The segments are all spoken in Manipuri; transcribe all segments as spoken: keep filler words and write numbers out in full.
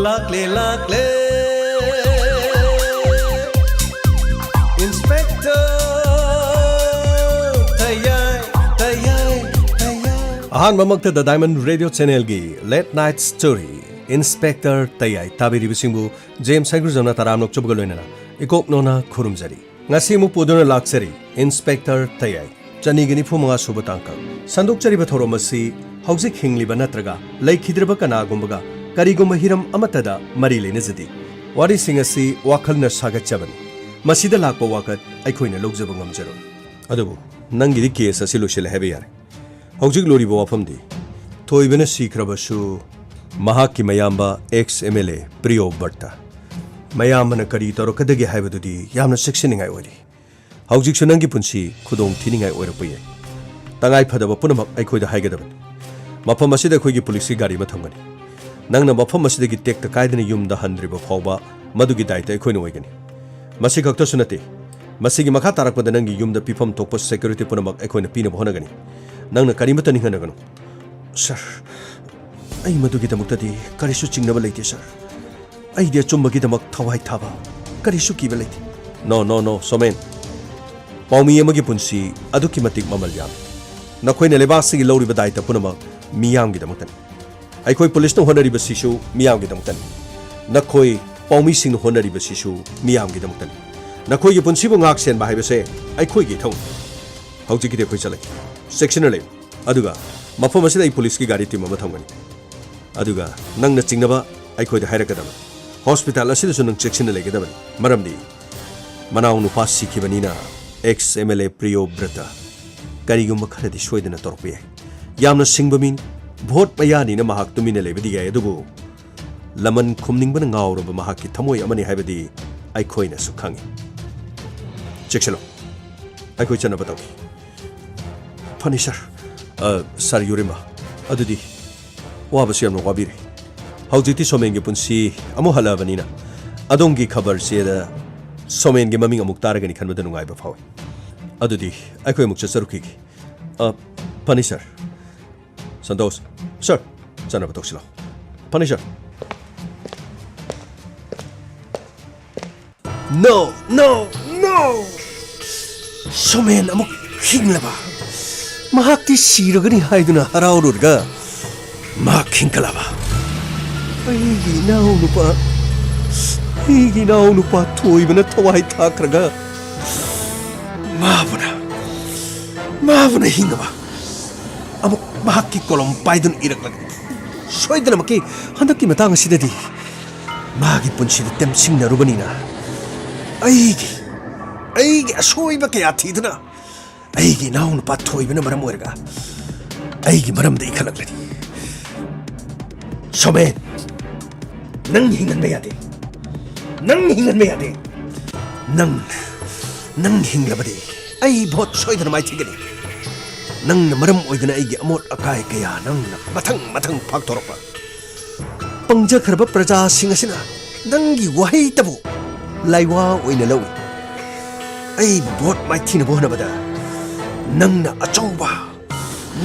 ꯂꯥꯛꯂꯦ, ꯂꯥꯛꯂꯦ, Inspector ꯇꯌꯥꯏ, ꯇꯌꯥꯏ, ꯇꯌꯥꯏ꯫ ꯑꯍꯥꯟꯕꯃꯛꯇ The Diamond Radio Channelꯒꯤ Late Night Story, Inspector Tayai ꯇꯥꯕꯤꯔꯤꯕꯁꯤꯡꯕꯨ ꯖꯦꯝꯁ ꯍꯩꯒ꯭ꯔꯨꯖꯝꯅ ꯇꯔꯥꯝꯅ ꯑꯣꯛꯆꯕꯒ ꯂꯣꯏꯅꯅ ꯏꯀꯣꯛ ꯅꯣꯅ ꯈꯨꯔꯨꯝꯖꯔꯤ꯫ ꯉꯁꯤ ꯑꯃꯨꯛ ꯄꯨꯗꯨꯅ ꯂꯥꯛꯆꯔꯤ Inspector ꯇꯌꯥꯏ꯫ ꯆꯅꯤꯒ ꯅꯤꯐꯨ ꯃꯉꯥ ꯁꯨꯕ ꯇꯥꯡꯀꯛ꯫ ꯁꯟꯗꯣꯛꯆꯔꯤꯕ ꯊꯧꯔꯝ ꯑꯁꯤ ꯍꯧꯖꯤꯛ ꯍꯤꯡꯂꯤꯕ ꯅꯠꯇ꯭ꯔꯒ ꯂꯩꯈꯤꯗ꯭ꯔꯕ ꯀꯅꯥꯒꯨꯝꯕꯒ ꯀꯔꯤꯒꯨꯝꯕ ꯍꯤꯔꯝ ꯑꯃꯠꯇꯗ ꯃꯔꯤ ꯂꯩꯅꯖꯗꯦ꯫ ꯋꯥꯔꯤꯁꯤꯡ ꯑꯁꯤ ꯋꯥꯈꯜꯅ ꯁꯥꯒꯠꯆꯕꯅꯤ꯫ ꯃꯁꯤꯗ ꯂꯥꯛꯄ ꯋꯥꯀꯠ ꯑꯩꯈꯣꯏꯅ ꯂꯧꯖꯕ ꯉꯝꯖꯔꯣꯏ꯫ ꯑꯗꯨꯕꯨ ꯅꯪꯒꯤꯗꯤ ꯀꯦꯁ ꯑꯁꯤ ꯂꯣꯏꯁꯤꯜꯂꯦ ꯍꯥꯏꯕ ꯌꯥꯔꯦ꯫ ꯍꯧꯖꯤꯛ ꯂꯨꯔꯤꯕ ꯋꯥꯐꯝꯗꯤ ꯊꯣꯏꯕꯅ ꯁꯤꯈ꯭ꯔꯕꯁꯨ ꯃꯍꯥꯛꯀꯤ ꯃꯌꯥꯝꯕ ex M L A ꯄ꯭ꯔꯤꯌꯣ ꯕꯔꯇ꯫ ꯃꯌꯥꯝꯕꯅ ꯀꯔꯤ ꯇꯧꯔꯛꯀꯗꯒꯦ ꯍꯥꯏꯕꯗꯨꯗꯤ ꯌꯥꯝꯅ ꯆꯦꯛꯁꯤꯟꯅꯤꯡꯉꯥꯏ ꯑꯣꯏꯔꯤ꯫ ꯍꯧꯖꯤꯛꯁꯨ ꯅꯪꯒꯤ ꯄꯨꯟꯁꯤ ꯈꯨꯗꯣꯡ ꯊꯤꯅꯤꯡꯉꯥꯏ ꯑꯣꯏꯔꯛꯄ ꯌꯥꯏ꯫ ꯇꯉꯥꯏ ꯐꯗꯕ ꯄꯨꯝꯅꯃꯛ ꯑꯩꯈꯣꯏꯗ ꯍꯥꯏꯒꯗꯕꯅꯤ꯫ ꯃꯐꯝ ꯑꯁꯤꯗ ꯑꯩꯈꯣꯏꯒꯤ ꯄꯨꯂꯤꯁꯀꯤ ꯒꯥꯔꯤ ꯑꯃ ꯊꯝꯒꯅꯤ꯫ ꯅꯪꯅ ꯃꯐꯝ ꯑꯁꯤꯗꯒꯤ ꯇꯦꯛꯇ ꯀꯥꯏꯗꯅ ꯌꯨꯝꯗ ꯍꯟꯗ꯭ꯔꯤꯕ ꯐꯥꯎꯕ ꯃꯗꯨꯒꯤ ꯗꯥꯏꯇ ꯑꯩꯈꯣꯏꯅ ꯑꯣꯏꯒꯅꯤ꯫ ꯃꯁꯤ ꯈꯛꯇꯁꯨ ꯅꯠꯇꯦ, ꯃꯁꯤꯒꯤ ꯃꯈꯥ ꯇꯥꯔꯛꯄꯗ ꯅꯪꯒꯤ ꯌꯨꯝꯗ ꯄꯤꯐꯝ ꯊꯣꯛꯄ ꯁꯦꯀ꯭ꯌꯨꯔꯤꯇꯤ ꯄꯨꯝꯅꯃꯛ ꯑꯩꯈꯣꯏꯅ ꯄꯤꯅꯕ ꯍꯣꯠꯅꯒꯅꯤ꯫ ꯅꯪꯅ ꯀꯔꯤꯃꯠꯇ ꯅꯤꯡꯍꯟꯅꯒꯅꯨ꯫ ꯁꯥꯔ, ꯑꯩ ꯃꯗꯨꯒꯤꯗꯃꯛꯇꯗꯤ ꯀꯔꯤꯁꯨ ꯆꯤꯡꯅꯕ ꯂꯩꯇꯦ, ꯁꯥꯔ꯫ ꯑꯩꯗꯤ ꯑꯆꯨꯝꯕꯒꯤꯗꯃꯛ ꯊꯋꯥꯏ ꯊꯥꯕ, ꯀꯔꯤꯁꯨ ꯀꯤꯕ ꯂꯩꯇꯦ꯫ ꯅꯣ, ꯅꯣ, ꯅꯣ, ꯁꯣꯃꯦꯟ꯫ ꯄꯥꯎꯃꯤ ꯑꯃꯒꯤ ꯄꯨꯟꯁꯤ ꯑꯗꯨꯛꯀꯤ ꯃꯇꯤꯛ ꯃꯃꯜ ꯌꯥꯝꯃꯤ꯫ ꯅꯈꯣꯏꯅ ꯂꯩꯕꯥꯛ ꯑꯁꯤꯒꯤ ꯂꯧꯔꯤꯕ ꯗꯥꯏꯇ ꯄꯨꯝꯅꯃꯛ ꯃꯤꯌꯥꯝꯒꯤꯗꯃꯛꯇꯅꯤ꯫ ꯑꯩꯈꯣꯏ ꯄꯨꯂꯤꯁꯅ ꯍꯣꯠꯅꯔꯤꯕꯁꯤꯁꯨ ꯃꯤꯌꯥꯝꯒꯤꯗꯃꯛꯇꯅꯤ꯫ ꯅꯈꯣꯏ ꯄꯥꯎꯃꯤꯁꯤꯡꯅ ꯍꯣꯠꯅꯔꯤꯕꯁꯤꯁꯨ ꯃꯤꯌꯥꯝꯒꯤꯗꯃꯛꯇꯅꯤ꯫ ꯅꯈꯣꯏꯒꯤ ꯄꯨꯟꯁꯤꯕꯨ ꯉꯥꯛ ꯁꯦꯟꯕ ꯍꯥꯏꯕꯁꯦ ꯑꯩꯈꯣꯏꯒꯤ ꯏꯊꯧꯅꯤ꯫ ꯍꯧꯖꯤꯛꯀꯤꯗꯤ ꯑꯩꯈꯣꯏ ꯆꯠꯂꯒꯦ꯫ ꯆꯦꯛꯁꯤꯟꯅ ꯂꯩꯌꯨ꯫ ꯑꯗꯨꯒ ꯃꯐꯝ ꯑꯁꯤꯗ ꯑꯩ ꯄꯨꯂꯤꯁꯀꯤ ꯒꯥꯔꯤ ꯇꯤꯝ ꯑꯃ ꯊꯝꯒꯅꯤ꯫ ꯑꯗꯨꯒ ꯅꯪꯅ ꯆꯤꯡꯅꯕ ꯑꯩꯈꯣꯏꯗ ꯍꯥꯏꯔꯛꯀꯗꯕꯅꯤ꯫ ꯍꯣꯁꯄꯤꯇꯥꯜ ꯑꯁꯤꯗꯁꯨ ꯅꯪ ꯆꯦꯛꯁꯤꯟꯅ ꯂꯩꯒꯗꯕꯅꯤ, ꯃꯔꯝꯗꯤ ꯃꯅꯥꯎ ꯅꯨꯄꯥ ꯁꯤꯈꯤꯕꯅꯤꯅ ex M L A ꯄ꯭ꯔꯤꯌꯣ ꯕ꯭ꯔꯇ ꯀꯔꯤꯒꯨꯝꯕ ꯈꯔꯗꯤ ꯁꯣꯏꯗꯅ ꯇꯧꯔꯛꯄ ꯌꯥꯏ꯫ ꯌꯥꯝꯅ ꯁꯤꯡꯕ ꯃꯤꯅꯤ꯫ ꯚꯣꯠ ꯃꯌꯥꯅꯤꯅ ꯃꯍꯥꯛ ꯇꯨꯃꯤꯟꯅ ꯂꯩꯕꯗꯤ ꯌꯥꯏ, ꯑꯗꯨꯕꯨ ꯂꯃꯟ ꯈꯨꯝꯅꯤꯡꯕꯅ ꯉꯥꯎꯔꯕ ꯃꯍꯥꯛꯀꯤ ꯊꯃꯣꯏ ꯑꯃꯅꯤ ꯍꯥꯏꯕꯗꯤ ꯑꯩꯈꯣꯏꯅꯁꯨ ꯈꯪꯏ꯫ ꯆꯦꯛꯁꯤꯜꯂꯨ꯫ ꯑꯩꯈꯣꯏ ꯆꯠꯅꯕ ꯇꯧꯈꯤ꯫ ꯐꯅꯤ, ꯁꯥꯔ꯫ ꯑ, ꯁꯥꯔ ꯌꯨꯔꯤꯃꯥ, ꯑꯗꯨꯗꯤ ꯋꯥꯕꯁꯨ ꯌꯥꯝꯅ ꯋꯥꯕꯤꯔꯦ꯫ ꯍꯧꯖꯤꯛꯇꯤ ꯁꯣꯃꯦꯟꯒꯤ ꯄꯨꯟꯁꯤ ꯑꯃꯨꯛ ꯍꯜꯂꯛꯑꯕꯅꯤꯅ ꯑꯗꯣꯝꯒꯤ ꯈꯕꯔ ꯆꯦꯗ ꯁꯣꯃꯦꯟꯒꯤ ꯃꯃꯤꯡ ꯑꯃꯨꯛ ꯇꯥꯔꯒꯅꯤ ꯈꯟꯕꯗ ꯅꯨꯡꯉꯥꯏꯕ ꯐꯥꯎꯏ꯫ ꯑꯗꯨꯗꯤ ꯑꯩꯈꯣꯏ ꯑꯃꯨꯛ ꯆꯠꯆꯔꯨꯈꯤꯒꯦ꯫ ꯑ, ꯐꯅꯤ, ꯁꯥꯔ꯫ ꯁꯟꯇꯣꯁ, ꯁꯥꯔ, ꯆꯠꯅꯕ ꯇꯧꯁꯤꯜꯂꯣ꯫ ꯐꯅꯤ, ꯁꯥꯔ꯫ No, no, no! ꯁꯣꯃꯦꯟ ꯑꯃꯨꯛ ꯍꯤꯡꯂꯕ꯫ ꯃꯍꯥꯛꯇꯤ ꯁꯤꯔꯒꯅꯤ ꯍꯥꯏꯗꯨꯅ ꯍꯔꯥꯎꯔꯨꯔꯒ ꯃꯍꯥꯛ ꯍꯤꯡꯒꯠꯂꯕ꯫ ꯑꯩꯒꯤ ꯏꯅꯥꯎꯅꯨꯄꯥ, ꯑꯩꯒꯤ ꯏꯅꯥꯎꯅꯨꯄꯥ ꯊꯣꯏꯕꯅ ꯊꯋꯥꯏ ꯊꯥꯈ꯭ꯔꯒ ꯃꯥꯕꯨꯅ, ꯃꯥꯕꯨꯅ ꯍꯤꯡꯉꯕ꯫ ꯑꯃꯨꯛ ꯃꯍꯥꯛꯀꯤ ꯀꯣꯂꯣꯝ ꯄꯥꯏꯗꯨꯅ ꯏꯔꯛꯂꯒ, ꯁꯣꯏꯗꯅꯃꯛꯀꯤ ꯍꯟꯗꯛꯀꯤ ꯃꯇꯥꯡ ꯑꯁꯤꯗꯗꯤ ꯃꯥꯒꯤ ꯄꯨꯟꯁꯤꯗ ꯇꯦꯝꯁꯤꯡꯅꯔꯨꯕꯅꯤꯅ ꯑꯩꯒꯤ, ꯑꯩꯒꯤ ꯑꯁꯣꯏꯕ ꯀꯌꯥ ꯊꯤꯗꯨꯅ ꯑꯩꯒꯤ ꯏꯅꯥꯎꯅꯨꯄꯥ ꯊꯣꯏꯕꯅ ꯃꯔꯝ ꯑꯣꯏꯔꯒ ꯑꯩꯒꯤ ꯃꯔꯝꯗ ꯏꯈꯠꯂꯛꯂꯅꯤ꯫ ꯁꯣꯃꯦꯟ, ꯅꯪ ꯍꯤꯡꯍꯟꯕ ꯌꯥꯗꯦ꯫ ꯅꯪ ꯍꯤꯡꯍꯟꯕ ꯌꯥꯗꯦ꯫ ꯅꯪ, ꯅꯪ ꯍꯤꯡꯂꯕꯗꯤ ꯑꯩ ꯚꯣꯠ ꯁꯣꯏꯗꯅ ꯃꯥꯏꯊꯤꯒꯅꯤ꯫ ꯅꯪꯅ ꯃꯔꯝ ꯑꯣꯏꯗꯨꯅ ꯑꯩꯒꯤ ꯑꯃꯣꯠ ꯑꯀꯥꯏ ꯀꯌꯥ ꯅꯪꯅ ꯃꯊꯪ ꯃꯊꯪ ꯐꯥꯛꯊꯣꯔꯛꯄ꯫ ꯄꯪꯖꯈ꯭ꯔꯕ ꯄ꯭ꯔꯖꯥꯁꯤꯡ ꯑꯁꯤꯅ ꯅꯪꯒꯤ ꯋꯥꯍꯩꯇꯕꯨ ꯂꯥꯏꯋꯥ ꯑꯣꯏꯅ ꯂꯧꯏ꯫ ꯑꯩꯕꯨ ꯚꯣꯠ ꯃꯥꯏꯊꯤꯅꯕ ꯍꯣꯠꯅꯕꯗ ꯅꯪꯅ ꯑꯆꯧꯕ,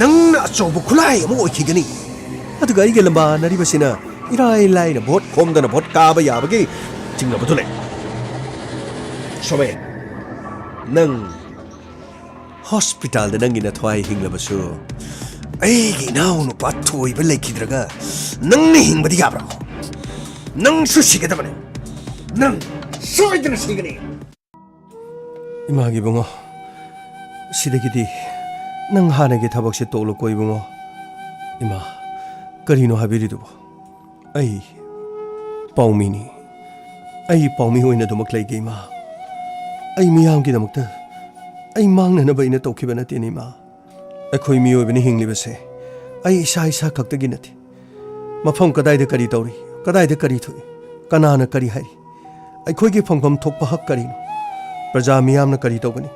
ꯅꯪꯅ ꯑꯆꯧꯕ ꯈꯨꯠꯂꯥꯏ ꯑꯃ ꯑꯣꯏꯈꯤꯒꯅꯤ꯫ ꯑꯗꯨꯒ ꯑꯩꯒ ꯂꯝꯕꯥꯅꯔꯤꯕꯁꯤꯅ ꯏꯔꯥꯏ ꯂꯥꯏꯅ ꯚꯣꯠ ꯈꯣꯝꯗꯅ ꯚꯣꯠ ꯀꯥꯕ ꯌꯥꯕꯒꯤ ꯆꯤꯡꯅꯕꯗꯨ ꯂꯩ꯫ ꯁꯣꯃꯦꯟ, ꯅꯪ ꯍꯣꯁꯄꯤꯇꯥꯜꯗ ꯅꯪꯒꯤ ꯅꯊ꯭ꯋꯥꯏ ꯍꯤꯡꯂꯕꯁꯨ, ꯑꯩꯒꯤ ꯏꯅꯥꯎꯅꯨꯄꯥ ꯊꯣꯏꯕ ꯂꯩꯈꯤꯗ꯭ꯔꯒ ꯅꯪꯅ ꯍꯤꯡꯕꯗꯤ ꯌꯥꯕ꯭ꯔꯣ? ꯅꯪꯁꯨ ꯁꯤꯒꯗꯕꯅꯤ꯫ ꯅꯪ ꯁꯣꯏꯗꯅ ꯁꯤꯒꯅꯤ꯫ ꯏꯃꯥꯒꯤ ꯏꯕꯨꯡꯉꯣ, ꯁꯤꯗꯒꯤꯗꯤ ꯅꯪ ꯍꯥꯟꯅꯒꯤ ꯊꯕꯛꯁꯦ ꯇꯣꯛꯂꯣꯀꯣ ꯏꯕꯨꯡꯉꯣ꯫ ꯏꯃꯥ, ꯀꯔꯤꯅꯣ ꯍꯥꯏꯕꯤꯔꯤꯗꯨꯕꯣ? ꯑꯩ ꯄꯥꯎꯃꯤꯅꯤ꯫ ꯑꯩ ꯄꯥꯎꯃꯤ ꯑꯣꯏꯅ ꯑꯗꯨꯃꯛ ꯂꯩꯒꯦ, ꯏꯃꯥ꯫ ꯑꯩ ꯃꯤꯌꯥꯝꯒꯤꯗꯃꯛꯇ, ꯑꯩ ꯃꯥꯡꯅꯅꯕ ꯑꯩꯅ ꯇꯧꯈꯤꯕ ꯅꯠꯇꯦꯅꯦ, ꯏꯃꯥ꯫ ꯑꯩꯈꯣꯏ ꯃꯤꯑꯣꯏꯕꯅ ꯍꯤꯡꯂꯤꯕꯁꯦ ꯑꯩ ꯏꯁꯥ ꯏꯁꯥ ꯈꯛꯇꯒꯤ ꯅꯠꯇꯦ꯫ ꯃꯐꯝ ꯀꯗꯥꯏꯗ ꯀꯔꯤ ꯇꯧꯔꯤ, ꯀꯗꯥꯏꯗ ꯀꯔꯤ ꯊꯣꯛꯏ, ꯀꯅꯥꯅ ꯀꯔꯤ ꯍꯥꯏꯔꯤ, ꯑꯩꯈꯣꯏꯒꯤ ꯐꯪꯐꯝ ꯊꯣꯛꯄ ꯍꯛ ꯀꯔꯤꯅꯣ? ꯄ꯭ꯔꯖꯥ ꯃꯤꯌꯥꯝꯅ ꯀꯔꯤ ꯇꯧꯒꯅꯤ?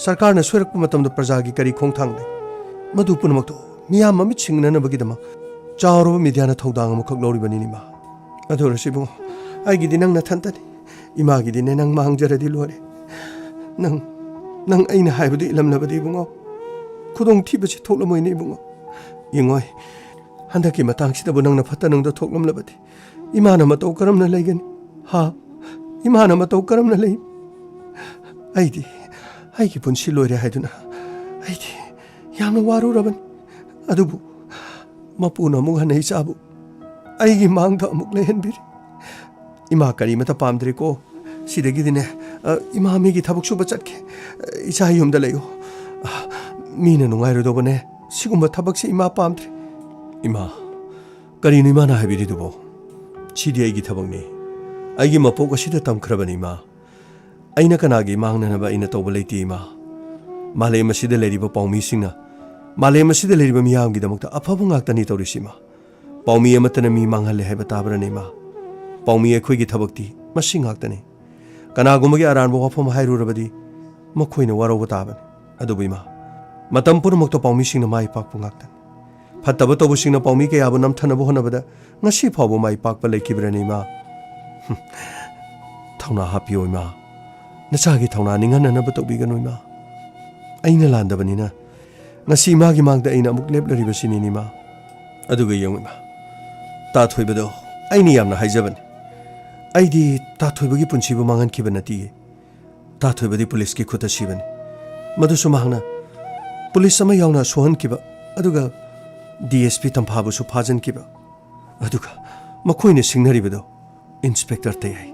ꯁꯔꯀꯥꯔꯅ ꯁꯣꯏꯔꯛꯄ ꯃꯇꯝꯗ ꯄ꯭ꯔꯖꯥꯒꯤ ꯀꯔꯤ ꯈꯣꯡꯊꯥꯡ ꯂꯩ? ꯃꯗꯨ ꯄꯨꯝꯅꯃꯛꯇꯣ ꯃꯤꯌꯥꯝ ꯃꯃꯤꯠ ꯁꯤꯡꯅꯅꯕꯒꯤꯗꯃꯛ ꯆꯥꯎꯔꯕ ꯃꯤꯗꯤꯌꯥꯅ ꯊꯧꯗꯥꯡ ꯑꯃꯈꯛ ꯂꯧꯔꯤꯕꯅꯤꯅꯦ, ꯏꯃꯥ꯫ ꯑꯗꯨ ꯑꯣꯏꯔꯁꯨ ꯏꯕꯨꯡꯉꯣ, ꯑꯩꯒꯤꯗꯤ ꯅꯪ ꯅꯊꯟꯇꯅꯤ꯫ ꯏꯃꯥꯒꯤꯗꯤꯅꯦ, ꯅꯪ ꯃꯥꯡꯖꯔꯗꯤ ꯂꯣꯏꯔꯦ꯫ ꯅꯪ, ꯅꯪ ꯑꯩꯅ ꯍꯥꯏꯕꯗꯨ ꯏꯜꯂꯝꯂꯕꯗꯤ ꯏꯕꯨꯡꯉꯣ, ꯈꯨꯗꯣꯡꯊꯤꯕꯁꯤ ꯊꯣꯛꯂꯝꯃꯣꯏꯅꯦ ꯏꯕꯨꯡꯉꯣ꯫ ꯌꯦꯡꯉꯣꯏ, ꯍꯟꯗꯛꯀꯤ ꯃꯇꯥꯡꯁꯤꯗꯕꯨ ꯅꯪꯅ ꯐꯠꯇ ꯅꯨꯡꯗ ꯊꯣꯛꯂꯝꯂꯕꯗꯤ ꯏꯃꯥꯅ ꯃꯇꯧ ꯀꯔꯝꯅ ꯂꯩꯒꯅꯤ? ꯍꯥ? ꯏꯃꯥꯅ ꯃꯇꯧ ꯀꯔꯝꯅ ꯂꯩ? ꯑꯩꯗꯤ ꯑꯩꯒꯤ ꯄꯨꯟꯁꯤ ꯂꯣꯏꯔꯦ ꯍꯥꯏꯗꯨꯅ ꯑꯩꯗꯤ ꯌꯥꯝꯅ ꯋꯥꯔꯨꯔꯕꯅꯤ꯫ ꯑꯗꯨꯕꯨ ꯃꯄꯨꯅ ꯑꯃꯨꯛ ꯍꯟꯅ ꯏꯆꯥꯕꯨ ꯑꯩꯒꯤ ꯃꯥꯡꯗ ꯑꯃꯨꯛ ꯂꯩꯍꯟꯕꯤꯔꯦ꯫ ꯏꯃꯥ ꯀꯔꯤꯃꯇ ꯄꯥꯝꯗ꯭ꯔꯦꯀꯣ꯫ ꯁꯤꯗꯒꯤꯗꯤꯅꯦ, ꯑ, ꯏꯃꯥ ꯃꯤꯒꯤ ꯊꯕꯛ ꯁꯨꯕ ꯆꯠꯀꯦ꯫ ꯑ, ꯏꯆꯥ ꯌꯨꯝꯗ ꯂꯩꯌꯨ꯫ ꯑ, ꯃꯤꯅ ꯅꯨꯡꯉꯥꯏꯔꯣꯏꯗꯧꯕꯅꯦ꯫ ꯁꯤꯒꯨꯝꯕ ꯊꯕꯛꯁꯤ ꯏꯃꯥ ꯄꯥꯝꯗ꯭ꯔꯦ꯫ ꯏꯃꯥ, ꯀꯔꯤꯅꯣ ꯏꯃꯥꯅ ꯍꯥꯏꯕꯤꯔꯤꯗꯨꯕꯣ? ꯁꯤꯗꯤ ꯑꯩꯒꯤ ꯊꯕꯛꯅꯤ꯫ ꯑꯩꯒꯤ ꯃꯄꯣꯛ ꯑꯁꯤꯗ ꯇꯝꯈ꯭ꯔꯕꯅꯤ ꯏꯃꯥ꯫ ꯑꯩꯅ ꯀꯅꯥꯒꯤ ꯃꯥꯡꯅꯅꯕ ꯑꯩꯅ ꯇꯧꯕ ꯂꯩꯇꯦ ꯏꯃꯥ꯫ ꯃꯥꯂꯦꯝ ꯑꯁꯤꯗ ꯂꯩꯔꯤꯕ ꯄꯥꯎꯃꯤꯁꯤꯡꯅ, ꯃꯥꯂꯦꯝ ꯑꯁꯤꯗ ꯂꯩꯔꯤꯕ ꯃꯤꯌꯥꯝꯒꯤꯗꯃꯛꯇ ꯑꯐꯕ ꯉꯥꯛꯇꯅꯤ ꯇꯧꯔꯤꯁꯤ ꯏꯃꯥ꯫ ꯄꯥꯎꯃꯤ ꯑꯃꯠꯇꯅ ꯃꯤ ꯃꯥꯡꯍꯜꯂꯦ ꯍꯥꯏꯕ ꯇꯥꯕ꯭ꯔꯅꯦ ꯏꯃꯥ? ꯄꯥꯎꯃꯤ ꯑꯩꯈꯣꯏꯒꯤ ꯊꯕꯛꯇꯤ ꯃꯁꯤ ꯉꯥꯛꯇꯅꯤ꯫ ꯀꯅꯥꯒꯨꯝꯕꯒꯤ ꯑꯔꯥꯟꯕ ꯋꯥꯐꯝ ꯍꯥꯏꯔꯨꯔꯕꯗꯤ ꯃꯈꯣꯏꯅ ꯋꯥꯔꯧꯕ ꯇꯥꯕꯅꯤ꯫ ꯑꯗꯨꯕꯨ ꯏꯃꯥ, ꯃꯇꯝ ꯄꯨꯝꯅꯃꯛꯇ ꯄꯥꯎꯃꯤꯁꯤꯡꯅ ꯃꯥꯏ ꯄꯥꯛꯄ ꯉꯥꯛꯇꯅꯤ꯫ ꯐꯠꯇꯕ ꯇꯧꯕꯁꯤꯡꯅ ꯄꯥꯎꯃꯤ ꯀꯌꯥꯕꯨ ꯅꯝꯊꯅꯕ ꯍꯣꯠꯅꯕꯗ ꯉꯁꯤ ꯐꯥꯎꯕ ꯃꯥꯏ ꯄꯥꯛꯄ ꯂꯩꯈꯤꯕ꯭ꯔꯅꯦ ꯏꯃꯥ? ꯍꯨꯝ꯫ ꯊꯧꯅꯥ ꯍꯥꯞꯄꯤꯌꯣ ꯏꯃꯥ꯫ ꯅꯆꯥꯒꯤ ꯊꯧꯅꯥ ꯅꯤꯡꯍꯟꯅꯅꯕ ꯇꯧꯕꯤꯒꯅꯨ ꯏꯃꯥ꯫ ꯑꯩꯅ ꯂꯥꯟꯗꯕꯅꯤꯅ ꯉꯁꯤ ꯏꯃꯥꯒꯤ ꯃꯥꯡꯗ ꯑꯩꯅ ꯑꯃꯨꯛ ꯂꯦꯞꯂꯔꯤꯕꯁꯤꯅꯤꯅꯦ ꯏꯃꯥ꯫ ꯑꯗꯨꯒ ꯌꯦꯡꯉꯨ ꯏꯃꯥ, ꯇꯥꯊꯣꯏꯕꯗꯣ ꯑꯩꯅ ꯌꯥꯝꯅ ꯍꯥꯏꯖꯕꯅꯤ꯫ ꯑꯩꯗꯤ ꯇꯥꯊꯣꯏꯕꯒꯤ ꯄꯨꯟꯁꯤꯕꯨ ꯃꯥꯡꯍꯟꯈꯤꯕ ꯅꯠꯇꯤꯌꯦ꯫ ꯇꯥꯊꯣꯏꯕꯗꯤ ꯄꯨꯂꯤꯁꯀꯤ ꯈꯨꯠꯇ ꯁꯤꯕꯅꯤ꯫ ꯃꯗꯨꯁꯨ ꯃꯍꯥꯛꯅ ꯄꯨꯂꯤꯁ ꯑꯃ ꯌꯥꯎꯅ ꯁꯣꯛꯍꯟꯈꯤꯕ, ꯑꯗꯨꯒ ꯗꯤ ꯑꯦꯁ ꯄꯤ ꯇꯝꯐꯥꯕꯨꯁꯨ ꯐꯥꯖꯤꯟꯈꯤꯕ꯫ ꯑꯗꯨꯒ ꯃꯈꯣꯏꯅ ꯁꯤꯡꯅꯔꯤꯕꯗꯣ ꯏꯟꯁꯄꯦꯛꯇꯔ ꯇꯌꯥꯏ꯫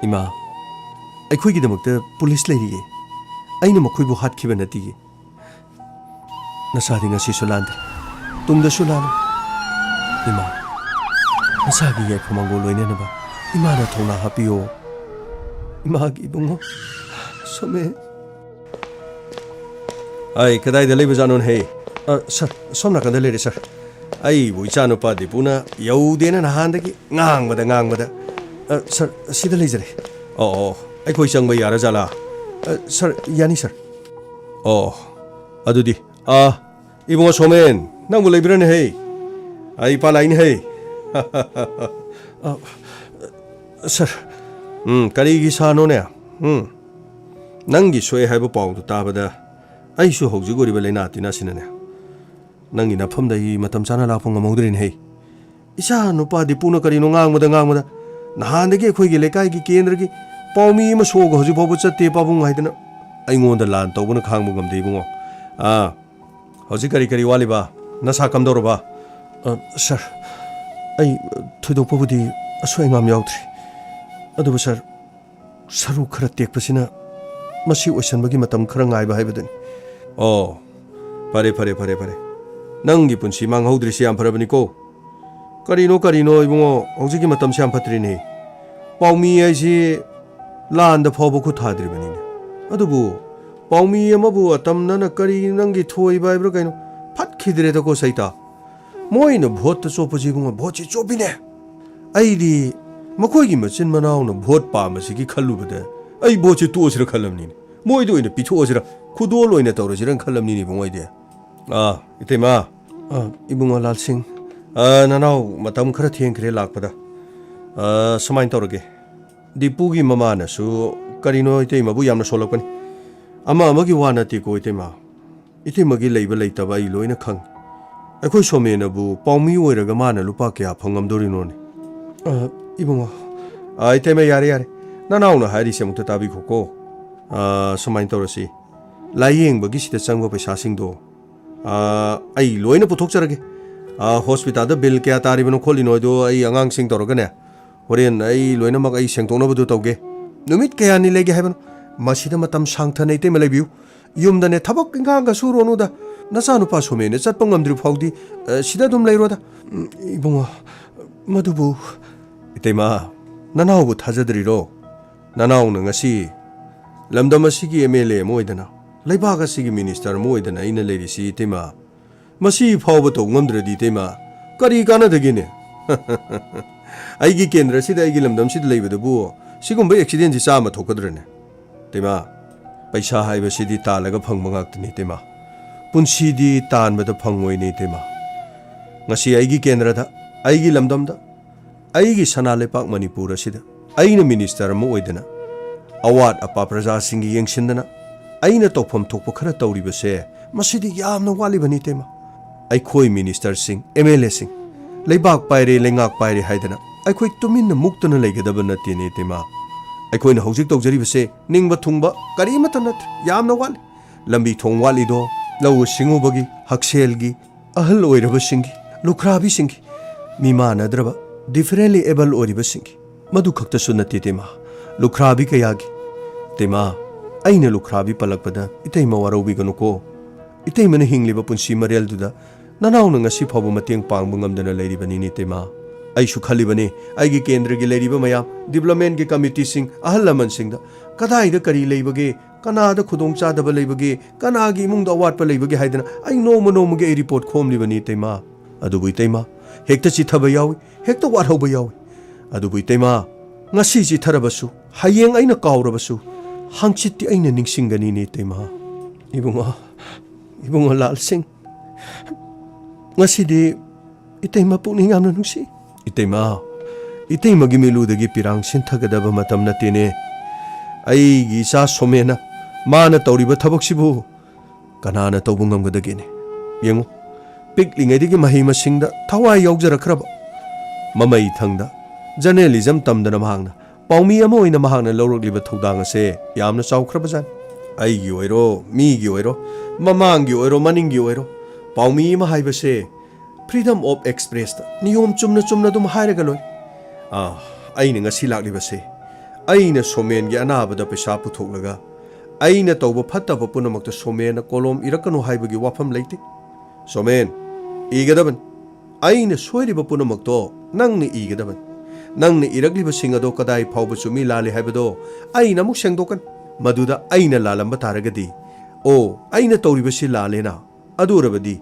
ꯏꯃꯥ, ꯑꯩꯈꯣꯏꯒꯤꯗꯃꯛꯇ ꯄꯨꯂꯤꯁ ꯂꯩꯔꯤꯌꯦ꯫ ꯑꯩꯅ ꯃꯈꯣꯏꯕꯨ ꯍꯥꯠꯈꯤꯕ ꯅꯠꯇꯤꯌꯦ꯫ ꯅꯆꯥꯗꯤ ꯉꯁꯤꯁꯨ ꯂꯥꯟꯗ꯭ꯔꯦ, ꯇꯨꯡꯗꯁꯨ ꯂꯥꯟꯂꯣꯏ꯫ ꯏꯃꯥ, ꯅꯆꯥꯒꯤ ꯌꯥꯏꯐ ꯃꯪꯒꯣꯜ ꯑꯣꯏꯅꯅꯕ ꯏꯃꯥꯅ ꯊꯧꯅꯥ ꯍꯥꯞꯄꯤꯌꯣ꯫ ꯏꯃꯥꯒꯤ ꯏꯕꯨꯡꯉꯣ ꯁꯣꯃꯦ꯫ ꯑꯩ ꯀꯗꯥꯏꯗ ꯂꯩꯕꯖꯥꯠꯅꯣꯅꯦ ꯍꯦ? ꯑ, ꯁꯥꯔ, ꯁꯣꯝ ꯅꯥꯀꯟꯗ ꯂꯩꯔꯦ, ꯁꯥꯔ꯫ ꯑꯩꯕꯨ ꯏꯆꯥꯅꯨꯄꯥ ꯗꯤꯄꯨꯅ ꯌꯧꯗꯦꯅ ꯅꯍꯥꯟꯗꯒꯤ ꯉꯥꯡꯕꯗ, ꯉꯥꯡꯕꯗ꯫ ꯑ, ꯁꯥꯔ, ꯁꯤꯗ ꯂꯩꯖꯔꯦ꯫ ꯑꯣ, ꯑꯣ, ꯑꯩꯈꯣꯏ ꯆꯪꯕ ꯌꯥꯔꯖꯥꯠꯂꯥ? ꯑ, ꯁꯥꯔ, ꯌꯥꯅꯤ, ꯁꯥꯔ꯫ ꯑꯣ, ꯑꯗꯨꯗꯤ, ꯑ, ꯏꯕꯨꯡꯉꯣ ꯁꯣꯃꯦꯟ, ꯅꯪꯕꯨ ꯂꯩꯕꯤꯔꯅꯦ ꯍꯦ? ꯑꯩ ꯏꯄꯥ ꯂꯥꯛꯏꯅꯦ ꯍꯦ꯫ ꯑ, ꯁꯥꯔ꯫ ꯎꯝ, ꯀꯔꯤꯒꯤ ꯁꯥꯔꯅꯣꯅꯦ? ꯎꯝ꯫ ꯅꯪꯒꯤ ꯁꯣꯛꯑꯦ ꯍꯥꯏꯕ ꯄꯥꯎꯗꯨ ꯇꯥꯕꯗ ꯑꯩꯁꯨ ꯍꯧꯖꯤꯛ ꯑꯣꯏꯔꯤꯕ ꯂꯥꯏꯅꯥ ꯇꯤꯟꯅꯥꯁꯤꯅꯅꯦ, ꯅꯪꯒꯤ ꯅꯐꯝꯗ ꯑꯩ ꯃꯇꯝ ꯆꯥꯅ ꯂꯥꯛꯄ ꯉꯝꯍꯧꯗ꯭ꯔꯦꯅꯦ ꯍꯦ꯫ ꯏꯆꯥ ꯅꯨꯄꯥ ꯗꯤꯄꯨꯅ ꯀꯔꯤꯅꯣ ꯉꯥꯡꯕꯗ ꯉꯥꯡꯕꯗ꯫ ꯅꯍꯥꯟꯗꯒꯤ ꯑꯩꯈꯣꯏꯒꯤ ꯂꯩꯀꯥꯏꯒꯤ ꯀꯦꯟꯗ꯭ꯔꯒꯤ ꯄꯥꯎꯃꯤ ꯑꯃ ꯁꯣꯛꯑꯒ ꯍꯧꯖꯤꯛ ꯐꯥꯎꯕ ꯆꯠꯇꯦ ꯄꯥꯕꯨꯡ ꯍꯥꯏꯗꯅ ꯑꯩꯉꯣꯟꯗ ꯂꯥꯟ ꯇꯧꯕꯅ ꯈꯥꯡꯕ ꯉꯝꯗꯦ ꯏꯕꯨꯡꯉꯣ꯫ ꯑꯥ, ꯍꯧꯖꯤꯛ ꯀꯔꯤ ꯀꯔꯤ ꯋꯥꯠꯂꯤꯕ? ꯅꯁꯥ ꯀꯝꯗꯧꯔꯕ? ꯑ, ꯁꯥꯔ, ꯑꯩ ꯊꯣꯏꯗꯣꯛꯄꯕꯨꯗꯤ ꯑꯁꯣꯏ ꯑꯉꯥꯝ ꯌꯥꯎꯗ꯭ꯔꯤ꯫ ꯑꯗꯨꯕꯨ ꯁꯥꯔ, ꯁꯔꯨ ꯈꯔ ꯇꯦꯛꯄꯁꯤꯅ ꯃꯁꯤ ꯑꯣꯏꯁꯟꯕꯒꯤ ꯃꯇꯝ ꯈꯔ ꯉꯥꯏꯕ ꯍꯥꯏꯕꯗꯨꯅꯤ꯫ ꯑꯣ, ꯐꯔꯦ, ꯐꯔꯦ, ꯐꯔꯦ, ꯐꯔꯦ꯫ ꯅꯪꯒꯤ ꯄꯨꯟꯁꯤ ꯃꯥꯡꯍꯧꯗ꯭ꯔꯤꯁꯤ ꯌꯥꯝ ꯐꯔꯕꯅꯤꯀꯣ꯫ ꯀꯔꯤꯅꯣ, ꯀꯔꯤꯅꯣ ꯏꯕꯨꯡꯉꯣ, ꯍꯧꯖꯤꯛꯀꯤ ꯃꯇꯝꯁꯤ ꯌꯥꯝ ꯐꯠꯇ꯭ꯔꯤꯅꯦ꯫ ꯄꯥꯎꯃꯤ ꯍꯥꯏꯁꯤ ꯂꯥꯟꯗ ꯐꯥꯎꯕ ꯈꯨꯠ ꯊꯥꯗ꯭ꯔꯤꯕꯅꯤꯅꯦ꯫ ꯑꯗꯨꯕꯨ ꯄꯥꯎꯃꯤ ꯑꯃꯕꯨ ꯑꯇꯝꯅꯅ ꯀꯔꯤ ꯅꯪꯒꯤ ꯊꯣꯏꯕ ꯍꯥꯏꯕ꯭ꯔꯥ ꯀꯩꯅꯣ, ꯐꯠꯈꯤꯗ꯭ꯔꯦꯗꯀꯣ ꯁꯩꯇꯥ꯫ ꯃꯣꯏꯅ ꯚꯣꯠꯇ ꯆꯣꯞꯄꯁꯤ ꯏꯕꯨꯡꯉꯣ, ꯚꯣꯠꯁꯤ ꯆꯣꯞꯄꯤꯅꯦ꯫ ꯑꯩꯗꯤ ꯃꯈꯣꯏꯒꯤ ꯃꯆꯤꯟ ꯃꯅꯥꯎꯅ ꯚꯣꯠ ꯄꯥꯝꯕꯁꯤꯒꯤ ꯈꯜꯂꯨꯕꯗ ꯑꯩ ꯚꯣꯠꯁꯤ ꯇꯣꯛꯑꯁꯤꯔ ꯈꯜꯂꯝꯅꯤꯅꯦ꯫ ꯃꯣꯏꯗ ꯑꯣꯏꯅ ꯄꯤꯊꯣꯛꯑꯁꯤꯔ, ꯈꯨꯗꯣꯜ ꯑꯣꯏꯅ ꯇꯧꯔꯁꯤꯔꯅ ꯈꯜꯂꯝꯅꯤꯅꯦ ꯏꯕꯨꯡꯉꯣ ꯑꯩꯗꯤ꯫ ꯑꯥ, ꯏꯇꯩꯃ꯫ ꯑꯥ, ꯏꯕꯨꯡꯉꯣ ꯂꯥꯜꯁꯤꯡ꯫ ꯑꯥ, ꯅꯅꯥꯎ ꯃꯇꯝ ꯈꯔ ꯊꯦꯡꯈ꯭ꯔꯦ ꯂꯥꯛꯄꯗ꯫ ꯑꯥ, ꯁꯨꯃꯥꯏꯅ ꯇꯧꯔꯒꯦ꯫ ꯗꯤꯄꯨꯒꯤ ꯃꯃꯥꯅꯁꯨ ꯀꯔꯤꯅꯣ ꯏꯇꯩꯃꯕꯨ ꯌꯥꯝꯅ ꯁꯣꯜꯂꯛꯄꯅꯤ꯫ ꯑꯃ ꯑꯃꯒꯤ ꯋꯥ ꯅꯠꯇꯦꯀꯣ ꯏꯇꯩꯃ꯫ ꯏꯇꯩꯃꯒꯤ ꯂꯩꯕ ꯂꯩꯇꯕ ꯑꯩ ꯂꯣꯏꯅ ꯈꯪꯉꯤ꯫ ꯑꯩꯈꯣꯏ ꯁꯣꯃꯦꯅꯕꯨ ꯄꯥꯎꯃꯤ ꯑꯣꯏꯔꯒ ꯃꯥꯅ ꯂꯨꯄꯥ ꯀꯌꯥ ꯐꯪꯉꯝꯗꯣꯔꯤꯅꯣꯅꯦ? ꯑ, ꯏꯕꯨꯡꯉꯣ꯫ ꯑ, ꯏꯇꯩꯃ, ꯌꯥꯔꯦ, ꯌꯥꯔꯦ꯫ ꯅꯅꯥꯎꯅ ꯍꯥꯏꯔꯤꯁꯦ ꯑꯃꯨꯛꯇ ꯇꯥꯕꯤꯈꯣꯀꯣ꯫ ꯑ, ꯁꯨꯃꯥꯏꯅ ꯇꯧꯔꯁꯤ꯫ ꯂꯥꯏꯌꯦꯡꯕꯒꯤꯁꯤꯗ ꯆꯪꯕ ꯄꯩꯁꯥꯁꯤꯡꯗꯣ, ꯑ, ꯑꯩ ꯂꯣꯏꯅ ꯄꯨꯊꯣꯛꯆꯔꯒꯦ꯫ ꯑ, ꯍꯣꯁꯄꯤꯇꯥꯜꯗ ꯕꯤꯜ ꯀꯌꯥ ꯇꯥꯔꯤꯕꯅꯣ ꯈꯣꯠꯂꯤꯅꯣ ꯍꯥꯏꯗꯣ ꯑꯩ ꯑꯉꯥꯡꯁꯤꯡ ꯇꯧꯔꯒꯅꯦ, ꯍꯣꯔꯦꯟ ꯑꯩ ꯂꯣꯏꯅꯃꯛ ꯑꯩ ꯁꯦꯡꯗꯣꯛꯅꯕꯗꯨ ꯇꯧꯒꯦ꯫ ꯅꯨꯃꯤꯠ ꯀꯌꯥꯅꯤ ꯂꯩꯒꯦ ꯍꯥꯏꯕꯅꯣ? ꯃꯁꯤꯗ ꯃꯇꯝ ꯁꯥꯡꯊꯅ ꯏꯇꯩꯃ ꯂꯩꯕꯤꯌꯨ꯫ ꯌꯨꯝꯗꯅꯦ ꯊꯕꯛ ꯏꯪꯈꯥꯡꯒ ꯁꯨꯔꯣꯅꯨꯗ꯫ ꯅꯆꯥꯅꯨꯄꯥ ꯁꯣꯃꯦꯅ ꯆꯠꯄ ꯉꯝꯗ꯭ꯔꯤ ꯐꯥꯎꯗꯤ, ꯑ, ꯁꯤꯗ ꯑꯗꯨꯝ ꯂꯩꯔꯣꯗ꯫ ꯎꯝ, ꯏꯕꯨꯡꯉꯣ, ꯃꯗꯨꯕꯨ꯫ ꯏꯇꯩꯃ, ꯅꯅꯥꯎꯕꯨ ꯊꯥꯖꯗ꯭ꯔꯤꯔꯣ? ꯅꯅꯥꯎꯅ ꯉꯁꯤ ꯂꯝꯗꯝ ꯑꯁꯤꯒꯤ ꯑꯦꯝ ꯑꯦꯜ ꯑꯦ ꯑꯃ ꯑꯣꯏꯗꯅ, ꯂꯩꯕꯥꯛ ꯑꯁꯤꯒꯤ ꯃꯤꯅꯤꯁꯇꯔ ꯑꯃ ꯑꯣꯏꯗꯅ ꯑꯩꯅ ꯂꯩꯔꯤꯁꯤ, ꯏꯇꯩꯃ꯫ ꯃꯁꯤ ꯐꯥꯎꯕ ꯇꯧ ꯉꯝꯗ꯭ꯔꯗꯤ, ꯏꯇꯩꯃ, ꯀꯔꯤ ꯀꯥꯟꯅꯗꯒꯦꯅꯦ? ꯑꯩꯒꯤ ꯀꯦꯟꯗ꯭ꯔꯁꯤꯗ, ꯑꯩꯒꯤ ꯂꯝꯗꯝꯁꯤꯗ ꯂꯩꯕꯗꯕꯨ ꯁꯤꯒꯨꯝꯕ ꯑꯦꯛꯁꯤꯗꯦꯟꯁꯤ ꯆꯥꯝꯃ ꯊꯣꯛꯀꯗ꯭ꯔꯅꯦ? ꯏꯇꯩꯃ, ꯄꯩꯁꯥ ꯍꯥꯏꯕꯁꯤꯗꯤ ꯇꯥꯜꯂꯒ ꯐꯪꯕ ꯉꯥꯛꯇꯅꯤ, ꯏꯇꯩꯃ꯫ ꯄꯨꯟꯁꯤꯗꯤ ꯇꯥꯟꯕꯗ ꯐꯪꯉꯣꯏꯅꯦ, ꯏꯇꯩꯃ꯫ ꯉꯁꯤ ꯑꯩꯒꯤ ꯀꯦꯟꯗ꯭ꯔꯗ, ꯑꯩꯒꯤ ꯂꯝꯗꯝꯗ, ꯑꯩꯒꯤ ꯁꯅꯥ ꯂꯩꯄꯥꯛ ꯃꯅꯤꯄꯨꯔ ꯑꯁꯤꯗ ꯑꯩꯅ ꯃꯤꯅꯤꯁꯇꯔ ꯑꯃ ꯑꯣꯏꯗꯅ, ꯑꯋꯥꯠ ꯑꯄꯥ ꯄ꯭ꯔꯖꯥꯁꯤꯡꯒꯤ ꯌꯦꯡꯁꯤꯟꯗꯅ ꯑꯩꯅ ꯇꯧꯐꯝ ꯊꯣꯛꯄ ꯈꯔ ꯇꯧꯔꯤꯕꯁꯦ, ꯃꯁꯤꯗꯤ ꯌꯥꯝꯅ ꯋꯥꯠꯂꯤꯕꯅꯤ, ꯏꯇꯩꯃ꯫ ꯑꯩꯈꯣꯏ ꯃꯤꯅꯤꯁꯇꯔꯁꯤꯡ, ꯑꯦꯝ ꯑꯦꯜ ꯑꯦꯁꯤꯡ, ꯂꯩꯕꯥꯛ ꯄꯥꯏꯔꯦ, ꯂꯩꯉꯥꯛ ꯄꯥꯏꯔꯦ ꯍꯥꯏꯗꯅ ꯑꯩꯈꯣꯏ ꯇꯨꯃꯤꯟꯅ ꯃꯨꯛꯇꯅ ꯂꯩꯒꯗꯕ ꯅꯠꯇꯦꯅꯦ, ꯏꯇꯩꯃ꯫ ꯑꯩꯈꯣꯏꯅ ꯍꯧꯖꯤꯛ ꯇꯧꯖꯔꯤꯕꯁꯦ ꯅꯤꯡꯕ ꯊꯨꯡꯕ ꯀꯔꯤꯃꯠꯇ ꯅꯠꯇ꯭ꯔꯦ꯫ ꯌꯥꯝꯅ ꯋꯥꯠꯂꯤ꯫ ꯂꯝꯕꯤ ꯊꯣꯡ ꯋꯥꯠꯂꯤꯗꯣ, ꯂꯧꯎ ꯁꯤꯡꯎꯕꯒꯤ, ꯍꯛꯁꯦꯜꯒꯤ, ꯑꯍꯜ ꯑꯣꯏꯔꯕꯁꯤꯡꯒꯤ, ꯂꯨꯈ꯭ꯔꯥꯕꯤꯁꯤꯡꯒꯤ, ꯃꯤꯃꯥꯟꯅꯗ꯭ꯔꯕ, differently able ꯑꯣꯏꯔꯤꯕꯁꯤꯡꯒꯤ, ꯃꯗꯨ ꯈꯛꯇꯁꯨ ꯅꯠꯇꯦ, ꯏꯇꯩꯃ꯫ ꯂꯨꯈ꯭ꯔꯥꯕꯤ ꯀꯌꯥꯒꯤ, ꯏꯇꯩꯃ, ꯑꯩꯅ ꯂꯨꯈ꯭ꯔꯥꯕꯤ ꯄꯜꯂꯛꯄꯗ ꯏꯇꯩꯃ ꯋꯥꯔꯧꯕꯤꯒꯅꯨꯀꯣ꯫ ꯏꯇꯩꯃꯅ ꯍꯤꯡꯂꯤꯕ ꯄꯨꯟꯁꯤ ꯃꯔꯦꯜꯗꯨꯗ ꯅꯅꯥꯎꯅ ꯉꯁꯤ ꯐꯥꯎꯕ ꯃꯇꯦꯡ ꯄꯥꯡꯕ ꯉꯝꯗꯅ ꯂꯩꯔꯤꯕꯅꯤꯅꯦ, ꯏꯇꯩꯃ꯫ ꯑꯩꯁꯨ ꯈꯜꯂꯤꯕꯅꯤ, ꯑꯩꯒꯤ ꯀꯦꯟꯗ꯭ꯔꯒꯤ ꯂꯩꯔꯤꯕ ꯃꯌꯥꯝ, developmentꯀꯤ committeeꯁꯤꯡ, ꯑꯍꯜ ꯂꯃꯟꯁꯤꯡꯗ ꯀꯗꯥꯏꯗ ꯀꯔꯤ ꯂꯩꯕꯒꯦ, ꯀꯅꯥꯗ ꯈꯨꯗꯣꯡꯆꯥꯗꯕ ꯂꯩꯕꯒꯦ, ꯀꯅꯥꯒꯤ ꯏꯃꯨꯡꯗ ꯑꯋꯥꯠꯄ ꯂꯩꯕꯒꯦ ꯍꯥꯏꯗꯅ ꯑꯩ ꯅꯣꯡꯃ ꯅꯣꯡꯃꯒꯤ ꯑꯩ report ꯈꯣꯝꯂꯤꯕꯅꯤ, ꯏꯇꯩꯃ꯫ ꯑꯗꯨꯕꯨ, ꯏꯇꯩꯃ, ꯍꯦꯛꯇ ꯆꯤꯠꯊꯕ ꯌꯥꯎꯏ, ꯍꯦꯛꯇ ꯋꯥꯠꯍꯧꯕ ꯌꯥꯎꯏ꯫ ꯑꯗꯨꯕꯨ, ꯏꯇꯩꯃ, ꯉꯁꯤ ꯆꯤꯠꯊꯔꯕꯁꯨ, ꯍꯌꯦꯡ ꯑꯩꯅ ꯀꯥꯎꯔꯕꯁꯨ, ꯍꯪꯆꯤꯠꯇꯤ ꯑꯩꯅ ꯅꯤꯡꯁꯤꯡꯒꯅꯤꯅꯦ, ꯏꯇꯩꯃ꯫ ꯏꯕꯨꯡꯉꯣ, ꯏꯕꯨꯡꯉꯣ ꯂꯥꯜꯁꯤꯡ, ꯉꯁꯤꯗꯤ ꯏꯇꯩꯃ ꯄꯨꯛꯅꯤꯡ ꯌꯥꯝꯅ ꯅꯨꯡꯁꯤ꯫ ꯏꯇꯩꯃ, ꯏꯇꯩꯃꯒꯤ ꯃꯤꯠꯂꯨꯗꯒꯤ ꯄꯤꯔꯥꯡ ꯁꯤꯟꯊꯒꯗꯕ ꯃꯇꯝ ꯅꯠꯇꯦꯅꯦ꯫ ꯑꯩꯒꯤ ꯏꯆꯥ ꯁꯣꯃꯦꯟꯅ ꯃꯥꯅ ꯇꯧꯔꯤꯕ ꯊꯕꯛꯁꯤꯕꯨ ꯀꯅꯥꯅ ꯇꯧꯕ ꯉꯝꯒꯗꯒꯦꯅꯦ? ꯌꯦꯡꯉꯨ, ꯄꯤꯛꯂꯤꯉꯩꯗꯒꯤ ꯃꯍꯩ ꯃꯁꯤꯡꯗ ꯊꯋꯥꯏ ꯌꯥꯎꯖꯔꯛꯈ꯭ꯔꯕ, ꯃꯃꯩ ꯊꯪꯗ journalism ꯇꯝꯗꯅ ꯃꯍꯥꯛꯅ ꯄꯥꯎꯃꯤ ꯑꯃ ꯑꯣꯏꯅ ꯃꯍꯥꯛꯅ ꯂꯧꯔꯛꯂꯤꯕ ꯊꯧꯗꯥꯡ ꯑꯁꯦ ꯌꯥꯝꯅ ꯆꯥꯎꯈ꯭ꯔꯕꯖꯥꯠꯅꯤ꯫ ꯑꯩꯒꯤ ꯑꯣꯏꯔꯣ, ꯃꯤꯒꯤ ꯑꯣꯏꯔꯣ, ꯃꯃꯥꯡꯒꯤ ꯑꯣꯏꯔꯣ, ꯃꯅꯤꯡꯒꯤ ꯑꯣꯏꯔꯣ, ꯄꯥꯎꯃꯤ ꯑꯃ ꯍꯥꯏꯕꯁꯦ freedom of expressꯇ ꯅꯤꯌꯣꯝ ꯆꯨꯝꯅ ꯆꯨꯝꯅ ꯑꯗꯨꯝ ꯍꯥꯏꯔꯒ ꯂꯣꯏ꯫ ꯑꯥ, ꯑꯩꯅ ꯉꯁꯤ ꯂꯥꯛꯂꯤꯕꯁꯦ, ꯑꯩꯅ ꯁꯣꯃꯦꯟꯒꯤ ꯑꯅꯥꯕꯗ ꯄꯩꯁꯥ ꯄꯨꯊꯣꯛꯂꯒ ꯑꯩꯅ ꯇꯧꯕ ꯐꯠꯇꯕ ꯄꯨꯝꯅꯃꯛꯇ ꯁꯣꯃꯦꯟꯅ ꯀꯣꯂꯣꯝ ꯏꯔꯛꯀꯅꯨ ꯍꯥꯏꯕꯒꯤ ꯋꯥꯐꯝ ꯂꯩꯇꯦ꯫ ꯁꯣꯃꯦꯟ, ꯏꯒꯗꯕꯅꯤ꯫ ꯑꯩꯅ ꯁꯣꯏꯔꯤꯕ ꯄꯨꯝꯅꯃꯛꯇꯣ ꯅꯪꯅ ꯏꯒꯗꯕꯅꯤ꯫ ꯅꯪꯅ ꯏꯔꯛꯂꯤꯕꯁꯤꯡ ꯑꯗꯣ ꯀꯗꯥꯏ ꯐꯥꯎꯕ ꯆꯨꯝꯃꯤ ꯂꯥꯜꯂꯤ ꯍꯥꯏꯕꯗꯣ ꯑꯩꯅ ꯑꯃꯨꯛ ꯁꯦꯡꯗꯣꯛꯀꯅꯤ꯫ ꯃꯗꯨꯗ ꯑꯩꯅ ꯂꯥꯜꯂꯝꯕ ꯇꯥꯔꯒꯗꯤ, "ꯑꯣ, ꯑꯩꯅ ꯇꯧꯔꯤꯕꯁꯤ ꯂꯥꯜꯂꯦꯅ" ꯑꯗꯨ ꯑꯣꯏꯔꯕꯗꯤ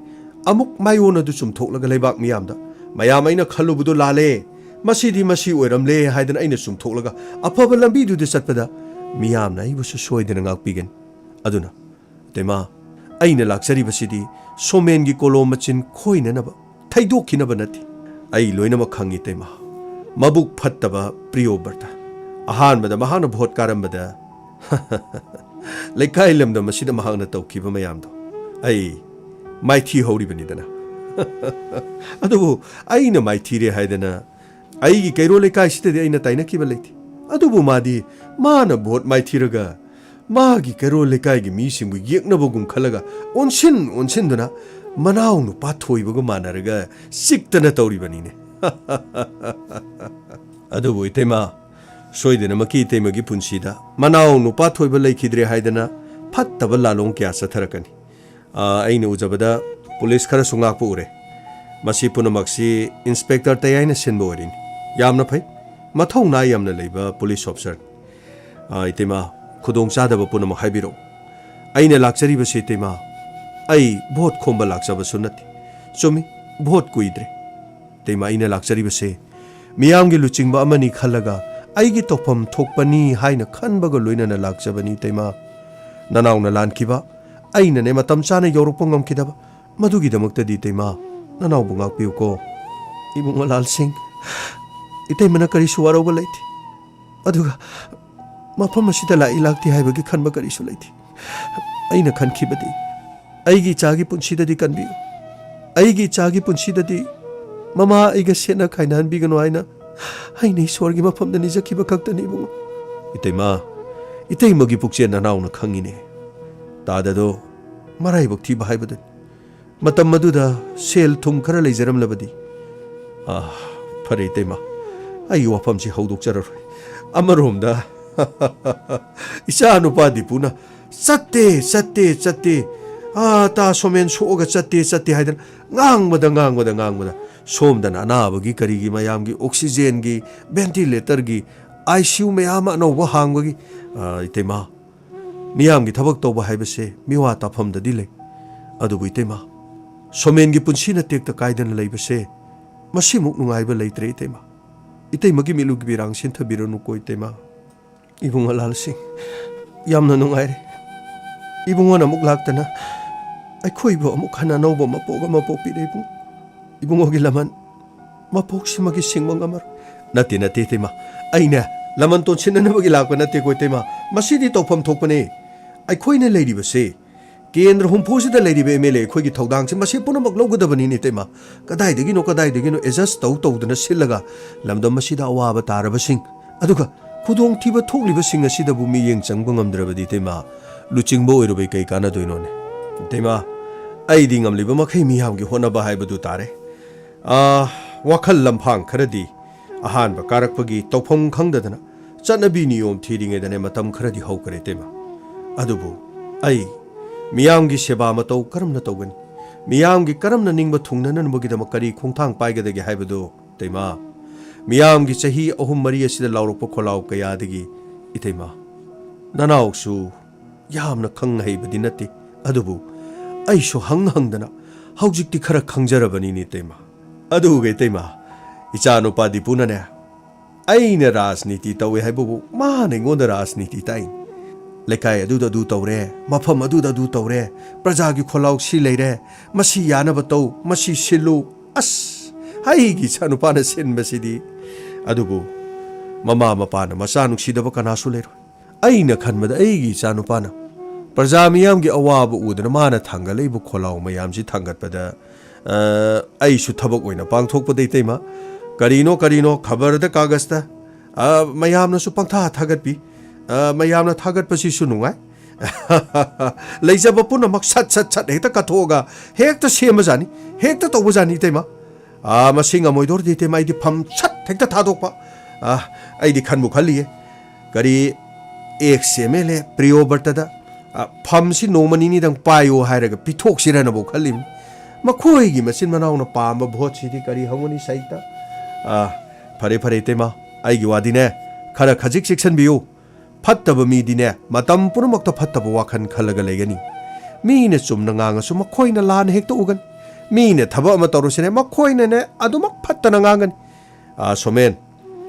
ꯑꯃꯨꯛ ꯃꯥꯏꯑꯣꯟ ꯑꯗꯨ ꯆꯨꯝꯊꯣꯛꯂꯒ ꯂꯩꯕꯥꯛ ꯃꯤꯌꯥꯝꯗ, "ꯃꯌꯥꯝ, ꯑꯩꯅ ꯈꯜꯂꯨꯕꯗꯨ ꯂꯥꯜꯂꯦ, ꯃꯁꯤꯗꯤ ꯃꯁꯤ ꯑꯣꯏꯔꯝꯂꯦ" ꯍꯥꯏꯗꯅ ꯑꯩꯅ ꯆꯨꯝꯊꯣꯛꯂꯒ ꯑꯐꯕ ꯂꯝꯕꯤꯗꯨꯗ ꯆꯠꯄꯗ ꯃꯤꯌꯥꯝꯅ ꯑꯩꯕꯨꯁꯨ ꯁꯣꯏꯗꯅ ꯉꯥꯛꯄꯤꯒꯅꯤ꯫ ꯑꯗꯨꯅ, ꯏꯇꯩꯃ, ꯑꯩꯅ ꯂꯥꯛꯆꯔꯤꯕꯁꯤꯗꯤ ꯁꯣꯃꯦꯟꯒꯤ ꯀꯣꯂꯣꯝ ꯃꯆꯤꯟ ꯈꯣꯏꯅꯅꯕ, ꯊꯩꯗꯣꯛꯈꯤꯅꯕ ꯅꯠꯇꯦ꯫ ꯑꯩ ꯂꯣꯏꯅꯃꯛ ꯈꯪꯉꯤ, ꯏꯇꯩꯃ꯫ ꯃꯕꯨꯛ ꯐꯠꯇꯕ ꯄ꯭ꯔꯤꯌꯣꯕ꯭ꯔꯇ꯫ ꯑꯍꯥꯟꯕꯗ ꯃꯍꯥꯛꯅ ꯚꯣꯠ ꯀꯥꯔꯝꯕꯗ ꯂꯩꯀꯥꯏ ꯂꯝꯗꯝ ꯑꯁꯤꯗ ꯃꯍꯥꯛꯅ ꯇꯧꯈꯤꯕ ꯃꯌꯥꯝꯗꯣ ꯑꯩ ꯃꯥꯏꯊꯤ ꯍꯧꯔꯤꯕꯅꯤꯗꯅ꯫ ꯑꯗꯨꯕꯨ ꯑꯩꯅ ꯃꯥꯏꯊꯤꯔꯦ ꯍꯥꯏꯗꯅ ꯑꯩꯒꯤ ꯀꯩꯔꯣꯜ ꯂꯩꯀꯥꯏꯁꯤꯗꯗꯤ ꯑꯩꯅ ꯇꯥꯏꯅꯈꯤꯕ ꯂꯩꯇꯦ꯫ ꯑꯗꯨꯕꯨ ꯃꯥꯗꯤ, ꯃꯥꯅ ꯚꯣꯠ ꯃꯥꯏꯊꯤꯔꯒ ꯃꯥꯒꯤ ꯀꯩꯔꯣꯜ ꯂꯩꯀꯥꯏꯒꯤ ꯃꯤꯁꯤꯡꯕꯨ ꯌꯦꯛꯅꯕꯒꯨꯝ ꯈꯜꯂꯒ ꯑꯣꯟꯁꯤꯟ ꯑꯣꯟꯁꯤꯟꯗꯨꯅ ꯃꯅꯥꯎ ꯅꯨꯄꯥ ꯊꯣꯏꯕꯒ ꯃꯥꯟꯅꯔꯒ ꯆꯤꯛꯇꯅ ꯇꯧꯔꯤꯕꯅꯤꯅꯦ꯫ ꯑꯗꯨꯕꯨ ꯏꯇꯩꯃ, ꯁꯣꯏꯗꯅꯃꯛꯀꯤ ꯏꯇꯩꯃꯒꯤ ꯄꯨꯟꯁꯤꯗ ꯃꯅꯥꯎ ꯅꯨꯄꯥ ꯊꯣꯏꯕ ꯂꯩꯈꯤꯗ꯭ꯔꯦ ꯍꯥꯏꯗꯅ ꯐꯠꯇꯕ ꯂꯥꯂꯣꯡ ꯀꯌꯥ ꯆꯠꯊꯔꯛꯀꯅꯤ꯫ ꯑꯥ, ꯑꯩꯅ ꯎꯖꯕꯗ ꯄꯨꯂꯤꯁ ꯈꯔꯁꯨ ꯉꯥꯛꯄ ꯎꯔꯦ꯫ ꯃꯁꯤ ꯄꯨꯝꯅꯃꯛꯁꯤ ꯏꯟꯁꯄꯦꯛꯇꯔ ꯇꯌꯥꯏꯅ ꯁꯤꯟꯕ ꯑꯣꯏꯔꯤꯅꯤ꯫ ꯌꯥꯝꯅ ꯐꯩ꯫ ꯃꯊꯧꯅꯥ ꯌꯥꯝꯅ ꯂꯩꯕ ꯄꯨꯂꯤꯁ ꯑꯣꯐꯤꯁꯔꯅꯤ꯫ ꯑꯥ, ꯏꯇꯩꯃ, ꯈꯨꯗꯣꯡꯆꯥꯗꯕ ꯄꯨꯝꯅꯃꯛ ꯍꯥꯏꯕꯤꯔꯛꯎ꯫ ꯑꯩꯅ ꯂꯥꯛꯆꯔꯤꯕꯁꯤ, ꯏꯇꯩꯃ, ꯑꯩ ꯚꯣꯠ ꯈꯣꯝꯕ ꯂꯥꯛꯆꯕꯁꯨ ꯅꯠꯇꯦ꯫ ꯆꯨꯝꯃꯤ, ꯚꯣꯠ ꯀꯨꯏꯗ꯭ꯔꯦ꯫ ꯏꯇꯩꯃ, ꯑꯩꯅ ꯂꯥꯛꯆꯔꯤꯕꯁꯦ ꯃꯤꯌꯥꯝꯒꯤ ꯂꯨꯆꯤꯡꯕ ꯑꯃꯅꯤ ꯈꯜꯂꯒ ꯑꯩꯒꯤ ꯇꯧꯐꯝ ꯊꯣꯛꯄꯅꯤ ꯍꯥꯏꯅ ꯈꯟꯕꯒ ꯂꯣꯏꯅꯅ ꯂꯥꯛꯆꯕꯅꯤ, ꯏꯇꯩꯃ꯫ ꯅꯅꯥꯎꯅ ꯂꯥꯟꯈꯤꯕ, ꯑꯩꯅꯅꯦ ꯃꯇꯝ ꯆꯥꯅ ꯌꯧꯔꯛꯄ ꯉꯝꯈꯤꯗꯕ, ꯃꯗꯨꯒꯤꯗꯃꯛꯇꯗꯤ, ꯏꯇꯩꯃ, ꯅꯅꯥꯎꯕꯨ ꯉꯥꯛꯄꯤꯌꯨꯀꯣ꯫ ꯏꯕꯨꯡꯉꯣ ꯂꯥꯜꯁꯤꯡ, ꯏꯇꯩꯃꯅ ꯀꯔꯤꯁꯨ ꯋꯥꯔꯧꯕ ꯂꯩꯇꯦ꯫ ꯑꯗꯨꯒ ꯃꯐꯝ ꯑꯁꯤꯗ ꯂꯥꯛꯏ ꯂꯥꯛꯇꯦ ꯍꯥꯏꯕꯒꯤ ꯈꯟꯕ ꯀꯔꯤꯁꯨ ꯂꯩꯇꯦ꯫ ꯑꯩꯅ ꯈꯟꯈꯤꯕꯗꯤ ꯑꯩꯒꯤ ꯏꯆꯥꯒꯤ ꯄꯨꯟꯁꯤꯗꯗꯤ ꯀꯟꯕꯤꯌꯨ꯫ ꯑꯩꯒꯤ ꯏꯆꯥꯒꯤ ꯄꯨꯟꯁꯤꯗꯗꯤ ꯃꯃꯥ ꯑꯩꯒ ꯁꯦꯠꯅ ꯈꯥꯏꯅꯍꯟꯕꯤꯒꯅꯨ ꯍꯥꯏꯅ ꯑꯩꯅ ꯏꯁꯣꯔꯒꯤ ꯃꯐꯝꯗ ꯅꯤꯖꯈꯤꯕ ꯈꯛꯇꯅꯤ, ꯏꯕꯨꯡꯉꯣ꯫ ꯏꯇꯩꯃ, ꯏꯇꯩꯃꯒꯤ ꯄꯨꯛꯆꯦꯜ ꯅꯅꯥꯎꯅ ꯈꯪꯉꯤꯅꯦ꯫ ꯇꯥꯗꯗꯣ ꯃꯔꯥꯏꯕꯛ ꯊꯤꯕ ꯍꯥꯏꯕꯗꯨꯅꯤ꯫ ꯃꯇꯝ ꯑꯗꯨꯗ ꯁꯦꯜ ꯊꯨꯝ ꯈꯔ ꯂꯩꯖꯔꯝꯂꯕꯗꯤ꯫ ꯑꯥ, ꯐꯔꯦ ꯏꯇꯩꯃ, ꯑꯩꯒꯤ ꯋꯥꯐꯝꯁꯤ ꯍꯧꯗꯣꯛꯆꯔꯔꯣꯏ꯫ ꯑꯃꯔꯣꯝꯗ, ꯏꯆꯥ ꯅꯨꯄꯥ ꯗꯤꯄꯨꯅ "ꯆꯠꯇꯦ, ꯆꯠꯇꯦ, ꯆꯠꯇꯦ, ꯑꯥ, ꯇꯥ ꯁꯣꯃꯦꯟ ꯁꯣꯛꯑꯒ ꯆꯠꯇꯦ, ꯆꯠꯇꯦ" ꯍꯥꯏꯗꯅ ꯉꯥꯡꯕꯗ, ꯉꯥꯡꯕꯗ, ꯉꯥꯡꯕꯗ, ꯁꯣꯝꯗꯅ ꯑꯅꯥꯕꯒꯤ, ꯀꯔꯤꯒꯤ, ꯃꯌꯥꯝꯒꯤ ꯑꯣꯛꯁꯤꯖꯦꯟꯒꯤ, ꯚꯦꯟꯇꯤꯂꯦꯇꯔꯒꯤ, ꯑꯥꯏ ꯁꯤ ꯌꯨ ꯃꯌꯥꯝ ꯑꯃ ꯑꯅꯧꯕ ꯍꯥꯡꯕꯒꯤ, ꯑꯥ, ꯏꯇꯩꯃ, ꯃꯤꯌꯥꯝꯒꯤ ꯊꯕꯛ ꯇꯧꯕ ꯍꯥꯏꯕꯁꯦ ꯃꯤꯋꯥ ꯇꯥꯐꯝꯗꯗꯤ ꯂꯩ꯫ ꯑꯗꯨꯕꯨ ꯏꯇꯩꯃ, ꯁꯣꯃꯦꯟꯒꯤ ꯄꯨꯟꯁꯤꯅ ꯇꯦꯛꯇ ꯀꯥꯏꯗꯅ ꯂꯩꯕꯁꯦ, ꯃꯁꯤꯃꯨꯛ ꯅꯨꯡꯉꯥꯏꯕ ꯂꯩꯇ꯭ꯔꯦ ꯏꯇꯩꯃ꯫ ꯏꯇꯩꯃꯒꯤ ꯃꯤꯠꯂꯨꯒꯤ ꯄꯤꯔꯥꯡ ꯁꯤꯟꯊꯕꯤꯔꯅꯨꯀꯣ ꯏꯇꯩꯃ꯫ ꯏꯕꯨꯡꯉꯣ ꯂꯥꯜꯁꯤꯡ, ꯌꯥꯝꯅ ꯅꯨꯡꯉꯥꯏꯔꯦ꯫ ꯏꯕꯨꯡꯉꯣꯅ ꯑꯃꯨꯛ ꯂꯥꯛꯇꯅ ꯑꯩꯈꯣꯏꯕꯨ ꯑꯃꯨꯛ ꯍꯟꯅ ꯑꯅꯧꯕ ꯃꯄꯣꯛ ꯑꯃ ꯄꯣꯛꯄꯤꯔꯦ ꯏꯕꯨꯡ-, ꯏꯕꯨꯡꯉꯣꯒꯤ ꯂꯃꯟ ꯃꯄꯣꯛꯁꯤꯃꯒꯤ ꯁꯤꯡꯕ ꯉꯝꯃꯔꯣꯏ꯫ ꯅꯠꯇꯦ, ꯅꯠꯇꯦ, ꯏꯇꯩꯃ꯫ ꯑꯩꯅ ꯂꯃꯟ ꯇꯣꯟꯁꯤꯟꯅꯅꯕꯒꯤ ꯂꯥꯛꯄ ꯅꯠꯇꯦꯀꯣ, ꯏꯇꯩꯃ꯫ ꯃꯁꯤꯗꯤ ꯇꯧꯐꯝ ꯊꯣꯛꯄꯅꯦ꯫ ꯑꯩꯈꯣꯏꯅ ꯂꯩꯔꯤꯕꯁꯦ ꯀꯦꯟꯗ꯭ꯔ ꯍꯨꯝꯐꯨꯁꯤꯗ ꯂꯩꯔꯤꯕ ꯑꯦꯝ ꯑꯦꯜ ꯑꯦ ꯑꯩꯈꯣꯏꯒꯤ ꯊꯧꯗꯥꯡꯁꯤ ꯃꯁꯤ ꯄꯨꯝꯅꯃꯛ ꯂꯧꯒꯗꯕꯅꯤꯅꯦ, ꯏꯇꯩꯃ꯫ ꯀꯗꯥꯏꯗꯒꯤꯅꯣ, ꯀꯗꯥꯏꯗꯒꯤꯅꯣ ꯑꯦꯗꯖꯁ ꯇꯧ ꯇꯧꯗꯅ ꯁꯤꯜꯂꯒ ꯂꯝꯗꯝ ꯑꯁꯤꯗ ꯑꯋꯥꯕ ꯇꯥꯔꯕꯁꯤꯡ, ꯑꯗꯨꯒ ꯈꯨꯗꯣꯡꯊꯤꯕ ꯊꯣꯛꯂꯤꯕꯁꯤꯡ ꯑꯁꯤꯗꯕꯨ ꯃꯤꯠꯌꯦꯡ ꯆꯪꯕ ꯉꯝꯗ꯭ꯔꯕꯗꯤ, ꯏꯇꯩꯃ, ꯂꯨꯆꯤꯡꯕ ꯑꯣꯏꯔꯨꯕꯩ ꯀꯩ ꯀꯥꯟꯅꯗꯣꯏꯅꯣꯅꯦ? ꯏꯇꯩꯃ, ꯑꯩꯗꯤ ꯉꯝꯂꯤꯕ ꯃꯈꯩ ꯃꯤꯌꯥꯝꯒꯤ ꯍꯣꯠꯅꯕ ꯍꯥꯏꯕꯗꯨ ꯇꯥꯔꯦ꯫ ꯑꯥ, ꯋꯥꯈꯜ ꯂꯝꯐꯥꯡ ꯈꯔꯗꯤ ꯑꯍꯥꯟꯕ ꯀꯥꯔꯛꯄꯒꯤ ꯇꯧꯐꯝ ꯈꯪꯗꯗꯅ ꯆꯠꯅꯕꯤ ꯅꯤꯌꯣꯝ ꯊꯤꯔꯤꯉꯩꯗꯅꯦ ꯃꯇꯝ ꯈꯔꯗꯤ ꯍꯧꯈ꯭ꯔꯦ, ꯏꯇꯩꯃ꯫ ꯑꯗꯨꯕꯨ ꯑꯩ ꯃꯤꯌꯥꯝꯒꯤ ꯁꯦꯕꯥ ꯃꯇꯧ ꯀꯔꯝꯅ ꯇꯧꯒꯅꯤ? ꯃꯤꯌꯥꯝꯒꯤ ꯀꯔꯝꯅ ꯅꯤꯡꯕ ꯊꯨꯡꯅꯅꯕꯒꯤꯗꯃꯛ ꯀꯔꯤ ꯈꯣꯡꯊꯥꯡ ꯄꯥꯏꯒꯗꯒꯦ ꯍꯥꯏꯕꯗꯨ, ꯏꯇꯩꯃ, ꯃꯤꯌꯥꯝꯒꯤ ꯆꯍꯤ ꯑꯍꯨꯝ ꯃꯔꯤ ꯑꯁꯤꯗ ꯂꯥꯎꯔꯛꯄ ꯈꯣꯜꯂꯥꯎ ꯀꯌꯥꯗꯒꯤ, ꯏꯇꯩꯃ, ꯅꯅꯥꯎꯁꯨ ꯌꯥꯝꯅ ꯈꯪ ꯍꯩꯕꯗꯤ ꯅꯠꯇꯦ, ꯑꯗꯨꯕꯨ ꯑꯩꯁꯨ ꯍꯪ ꯍꯪꯗꯅ ꯍꯧꯖꯤꯛꯇꯤ ꯈꯔ ꯈꯪꯖꯔꯕꯅꯤꯅꯦ, ꯏꯇꯩꯃ꯫ ꯑꯗꯨꯒ ꯏꯇꯩꯃ, ꯏꯆꯥꯅꯨꯄꯥ ꯗꯤꯄꯨꯅꯅꯦ, ꯑꯩꯅ ꯔꯥꯖꯅꯤꯇꯤ ꯇꯧꯋꯦ ꯍꯥꯏꯕꯕꯨ ꯃꯥꯅ ꯑꯩꯉꯣꯟꯗ ꯔꯥꯖꯅꯤꯇꯤ ꯇꯥꯛꯏ꯫ ꯂꯩꯀꯥꯏ ꯑꯗꯨꯗ ꯑꯗꯨ ꯇꯧꯔꯦ, ꯃꯐꯝ ꯑꯗꯨꯗ ꯑꯗꯨ ꯇꯧꯔꯦ, ꯄ꯭ꯔꯖꯥꯒꯤ ꯈꯣꯜꯂꯥꯎ ꯁꯤ ꯂꯩꯔꯦ, ꯃꯁꯤ ꯌꯥꯅꯕ ꯇꯧ, ꯃꯁꯤ ꯁꯤꯜꯂꯨ꯫ ꯑꯁ, ꯑꯩꯒꯤ ꯏꯆꯥꯅꯨꯄꯥꯅ ꯁꯤꯟꯕꯁꯤꯗꯤ꯫ ꯑꯗꯨꯕꯨ ꯃꯃꯥ ꯃꯄꯥꯅ ꯃꯆꯥ ꯅꯨꯡꯁꯤꯗꯕ ꯀꯅꯥꯁꯨ ꯂꯩꯔꯣꯏ꯫ ꯑꯩꯅ ꯈꯟꯕꯗ ꯑꯩꯒꯤ ꯏꯆꯥꯅꯨꯄꯥꯅ ꯄ꯭ꯔꯖꯥ ꯃꯤꯌꯥꯝꯒꯤ ꯑꯋꯥꯕ ꯎꯗꯅ ꯃꯥꯅ ꯊꯥꯡꯒꯠꯂꯛꯏꯕ ꯈꯣꯜꯂꯥꯎ ꯃꯌꯥꯝꯁꯤ ꯊꯥꯡꯒꯠꯄꯗ, ꯑ, ꯑꯩꯁꯨ ꯊꯕꯛ ꯑꯣꯏꯅ ꯄꯥꯡꯊꯣꯛꯄꯗ, ꯏꯇꯩꯃ, ꯀꯔꯤꯅꯣ ꯀꯔꯤꯅꯣ ꯈꯕꯔꯗ ꯀꯥꯒꯖꯇ, ꯑ, ꯃꯌꯥꯝꯅꯁꯨ ꯄꯪꯊꯥ ꯊꯥꯒꯠꯄꯤ꯫ ꯑ, ꯃꯌꯥꯝꯅ ꯊꯥꯒꯠꯄꯁꯤꯁꯨ ꯅꯨꯡꯉꯥꯏ꯫ ꯂꯩꯖꯕ ꯄꯨꯝꯅꯃꯛ ꯁꯠ ꯁꯠ ꯁꯠ ꯍꯦꯛꯇ ꯀꯠꯊꯣꯛꯑꯒ ꯍꯦꯛꯇ ꯁꯦꯝꯕꯖꯥꯠꯅꯤ, ꯍꯦꯛꯇ ꯇꯧꯕꯖꯥꯠꯅꯤ, ꯏꯇꯩꯃ꯫ ꯑꯥ, ꯃꯁꯤ ꯉꯝꯃꯣꯏꯗꯧꯔꯗꯤ, ꯏꯇꯩꯃ, ꯑꯩꯗꯤ ꯐꯝ ꯁꯠ ꯍꯦꯛꯇ ꯊꯥꯗꯣꯛꯄ꯫ ꯑꯥ, ꯑꯩꯗꯤ ꯈꯟꯕꯨ ꯈꯜꯂꯤꯌꯦ, ꯀꯔꯤ, ꯑꯦꯛꯁ ꯑꯦꯝ ꯑꯦꯜ ꯑꯦ ꯄ꯭ꯔꯤꯌꯣꯕ꯭ꯔꯇꯗ, ꯑꯥ, ꯐꯝꯁꯤ ꯅꯣꯡꯃ ꯅꯤꯅꯤꯗꯪ ꯄꯥꯏꯌꯣ ꯍꯥꯏꯔꯒ ꯄꯤꯊꯣꯛꯁꯤꯔꯅꯕꯨ ꯈꯜꯂꯤꯕꯅꯤ꯫ ꯃꯈꯣꯏꯒꯤ ꯃꯆꯤꯟ ꯃꯅꯥꯎꯅ ꯄꯥꯝꯕ ꯚꯣꯠꯁꯤꯗꯤ ꯀꯔꯤ ꯍꯧꯒꯅꯤ, ꯁꯥꯍꯤꯇ? ꯑꯥ, ꯐꯔꯦ, ꯐꯔꯦ, ꯏꯇꯩꯃ, ꯑꯩꯒꯤ ꯋꯥꯗꯤꯅꯦ, ꯈꯔ ꯈꯖꯤꯛ ꯆꯦꯛꯁꯤꯟꯕꯤꯌꯨ꯫ ꯐꯠꯇꯕ ꯃꯤꯗꯤꯅꯦ, ꯃꯇꯝ ꯄꯨꯝꯅꯃꯛꯇ ꯐꯠꯇꯕ ꯋꯥꯈꯜ ꯈꯜꯂꯒ ꯂꯩꯒꯅꯤ꯫ ꯃꯤꯅ ꯆꯨꯝꯅ ꯉꯥꯡꯉꯁꯨ ꯃꯈꯣꯏꯅ ꯂꯥꯟꯅ ꯍꯦꯛꯇ ꯎꯒꯅꯤ꯫ ꯃꯤꯅ ꯊꯕꯛ ꯑꯃ ꯇꯧꯔꯁꯨꯅꯦ, ꯃꯈꯣꯏꯅꯅꯦ ꯑꯗꯨꯃꯛ ꯐꯠꯇꯅ ꯉꯥꯡꯒꯅꯤ꯫ ꯑꯥ, ꯁꯣꯃꯦꯟ,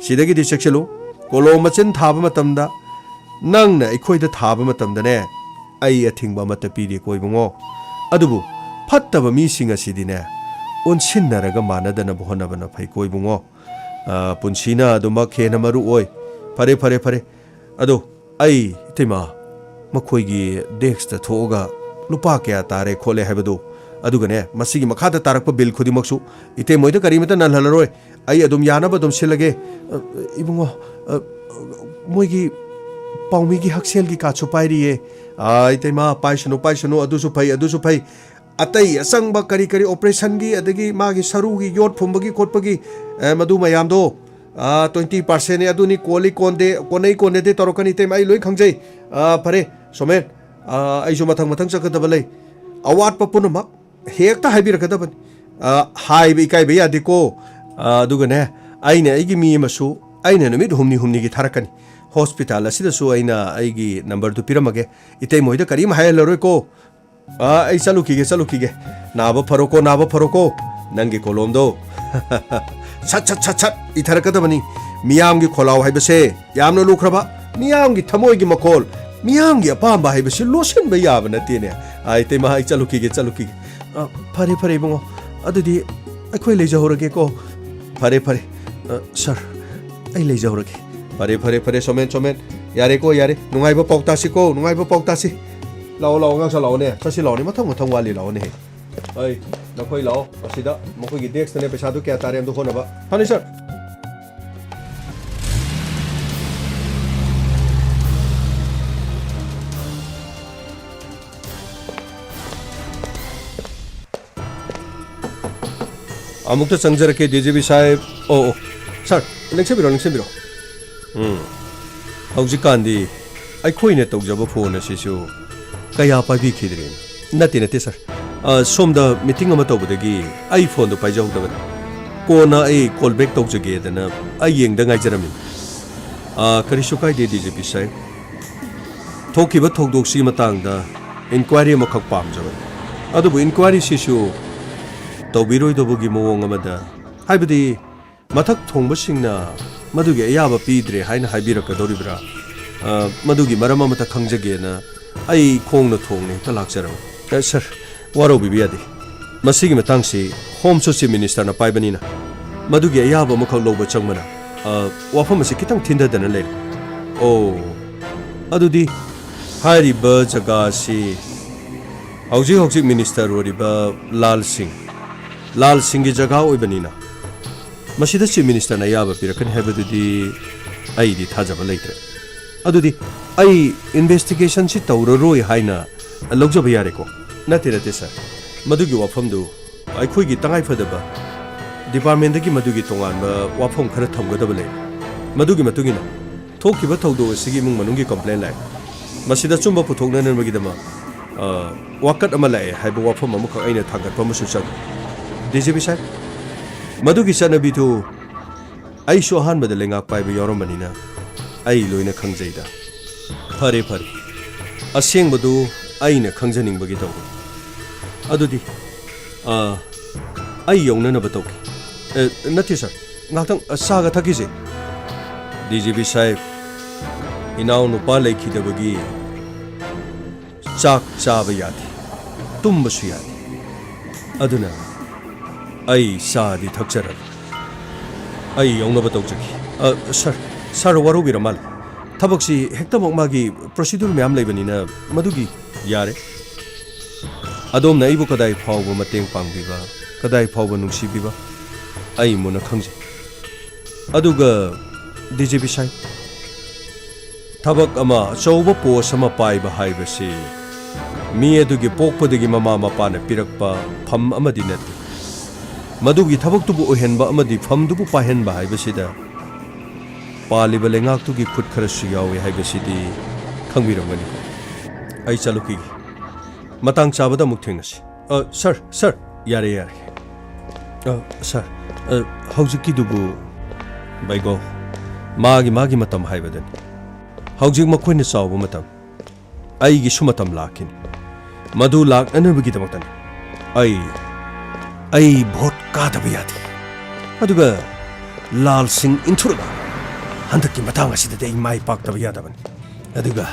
ꯁꯤꯗꯒꯤꯗꯤ ꯆꯦꯛꯁꯤꯜꯂꯨ꯫ ꯀꯣꯂꯣꯝ ꯃꯆꯤꯟ ꯊꯥꯕ ꯃꯇꯝꯗ, ꯅꯪꯅ ꯑꯩꯈꯣꯏꯗ ꯊꯥꯕ ꯃꯇꯝꯗꯅꯦ, ꯑꯩ ꯑꯊꯤꯡꯕ ꯑꯃꯠꯇ ꯄꯤꯗꯦꯀꯣ, ꯏꯕꯨꯡꯉꯣ꯫ ꯑꯗꯨꯕꯨ ꯐꯠꯇꯕ ꯃꯤꯁꯤꯡ ꯑꯁꯤꯗꯤꯅꯦ, ꯑꯣꯟꯁꯤꯟꯅꯔꯒ ꯃꯥꯟꯅꯗꯅꯕ ꯍꯣꯠꯅꯕꯅ ꯐꯩꯀꯣ, ꯏꯕꯨꯡꯉꯣ꯫ ꯑ, ꯄꯨꯟꯁꯤꯅ ꯑꯗꯨꯃꯛ ꯍꯦꯟꯅ ꯃꯔꯨ ꯑꯣꯏ꯫ ꯐꯔꯦ, ꯐꯔꯦ, ꯐꯔꯦ꯫ ꯑꯗꯣ ꯑꯩ, ꯏꯇꯩꯃ, ꯃꯈꯣꯏꯒꯤ ꯗꯦꯁ꯭ꯛꯇ ꯊꯣꯛꯑꯒ ꯂꯨꯄꯥ ꯀꯌꯥ ꯇꯥꯔꯦ ꯈꯣꯠꯂꯦ ꯍꯥꯏꯕꯗꯨ꯫ ꯑꯗꯨꯒꯅꯦ, ꯃꯁꯤꯒꯤ ꯃꯈꯥꯗ ꯇꯥꯔꯛꯄ ꯕꯤꯜ ꯈꯨꯗꯤꯡꯃꯛꯁꯨ ꯏꯇꯩꯃꯣꯏꯗ ꯀꯔꯤꯃꯇ ꯅꯜꯍꯜꯂꯔꯣꯏ꯫ ꯑꯩ ꯑꯗꯨꯝ ꯌꯥꯅꯕ ꯑꯗꯨꯝ ꯁꯤꯜꯂꯒꯦ꯫ ꯑ, ꯏꯕꯨꯡꯉꯣ, ꯑ, ꯃꯣꯏꯒꯤ ꯄꯥꯎꯃꯤꯒꯤ ꯍꯛꯁꯦꯜꯒꯤ ꯀꯥꯔꯗꯁꯨ ꯄꯥꯏꯔꯤꯌꯦ꯫ ꯑ, ꯏꯇꯩꯃ, ꯄꯥꯏꯁꯅꯨ, ꯄꯥꯏꯁꯅꯨ, ꯑꯗꯨꯁꯨ ꯐꯩ, ꯑꯗꯨꯁꯨ ꯐꯩ꯫ ꯑꯇꯩ ꯑꯆꯪꯕ ꯀꯔꯤ ꯀꯔꯤ ꯑꯣꯄꯔꯦꯁꯟꯒꯤ, ꯑꯗꯒꯤ ꯃꯥꯒꯤ ꯁꯔꯨꯒꯤ ꯌꯣꯠ ꯐꯨꯝꯕꯒꯤ ꯈꯣꯠꯄꯒꯤ, ꯑ, ꯃꯗꯨ ꯃꯌꯥꯝꯗꯣ, ꯑ, twenty percent ꯅꯦ, ꯑꯗꯨꯅꯤ, ꯀꯣꯜꯂꯤ ꯀꯣꯟꯗꯦ, ꯀꯣꯟꯅꯩ ꯀꯣꯟꯅꯗꯦ ꯇꯧꯔꯛꯀꯅꯤ, ꯏꯇꯩꯃ, ꯑꯩ ꯂꯣꯏ ꯈꯪꯖꯩ꯫ ꯑ, ꯐꯔꯦ, ꯁꯣꯃꯦꯟ, ꯑ, ꯑꯩꯁꯨ ꯃꯊꯪ ꯃꯊꯪ ꯆꯠꯀꯗꯕ ꯂꯩ꯫ ꯑꯋꯥꯠꯄ ꯄꯨꯝꯅꯃꯛ ꯍꯦꯛꯇ ꯍꯥꯏꯕꯤꯔꯛꯀꯗꯕꯅꯤ꯫ ꯑ, ꯍꯥꯏꯕ ꯏꯀꯥꯏꯕ ꯌꯥꯗꯦꯀꯣ꯫ ꯑ, ꯑꯗꯨꯒꯅꯦ, ꯑꯩꯅ ꯑꯩꯒꯤ ꯃꯤ ꯑꯃꯁꯨ ꯑꯩꯅ ꯅꯨꯃꯤꯠ ꯍꯨꯝꯅꯤ ꯍꯨꯝꯅꯤꯒꯤ ꯊꯥꯔꯛꯀꯅꯤ꯫ ꯍꯣꯁꯄꯤꯇꯥꯜ ꯑꯁꯤꯗꯁꯨ ꯑꯩꯅ ꯑꯩꯒꯤ ꯅꯝꯕꯔꯗꯨ ꯄꯤꯔꯝꯃꯒꯦ꯫ ꯏꯇꯩꯃ ꯍꯣꯏꯗ ꯀꯔꯤꯝ ꯍꯥꯏꯍꯜꯂꯔꯣꯏꯀꯣ꯫ ꯑ, ꯑꯩ ꯆꯠꯂꯨꯈꯤꯒꯦ, ꯆꯠꯂꯨꯈꯤꯒꯦ꯫ ꯅꯥꯕ ꯐꯔꯣꯀꯣ, ꯅꯥꯕ ꯐꯔꯣꯀꯣ꯫ ꯅꯪꯒꯤ ꯀꯣꯂꯣꯝꯗꯣ ꯁꯠ, ꯁꯠ, ꯁꯠ, ꯁꯠ ꯏꯊꯔꯛꯀꯗꯕꯅꯤ꯫ ꯃꯤꯌꯥꯝꯒꯤ ꯈꯣꯜꯂꯥꯎ ꯍꯥꯏꯕꯁꯦ ꯌꯥꯝꯅ ꯂꯨꯈ꯭ꯔꯕ, ꯃꯤꯌꯥꯝꯒꯤ ꯊꯃꯣꯏꯒꯤ ꯃꯈꯣꯜ, ꯃꯤꯌꯥꯝꯒꯤ ꯑꯄꯥꯝꯕ ꯍꯥꯏꯕꯁꯤ ꯂꯣꯠꯁꯤꯟꯕ ꯌꯥꯕ ꯅꯠꯇꯦꯅꯦ꯫ ꯑ, ꯏꯇꯩꯃ, ꯑꯩ ꯆꯠꯂꯨꯈꯤꯒꯦ, ꯆꯠꯂꯨꯈꯤꯒꯦ꯫ ꯑ, ꯐꯔꯦ, ꯐꯔꯦ, ꯏꯕꯨꯡꯉꯣ꯫ ꯑꯗꯨꯗꯤ ꯑꯩꯈꯣꯏ ꯂꯩꯖꯍꯧꯔꯒꯦꯀꯣ꯫ ꯐꯔꯦ, ꯐꯔꯦ꯫ ꯑ, ꯁꯥꯔ, ꯑꯩ ꯂꯩꯖꯍꯧꯔꯒꯦ꯫ ꯐꯔꯦ, ꯐꯔꯦ, ꯐꯔꯦ, ꯁꯣꯃꯦꯟ, ꯁꯣꯃꯦꯟ꯫ ꯌꯥꯔꯦꯀꯣ, ꯌꯥꯔꯦ꯫ ꯅꯨꯡꯉꯥꯏꯕ ꯄꯥꯎ ꯇꯥꯁꯤꯀꯣ, ꯅꯨꯡꯉꯥꯏꯕ ꯄꯥꯎ ꯇꯥꯁꯤ꯫ ꯂꯥꯛꯑꯣ, ꯂꯥꯛꯑꯣ, ꯑꯉꯥꯡꯁꯥ, ꯂꯥꯛꯑꯣꯅꯦ꯫ ꯆꯠꯁꯤ, ꯂꯥꯛꯑꯣꯅꯦ꯫ ꯃꯊꯪ, ꯃꯊꯪ ꯋꯥꯠꯂꯤ, ꯂꯥꯛꯑꯣꯅꯦ꯫ ꯑꯩ, ꯅꯈꯣꯏ ꯂꯥꯛꯑꯣ꯫ ꯑꯁꯤꯗ ꯃꯈꯣꯏꯒꯤ ꯗꯦꯁꯛꯇꯅꯦ ꯄꯩꯁꯥꯗꯨ ꯀꯌꯥ ꯇꯥꯔꯦ ꯑꯝꯇ ꯍꯣꯠꯅꯕ꯫ ꯐꯅꯤ, ꯁꯥꯔ꯫ ꯑꯃꯨꯛꯇ ꯆꯪꯖꯔꯛꯀꯦ, ꯗꯤ ꯖꯤ ꯄꯤ ꯁꯥꯍꯦꯕ꯫ ꯑꯣ, ꯑꯣ, ꯁꯥꯔ, ꯂꯦꯡꯁꯤꯟꯕꯤꯔꯣ, ꯂꯦꯡꯁꯤꯟꯕꯤꯔꯣ꯫ ꯎꯝ, ꯍꯧꯖꯤꯛꯀꯥꯟꯗꯤ ꯑꯩꯈꯣꯏꯅ ꯇꯧꯖꯕ ꯐꯣꯟ ꯑꯁꯤꯁꯨ ꯀꯌꯥ ꯄꯥꯏꯕꯤꯈꯤꯗ꯭ꯔꯦꯅꯦ꯫ ꯅꯠꯇꯦ, ꯅꯠꯇꯦ, ꯁꯥꯔ꯫ ꯑ, ꯁꯣꯝꯗ ꯃꯤꯇꯤꯡ ꯑꯃ ꯇꯧꯕꯗꯒꯤ ꯑꯩ ꯐꯣꯟꯗꯨ ꯄꯥꯏꯖꯍꯧꯗꯕꯅꯤ꯫ ꯀꯣꯟꯅ ꯑꯩ ꯀꯣꯜ ꯕꯦꯛ ꯇꯧꯖꯒꯦꯗꯅ ꯑꯩ ꯌꯦꯡꯗ ꯉꯥꯏꯖꯔꯝꯃꯤ꯫ ꯑ, ꯀꯔꯤꯁꯨ ꯀꯥꯏꯗꯦ, ꯗꯤ ꯖꯤ ꯄꯤ ꯁꯥꯍꯦꯕ꯫ ꯊꯣꯛꯈꯤꯕ ꯊꯧꯗꯣꯛꯁꯤꯒꯤ ꯃꯇꯥꯡꯗ ꯏꯟꯀ꯭ꯋꯥꯏꯔꯤ ꯑꯃꯈꯛ ꯄꯥꯝꯖꯕꯅꯤ꯫ ꯑꯗꯨꯕꯨ ꯏꯟꯀ꯭ꯋꯥꯏꯔꯤꯁꯤꯁꯨ ꯇꯧꯕꯤꯔꯣꯏꯗꯧꯕꯒꯤ ꯃꯑꯣꯡ ꯑꯃꯗ, ꯍꯥꯏꯕꯗꯤ ꯃꯊꯛ ꯊꯣꯡꯕꯁꯤꯡꯅ ꯃꯗꯨꯒꯤ ꯑꯌꯥꯕ ꯄꯤꯗ꯭ꯔꯦ ꯍꯥꯏꯅ ꯍꯥꯏꯕꯤꯔꯛꯀꯗꯧꯔꯤꯕ꯭ꯔꯥ? ꯑ, ꯃꯗꯨꯒꯤ ꯃꯔꯝ ꯑꯃꯇ ꯈꯪꯖꯒꯦꯅ ꯑꯩ ꯈꯣꯡꯅ ꯊꯣꯡꯅ ꯍꯦꯛꯇ ꯂꯥꯛꯆꯔꯕꯅꯤ꯫ ꯑ, ꯁꯥꯔ, ꯋꯥꯔꯧꯕꯤꯕ ꯌꯥꯗꯦ꯫ ꯃꯁꯤꯒꯤ ꯃꯇꯥꯡꯁꯤ ꯍꯣꯝꯁꯨ ꯆꯤꯐ ꯃꯤꯅꯤꯁꯇꯔꯅ ꯄꯥꯏꯕꯅꯤꯅ ꯃꯗꯨꯒꯤ ꯑꯌꯥꯕ ꯑꯃꯈꯛ ꯂꯧꯕ ꯆꯪꯕꯅ, ꯑ, ꯋꯥꯐꯝ ꯑꯁꯤ ꯈꯤꯇꯪ ꯊꯤꯟꯊꯗꯅ ꯂꯩꯔꯦ꯫ ꯑꯣ, ꯑꯗꯨꯗꯤ ꯍꯥꯏꯔꯤꯕ ꯖꯒꯥ ꯑꯁꯤ ꯍꯧꯖꯤꯛ ꯍꯧꯖꯤꯛ ꯃꯤꯅꯤꯁꯇꯔ ꯑꯣꯏꯔꯤꯕ ꯂꯥꯜ ꯁꯤꯡ, ꯂꯥꯜ ꯁꯤꯡꯒꯤ ꯖꯒꯥ ꯑꯣꯏꯕꯅꯤꯅ ꯃꯁꯤꯗ ꯆꯤꯐ ꯃꯤꯅꯤꯁꯇꯔꯅ ꯑꯌꯥꯕ ꯄꯤꯔꯛꯀꯅꯤ ꯍꯥꯏꯕꯗꯨꯗꯤ ꯑꯩꯗꯤ ꯊꯥꯖꯕ ꯂꯩꯇ꯭ꯔꯦ꯫ ꯑꯗꯨꯗꯤ ꯑꯩ ꯏꯟꯚꯦꯁꯇꯤꯒꯦꯁꯟꯁꯤ ꯇꯧꯔꯔꯣꯏ ꯍꯥꯏꯅ ꯂꯧꯖꯕ ꯌꯥꯔꯦꯀꯣ? ꯅꯠꯇꯦ, ꯅꯠꯇꯦ, ꯁꯥꯔ꯫ ꯃꯗꯨꯒꯤ ꯋꯥꯐꯝꯗꯨ ꯑꯩꯈꯣꯏꯒꯤ ꯇꯉꯥꯏꯐꯗꯕ ꯗꯤꯄꯥꯔꯠꯃꯦꯟꯗꯒꯤ ꯃꯗꯨꯒꯤ ꯇꯣꯉꯥꯟꯕ ꯋꯥꯐꯝ ꯈꯔ ꯊꯝꯒꯗꯕ ꯂꯩ꯫ ꯃꯗꯨꯒꯤ ꯃꯇꯨꯡ ꯏꯟꯅ ꯊꯣꯛꯈꯤꯕ ꯊꯧꯗꯣꯛ ꯑꯁꯤꯒꯤ ꯏꯃꯨꯡ ꯃꯅꯨꯡꯒꯤ ꯀꯝꯄ꯭ꯂꯦꯟ ꯂꯥꯛꯑꯦ꯫ ꯃꯁꯤꯗ ꯑꯆꯨꯝꯕ ꯄꯨꯊꯣꯛꯅꯅꯕꯒꯤꯗꯃꯛ, ꯑ, ꯋꯥꯀꯠ ꯑꯃ ꯂꯥꯛꯑꯦ ꯍꯥꯏꯕ ꯋꯥꯐꯝ ꯑꯃꯈꯛ ꯑꯩꯅ ꯊꯥꯡꯒꯠꯄ ꯑꯃꯁꯨ ꯆꯪꯉꯤ꯫ ꯗꯤ ꯖꯤ ꯄꯤ ꯁꯥꯍꯦꯕ, ꯃꯗꯨꯒꯤ ꯆꯠꯅꯕꯤꯗꯨ ꯑꯩꯁꯨ ꯑꯍꯥꯟꯕꯗ ꯂꯩꯉꯥꯛ ꯄꯥꯏꯕ ꯌꯥꯎꯔꯝꯕꯅꯤꯅ ꯑꯩ ꯂꯣꯏꯅ ꯈꯪꯖꯩꯗ꯫ ꯐꯔꯦ, ꯐꯔꯦ꯫ ꯑꯁꯦꯡꯕꯗꯨ ꯑꯩꯅ ꯈꯪꯖꯅꯤꯡꯕꯒꯤ ꯇꯧꯕꯅꯤ꯫ ꯑꯗꯨꯗꯤ, ꯑ, ꯑꯩ ꯌꯧꯅꯅꯕ ꯇꯧꯒꯦ꯫ ꯑꯦ, ꯅꯠꯇꯦ ꯁꯥꯔ, ꯉꯥꯛꯇꯪ, ꯑ, ꯆꯥꯒ ꯊꯛꯈꯤꯁꯦ꯫ ꯗꯤ ꯖꯤ ꯄꯤ ꯁꯥꯍꯦꯕ, ꯏꯅꯥꯎꯅꯨꯄꯥ ꯂꯩꯈꯤꯗꯕꯒꯤ ꯆꯥꯛ ꯆꯥꯕ ꯌꯥꯗꯦ, ꯇꯨꯝꯕꯁꯨ ꯌꯥꯗꯦ꯫ ꯑꯗꯨꯅ ꯑꯩ ꯆꯥꯗꯤ ꯊꯛꯆꯔꯔꯣꯏ꯫ ꯑꯩ ꯌꯧꯅꯕ ꯇꯧꯖꯒꯦ꯫ ꯑ, ꯁꯥꯔ, ꯁꯥꯔ ꯋꯥꯔꯧꯕꯤꯔ ꯃꯥꯜꯂꯦ꯫ ꯊꯕꯛꯁꯤ ꯍꯦꯛꯇꯃꯛ ꯃꯥꯒꯤ ꯄ꯭ꯔꯣꯁꯤꯗꯨꯔ ꯃꯌꯥꯝ ꯂꯩꯕꯅꯤꯅ ꯃꯗꯨꯒꯤ ꯌꯥꯔꯦ꯫ ꯑꯗꯣꯝꯅ ꯑꯩꯕꯨ ꯀꯗꯥꯏ ꯐꯥꯎꯕ ꯃꯇꯦꯡ ꯄꯥꯡꯕꯤꯕ, ꯀꯗꯥꯏ ꯐꯥꯎꯕ ꯅꯨꯡꯁꯤꯕꯤꯕ, ꯑꯩ ꯃꯨꯟꯅ ꯈꯪꯖꯩ꯫ ꯑꯗꯨꯒ ꯗꯤ ꯖꯤ ꯄꯤ ꯁꯥꯍꯦꯕ, ꯊꯕꯛ ꯑꯃ, ꯑꯆꯧꯕ ꯄꯣꯁ ꯑꯃ ꯄꯥꯏꯕ ꯍꯥꯏꯕꯁꯤ ꯃꯤ ꯑꯗꯨꯒꯤ ꯄꯣꯛꯄꯗꯒꯤ ꯃꯃꯥ ꯃꯄꯥꯅ ꯄꯤꯔꯛꯄ ꯐꯝ ꯑꯃꯗꯤ ꯅꯠꯇꯦ꯫ ꯃꯗꯨꯒꯤ ꯊꯕꯛꯇꯨꯕꯨ ꯑꯣꯏꯍꯟꯕ ꯑꯃꯗꯤ ꯐꯝꯗꯨꯕꯨ ꯄꯥꯏꯍꯟꯕ ꯍꯥꯏꯕꯁꯤꯗ ꯄꯥꯜꯂꯤꯕ ꯂꯩꯉꯥꯛꯇꯨꯒꯤ ꯈꯨꯠ ꯈꯔꯁꯨ ꯌꯥꯎꯏ ꯍꯥꯏꯕꯁꯤꯗꯤ ꯈꯪꯕꯤꯔꯝꯒꯅꯤꯀꯣ꯫ ꯑꯩ ꯆꯠꯂꯨꯈꯤꯒꯦ꯫ ꯃꯇꯥꯡ ꯆꯥꯕꯗ ꯑꯃꯨꯛ ꯊꯦꯡꯅꯁꯤ꯫ ꯑ, ꯁꯥꯔ, ꯁꯥꯔ, ꯌꯥꯔꯦ, ꯌꯥꯔꯦ꯫ ꯑ, ꯁꯥꯔ, ꯑ, ꯍꯧꯖꯤꯛꯀꯤꯗꯨꯕꯨ ꯕꯩꯒꯣ, ꯃꯥꯒꯤ, ꯃꯥꯒꯤ ꯃꯇꯝ ꯍꯥꯏꯕꯗꯨꯅꯤ꯫ ꯍꯧꯖꯤꯛ ꯃꯈꯣꯏꯅ ꯆꯥꯎꯕ ꯃꯇꯝ꯫ ꯑꯩꯒꯤꯁꯨ ꯃꯇꯝ ꯂꯥꯛꯈꯤꯅꯤ꯫ ꯃꯗꯨ ꯂꯥꯛꯅꯅꯕꯒꯤꯗꯃꯛꯇꯅꯤ ꯑꯩ, ꯑꯩ ꯚꯣꯠ ꯀꯥꯗꯕ ꯌꯥꯗꯦ꯫ ꯑꯗꯨꯒ ꯂꯥꯜ ꯁꯤꯡ ꯏꯟꯊꯨꯔꯒ ꯍꯟꯗꯛꯀꯤ ꯃꯇꯥꯡ ꯑꯁꯤꯗꯗꯤ ꯑꯩ ꯃꯥꯏ ꯄꯥꯛꯇꯕ ꯌꯥꯗꯕꯅꯤ꯫ ꯑꯗꯨꯒ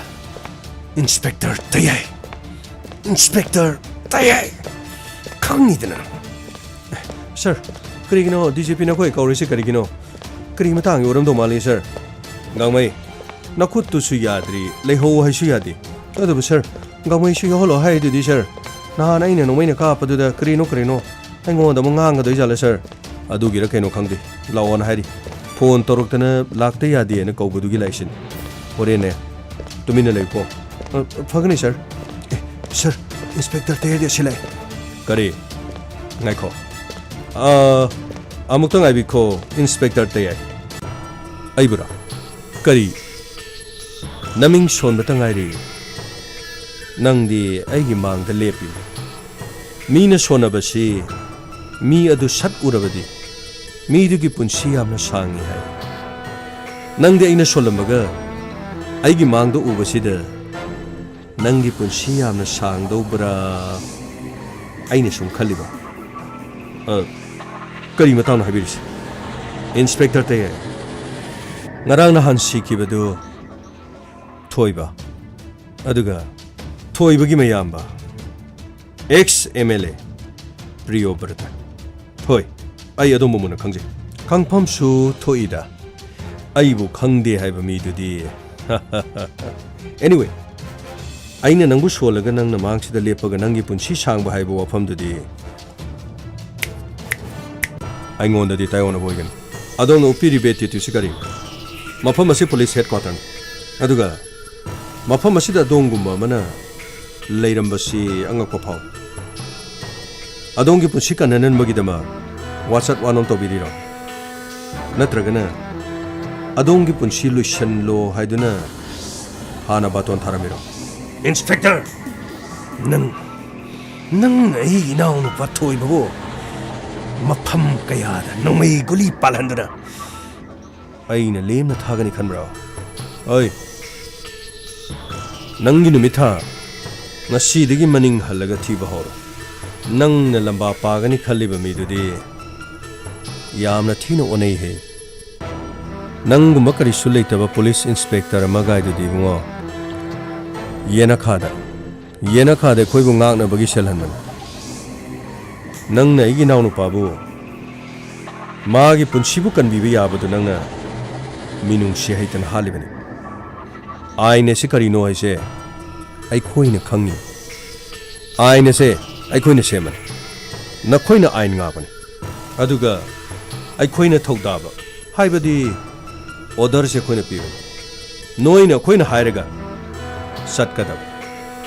ꯏꯟꯁꯄꯦꯛꯇꯔ ꯇꯌꯥꯏ, ꯏꯟꯁꯄꯦꯛꯇꯔ ꯇꯌꯥꯏ, ꯈꯪꯉꯤꯗꯅ꯫ ꯁꯥꯔ, ꯀꯔꯤꯒꯤꯅꯣ ꯗꯤ ꯖꯤ ꯄꯤꯅ ꯑꯩꯈꯣꯏ ꯀꯧꯔꯤꯁꯤ ꯀꯔꯤꯒꯤꯅꯣ? ꯀꯔꯤ ꯃꯇꯥꯡꯒꯤ ꯑꯣꯏꯔꯝꯗꯧ ꯃꯥꯜꯂꯤ, ꯁꯥꯔ? ꯒꯥꯡꯃꯩ, ꯅꯈꯨꯠꯇꯨꯁꯨ ꯌꯥꯗ꯭ꯔꯤ, ꯂꯩꯍꯧ ꯍꯥꯏꯁꯨ ꯌꯥꯗꯦ꯫ ꯑꯗꯨꯕꯨ ꯁꯥꯔ, ꯒꯥꯡꯃꯩꯁꯨ ꯌꯥꯎꯍꯜꯂꯣ ꯍꯥꯏꯗꯨꯗꯤ, ꯁꯥꯔ꯫ ꯅꯍꯥꯟ ꯑꯩꯅ ꯅꯣꯡꯃꯩꯅ ꯀꯥꯞꯄꯗꯨꯗ ꯀꯔꯤꯅꯣ ꯀꯔꯤꯅꯣ ꯑꯩꯉꯣꯟꯗ ꯑꯃꯨꯛ ꯉꯥꯡꯒꯗꯣꯏꯖꯥꯠꯂ, ꯁꯥꯔ? ꯑꯗꯨꯒꯤꯔ ꯀꯩꯅꯣ ꯈꯪꯗꯦ, ꯂꯥꯛꯑꯣꯅ ꯍꯥꯏꯔꯤ꯫ ꯐꯣꯟ ꯇꯧꯔꯛꯇꯅ ꯂꯥꯛꯇ ꯌꯥꯗꯦꯅ ꯀꯧꯕꯗꯨꯒꯤ ꯂꯥꯏꯁꯤꯟ꯫ ꯍꯣꯔꯦꯟꯅꯦ, ꯇꯨꯃꯤꯟꯅ ꯂꯩꯌꯨꯀꯣ꯫ ꯑ, ꯐꯒꯅꯤ, ꯁꯥꯔ꯫ ꯑꯦ, ꯁꯥꯔ, ꯏꯟꯁꯄꯦꯛꯇꯔ ꯇꯌꯥꯏꯗꯤ ꯑꯁꯤ ꯂꯥꯛꯑꯦ꯫ ꯀꯔꯤ? ꯉꯥꯏꯈꯣ꯫ ꯑ, ꯑꯃꯨꯛꯇ ꯉꯥꯏꯕꯤꯈꯣ, ꯏꯟꯁꯄꯦꯛꯇꯔ ꯇꯌꯥꯏ꯫ ꯑꯩꯕꯨꯔꯣ? ꯀꯔꯤ? ꯅꯃꯤꯡ ꯁꯣꯟꯕꯇ ꯉꯥꯏꯔꯤ꯫ ꯅꯪꯗꯤ ꯑꯩꯒꯤ ꯃꯥꯡꯗ ꯂꯦꯞꯄꯤ꯫ ꯃꯤꯅ ꯁꯣꯟꯅꯕꯁꯤ ꯃꯤ ꯑꯗꯨ ꯁꯠ ꯎꯔꯕꯗꯤ ꯃꯤꯗꯨꯒꯤ ꯄꯨꯟꯁꯤ ꯌꯥꯝꯅ ꯁꯥꯡꯉꯤ ꯍꯥꯏ꯫ ꯅꯪꯗꯤ ꯑꯩꯅ ꯁꯣꯜꯂꯝꯃꯒ ꯑꯩꯒꯤ ꯃꯥꯡꯗ ꯎꯕꯁꯤꯗ ꯅꯪꯒꯤ ꯄꯨꯟꯁꯤ ꯌꯥꯝꯅ ꯁꯥꯡꯗꯧꯕ꯭ꯔꯥ? ꯑꯩꯅ ꯁꯨꯝ ꯈꯜꯂꯤꯕ꯫ ꯑ, ꯀꯔꯤ ꯃꯇꯥꯡꯅꯣ ꯍꯥꯏꯕꯤꯔꯤꯁꯤ? ꯏꯟꯁꯄꯦꯛꯇꯔ ꯇꯌꯥꯏ, ꯉꯔꯥꯡ ꯅꯍꯥꯟ ꯁꯤꯈꯤꯕꯗꯨ ꯊꯣꯏꯕ, ꯑꯗꯨꯒ ꯊꯣꯏꯕꯒꯤ ꯃꯌꯥꯝꯕ, ꯑꯦꯛꯁ ꯑꯦꯝ ꯑꯦꯜ ꯑꯦ ꯄ꯭ꯔꯤꯌꯣꯕ꯭ꯔꯇ꯫ ꯍꯣꯏ, ꯑꯩ ꯑꯗꯣꯝꯕꯨ ꯃꯨꯟꯅ ꯈꯪꯖꯩ꯫ ꯈꯪꯐꯝꯁꯨ ꯊꯣꯛꯏꯗ, ꯑꯩꯕꯨ ꯈꯪꯗꯦ ꯍꯥꯏꯕ ꯃꯤꯗꯨꯗꯤ꯫ Anyway, ꯑꯩꯅ ꯅꯪꯕꯨ ꯁꯣꯜꯂꯒ ꯅꯪꯅ ꯃꯥꯡꯁꯤꯗ ꯂꯦꯞꯄꯒ ꯅꯪꯒꯤ ꯄꯨꯟꯁꯤ ꯁꯥꯡꯕ ꯍꯥꯏꯕ ꯋꯥꯐꯝꯗꯨꯗꯤ ꯑꯩꯉꯣꯟꯗꯗꯤ ꯇꯥꯏꯑꯣꯟꯅꯕ ꯑꯣꯏꯒꯅꯤ꯫ ꯑꯗꯣꯝꯅ ꯎꯠꯄꯤꯔꯤꯕ attitudeꯁꯤ ꯀꯔꯤꯅꯣ? ꯃꯐꯝ ꯑꯁꯤ ꯄꯨꯂꯤꯁ ꯍꯦꯗꯀ꯭ꯋꯥꯇꯔꯅꯤ꯫ ꯑꯗꯨꯒ ꯃꯐꯝ ꯑꯁꯤꯗ ꯑꯗꯣꯝꯒꯨꯝꯕ ꯑꯃꯅ ꯂꯩꯔꯝꯕꯁꯤ ꯑꯉꯛꯄ ꯐꯥꯎꯏ꯫ ꯑꯗꯣꯝꯒꯤ ꯄꯨꯟꯁꯤ ꯀꯟꯅꯅꯕꯒꯤꯗꯃꯛ ꯋꯥꯆꯠ ꯋꯥꯅꯣꯝ ꯇꯧꯕꯤꯔꯤꯔꯣ? ꯅꯠꯇ꯭ꯔꯒꯅ ꯑꯗꯣꯝꯒꯤ ꯄꯨꯟꯁꯤ ꯂꯣꯏꯁꯤꯜꯂꯣ ꯍꯥꯏꯗꯨꯅ ꯍꯥꯟꯅ ꯕꯥꯇꯣꯟ ꯊꯥꯔꯝꯃꯤꯔꯣ? ꯏꯟꯁꯄꯦꯛꯇꯔ, ꯅꯪ, ꯅꯪꯅ ꯑꯩꯒꯤ ꯏꯅꯥꯎꯅꯨꯄꯥ ꯊꯣꯏꯕꯕꯨ ꯃꯐꯝ ꯀꯌꯥꯗ ꯅꯣꯡꯃꯩ ꯒꯨꯂꯤ ꯄꯥꯜꯍꯟꯗꯨꯅ ꯑꯩꯅ ꯂꯦꯝꯅ ꯊꯥꯒꯅꯤ ꯈꯟꯕ꯭ꯔꯣ? ꯑꯣꯏ, ꯅꯪꯒꯤ ꯅꯨꯃꯤꯠ ꯊꯥ ꯉꯁꯤꯗꯒꯤ ꯃꯅꯤꯡ ꯍꯜꯂꯒ ꯊꯤꯕ ꯍꯧꯔꯣ꯫ ꯅꯪꯅ ꯂꯝꯕꯥ ꯄꯥꯒꯅꯤ ꯈꯜꯂꯤꯕ ꯃꯤꯗꯨꯗꯤ ꯌꯥꯝꯅ ꯊꯤꯅ ꯑꯣꯟꯅꯩꯍꯦ꯫ ꯅꯪꯒꯨꯝꯕ ꯀꯔꯤꯁꯨ ꯂꯩꯇꯕ ꯄꯨꯂꯤꯁ ꯏꯟꯁꯄꯦꯛꯇꯔ ꯑꯃꯒꯥꯏꯗꯨꯗꯤ ꯏꯕꯨꯡꯉꯣ, ꯌꯦꯅꯈꯥꯗ, ꯌꯦꯅꯈꯥꯗ ꯑꯩꯈꯣꯏꯕꯨ ꯉꯥꯛꯅꯕꯒꯤ ꯁꯦꯜꯍꯟꯕꯅꯤ꯫ ꯅꯪꯅ ꯑꯩꯒꯤ ꯏꯅꯥꯎꯅꯨꯄꯥꯕꯨ ꯃꯥꯒꯤ ꯄꯨꯟꯁꯤꯕꯨ ꯀꯟꯕꯤꯕ ꯌꯥꯕꯗꯨ ꯅꯪꯅ ꯃꯤꯅꯨꯡꯁꯤ ꯍꯩꯇꯅ ꯍꯥꯠꯂꯤꯕꯅꯤ꯫ ꯑꯥꯏꯟ ꯑꯁꯤ ꯀꯔꯤꯅꯣ ꯍꯥꯏꯁꯦ ꯑꯩꯈꯣꯏꯅ ꯈꯪꯉꯤ꯫ ꯑꯥꯏꯟ ꯑꯁꯦ ꯑꯩꯈꯣꯏꯅ ꯁꯦꯝꯕꯅꯤ꯫ ꯅꯈꯣꯏꯅ ꯑꯥꯏꯟ ꯉꯥꯛꯄꯅꯤ꯫ ꯑꯗꯨꯒ ꯑꯩꯈꯣꯏꯅ ꯊꯧꯗꯥꯕ, ꯍꯥꯏꯕꯗꯤ ꯑꯣꯔꯗꯔꯁꯦ ꯑꯩꯈꯣꯏꯅ ꯄꯤꯕꯅꯤ꯫ ꯅꯣꯏꯅ ꯑꯩꯈꯣꯏꯅ ꯍꯥꯏꯔꯒ ꯆꯠꯀꯗꯕ꯫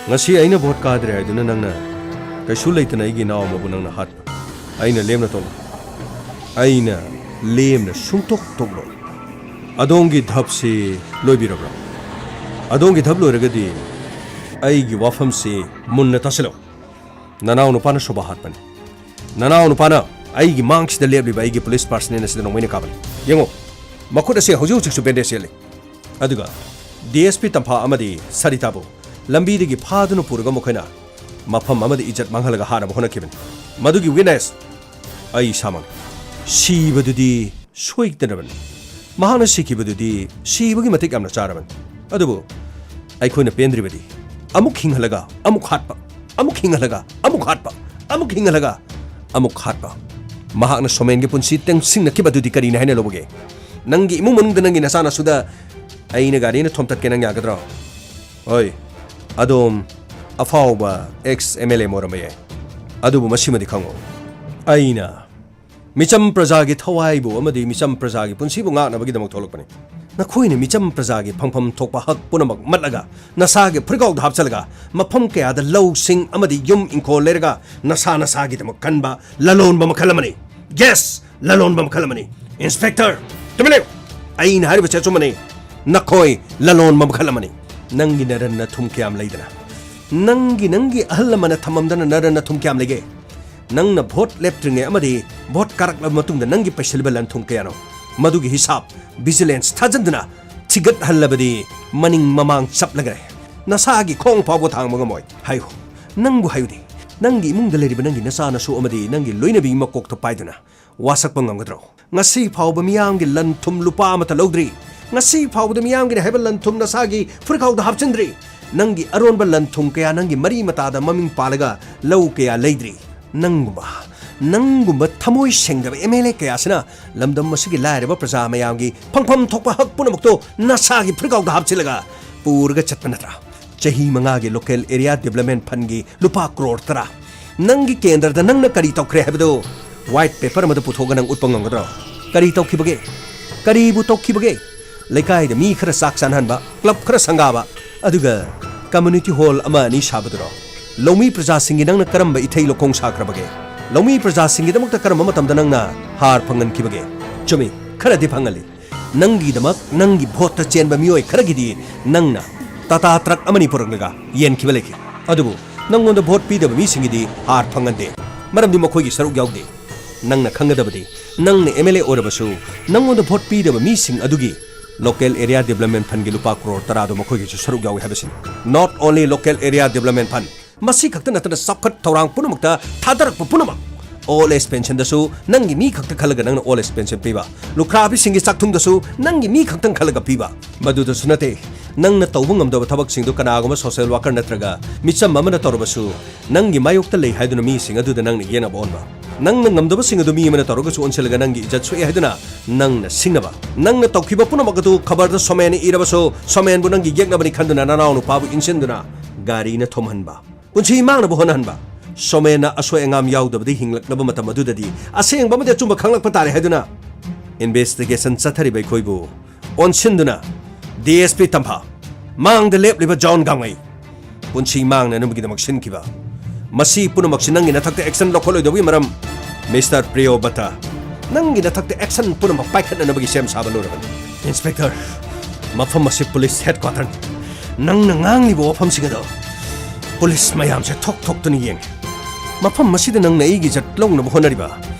ꯉꯁꯤ ꯑꯩꯅ ꯚꯣꯠ ꯀꯥꯗ꯭ꯔꯦ ꯍꯥꯏꯗꯨꯅ ꯅꯪꯅ ꯀꯩꯁꯨ ꯂꯩꯇꯅ ꯑꯩꯒꯤ ꯏꯅꯥꯎ ꯑꯃꯕꯨ ꯅꯪꯅ ꯍꯥꯠꯄ꯫ ꯑꯩꯅ ꯂꯦꯝꯅ ꯇꯣꯛꯂꯣꯏ꯫ ꯑꯩꯅ ꯂꯦꯝꯅ ꯁꯨꯡꯇꯣꯛ ꯇꯣꯛꯂꯣꯏ꯫ ꯑꯗꯣꯝꯒꯤ ꯙꯞꯁꯤ ꯂꯣꯏꯕꯤꯔꯕ꯭ꯔꯥ? ꯑꯗꯣꯝꯒꯤ ꯙꯞ ꯂꯣꯏꯔꯒꯗꯤ ꯑꯩꯒꯤ ꯋꯥꯐꯝꯁꯤ ꯃꯨꯟꯅ ꯇꯥꯁꯤꯜꯂꯨ꯫ ꯅꯅꯥꯎ ꯅꯨꯄꯥꯅ ꯁꯣꯚꯥ ꯍꯥꯠꯄꯅꯤ꯫ ꯅꯅꯥꯎ ꯅꯨꯄꯥꯅ ꯑꯩꯒꯤ ꯃꯥꯡꯁꯤꯗ ꯂꯦꯞꯂꯤꯕ ꯑꯩꯒꯤ ꯄꯨꯂꯤꯁ ꯄꯥꯔꯁꯅꯦꯜ ꯑꯁꯤꯗ ꯅꯣꯡꯃꯩꯅ ꯀꯥꯞꯄꯅꯤ꯫ ꯌꯦꯡꯉꯨ, ꯃꯈꯨꯠ ꯑꯁꯤ ꯍꯧꯖꯤꯛ ꯍꯧꯖꯤꯛꯁꯨ ꯕꯦꯟꯗꯦꯖ ꯁꯦꯠꯂꯤ꯫ ꯑꯗꯨꯒ ꯗꯤ ꯑꯦꯁ ꯄꯤ ꯇꯝꯐꯥ ꯑꯃꯗꯤ ꯁꯔꯤꯇꯥꯕꯨ ꯂꯝꯕꯤꯗꯒꯤ ꯐꯥꯗꯨꯅ ꯄꯨꯔꯒ ꯃꯈꯣꯏꯅ ꯃꯐꯝ ꯑꯃꯗ ꯏꯖꯠ ꯃꯥꯡꯍꯜꯂꯒ ꯍꯥꯠꯅꯕ ꯍꯣꯠꯅꯈꯤꯕꯅꯤ꯫ ꯃꯗꯨꯒꯤ ꯋꯤꯠꯅꯦꯁ ꯑꯩ ꯏꯁꯥꯃꯛꯅꯤ꯫ ꯁꯤꯕꯗꯨꯗꯤ ꯁꯣꯏꯗꯅꯕꯅꯤ꯫ ꯃꯍꯥꯛꯅ ꯁꯤꯈꯤꯕꯗꯨꯗꯤ ꯁꯤꯕꯒꯤ ꯃꯇꯤꯛ ꯌꯥꯝꯅ ꯆꯥꯔꯕꯅꯤ꯫ ꯑꯗꯨꯕꯨ ꯑꯩꯈꯣꯏꯅ ꯄꯦꯟꯗ꯭ꯔꯤꯕꯗꯤ ꯑꯃꯨꯛ ꯍꯤꯡꯍꯜꯂꯒ ꯑꯃꯨꯛ ꯍꯥꯠꯄ, ꯑꯃꯨꯛ ꯍꯤꯡꯍꯜꯂꯒ ꯑꯃꯨꯛ ꯍꯥꯠꯄ, ꯑꯃꯨꯛ ꯍꯤꯡꯍꯜꯂꯒ ꯑꯃꯨꯛ ꯍꯥꯠꯄ꯫ ꯃꯍꯥꯛꯅ ꯁꯣꯃꯦꯟꯒꯤ ꯄꯨꯟꯁꯤ ꯇꯦꯡꯁꯤꯡꯅꯈꯤꯕ ꯑꯗꯨꯗꯤ ꯀꯔꯤꯅꯤ ꯍꯥꯏꯅ ꯂꯧꯕꯒꯦ? ꯅꯪꯒꯤ ꯏꯃꯨꯡ ꯃꯅꯨꯡꯗ ꯅꯪꯒꯤ ꯅꯆꯥꯅꯁꯨꯗ ꯑꯩꯅ ꯒꯥꯔꯤꯅ ꯊꯣꯝꯇꯠꯀꯦ ꯅꯪ ꯌꯥꯒꯗ꯭ꯔꯣ? ꯍꯣꯏ, ꯑꯗꯣꯝ ꯑꯐꯥꯎꯕ ꯑꯦꯛꯁ ꯑꯦꯝ ꯑꯦꯜ ꯑꯦ ꯑꯃ ꯑꯣꯏꯔꯝꯕ ꯌꯥꯏ, ꯑꯗꯨꯕꯨ ꯃꯁꯤꯃꯗꯤ ꯈꯪꯉꯨ, ꯑꯩꯅ ꯃꯤꯆꯝ ꯄ꯭ꯔꯖꯥꯒꯤ ꯊꯋꯥꯏꯕꯨ ꯑꯃꯗꯤ ꯃꯤꯆꯝ ꯄ꯭ꯔꯖꯥꯒꯤ ꯄꯨꯟꯁꯤꯕꯨ ꯉꯥꯛꯅꯕꯒꯤꯗꯃꯛ ꯊꯣꯛꯂꯛꯄꯅꯤ꯫ ꯅꯈꯣꯏꯅ ꯃꯤꯆꯝ ꯄ꯭ꯔꯖꯥꯒꯤ ꯐꯪꯐꯝ ꯊꯣꯛꯄ ꯍꯛ ꯄꯨꯝꯅꯃꯛ ꯃꯠꯂꯒ, ꯅꯁꯥꯒꯤ ꯐꯨꯔꯤꯠꯀꯥꯎꯗ ꯍꯥꯞꯆꯜꯂꯒ, ꯃꯐꯝ ꯀꯌꯥꯗ ꯂꯧꯁꯤꯡ ꯑꯃꯗꯤ ꯌꯨꯝ ꯏꯪꯈꯣꯜ ꯂꯩꯔꯒ, ꯅꯁꯥ ꯅꯁꯥꯒꯤꯗꯃꯛ ꯀꯟꯕ ꯂꯂꯣꯟꯕ ꯃꯈꯜ ꯑꯃꯅꯤ꯫ ꯌꯦꯁ, ꯂꯂꯣꯟꯕ ꯃꯈꯜ ꯑꯃꯅꯤ꯫ ꯏꯟꯁꯄꯦꯛꯇꯔ, ꯇꯨꯃꯤꯟ ꯂꯩꯌꯨ! ꯑꯩꯅ ꯍꯥꯏꯔꯤꯕꯁꯤ ꯑꯆꯨꯝꯕꯅꯤ꯫ ꯅꯈꯣꯏ ꯂꯂꯣꯟꯕ ꯃꯈꯜ ꯑꯃꯅꯤ꯫ ꯅꯪꯒꯤ ꯅꯔꯟ ꯅꯊꯨꯝ ꯀꯌꯥꯝ ꯂꯩꯗꯅ? ꯅꯪꯒꯤ, ꯅꯪꯒꯤ ꯑꯍꯜ ꯂꯃꯟꯅ ꯊꯝꯃꯝꯗꯅ ꯅꯔꯟ ꯅꯊꯨꯝ ꯀꯌꯥꯝ ꯂꯩꯒꯦ? ꯅꯪꯅ ꯚꯣꯠ ꯂꯦꯞꯇ꯭ꯔꯤꯉꯩ ꯑꯃꯗꯤ ꯚꯣꯠ ꯀꯥꯔꯛꯂꯕ ꯃꯇꯨꯡꯗ ꯅꯪꯒꯤ ꯄꯩꯁꯤꯜꯂꯤꯕ ꯂꯟ ꯊꯨꯝ ꯀꯌꯥꯅꯣ? ꯃꯗꯨꯒꯤ ꯍꯤꯁꯥꯞ ꯚꯤꯖꯤꯂꯦꯟꯁ ꯊꯥꯖꯟꯗꯨꯅ ꯊꯤꯒꯠꯍꯜꯂꯕꯗꯤ ꯃꯅꯤꯡ ꯃꯃꯥꯡ ꯆꯞꯂꯒꯅꯤ꯫ ꯅꯁꯥꯒꯤ ꯈꯣꯡ ꯐꯥꯎꯕ ꯊꯥꯡꯕ ꯉꯝꯃꯣꯏ꯫ ꯍꯥꯏꯌꯨ, ꯅꯪꯕꯨ ꯍꯥꯏꯌꯨꯗꯤ, ꯅꯪꯒꯤ ꯏꯃꯨꯡꯗ ꯂꯩꯔꯤꯕ ꯅꯪꯒꯤ ꯅꯆꯥ ꯅꯁꯨ ꯑꯃꯗꯤ ꯅꯪꯒꯤ ꯂꯣꯏꯅꯕꯤꯒꯤ ꯃꯀꯣꯛꯇ ꯄꯥꯏꯗꯨꯅ ꯋꯥꯁꯛꯄ ꯉꯝꯒꯗ꯭ꯔꯣ? ꯉꯁꯤ ꯐꯥꯎꯕ ꯃꯤꯌꯥꯝꯒꯤ ꯂꯟ ꯊꯨꯝ ꯂꯨꯄꯥ ꯑꯃꯠꯇ ꯂꯧꯗ꯭ꯔꯤ꯫ ꯉꯁꯤ ꯐꯥꯎꯕꯗ ꯃꯤꯌꯥꯝꯒꯤꯅ ꯍꯥꯏꯕ ꯂꯟ ꯊꯨꯝ ꯅꯁꯥꯒꯤ ꯐꯨꯔꯤꯈꯥꯎꯗ ꯍꯥꯞꯆꯤꯟꯗ꯭ꯔꯤ꯫ ꯅꯪꯒꯤ ꯑꯔꯣꯟꯕ ꯂꯟ ꯊꯨꯝ ꯀꯌꯥ ꯅꯪꯒꯤ ꯃꯔꯤ ꯃꯇꯥꯗ ꯃꯃꯤꯡ ꯄꯥꯜꯂꯒ ꯂꯧ ꯀꯌꯥ ꯂꯩꯗ꯭ꯔꯤ꯫ ꯅꯪꯒꯨꯝꯕ, ꯅꯪꯒꯨꯝꯕ ꯊꯃꯣꯏ ꯁꯦꯡꯗꯕ ꯑꯦꯝ ꯑꯦꯜ ꯑꯦ ꯀꯌꯥꯁꯤꯅ ꯂꯝꯗꯝ ꯑꯁꯤꯒꯤ ꯂꯥꯏꯔꯕ ꯄ꯭ꯔꯖꯥ ꯃꯌꯥꯝꯒꯤ ꯐꯪꯐꯝ ꯊꯣꯛꯄ ꯍꯛ ꯄꯨꯝꯅꯃꯛꯇꯣ ꯅꯁꯥꯒꯤ ꯐꯨꯔꯤꯈꯥꯎꯗ ꯍꯥꯞꯆꯤꯜꯂꯒ ꯄꯨꯔꯒ ꯆꯠꯄ ꯅꯠꯇ꯭ꯔꯥ? ꯆꯍꯤ ꯃꯉꯥꯒꯤ ꯂꯣꯀꯦꯜ ꯑꯦꯔꯤꯌꯥ ꯗꯤꯕꯂꯞꯃꯦꯟ ꯐꯟꯒꯤ ꯂꯨꯄꯥ ꯀ꯭ꯔꯣꯔ ꯇꯔꯥ꯫ ꯅꯪꯒꯤ ꯀꯦꯟꯗ꯭ꯔꯗ ꯅꯪꯅ ꯀꯔꯤ ꯇꯧꯈ꯭ꯔꯦ ꯍꯥꯏꯕꯗꯨ ꯋꯥꯏꯠ ꯄꯦꯄꯔ ꯑꯃꯗ ꯄꯨꯊꯣꯛꯑꯒ ꯅꯪ ꯎꯠꯄ ꯉꯝꯒꯗ꯭ꯔꯣ? ꯀꯔꯤ ꯇꯧꯈꯤꯕꯒꯦ? ꯀꯔꯤꯕꯨ ꯇꯧꯈꯤꯕꯒꯦ? ꯂꯩꯀꯥꯏꯗ ꯃꯤ ꯈꯔ ꯆꯥꯛ ꯆꯥꯅꯍꯟꯕ, ꯀ꯭ꯂꯕ ꯈꯔ ꯁꯪꯒꯥꯕ, ꯑꯗꯨꯒ ꯀꯝꯃ꯭ꯌꯨꯅꯤꯇꯤ ꯍꯣꯜ ꯑꯃ ꯑꯅꯤ ꯁꯥꯕꯗꯨꯔꯣ? ꯂꯧꯃꯤ ꯄ꯭ꯔꯖꯥꯁꯤꯡꯒꯤ ꯅꯪꯅ ꯀꯔꯝꯕ ꯏꯊꯩ ꯂꯧꯈꯣꯡ ꯁꯥꯈ꯭ꯔꯕꯒꯦ? ꯂꯧꯃꯤ ꯄ꯭ꯔꯖꯥꯁꯤꯡꯒꯤꯗꯃꯛꯇ ꯀꯔꯝꯕ ꯃꯇꯝꯗ ꯅꯪꯅ ꯍꯥꯔ ꯐꯪꯍꯟꯈꯤꯕꯒꯦ? ꯆꯨꯝꯃꯤ, ꯈꯔꯗꯤ ꯐꯪꯍꯜꯂꯤ꯫ ꯅꯪꯒꯤꯗꯃꯛ ꯅꯪꯒꯤ ꯚꯣꯠꯇ ꯆꯦꯟꯕ ꯃꯤꯑꯣꯏ ꯈꯔꯒꯤꯗꯤ ꯅꯪꯅ ꯇꯥꯇꯥ ꯇ꯭ꯔꯛ ꯑꯃꯅꯤ ꯄꯨꯔꯛꯂꯒ ꯌꯦꯟꯈꯤꯕ ꯂꯩꯈꯤ꯫ ꯑꯗꯨꯕꯨ ꯅꯪꯉꯣꯟꯗ ꯚꯣꯠ ꯄꯤꯗꯕ ꯃꯤꯁꯤꯡꯒꯤꯗꯤ ꯍꯥꯔ ꯐꯪꯍꯟꯗꯦ, ꯃꯔꯝꯗꯤ ꯃꯈꯣꯏꯒꯤ ꯁꯔꯨꯛ ꯌꯥꯎꯗꯦ꯫ ꯅꯪꯅ ꯈꯪꯒꯗꯕꯗꯤ, ꯅꯪꯅ ꯑꯦꯝ ꯑꯦꯜ ꯑꯦ ꯑꯣꯏꯔꯕꯁꯨ, ꯅꯪꯉꯣꯟꯗ ꯚꯣꯠ ꯄꯤꯗꯕ ꯃꯤꯁꯤꯡ ꯑꯗꯨꯒꯤ ꯂꯣꯀꯦꯜ ꯑꯦꯔꯤꯌꯥ ꯗꯤꯕꯂꯞꯃꯦꯟ ꯐꯟꯒꯤ ꯂꯨꯄꯥ ꯀ꯭ꯔꯣꯔ ꯇꯔꯥꯗꯣ ꯃꯈꯣꯏꯒꯤꯁꯨ ꯁꯔꯨꯛ ꯌꯥꯎꯏ ꯍꯥꯏꯕꯁꯤꯅꯤ꯫ Not only local area development fund, ꯃꯁꯤ ꯈꯛꯇ ꯅꯠꯇꯅ ꯆꯥꯎꯈꯠ ꯊꯧꯔꯥꯡ ꯄꯨꯝꯅꯃꯛꯇ ꯊꯥꯗꯔꯛꯄ ꯄꯨꯝꯅꯃꯛ꯫ ꯑꯣꯜ ꯑꯦꯖ ꯄꯦꯟꯁꯟꯗꯁꯨ ꯅꯪꯒꯤ ꯃꯤ ꯈꯛꯇ ꯈꯜꯂꯒ ꯅꯪꯅ ꯑꯣꯜ ꯑꯦꯖ ꯄꯦꯟꯁꯟ ꯄꯤꯕ, ꯂꯨꯈ꯭ꯔꯥꯕꯤꯁꯤꯡꯒꯤ ꯆꯥꯛꯊꯨꯡꯗꯁꯨ ꯅꯪꯒꯤ ꯃꯤ ꯈꯛꯇꯪ ꯈꯜꯂꯒ ꯄꯤꯕ꯫ ꯃꯗꯨꯗꯁꯨ ꯅꯠꯇꯦ, ꯅꯪꯅ ꯇꯧꯕ ꯉꯝꯗꯕ ꯊꯕꯛꯁꯤꯡꯗꯨ ꯀꯅꯥꯒꯨꯝꯕ ꯁꯣꯁꯦꯜ ꯋꯥꯀꯔ ꯅꯠꯇ꯭ꯔꯒ ꯃꯤꯆꯝ ꯑꯃꯅ ꯇꯧꯔꯕꯁꯨ, ꯅꯪꯒꯤ ꯃꯥꯌꯣꯛꯇ ꯂꯩ ꯍꯥꯏꯗꯨꯅ ꯃꯤꯁꯤꯡ ꯑꯗꯨꯗ ꯅꯪꯅ ꯌꯦꯡꯅꯕ ꯑꯣꯟꯕ꯫ ꯅꯪꯅ ꯉꯝꯗꯕꯁꯤꯡ ꯑꯗꯨ ꯃꯤ ꯑꯃꯅ ꯇꯧꯔꯒꯁꯨ ꯑꯣꯟꯁꯤꯜꯂꯒ ꯅꯪꯒꯤ ꯏꯖꯠ ꯁꯣꯛꯑꯦ ꯍꯥꯏꯗꯨꯅ ꯅꯪꯅ ꯁꯤꯡꯅꯕ꯫ ꯅꯪꯅ ꯇꯧꯈꯤꯕ ꯄꯨꯝꯅꯃꯛ ꯑꯗꯨ ꯈꯕꯔꯗ ꯁꯣꯃꯦꯟꯅ ꯏꯔꯕꯁꯨ, ꯁꯣꯃꯦꯟꯕꯨ ꯅꯪꯒꯤ ꯌꯦꯛꯅꯕꯅꯤ ꯈꯟꯗꯨꯅ ꯅꯅꯥꯎ ꯅꯨꯄꯥꯕꯨ ꯏꯟꯁꯤꯟꯗꯨꯅ ꯒꯥꯔꯤꯅ ꯊꯣꯝꯍꯟꯕ꯫ ꯄꯨꯟꯁꯤ ꯃꯥꯡꯅꯕ ꯍꯣꯠꯅꯍꯟꯕ꯫ ꯁꯣꯃꯦꯟꯅ ꯑꯁꯣꯏ ꯑꯉꯥꯝ ꯌꯥꯎꯗꯕꯗ ꯍꯤꯡꯂꯛꯂꯕ ꯃꯇꯝ ꯑꯗꯨꯗꯗꯤ ꯑꯁꯦꯡꯕ ꯑꯃꯗꯤ ꯑꯆꯨꯝꯕ ꯈꯪꯂꯛꯄ ꯇꯥꯔꯦ ꯍꯥꯏꯗꯨꯅ ꯏꯟꯚꯦꯁꯇꯤꯒꯦꯁꯟ ꯆꯠꯊꯔꯤꯕ ꯑꯩꯈꯣꯏꯕꯨ ꯑꯣꯟꯁꯤꯟꯗꯨꯅ ꯗꯤ ꯑꯦꯁ ꯄꯤ ꯇꯝꯐꯥ, ꯃꯥꯡꯗ ꯂꯦꯞꯂꯤꯕ ꯖꯣꯟ ꯒꯥꯡꯉꯩ, ꯄꯨꯟꯁꯤ ꯃꯥꯡꯅꯅꯕꯒꯤꯗꯃꯛ ꯁꯤꯟꯈꯤꯕ꯫ ꯃꯁꯤ ꯄꯨꯝꯅꯃꯛꯁꯤ ꯅꯪꯒꯤ ꯅꯊꯛꯇ ꯑꯦꯛꯁꯟ ꯂꯧꯈꯠꯂꯣꯏꯗꯧꯕꯒꯤ ꯃꯔꯝ, ꯃꯤꯁꯇꯔ ꯄ꯭ꯔꯤꯌꯣꯕꯇ, ꯅꯪꯒꯤ ꯅꯊꯛꯇ ꯑꯦꯛꯁꯟ ꯄꯨꯝꯅꯃꯛ ꯄꯥꯏꯈꯠꯅꯅꯕꯒꯤ ꯁꯦꯝ ꯁꯥꯕ ꯂꯣꯏꯔꯕꯅꯤ꯫ ꯏꯟꯁꯄꯦꯛꯇꯔ, ꯃꯐꯝ ꯑꯁꯤ ꯄꯨꯂꯤꯁ ꯍꯦꯗꯀ꯭ꯋꯥꯇꯔꯅꯤ꯫ ꯅꯪꯅ ꯉꯥꯡꯂꯤꯕ ꯋꯥꯐꯝꯁꯤꯡ ꯑꯗꯣ ꯄꯨꯂꯤꯁ ꯃꯌꯥꯝꯁꯦ ꯊꯣꯛ ꯊꯣꯛꯇꯨꯅ ꯌꯦꯡꯉꯤ꯫ ꯃꯐꯝ ꯑꯁꯤꯗ ꯅꯪꯅ ꯑꯩꯒꯤ ꯏꯖꯠ ꯂꯧꯅꯕ ꯍꯣꯠꯅꯔꯤꯕ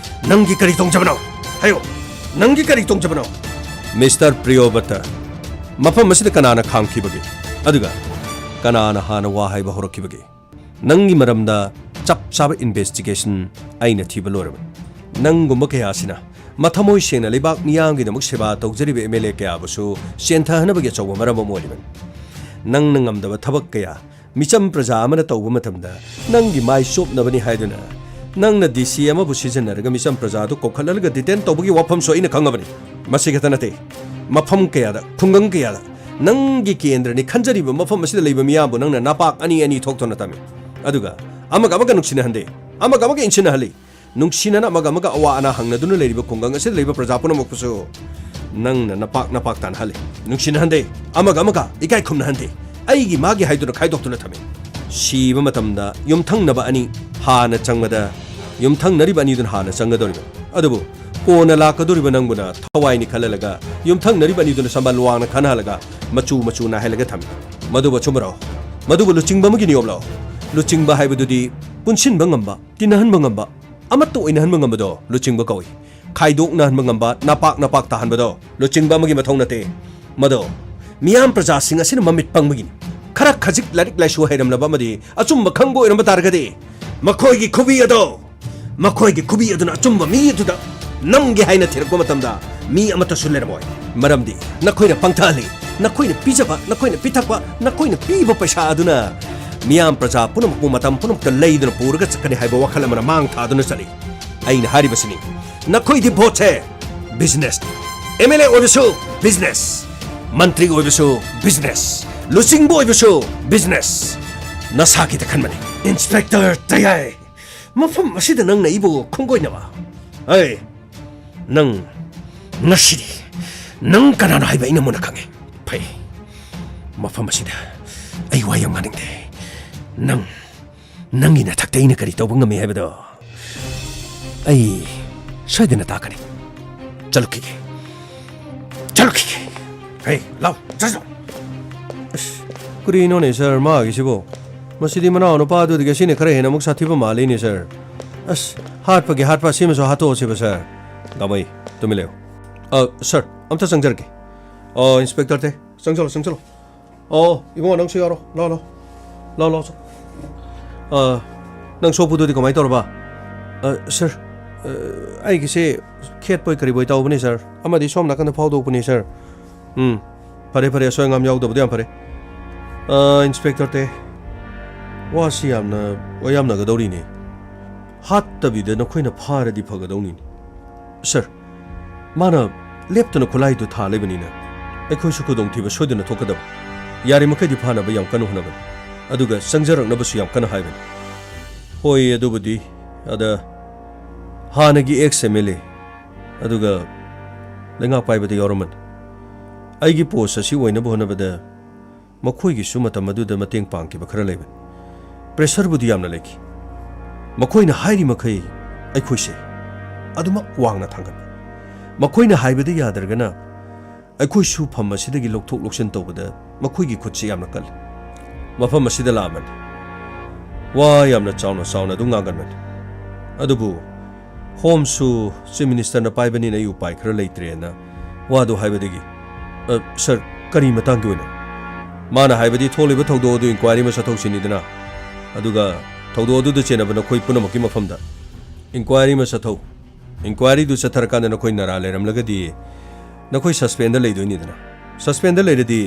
ꯅꯪꯒꯤ ꯀꯔꯤ ꯇꯣꯡꯖꯕꯅꯣ? ꯍꯥꯏꯌꯣ, ꯅꯪꯒꯤ ꯀꯔꯤ ꯇꯣꯡꯖꯕꯅꯣ? ꯃꯤꯁꯇꯔ ꯄ꯭ꯔꯤꯌꯣꯕꯇ, ꯃꯐꯝ ꯑꯁꯤꯗ ꯀꯅꯥꯅ ꯈꯥꯝꯈꯤꯕꯒꯦ? ꯑꯗꯨꯒ ꯀꯅꯥꯅ ꯍꯥꯟꯅ ꯋꯥ ꯍꯥꯏꯕ ꯍꯧꯔꯛꯈꯤꯕꯒꯦ? ꯅꯪꯒꯤ ꯃꯔꯝꯗ ꯆꯞ ꯆꯥꯕ ꯏꯟꯚꯦꯁꯇꯤꯒꯦꯁꯟ ꯑꯩꯅ ꯊꯤꯕ ꯂꯣꯏꯔꯕꯅꯤ꯫ ꯅꯪꯒꯨꯝꯕ ꯀꯌꯥꯁꯤꯅ ꯃꯊꯃꯣꯏ ꯁꯦꯡꯅ ꯂꯩꯕꯥꯛ ꯃꯤꯌꯥꯝꯒꯤꯗꯃꯛ ꯁꯦꯕꯥ ꯇꯧꯖꯔꯤꯕ ꯑꯦꯝ ꯑꯦꯜ ꯑꯦ ꯀꯌꯥꯕꯨꯁꯨ ꯆꯦꯟꯊꯍꯟꯅꯕꯒꯤ ꯑꯆꯧꯕ ꯃꯔꯝ ꯑꯃ ꯑꯣꯏꯔꯤꯕꯅꯤ꯫ ꯅꯪꯅ ꯉꯝꯗꯕ ꯊꯕꯛ ꯀꯌꯥ ꯃꯤꯆꯝ ꯄ꯭ꯔꯖꯥ ꯑꯃꯅ ꯇꯧꯕ ꯃꯇꯝꯗ ꯅꯪꯒꯤ ꯃꯥꯏ ꯆꯣꯞꯅꯕꯅꯤ ꯍꯥꯏꯗꯨꯅ ꯅꯪꯅ ꯗꯤ ꯁꯤ ꯑꯃꯕꯨ ꯁꯤꯖꯤꯟꯅꯔꯒ ꯃꯤꯆꯝ ꯄ꯭ꯔꯖꯥ ꯑꯗꯨ ꯀꯧꯈꯠꯍꯜꯂꯒ ꯗꯤꯇꯦꯟ ꯇꯧꯕꯒꯤ ꯋꯥꯐꯝꯁꯨ ꯑꯩꯅ ꯈꯪꯉꯕꯅꯤ꯫ ꯃꯁꯤ ꯈꯛꯇ ꯅꯠꯇꯦ, ꯃꯐꯝ ꯀꯌꯥꯗ, ꯈꯨꯡꯒꯪ ꯀꯌꯥꯗ ꯅꯪꯒꯤ ꯀꯦꯟꯗ꯭ꯔꯅꯤ ꯈꯟꯖꯔꯤꯕ ꯃꯐꯝ ꯑꯁꯤꯗ ꯂꯩꯕ ꯃꯤꯌꯥꯝꯕꯨ ꯅꯪꯅ ꯅꯄꯥꯛ ꯑꯅꯤ ꯑꯅꯤ ꯊꯣꯛꯇꯨꯅ ꯊꯝꯃꯤ꯫ ꯑꯗꯨꯒ ꯑꯃꯒ ꯑꯃꯒ ꯅꯨꯡꯁꯤꯅꯍꯟꯗꯦ, ꯑꯃꯒ ꯑꯃꯒ ꯏꯟꯁꯤꯟꯅꯍꯜꯂꯤ꯫ ꯅꯨꯡꯁꯤꯅꯅ ꯑꯃꯒ ꯑꯃꯒ ꯑꯋꯥ ꯑꯅꯥ ꯍꯪꯅꯗꯨꯅ ꯂꯩꯔꯤꯕ ꯈꯨꯡꯒꯪ ꯑꯁꯤꯗ ꯂꯩꯕ ꯄ꯭ꯔꯖꯥ ꯄꯨꯝꯅꯃꯛꯄꯨꯁꯨ ꯅꯪꯅ ꯅꯄꯥꯛ ꯅꯄꯥꯛ ꯇꯥꯅꯍꯜꯂꯤ꯫ ꯅꯨꯡꯁꯤꯅꯍꯟꯗꯦ, ꯑꯃꯒ ꯑꯃꯒ ꯏꯀꯥꯏ ꯈꯨꯝꯅꯍꯟꯗꯦ꯫ ꯑꯩꯒꯤ ꯃꯥꯒꯤ ꯍꯥꯏꯗꯨꯅ ꯈꯥꯏꯗꯣꯛꯇꯨꯅ ꯊꯝꯃꯤ꯫ ꯁꯤꯕ ꯃꯇꯝꯗ ꯌꯨꯝꯊꯪꯅꯕ ꯑꯅꯤ ꯍꯥꯟꯅ ꯆꯪꯕꯗ, ꯌꯨꯝꯊꯪꯅꯔꯤꯕ ꯑꯅꯤꯗꯨꯅ ꯍꯥꯟꯅ ꯆꯪꯒꯗꯧꯔꯤꯕ꯫ ꯑꯗꯨꯕꯨ ꯀꯣꯟꯅ ꯂꯥꯛꯀꯗꯧꯔꯤꯕ ꯅꯪꯕꯨꯅ ꯊꯋꯥꯏꯅꯤ ꯈꯜꯍꯜꯂꯒ, ꯌꯨꯝꯊꯪꯅꯔꯤꯕ ꯑꯅꯤꯗꯨꯅ ꯁꯝꯕꯜ ꯋꯥꯡꯅ ꯈꯟꯍꯜꯂꯒ, ꯃꯆꯨ ꯃꯆꯨ ꯅꯥꯏꯍꯜꯂꯒ ꯊꯝꯃꯤ꯫ ꯃꯗꯨꯕꯨ ꯑꯆꯨꯝꯕꯔꯣ? ꯃꯗꯨꯕꯨ ꯂꯨꯆꯤꯡꯕ ꯑꯃꯒꯤ ꯅꯤꯌꯣꯝꯂꯣ? ꯂꯨꯆꯤꯡꯕ ꯍꯥꯏꯕꯗꯨꯗꯤ ꯄꯨꯟꯁꯤꯟꯕ ꯉꯝꯕ, ꯇꯤꯟꯅꯍꯟꯕ ꯉꯝꯕ, ꯑꯃꯠꯇ ꯑꯣꯏꯅꯍꯟꯕ ꯉꯝꯕꯗꯣ ꯂꯨꯆꯤꯡꯕ ꯀꯧꯏ꯫ ꯈꯥꯏꯗꯣꯛꯅꯍꯟꯕ ꯉꯝꯕ, ꯅꯄꯥꯛ ꯅꯄꯥꯛ ꯇꯥꯍꯟꯕꯗꯣ ꯂꯨꯆꯤꯡꯕ ꯑꯃꯒꯤ ꯃꯊꯧ ꯅꯠꯇꯦ꯫ ꯃꯗꯣ ꯃꯤꯌꯥꯝ ꯄ꯭ꯔꯖꯥꯁꯤꯡ ꯑꯁꯤꯅ ꯃꯃꯤꯠ ꯄꯪꯕꯒꯤꯅꯤ꯫ ꯈꯔ ꯈꯖꯤꯛ ꯂꯥꯏꯔꯤꯛ ꯂꯥꯏꯁꯨ ꯍꯩꯔꯝꯂꯕ ꯑꯃꯗꯤ ꯑꯆꯨꯝꯕ ꯈꯪꯕ ꯑꯣꯏꯔꯝꯕ ꯇꯥꯔꯒꯗꯤ, ꯃꯈꯣꯏꯒꯤ ꯈꯨꯕꯤ ꯑꯗꯣ, ꯃꯈꯣꯏꯒꯤ ꯈꯨꯕꯤ ꯑꯗꯨꯅ ꯑꯆꯨꯝꯕ ꯃꯤ ꯑꯗꯨꯗ ꯅꯝꯒꯦ ꯍꯥꯏꯅ ꯊꯤꯔꯛꯄ ꯃꯇꯝꯗ ꯃꯤ ꯑꯃꯠꯇꯁꯨ ꯂꯩꯔꯝꯃꯣꯏ꯫ ꯃꯔꯝꯗꯤ ꯅꯈꯣꯏꯅ ꯄꯪꯊꯍꯜꯂꯤ, ꯅꯈꯣꯏꯅ ꯄꯤꯖꯕ, ꯅꯈꯣꯏꯅ ꯄꯤꯊꯛꯄ, ꯅꯈꯣꯏꯅ ꯄꯤꯕ ꯄꯩꯁꯥ ꯑꯗꯨꯅ ꯃꯤꯌꯥꯝ ꯄ꯭ꯔꯖꯥ ꯄꯨꯝꯅꯃꯛꯄꯨ ꯃꯇꯝ ꯄꯨꯝꯅꯃꯛꯇ ꯂꯩꯗꯨꯅ ꯄꯨꯔꯒ ꯆꯠꯀꯅꯤ ꯍꯥꯏꯕ ꯋꯥꯈꯜ ꯑꯃꯅ ꯃꯥꯡ ꯊꯥꯗꯨꯅ ꯆꯠꯂꯤ꯫ ꯑꯩꯅ ꯍꯥꯏꯔꯤꯕꯁꯤꯅꯤ, ꯅꯈꯣꯏꯗꯤ ꯚꯣꯠꯁꯦ ꯕꯤꯖꯤꯅꯦꯁꯅꯤ꯫ ꯑꯦꯝ ꯑꯦꯜ ꯑꯦ ꯑꯣꯏꯕꯁꯨ ꯕꯤꯖꯤꯅꯦꯁ, ꯃꯟꯇ꯭ꯔꯤ ꯑꯣꯏꯕꯁꯨ ꯕꯤꯖꯤꯅꯦꯁ, ꯂꯨꯆꯤꯡꯕ ꯑꯣꯏꯕꯁꯨ ꯕꯤꯖꯤꯅꯦꯁ꯫ ꯅꯁꯥꯒꯤꯗ ꯈꯟꯕꯅꯤ꯫ ꯏꯟꯁꯄꯦꯛꯇꯔ ꯇꯌꯥꯏ, ꯃꯐꯝ ꯑꯁꯤꯗ ꯅꯪꯅ ꯑꯩꯕꯨ ꯈꯣꯡꯒꯣꯏꯅꯕ? ꯑꯩ, ꯅꯪ, ꯉꯁꯤꯗꯤ ꯅꯪ ꯀꯅꯥꯅꯣ ꯍꯥꯏꯕ ꯑꯩꯅ ꯃꯨꯟꯅ ꯈꯪꯉꯦ꯫ ꯐꯩ, ꯃꯐꯝ ꯑꯁꯤꯗ ꯑꯩ ꯋꯥ ꯌꯥꯝ ꯉꯥꯡꯅꯤꯡꯗꯦ꯫ ꯅꯪ, ꯅꯪꯒꯤ ꯅꯊꯛꯇ ꯑꯩꯅ ꯀꯔꯤ ꯇꯧꯕ ꯉꯝꯃꯤ ꯍꯥꯏꯕꯗꯣ ꯑꯩ ꯁꯣꯏꯗꯅ ꯇꯥꯛꯀꯅꯤ꯫ ꯆꯠꯂꯨꯈꯤꯒꯦ, ꯆꯠꯂꯨꯈꯤꯒꯦ꯫ ꯍꯦ, ꯂꯥꯎ, ꯆꯠꯂꯣ꯫ ꯑꯁ, ꯀꯔꯤꯅꯣꯅꯦ ꯁꯥꯔ ꯃꯥꯒꯤꯁꯤꯕꯣ? ꯃꯁꯤꯗꯤ ꯃꯅꯥꯎ ꯅꯨꯄꯥꯗꯨꯗꯒꯤ ꯑꯁꯤꯅ ꯈꯔ ꯍꯦꯟꯅ ꯑꯃꯨꯛ ꯁꯥꯊꯤꯕ ꯃꯥꯜꯂꯤꯅꯦ ꯁꯥꯔ꯫ ꯑꯁ, ꯍꯥꯠꯄꯒꯤ ꯍꯥꯠꯄ, ꯑꯁꯤꯃꯁꯨ ꯍꯥꯠꯇꯣꯛꯑꯁꯤꯕ ꯁꯥꯔ꯫ ꯒꯥꯃꯩ, ꯇꯨꯃꯤꯟ ꯂꯩꯌꯨ꯫ ꯑ, ꯁꯥꯔ, ꯑꯝꯇ ꯆꯪꯖꯔꯛꯀꯦ꯫ ꯑ, ꯏꯟꯁꯄꯦꯛꯇꯔ ꯇꯦ, ꯆꯪꯁꯤꯜꯂꯣ, ꯆꯪꯁꯤꯜꯂꯣ꯫ ꯑꯣ, ꯏꯕꯨꯡꯉꯣ, ꯅꯪꯁꯨ ꯌꯥꯎꯔꯣ꯫ ꯂꯥꯎ, ꯂꯥꯎ꯫ ꯂꯥꯎ, ꯂꯥꯎ, ꯆꯣ꯫ ꯑ, ꯅꯪ ꯁꯣꯛꯄꯗꯨꯗꯤ ꯀꯃꯥꯏꯅ ꯇꯧꯔꯕ? ꯑ, ꯁꯥꯔ, ꯑ, ꯑꯩꯒꯤꯁꯦ ꯈꯦꯠꯄꯣꯏ ꯀꯔꯤꯕꯣꯏ ꯇꯧꯕꯅꯦ, ꯁꯥꯔ꯫ ꯑꯃꯗꯤ ꯁꯣꯝ ꯅꯥꯀꯟꯗ ꯐꯥꯎꯗꯣꯛꯄꯅꯦ, ꯁꯥꯔ꯫ ꯎꯝ, ꯐꯔꯦ, ꯐꯔꯦ, ꯑꯁꯣꯏ ꯑꯉꯥꯝ ꯌꯥꯎꯗꯕꯗꯣ ꯌꯥꯝ ꯐꯔꯦ꯫ ꯑ, ꯏꯟꯁꯄꯦꯛꯇꯔ ꯇꯦ, ꯋꯥꯁꯤ ꯌꯥꯝꯅ ꯑꯣꯌꯥꯝꯅꯒꯗꯧꯔꯤꯅꯦ꯫ ꯍꯥꯠꯇꯕꯤꯗ ꯅꯈꯣꯏꯅ ꯐꯥꯔꯗꯤ ꯐꯒꯗꯧꯅꯤꯅꯦ꯫ ꯁꯥꯔ, ꯃꯥꯅ ꯂꯦꯞꯇꯅ ꯈꯨꯠꯂꯥꯏꯗꯨ ꯊꯥ ꯂꯩꯕꯅꯤꯅ ꯑꯩꯈꯣꯏꯁꯨ ꯈꯨꯗꯣꯡꯊꯤꯕ ꯁꯣꯏꯗꯅ ꯊꯣꯛꯀꯗꯕ꯫ ꯌꯥꯔꯤꯃꯈꯩꯗꯤ ꯐꯥꯅꯕ ꯌꯥꯝ ꯀꯟꯅ ꯍꯣꯠꯅꯕꯅꯤ꯫ ꯑꯗꯨꯒ ꯆꯪꯖꯔꯛꯅꯕꯁꯨ ꯌꯥꯝ ꯀꯟꯅ ꯍꯥꯏꯕꯅꯤ꯫ ꯍꯣꯏ, ꯑꯗꯨꯕꯨꯗꯤ꯫ ꯑꯗ ꯍꯥꯟꯅꯒꯤ ex M L A, ꯑꯗꯨꯒ ꯂꯩꯉꯥꯛ ꯄꯥꯏꯕꯗ ꯌꯥꯎꯔꯝꯕꯅꯤ꯫ ꯑꯩꯒꯤ post ꯑꯁꯤ ꯑꯣꯏꯅꯕ ꯍꯣꯠꯅꯕꯗ ꯃꯈꯣꯏꯒꯤꯁꯨ ꯃꯇꯝ ꯑꯗꯨꯗ ꯃꯇꯦꯡ ꯄꯥꯡꯈꯤꯕ ꯈꯔ ꯂꯩꯕꯅꯤ꯫ Pressureꯕꯨꯗꯤ ꯌꯥꯝꯅ ꯂꯩꯈꯤ꯫ ꯃꯈꯣꯏꯅ ꯍꯥꯏꯔꯤ ꯃꯈꯩ ꯑꯩꯈꯣꯏꯁꯦ ꯑꯗꯨꯃꯛ ꯋꯥꯡꯅ ꯊꯥꯡꯒꯠꯄ꯫ ꯃꯈꯣꯏꯅ ꯍꯥꯏꯕꯗ ꯌꯥꯗ꯭ꯔꯒꯅ ꯑꯩꯈꯣꯏꯁꯨ ꯐꯝ ꯑꯁꯤꯗꯒꯤ ꯂꯧꯊꯣꯛ ꯂꯧꯁꯤꯟ ꯇꯧꯕꯗ ꯃꯈꯣꯏꯒꯤ ꯈꯨꯠꯁꯤ ꯌꯥꯝꯅ ꯀꯜꯂꯤ꯫ ꯃꯐꯝ ꯑꯁꯤꯗ ꯂꯥꯛꯑꯝꯕꯅꯤ꯫ ꯋꯥ ꯌꯥꯝꯅ ꯆꯥꯎꯅ ꯆꯥꯎꯅ ꯑꯗꯨꯝ ꯉꯥꯡꯒꯟꯕꯅꯤ꯫ ꯑꯗꯨꯕꯨ Homeꯁꯨ Chief Ministerꯅ ꯄꯥꯏꯕꯅꯤꯅ ꯑꯩ ꯎꯄꯥꯏ ꯈꯔ ꯂꯩꯇ꯭ꯔꯦꯅ ꯋꯥꯗꯨ ꯍꯥꯏꯕꯗꯒꯤ, "ꯑ, sir, ꯀꯔꯤ ꯃꯇꯥꯡꯒꯤ ꯑꯣꯏꯅ?" ꯃꯥꯅ ꯍꯥꯏꯕꯗꯤ ꯊꯣꯛꯂꯤꯕ ꯊꯧꯗꯣꯛ ꯑꯗꯨ inquiry ꯑꯃ ꯆꯠꯊꯣꯛꯁꯤꯅꯤꯗꯅ, ꯑꯗꯨꯒ ꯊꯧꯗꯣꯛ ꯑꯗꯨꯗ ꯆꯦꯟꯅꯕ ꯅꯈꯣꯏ ꯄꯨꯝꯅꯃꯛꯀꯤ ꯃꯐꯝꯗ inquiry ꯑꯃ ꯆꯠꯊꯧ꯫ Inquiryꯗꯨ ꯆꯠꯊꯔꯀꯥꯟꯗ ꯅꯈꯣꯏ ꯅꯔꯥ ꯂꯩꯔꯝꯂꯒꯗꯤ ꯅꯈꯣꯏ suspendꯗ ꯂꯩꯗꯣꯏꯅꯤꯗꯅ꯫ Suspendꯗ ꯂꯩꯔꯗꯤ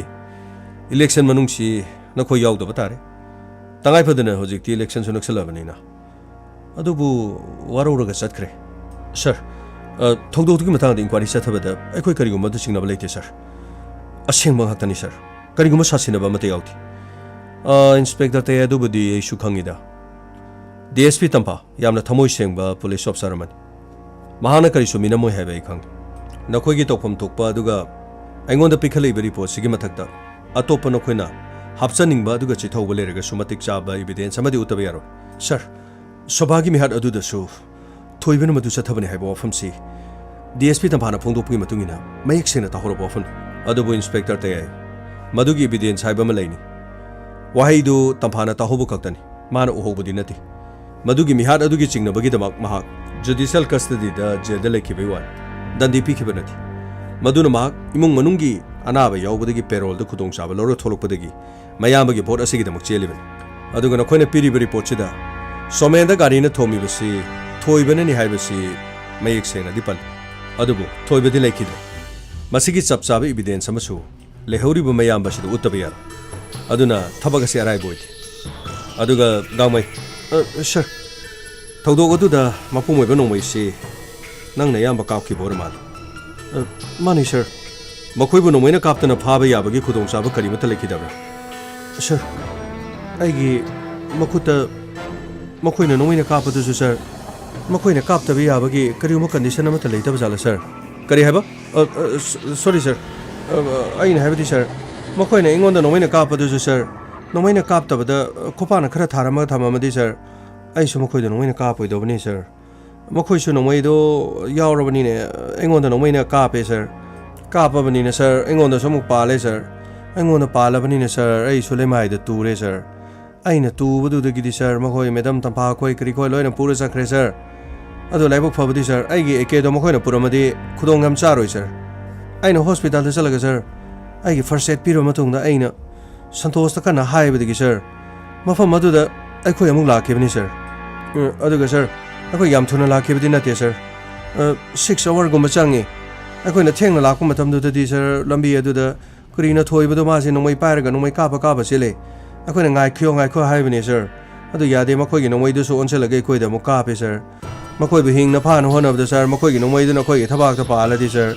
election ꯃꯅꯨꯡꯁꯤ ꯅꯈꯣꯏ ꯌꯥꯎꯗꯕ ꯇꯥꯔꯦ꯫ ꯇꯉꯥꯏ ꯐꯗꯅ ꯍꯧꯖꯤꯛꯇꯤ electionꯁꯨ ꯅꯛꯁꯜꯂꯕꯅꯤꯅ꯫ ꯑꯗꯨꯕꯨ ꯋꯥꯔꯧꯔꯒ ꯆꯠꯈ꯭ꯔꯦ꯫ Sir, ꯑ, ꯊꯧꯗꯣꯛꯇꯨꯒꯤ ꯃꯇꯥꯡꯗ inquiry ꯆꯠꯊꯕꯗ ꯑꯩꯈꯣꯏ ꯀꯔꯤꯒꯨꯝꯕ ꯑꯗꯨ ꯆꯤꯡꯅꯕ ꯂꯩꯇꯦ, sir꯫ ꯑꯁꯦꯡꯕ ꯉꯥꯛꯇꯅꯤ, sir꯫ ꯀꯔꯤꯒꯨꯝꯕ ꯁꯥꯁꯤꯟꯅꯕ ꯑꯃꯠꯇ ꯌꯥꯎꯗꯦ꯫ ꯑ, Inspector ꯇꯌꯥꯏ, ꯑꯗꯨꯕꯨꯗꯤ ꯑꯩꯁꯨ ꯈꯪꯉꯤꯗ꯫ D S P ꯇꯝꯐꯥ ꯌꯥꯝꯅ ꯊꯃꯣꯏ ꯁꯦꯡꯕ police officer ꯑꯃꯅꯤ꯫ ꯃꯍꯥꯛꯅ ꯀꯔꯤꯁꯨ ꯃꯤꯅꯝꯃꯣꯏ ꯍꯥꯏꯕ ꯑꯩ ꯈꯪꯉꯤ꯫ ꯅꯈꯣꯏꯒꯤ ꯇꯧꯐꯝ ꯊꯣꯛꯄ ꯑꯗꯨꯒ ꯑꯩꯉꯣꯟꯗ ꯄꯤꯈꯠꯂꯛꯏꯕ reportꯁꯤꯒꯤ ꯃꯊꯛꯇ ꯑꯇꯣꯞꯄ ꯅꯈꯣꯏꯅ ꯍꯥꯞꯆꯅꯤꯡꯕ ꯑꯗꯨꯒ ꯆꯤꯊꯧꯕ ꯂꯩꯔꯒꯁꯨ ꯃꯇꯤꯛ ꯆꯥꯕ evidence ꯑꯃꯗꯤ ꯎꯠꯇꯕ ꯌꯥꯔꯣꯏ꯫ Sir, ꯁꯣꯚꯥꯒꯤ ꯃꯤꯍꯥꯠ ꯑꯗꯨꯗꯁꯨ ꯊꯣꯏꯕꯅ ꯃꯗꯨ ꯆꯠꯊꯕꯅꯤ ꯍꯥꯏꯕ ꯋꯥꯐꯝꯁꯤ D S P ꯇꯝꯐꯥꯅ ꯐꯣꯡꯗꯣꯛꯄꯒꯤ ꯃꯇꯨꯡ ꯏꯟꯅ ꯃꯌꯦꯛ ꯁꯦꯡꯅ ꯇꯥꯍꯧꯔꯕ ꯋꯥꯐꯝꯅꯤ꯫ ꯑꯗꯨꯕꯨ Inspector ꯇꯌꯥꯏ, ꯃꯗꯨꯒꯤ evidence ꯍꯥꯏꯕ ꯑꯃ ꯂꯩꯅꯤ꯫ ꯋꯥꯍꯩꯗꯨ ꯇꯝꯐꯥꯅ ꯇꯥꯍꯧꯕ ꯈꯛꯇꯅꯤ, ꯃꯥꯅ ꯎꯍꯧꯕꯗꯤ ꯅꯠꯇꯦ꯫ ꯃꯗꯨꯒꯤ ꯃꯤꯍꯥꯠ ꯑꯗꯨꯒꯤ ꯆꯤꯡꯅꯕꯒꯤꯗꯃꯛ ꯃꯍꯥꯛ judicial custodyꯗ jailꯗ ꯂꯩꯈꯤꯕꯒꯤ ꯋꯥꯅꯤ꯫ ꯗꯟꯗꯤ ꯄꯤꯈꯤꯕ ꯅꯠꯇꯦ꯫ ꯃꯗꯨꯅ ꯃꯍꯥꯛ ꯏꯃꯨꯡ ꯃꯅꯨꯡꯒꯤ ꯑꯅꯥꯕ ꯌꯥꯎꯕꯗꯒꯤ paroleꯗ ꯈꯨꯗꯣꯡꯆꯥꯕ ꯂꯧꯔ ꯊꯣꯛꯂꯛꯄꯗꯒꯤ ꯃꯌꯥꯝꯕꯒꯤ vote ꯑꯁꯤꯒꯤꯗꯃꯛ ꯆꯦꯜꯂꯤꯕꯅꯤ꯫ ꯑꯗꯨꯒ ꯅꯈꯣꯏꯅ ꯄꯤꯔꯤꯕ reportꯁꯤꯗ ꯁꯣꯃꯦꯟꯗ ꯒꯥꯔꯤꯅ ꯊꯣꯝꯃꯤꯕꯁꯤ ꯊꯣꯏꯕꯅꯅꯤ ꯍꯥꯏꯕꯁꯤ ꯃꯌꯦꯛ ꯁꯦꯡꯅꯗꯤ ꯄꯜꯂꯤ꯫ ꯑꯗꯨꯕꯨ ꯊꯣꯏꯕꯗꯤ ꯂꯩꯈꯤꯗ꯭ꯔꯦ꯫ ꯃꯁꯤꯒꯤ ꯆꯞ ꯆꯥꯕ evidence ꯑꯃꯁꯨ ꯂꯩꯍꯧꯔꯤꯕ ꯃꯌꯥꯝꯕꯁꯤꯗ ꯎꯠꯇꯕ ꯌꯥꯔꯣꯏ꯫ ꯑꯗꯨꯅ ꯊꯕꯛ ꯑꯁꯤ ꯑꯔꯥꯏꯕ ꯑꯣꯏꯗꯦ꯫ ꯑꯗꯨꯒ ꯒꯥꯡꯃꯩ, ꯑ, sir, ꯊꯧꯗꯣꯛ ꯑꯗꯨꯗ ꯃꯄꯨꯡ ꯑꯣꯏꯕ ꯅꯣꯡꯃꯩꯁꯤ ꯅꯪꯅ ꯑꯌꯥꯝꯕ ꯀꯥꯞꯈꯤꯕ ꯑꯣꯏꯔ ꯃꯥꯜꯂꯦ꯫ ꯑ, ꯃꯥꯅꯤ, sir꯫ ꯃꯈꯣꯏꯕꯨ ꯅꯣꯡꯃꯩꯅ ꯀꯥꯞꯇꯅ ꯐꯥꯕ ꯌꯥꯕꯒꯤ ꯈꯨꯗꯣꯡꯆꯥꯕ ꯀꯔꯤꯃꯠꯇ ꯂꯩꯈꯤꯗꯕ꯭ꯔꯥ? ꯁꯥꯔ, ꯑꯩꯒꯤ ꯃꯈꯨꯠꯇ ꯃꯈꯣꯏꯅ ꯅꯣꯡꯃꯩꯅ ꯀꯥꯞꯄꯗꯨꯁꯨ, ꯁꯥꯔ, ꯃꯈꯣꯏꯅ ꯀꯥꯞꯇꯕ ꯌꯥꯕꯒꯤ ꯀꯔꯤꯒꯨꯝꯕ ꯀꯟꯗꯤꯁꯟ ꯑꯃꯠꯇ ꯂꯩꯇꯕ ꯖꯥꯠꯂ, ꯁꯥꯔ? ꯀꯔꯤ ꯍꯥꯏꯕ? ꯑ, ꯑ, ꯁ-, ꯁꯣꯔꯤ, ꯁꯥꯔ꯫ ꯑ, ꯑ, ꯑꯩꯅ ꯍꯥꯏꯕꯗꯤ, ꯁꯥꯔ, ꯃꯈꯣꯏꯅ ꯑꯩꯉꯣꯟꯗ ꯅꯣꯡꯃꯩꯅ ꯀꯥꯞꯄꯗꯨꯁꯨ, ꯁꯥꯔ, ꯅꯣꯡꯃꯩꯅ ꯀꯥꯞꯇꯕꯗ, ꯑ, ꯈꯨꯄꯥꯛꯅ ꯈꯔ ꯊꯥꯔꯝꯃꯒ ꯊꯝꯃꯝꯃꯗꯤ, ꯁꯥꯔ, ꯑꯩꯁꯨ ꯃꯈꯣꯏꯗ ꯅꯣꯡꯃꯩꯅ ꯀꯥꯞꯄꯣꯏꯗꯧꯕꯅꯤ, ꯁꯥꯔ꯫ ꯃꯈꯣꯏꯁꯨ ꯅꯣꯡꯃꯩꯗꯣ ꯌꯥꯎꯔꯕꯅꯤꯅꯦ, ꯑꯩꯉꯣꯟꯗ ꯅꯣꯡꯃꯩꯅ ꯀꯥꯞꯄꯦ, ꯁꯥꯔ꯫ ꯀꯥꯞꯄꯕꯅꯤꯅ, ꯁꯥꯔ, ꯑꯩꯉꯣꯟꯗꯁꯨ ꯑꯃꯨꯛ ꯄꯥꯜꯂꯦ, ꯁꯥꯔ꯫ ꯑꯩꯉꯣꯟꯗ ꯄꯥꯜꯂꯕꯅꯤꯅ, ꯁꯥꯔ, ꯑꯩꯁꯨ ꯂꯩꯃꯥꯏꯗ ꯇꯨꯔꯦ, ꯁꯥꯔ꯫ ꯑꯩꯅ ꯇꯨꯕꯗꯨꯗꯒꯤꯗꯤ, ꯁꯥꯔ, ꯃꯈꯣꯏ ꯃꯦꯗꯝ ꯇꯝꯐꯥ ꯈꯣꯏ ꯀꯔꯤ ꯈꯣꯏ ꯂꯣꯏꯅ ꯄꯨꯔ ꯆꯠꯈ꯭ꯔꯦ, ꯁꯥꯔ꯫ ꯑꯗꯨ ꯂꯥꯏꯕꯛ ꯐꯕꯗꯤ, ꯁꯥꯔ, ꯑꯩꯒꯤ ꯑꯦ ꯀꯦꯗꯣ ꯃꯈꯣꯏꯅ ꯄꯨꯔꯝꯃꯗꯤ ꯈꯨꯗꯣꯡ ꯌꯥꯝ ꯆꯥꯔꯣꯏ, ꯁꯥꯔ꯫ ꯑꯩꯅ ꯍꯣꯁꯄꯤꯇꯥꯜꯗ ꯆꯠꯂꯒ, ꯁꯥꯔ, ꯑꯩꯒꯤ ꯐꯥꯔꯁ ꯑꯦꯗ ꯄꯤꯔꯕ ꯃꯇꯨꯡꯗ ꯑꯩꯅ ꯁꯟꯇꯣꯁꯇ ꯀꯟꯅ ꯍꯥꯏꯕꯗꯒꯤ, ꯁꯥꯔ, ꯃꯐꯝ ꯑꯗꯨꯗ ꯑꯩꯈꯣꯏ ꯑꯃꯨꯛ ꯂꯥꯛꯈꯤꯕꯅꯤ, ꯁꯥꯔ꯫ ꯎꯝ, ꯑꯗꯨꯒ, ꯁꯥꯔ, ꯑꯩꯈꯣꯏ ꯌꯥꯝ ꯊꯨꯅ ꯂꯥꯛꯈꯤꯕꯗꯤ ꯅꯠꯇꯦ, ꯁꯥꯔ꯫ ꯑ, ꯁꯤꯛꯁ ꯑꯋꯥꯔꯒꯨꯝꯕ ꯆꯪꯉꯤ꯫ ꯑꯩꯈꯣꯏꯅ ꯊꯦꯡꯅ ꯂꯥꯛꯄ ꯃꯇꯝꯗꯨꯗꯗꯤ, ꯁꯥꯔ, ꯂꯝꯕꯤ ꯑꯗꯨꯗ ꯀꯨꯔꯤꯅ ꯊꯣꯏꯕꯗꯣ ꯃꯥꯁꯦ ꯅꯣꯡꯃꯩ ꯄꯥꯏꯔꯒ ꯅꯣꯡꯃꯩ ꯀꯥꯞꯄ ꯀꯥꯞꯄ ꯆꯦꯜꯂꯦ꯫ ꯑꯩꯈꯣꯏꯅ "ꯉꯥꯏꯈꯤꯌꯣ, ꯉꯥꯏꯈꯣ" ꯍꯥꯏꯕꯅꯤ, ꯁꯥꯔ꯫ ꯑꯗꯨ ꯌꯥꯗꯦ, ꯃꯈꯣꯏꯒꯤ ꯅꯣꯡꯃꯩꯗꯨꯁꯨ ꯑꯣꯟꯁꯤꯜꯂꯒ ꯑꯩꯈꯣꯏꯗ ꯑꯃꯨꯛ ꯀꯥꯞꯄꯦ, ꯁꯥꯔ꯫ ꯃꯈꯣꯏꯕꯨ ꯍꯤꯡꯅ ꯐꯥꯅ ꯍꯣꯠꯅꯕꯗ, ꯁꯥꯔ, ꯃꯈꯣꯏꯒꯤ ꯅꯣꯡꯃꯩꯗꯨꯅ ꯑꯩꯈꯣꯏꯒꯤ ꯊꯕꯥꯛꯇ ꯄꯥꯜꯂꯗꯤ, ꯁꯥꯔ,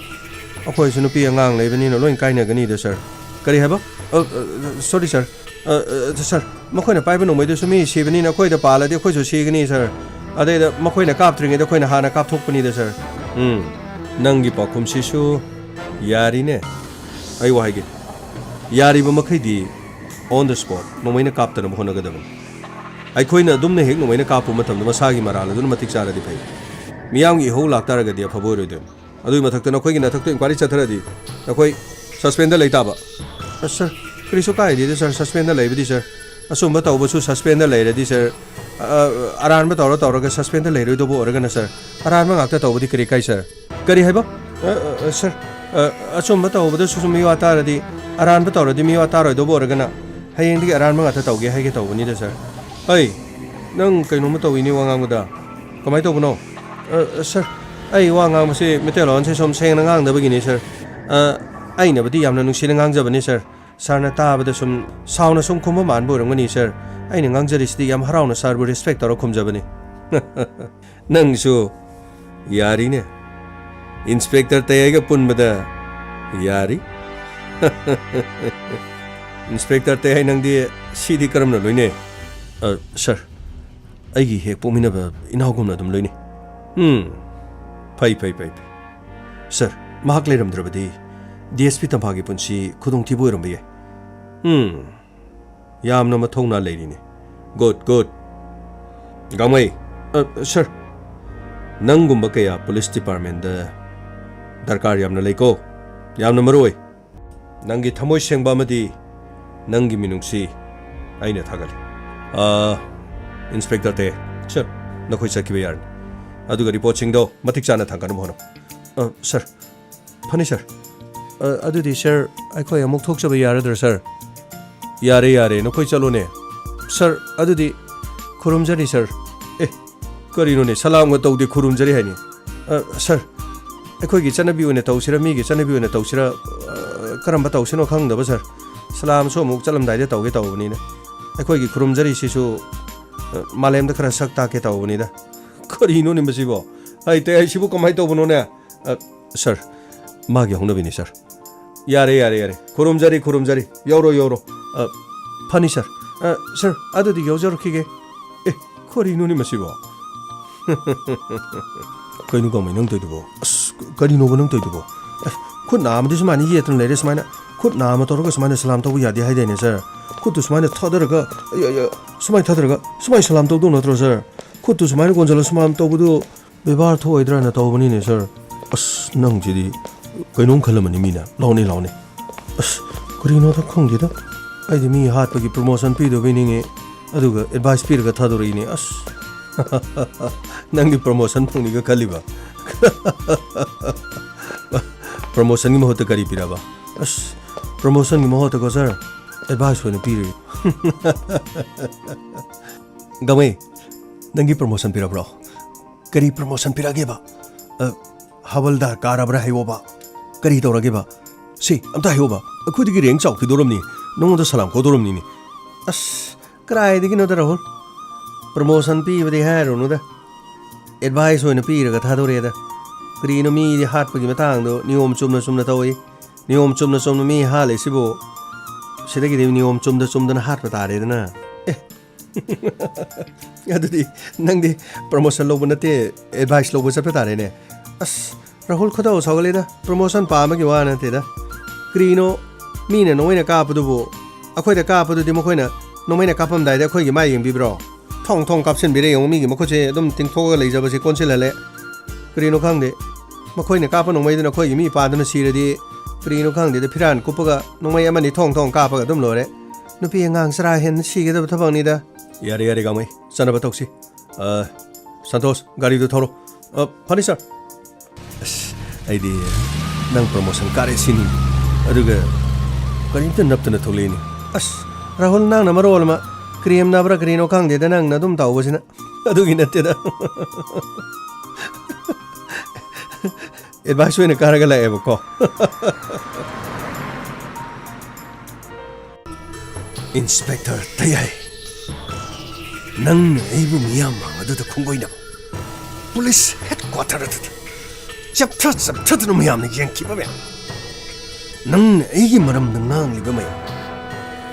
ꯑꯩꯈꯣꯏꯁꯨ ꯅꯨꯄꯤ ꯑꯉꯥꯡ ꯂꯩꯕꯅꯤꯅ ꯂꯣꯏ ꯀꯥꯏꯅꯒꯅꯤꯗ, ꯁꯥꯔ꯫ ꯀꯔꯤ ꯍꯥꯏꯕ? ꯑ, ꯑ, ꯁꯣꯔꯤ, ꯁꯥꯔ꯫ ꯑ, ꯑ, ꯁꯥꯔ, ꯃꯈꯣꯏꯅ ꯄꯥꯏꯕ ꯅꯣꯡꯃꯩꯗꯨꯁꯨ ꯃꯤ ꯁꯤꯕꯅꯤꯅ ꯑꯩꯈꯣꯏꯗ ꯄꯥꯜꯂꯗꯤ ꯑꯩꯈꯣꯏꯁꯨ ꯁꯤꯒꯅꯤ, ꯁꯥꯔ꯫ ꯑꯗꯩꯗ ꯃꯈꯣꯏꯅ ꯀꯥꯞꯇ꯭ꯔꯤꯉꯩꯗ ꯑꯩꯈꯣꯏꯅ ꯍꯥꯟꯅ ꯀꯥꯞꯊꯣꯛꯄꯅꯤꯗ, ꯁꯥꯔ꯫ ꯎꯝ, ꯅꯪꯒꯤ ꯄꯥꯎꯈꯨꯝꯁꯤꯁꯨ ꯌꯥꯔꯤꯅꯦ꯫ ꯑꯩ ꯋꯥ ꯍꯥꯏꯒꯦ, ꯌꯥꯔꯤꯕ ꯃꯈꯩꯗꯤ on the spot ꯅꯣꯡꯃꯩꯅ ꯀꯥꯞꯇꯅꯕ ꯍꯣꯠꯅꯒꯗꯕꯅꯤ꯫ ꯑꯩꯈꯣꯏꯅ ꯑꯗꯨꯝꯅ ꯍꯦꯛ ꯅꯣꯡꯃꯩꯅ ꯀꯥꯞꯄ ꯃꯇꯝꯗ ꯃꯁꯥꯒꯤ ꯃꯔꯥꯜ ꯑꯗꯨꯅ ꯃꯇꯤꯛ ꯆꯥꯔꯗꯤ ꯐꯩ꯫ ꯃꯤꯌꯥꯝꯒꯤ ꯏꯍꯧ ꯂꯥꯛꯇꯥꯔꯒꯗꯤ ꯑꯐꯕ ꯑꯣꯏꯔꯣꯏꯗꯣꯏꯅꯤ꯫ ꯑꯗꯨꯒꯤ ꯃꯊꯛꯇ ꯅꯈꯣꯏꯒꯤ ꯅꯊꯛꯇ inquiry ꯆꯠꯊꯔꯗꯤ ꯅꯈꯣꯏ suspendꯗ ꯂꯩ ꯇꯥꯕ꯫ ꯑꯁ, ꯁꯥꯔ, ꯀꯔꯤꯁꯨ ꯀꯥꯏꯗꯦꯗ, ꯁꯥꯔ, suspendꯗ ꯂꯩꯕꯗꯤ, ꯁꯥꯔ꯫ ꯑꯆꯨꯝꯕ ꯇꯧꯕꯁꯨ suspendꯗ ꯂꯩꯔꯗꯤ, ꯁꯥꯔ, ꯑ, ꯑꯔꯥꯟꯕ ꯇꯧꯔ ꯇꯧꯔꯒ suspendꯗ ꯂꯩꯔꯣꯏꯗꯧꯕ ꯑꯣꯏꯔꯒꯅ, ꯁꯥꯔ, ꯑꯔꯥꯟꯕ ꯉꯥꯛꯇ ꯇꯧꯕꯗꯤ ꯀꯔꯤ ꯀꯥꯏ, ꯁꯥꯔ? ꯀꯔꯤ ꯍꯥꯏꯕ? ꯑ, ꯑ, ꯑ, ꯁꯥꯔ, ꯑ, ꯑꯆꯨꯝꯕ ꯇꯧꯕꯗꯁꯨ ꯁꯨꯝ ꯃꯤꯋꯥ ꯇꯥꯔꯗꯤ, ꯑꯔꯥꯟꯕ ꯇꯧꯔꯗꯤ ꯃꯤꯋꯥ ꯇꯥꯔꯣꯏꯗꯧꯕ ꯑꯣꯏꯔꯒꯅ, ꯍꯌꯦꯡꯗꯒꯤ ꯑꯔꯥꯟꯕ ꯉꯥꯛꯇ ꯇꯧꯒꯦ ꯍꯥꯏꯒꯦ ꯇꯧꯕꯅꯤꯗ, ꯁꯥꯔ꯫ ꯑꯩ, ꯅꯪ ꯀꯩꯅꯣꯝꯃ ꯇꯧꯏꯅꯦ ꯋꯥ ꯉꯥꯡꯕꯗ꯫ ꯀꯃꯥꯏꯅ ꯇꯧꯕꯅꯣ? ꯑ, ꯁꯥꯔ, ꯑꯩ ꯋꯥ ꯉꯥꯡꯕꯁꯤ ꯃꯩꯇꯩꯂꯣꯟꯁꯦ ꯁꯨꯝ ꯁꯦꯡꯅ ꯉꯥꯡꯗꯕꯒꯤꯅꯤ, ꯁꯥꯔ꯫ ꯑ, ꯑꯩꯅꯕꯨꯗꯤ ꯌꯥꯝꯅ ꯅꯨꯡꯁꯤꯅ ꯉꯥꯡꯖꯕꯅꯤ, ꯁꯥꯔ꯫ ꯁꯥꯔꯅ ꯇꯥꯕꯗ ꯁꯨꯝ ꯁꯥꯎꯅ ꯁꯨꯝ ꯈꯨꯝꯕ ꯃꯥꯟꯕ ꯑꯣꯏꯔꯝꯒꯅꯤ, ꯁꯥꯔ꯫ ꯑꯩꯅ ꯉꯥꯡꯖꯔꯤꯁꯤꯗꯤ ꯌꯥꯝ ꯍꯔꯥꯎꯅ ꯁꯥꯔꯕꯨ respect ꯇꯧꯔ ꯈꯨꯝꯖꯕꯅꯤ꯫ ꯅꯪꯁꯨ ꯌꯥꯔꯤꯅꯦ꯫ Inspector ꯇꯌꯥꯏꯒ ꯄꯨꯟꯕꯗ ꯌꯥꯔꯤ꯫ ꯏꯟꯁꯄꯦꯛꯇꯔ ꯇꯦꯍꯥꯏ, ꯅꯪꯗꯤ ꯁꯤꯗꯤ ꯀꯔꯝꯅ ꯂꯣꯏꯅꯩ? ꯑ, ꯁꯥꯔ, ꯑꯩꯒꯤ ꯍꯦꯛ ꯄꯣꯛꯃꯤꯟꯅꯕ ꯏꯅꯥꯎꯒꯨꯝꯅ ꯑꯗꯨꯝ ꯂꯣꯏꯅꯩ꯫ ꯎꯝ, ꯐꯩ, ꯐꯩ, ꯐꯩ, ꯐꯩ꯫ ꯁꯥꯔ, ꯃꯍꯥꯛ ꯂꯩꯔꯝꯗ꯭ꯔꯕꯗꯤ ꯗꯤ ꯑꯦꯁ ꯄꯤ ꯇꯝꯐꯥꯒꯤ ꯄꯨꯟꯁꯤ ꯈꯨꯗꯣꯡꯊꯤꯕ ꯑꯣꯏꯔꯝꯕ ꯌꯥꯏ꯫ ꯎꯝ, ꯌꯥꯝꯅ ꯃꯊꯧꯅꯥ ꯂꯩꯔꯤꯅꯦ꯫ Good, good. ꯒꯥꯡꯃꯩ, ꯑ, ꯁꯥꯔ, ꯅꯪꯒꯨꯝꯕ ꯀꯌꯥ ꯄꯨꯂꯤꯁ ꯗꯤꯄꯥꯔꯠꯃꯦꯟꯗ ꯗꯔꯀꯥꯔ ꯌꯥꯝꯅ ꯂꯩꯀꯣ꯫ ꯌꯥꯝꯅ ꯃꯔꯨ ꯑꯣꯏ꯫ ꯅꯪꯒꯤ ꯊꯃꯣꯏ ꯁꯦꯡꯕ ꯑꯃꯗꯤ ꯅꯪꯒꯤ ꯃꯤꯅꯨꯡꯁꯤ ꯑꯩꯅ ꯊꯥꯒꯠꯂꯤ꯫ ꯑ, ꯏꯟꯁꯄꯦꯛꯇꯔ ꯇꯦ꯫ ꯁꯥꯔ꯫ ꯅꯈꯣꯏ ꯆꯠꯈꯤꯕ ꯌꯥꯔꯅꯤ꯫ ꯑꯗꯨꯒ ꯔꯤꯄꯣꯔꯠꯁꯤꯡꯗꯣ ꯃꯇꯤꯛ ꯆꯥꯅ ꯊꯥꯡꯒꯠꯅꯕ ꯍꯣꯠꯅꯧ꯫ ꯑ, ꯁꯥꯔ꯫ ꯐꯅꯤ, ꯁꯥꯔ꯫ ꯑ, ꯑꯗꯨꯗꯤ, ꯁꯥꯔ, ꯑꯩꯈꯣꯏ ꯑꯃꯨꯛ ꯊꯣꯛꯆꯕ ꯌꯥꯔꯗ꯭ꯔꯥ, ꯁꯥꯔ? ꯌꯥꯔꯦ, ꯌꯥꯔꯦ, ꯅꯈꯣꯏ ꯆꯠꯂꯣꯅꯦ꯫ ꯁꯥꯔ, ꯑꯗꯨꯗꯤ ꯈꯨꯔꯨꯝꯖꯔꯤ, ꯁꯥꯔ꯫ ꯑꯦ, ꯀꯔꯤꯅꯣꯅꯦ, ꯁꯂꯥꯝꯒ ꯇꯧꯗꯦ, ꯈꯨꯔꯨꯝꯖꯔꯤ ꯍꯥꯏꯅꯤ꯫ ꯑ, ꯁꯥꯔ, ꯑꯩꯈꯣꯏꯒꯤ ꯆꯠꯅꯕꯤ ꯑꯣꯏꯅ ꯇꯧꯁꯤꯔꯥ, ꯃꯤꯒꯤ ꯆꯠꯅꯕꯤ ꯑꯣꯏꯅ ꯇꯧꯁꯤꯔꯥ, ꯑ, ꯀꯔꯝꯕ ꯇꯧꯁꯤꯅꯣ ꯈꯪꯗꯕ, ꯁꯥꯔ꯫ ꯁꯂꯥꯝꯁꯨ ꯑꯃꯨꯛ ꯆꯠꯂꯝꯗꯥꯏꯗ ꯇꯧꯒꯦ ꯇꯧꯕꯅꯤꯅ꯫ ꯑꯩꯈꯣꯏꯒꯤ ꯈꯨꯔꯨꯝꯖꯔꯤꯁꯤꯁꯨ, ꯑ, ꯃꯥꯂꯦꯝꯗ ꯈꯔ ꯁꯛ ꯇꯥꯛꯀꯦ ꯇꯧꯕꯅꯤꯗ꯫ ꯀꯔꯤꯅꯣꯅꯦ ꯃꯁꯤꯕꯣ? ꯍꯩꯇꯦ, ꯑꯩꯁꯤꯕꯨ ꯀꯃꯥꯏꯅ ꯇꯧꯕꯅꯣꯅꯦ? ꯑ, ꯁꯥꯔ, ꯃꯥꯒꯤ ꯍꯧꯅꯕꯤꯅꯤ, ꯁꯥꯔ꯫ ꯌꯥꯔꯦ, ꯌꯥꯔꯦ, ꯌꯥꯔꯦ꯫ ꯈꯨꯔꯨꯝꯖꯔꯤ, ꯈꯨꯔꯨꯝꯖꯔꯤ꯫ ꯌꯧꯔꯣ, ꯌꯧꯔꯣ꯫ ꯑ, ꯐꯅꯤ, ꯁꯥꯔ꯫ ꯑ, ꯁꯥꯔ, ꯑꯗꯨꯗꯤ ꯌꯧꯖꯔꯛꯈꯤꯒꯦ꯫ ꯑꯦ, ꯀꯔꯤꯅꯣꯅꯦ ꯃꯁꯤꯕꯣ? ꯀꯩꯅꯣ ꯒꯥꯡꯃꯩ ꯅꯪ ꯇꯧꯏꯗꯨꯕꯣ? ꯑꯁ, ꯀꯔꯤꯅꯣꯕ ꯅꯪ ꯇꯧꯏꯗꯨꯕꯣ? ꯑꯁ, ꯈꯨꯠ ꯅꯥꯝꯃꯗꯤ ꯁꯨꯃꯥꯏꯅ ꯌꯦꯠꯇꯅ ꯂꯩꯔꯦ, ꯁꯨꯃꯥꯏꯅ꯫ ꯈꯨꯠ ꯅꯥꯝꯃ ꯇꯧꯔꯒ ꯁꯨꯃꯥꯏꯅ ꯁꯂꯥꯝ ꯇꯧꯕ ꯌꯥꯗꯦ ꯍꯥꯏꯗꯥꯏꯅꯦ, ꯁꯥꯔ? ꯈꯨꯠꯇꯨ ꯁꯨꯃꯥꯏꯅ ꯊꯥꯗꯔꯒ, ꯑꯩ, ꯑꯩ, ꯑꯩ, ꯁꯨꯃꯥꯏꯅ ꯊꯥꯗꯔꯒ, ꯁꯨꯃꯥꯏꯅ ꯁꯂꯥꯝ ꯇꯧꯗꯧ ꯅꯠꯇ꯭ꯔꯣ, ꯁꯥꯔ? ꯈꯨꯠꯇꯨ ꯁꯨꯃꯥꯏꯅ ꯀꯣꯟꯁꯤꯜꯂ ꯁꯂꯥꯝ ꯇꯧꯕꯗꯨ ꯕꯦꯕꯥꯔ ꯊꯣꯛꯑꯣꯏꯗ꯭ꯔꯥꯅ ꯇꯧꯕꯅꯤꯅꯦ, ꯁꯥꯔ꯫ ꯑꯁ, ꯅꯪꯁꯤꯗꯤ ꯀꯩꯅꯣꯝ ꯈꯜꯂꯝꯃꯅꯤ ꯃꯤꯅ꯫ ꯂꯥꯎꯅꯦ, ꯂꯥꯎꯅꯦ꯫ ꯑꯁ, ꯀꯔꯤꯅꯣꯗ ꯈꯪꯗꯦꯗ꯫ ꯑꯩꯗꯤ ꯃꯤ ꯍꯥꯠꯄꯒꯤ ꯄ꯭ꯔꯣꯃꯣꯁꯟ ꯄꯤꯗꯧꯕꯩ ꯅꯤꯡꯉꯦ, ꯑꯗꯨꯒ ꯑꯦꯗꯚꯥꯏꯁ ꯄꯤꯔꯒ ꯊꯥꯗꯣꯔꯛꯏꯅꯦ꯫ ꯑꯁ, ꯅꯪꯗꯤ ꯄ꯭ꯔꯣꯃꯣꯁꯟ ꯐꯪꯅꯤꯒ ꯈꯜꯂꯤꯕ? ꯄ꯭ꯔꯣꯃꯣꯁꯟꯒꯤ ꯃꯍꯨꯠꯇ ꯀꯔꯤ ꯄꯤꯔꯕ? ꯑꯁ, ꯄ꯭ꯔꯣꯃꯣꯁꯟꯒꯤ ꯃꯍꯨꯠꯇꯀꯣ, ꯁꯥꯔ, ꯑꯦꯗꯚꯥꯏꯁ ꯑꯣꯏꯅ ꯄꯤꯔꯤ꯫ ꯒꯥꯡꯃꯩ, ꯅꯪꯒꯤ ꯄ꯭ꯔꯣꯃꯣꯁꯟ ꯄꯤꯔꯕ꯭ꯔꯣ? ꯀꯔꯤ ꯄ꯭ꯔꯣꯃꯣꯁꯟ ꯄꯤꯔꯛꯑꯒꯦꯕ? ꯑ, ꯍꯋꯜꯗꯥꯔ ꯀꯥꯔꯕ꯭ꯔꯥ ꯍꯥꯏꯌꯣꯕ꯫ ꯀꯔꯤ ꯇꯧꯔꯒꯦꯕ? ꯁꯤ, ꯑꯝꯇ ꯍꯥꯏꯌꯣꯕ꯫ ꯑꯩꯈꯣꯏꯗꯒꯤ ꯔꯦꯡ ꯆꯥꯎꯈꯤꯗꯧꯔꯝꯅꯤ꯫ ꯅꯉꯣꯟꯗ ꯁꯂꯥꯝ ꯀꯧꯗꯧꯔꯝꯅꯤꯅꯦ꯫ ꯑꯁ, ꯀꯗꯥꯏꯗꯒꯤꯅꯣꯗ, ꯔꯥꯍꯨꯜ? ꯄ꯭ꯔꯣꯃꯣꯁꯟ ꯄꯤꯕꯗꯤ ꯍꯥꯏꯔꯨꯅꯨꯗ꯫ ꯑꯦꯗꯚꯥꯏꯁ ꯑꯣꯏꯅ ꯄꯤꯔꯒ ꯊꯥꯗꯣꯔꯛꯑꯦꯗ꯫ ꯀꯔꯤꯅꯣ, ꯃꯤꯗꯤ ꯍꯥꯠꯄꯒꯤ ꯃꯇꯥꯡꯗꯣ ꯅꯤꯌꯣꯝ ꯆꯨꯝꯅ ꯆꯨꯝꯅ ꯇꯧꯏ꯫ ꯅꯤꯌꯣꯝ ꯆꯨꯝꯅ ꯆꯨꯝꯅ ꯃꯤ ꯍꯥꯠꯂꯤꯁꯤꯕꯨ, ꯁꯤꯗꯒꯤꯗꯤ ꯅꯤꯌꯣꯝ ꯆꯨꯝꯗ ꯆꯨꯝꯗꯅ ꯍꯥꯠꯄ ꯇꯥꯔꯦꯗꯅ꯫ ꯑꯦ, ꯑꯗꯨꯗꯤ ꯅꯪꯗꯤ promotion ꯂꯧꯕ ꯅꯠꯇꯦ, advice ꯂꯧꯕ ꯆꯠꯄ ꯇꯥꯔꯦꯅꯦ꯫ ꯑꯁ, ꯔꯥꯍꯨꯜ, ꯈꯣꯏꯗꯧ ꯁꯥꯎꯒꯠꯂꯦꯗ꯫ Promotion ꯄꯥꯝꯕꯒꯤ ꯋꯥ ꯅꯠꯇꯦꯗ꯫ ꯀꯔꯤꯅꯣ, ꯃꯤꯅ ꯅꯣꯡꯃꯩꯅ ꯀꯥꯞꯄꯗꯨꯕꯨ, ꯑꯩꯈꯣꯏꯗ ꯀꯥꯞꯄꯗꯨꯗꯤ ꯃꯈꯣꯏꯅ ꯅꯣꯡꯃꯩꯅ ꯀꯥꯞꯄꯝꯗꯥꯏꯗ ꯑꯩꯈꯣꯏꯒꯤ ꯃꯥꯏ ꯌꯦꯡꯕꯤꯕ꯭ꯔꯣ? ꯊꯣꯡ ꯊꯣꯡ ꯀꯥꯞꯁꯤꯟꯕꯤꯔꯦ ꯌꯦꯡꯉꯨ, ꯃꯤꯒꯤ ꯃꯈꯨꯠꯁꯦ ꯑꯗꯨꯝ ꯇꯤꯡꯊꯣꯛꯑꯒ ꯂꯩꯖꯕꯁꯦ ꯀꯣꯟꯁꯤꯜꯍꯜꯂꯦ꯫ ꯀꯔꯤꯅꯣ ꯈꯪꯗꯦ, ꯃꯈꯣꯏꯅ ꯀꯥꯞꯄ ꯅꯣꯡꯃꯩꯗꯨꯅ ꯑꯩꯈꯣꯏꯒꯤ ꯃꯤ ꯄꯥꯗꯨꯅ ꯁꯤꯔꯗꯤ ꯀꯔꯤꯅꯣ ꯈꯪꯗꯦꯗ, ꯐꯤꯔꯥꯟ ꯀꯨꯞꯄꯒ ꯅꯣꯡꯃꯩ ꯑꯃꯅꯤ ꯊꯣꯡ ꯊꯣꯡ ꯀꯥꯞꯄꯒ ꯑꯗꯨꯝ ꯂꯣꯏꯔꯦ꯫ ꯅꯨꯄꯤ ꯑꯉꯥꯡ ꯆꯔꯥ ꯍꯦꯟꯅ ꯁꯤꯒꯗꯕ ꯊꯕꯛꯅꯤꯗ꯫ ꯌꯥꯔꯦ, ꯌꯥꯔꯦ, ꯒꯥꯡꯃꯩ, ꯆꯠꯅꯕ ꯇꯧꯁꯤ꯫ ꯑ, ꯁꯟꯇꯣꯁ, ꯒꯥꯔꯤꯗꯨ ꯊꯧꯔꯣ꯫ ꯑ, ꯐꯅꯤ, ꯁꯥꯔ꯫ ꯑꯁ, ꯑꯩꯗꯤ ꯅꯪ promotion ꯀꯥꯔꯦ ꯁꯤꯅꯤ, ꯑꯗꯨꯒ ꯀꯔꯤꯝꯇ ꯅꯞꯇꯅ ꯊꯣꯛꯂꯛꯏꯅꯤ꯫ ꯑꯁ, ꯔꯥꯍꯨꯜ, ꯅꯪꯅ ꯃꯔꯣꯜ ꯑꯃ ꯀ꯭ꯔꯦꯝꯅꯕ꯭ꯔꯥ ꯀꯔꯤꯅꯣ ꯈꯪꯗꯦꯗ, ꯅꯪꯅ ꯑꯗꯨꯝ ꯇꯧꯕꯁꯤꯅ꯫ ꯑꯗꯨꯒꯤ ꯅꯠꯇꯦꯗ꯫ Advice ꯑꯣꯏꯅ ꯀꯥꯔꯒ ꯂꯥꯛꯑꯦꯕꯀꯣ꯫ Inspector ꯇꯌꯥꯏ, ꯅꯪꯅ ꯑꯩꯕꯨ ꯃꯤꯌꯥꯝ ꯃꯥꯡ ꯑꯗꯨꯗ ꯈꯣꯡꯒꯣꯏꯅꯕ, police headquarter ꯑꯗꯨꯗ ꯆꯞꯊ ꯆꯞꯊꯗꯨꯅ ꯃꯌꯥꯝꯅ ꯌꯦꯡꯈꯤꯕ ꯃꯌꯥꯝ, ꯅꯪꯅ ꯑꯩꯒꯤ ꯃꯔꯝꯗ ꯉꯥꯡꯂꯤꯕ ꯃꯌꯥꯝ,